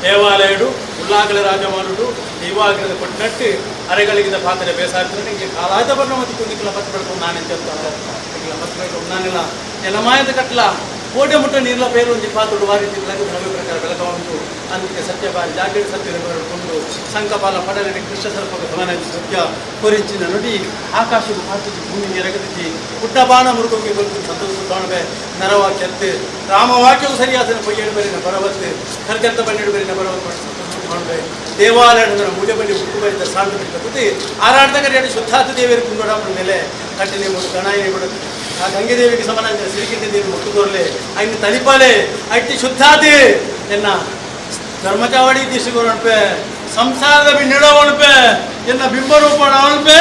K: ದೇವಾಲಯಡು ಉಲ್ಲಾಗಲ ರಾಜಮಾನುಡು ದೈವಾಗ್ರದ ಕೊಟ್ಟನಟ್ಟು ಅರೆಗಳಿಗಿದ ಪಾತ್ರೆ ಬೇಸಾಗ್ತದೆ ಹಿಂಗೆ ಕಾಲಾದ ಬರ್ಣಮತಿ ಕುಂದಿಕ್ಲ ಪತ್ತು ಬೆಳ್ಕೊಂಡು ನಾನೆಂತ ಎಂಕ್ಲ ಪತ್ತು ಬೆಳ್ಕೊಂಡು ನಾನೆಲ್ಲ ಜಲಮಾಯದ ಕಟ್ಲ ಕೋಟೆ ಮುಟ್ಟ ನೀರ್ಲ ಪೇರು ಒಂಜಿ ಪಾತ್ರುಡು ವಾರಿ ತಿರ್ಲಗ ದ್ರವ್ಯ ಪ್ರಕಾರ ಬೆಳಕ ಉಂಟು ಅಂದಿಗೆ ಸತ್ಯಬಾರಿ ಜಾಗೃತಿ ಸತ್ಯ ಕೊಂಡು ಸಂಕಪಾಲ ಪಡಲಿನ ಕೃಷ್ಣ ಸರ್ಪಕ ಸಮಾನ ಸತ್ಯ ಕೊರಿಂಚಿನ ನುಡಿ ಆಕಾಶದ ಪಾತ್ರಿ ಭೂಮಿಗೆ ರಗದಿತಿ ಪುಟ್ಟ ಬಾಣ ಮುರುಕೋಕೆ ಗೊತ್ತು ಸಂತೋಷ ಬಾಣವೆ ನರವಾಕ್ಯತ್ತು ರಾಮವಾಕ್ಯವು ಸರಿಯಾದ ಪೊಯ್ಯಡು ಬರಿನ ಬರವತ್ತು ಕರ್ಕಂತ ಬನ್ನೆಡು ಬರಿನ ಬರವತ್ತು ಮಾಡಿ ಸಂತೋಷ ಬಾಣವೆ ದೇವಾಲಯದ ಮೂಲೆ ಬಳಿ ಹುಟ್ಟು ಬರಿದ ಸಾಂಡು ಬಿಟ್ಟ ಕೂತಿ ಆರಾಡ್ದ ಕರೆಯಾಡಿ ಶುದ್ಧಾತ ದೇವಿಯರು ಕುಂದೋಡಪ್ಪನ ಮೇಲೆ ಕಟ್ಟಿನ ಮೂಡು ಗಣಾಯಿನಿ ಬಿಡುತ್ತೆ ಆ ಗಂಗೆದೇವಿಗೆ ಸಮಾನ ಸಿರಿಕಿಂಡ ದೇವಿ ಮುಟ್ಟುಕೊರ್ಲೆ ಐನು ತಲಿಪಾಲೆ ಐತಿ ಶುದ್ಧಾತಿ ಎನ್ನ ಧರ್ಮಚಾವಡಿ ದಿಶುಗುರುಣಪೆ ಸಂಸಾರದ ಬಿನ್ನಿಡವಣಪೆ ಎನ್ನ ಬಿಂಬರೂಪಣ ಅವಣಪೆ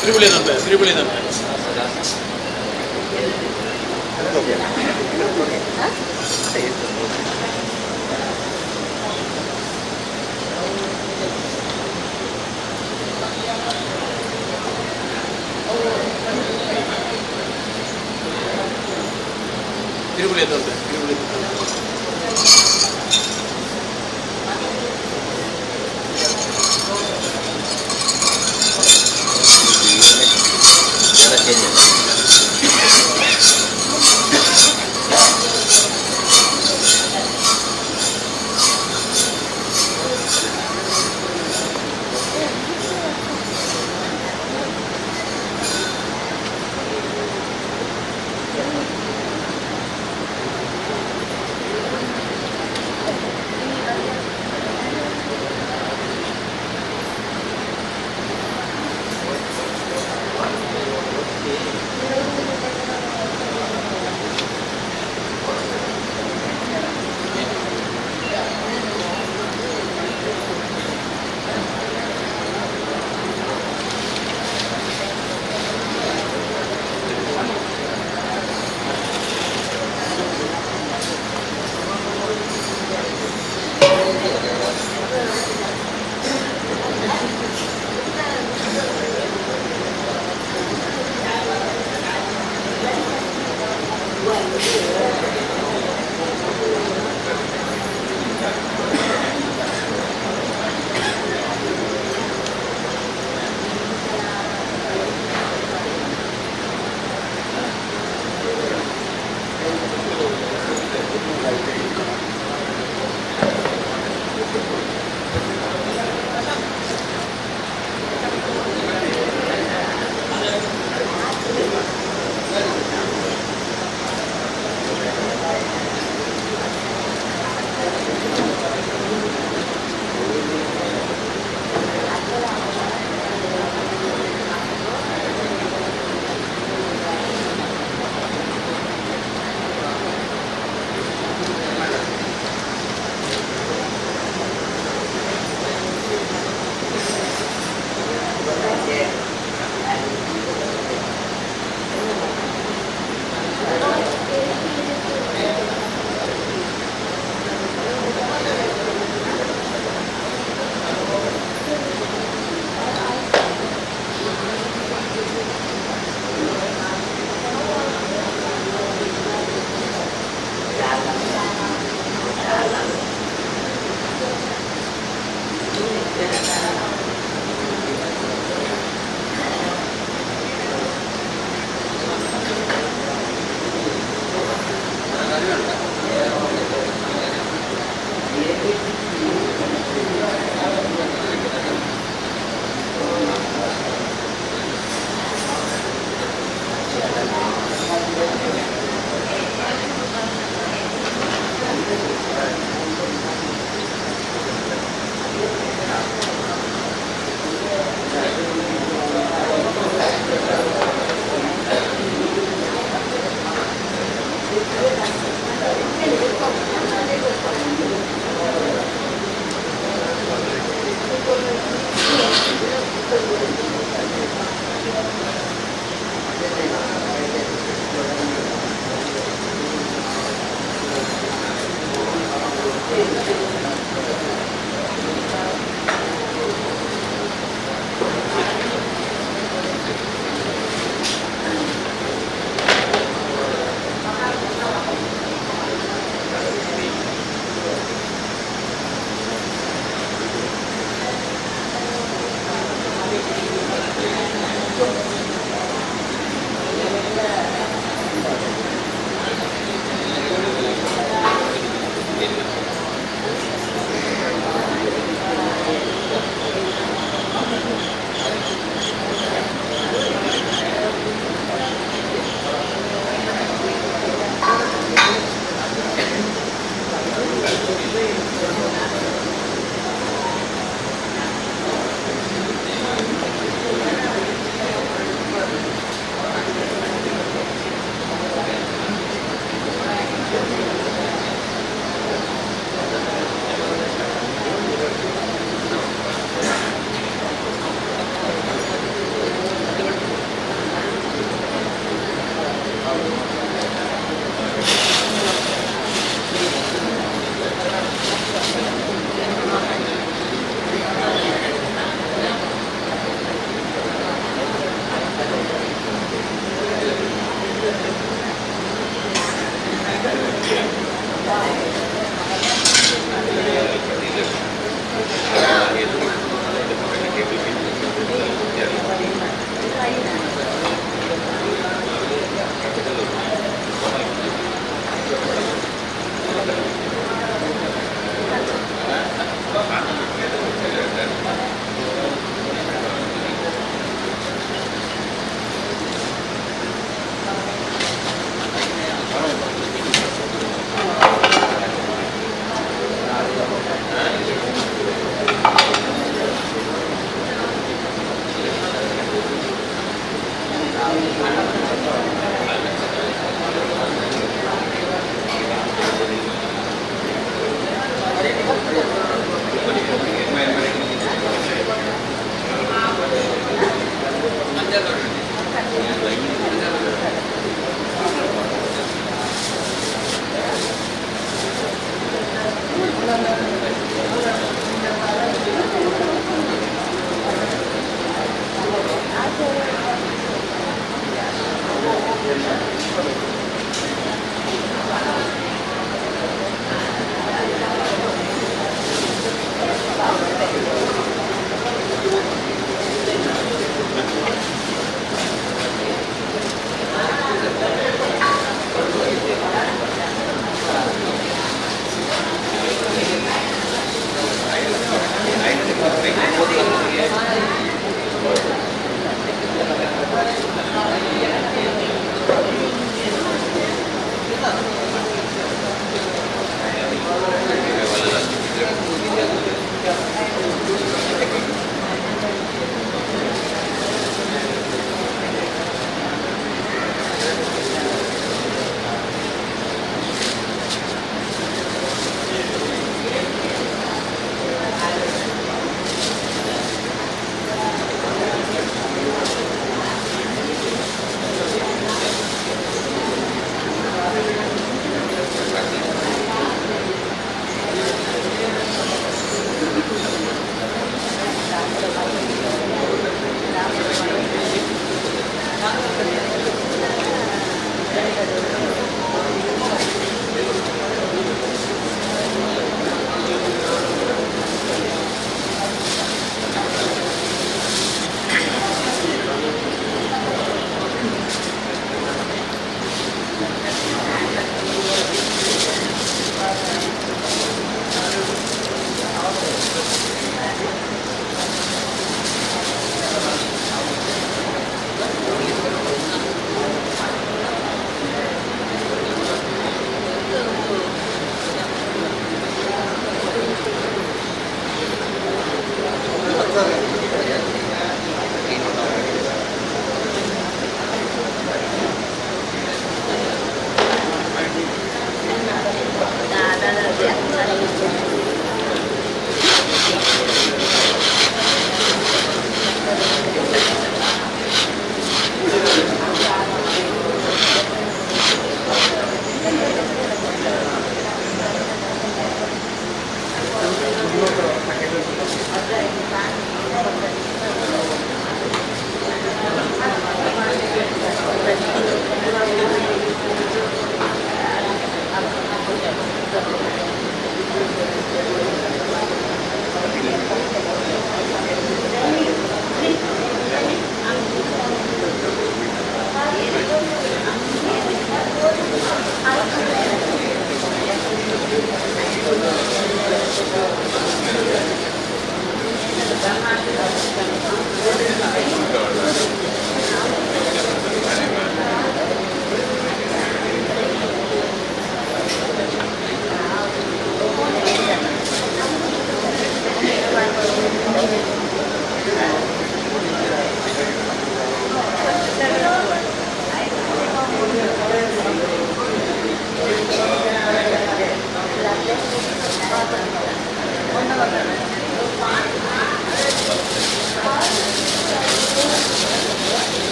H: ತಿರುಗುಳಿ ನಂಬೆ ತಿರುಗುಳಿ ನಂಬೆ. ತಿರುಗುಳಿ ನಂಬೆ ತಿರುಗುಳಿ.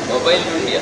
D: Mobile India.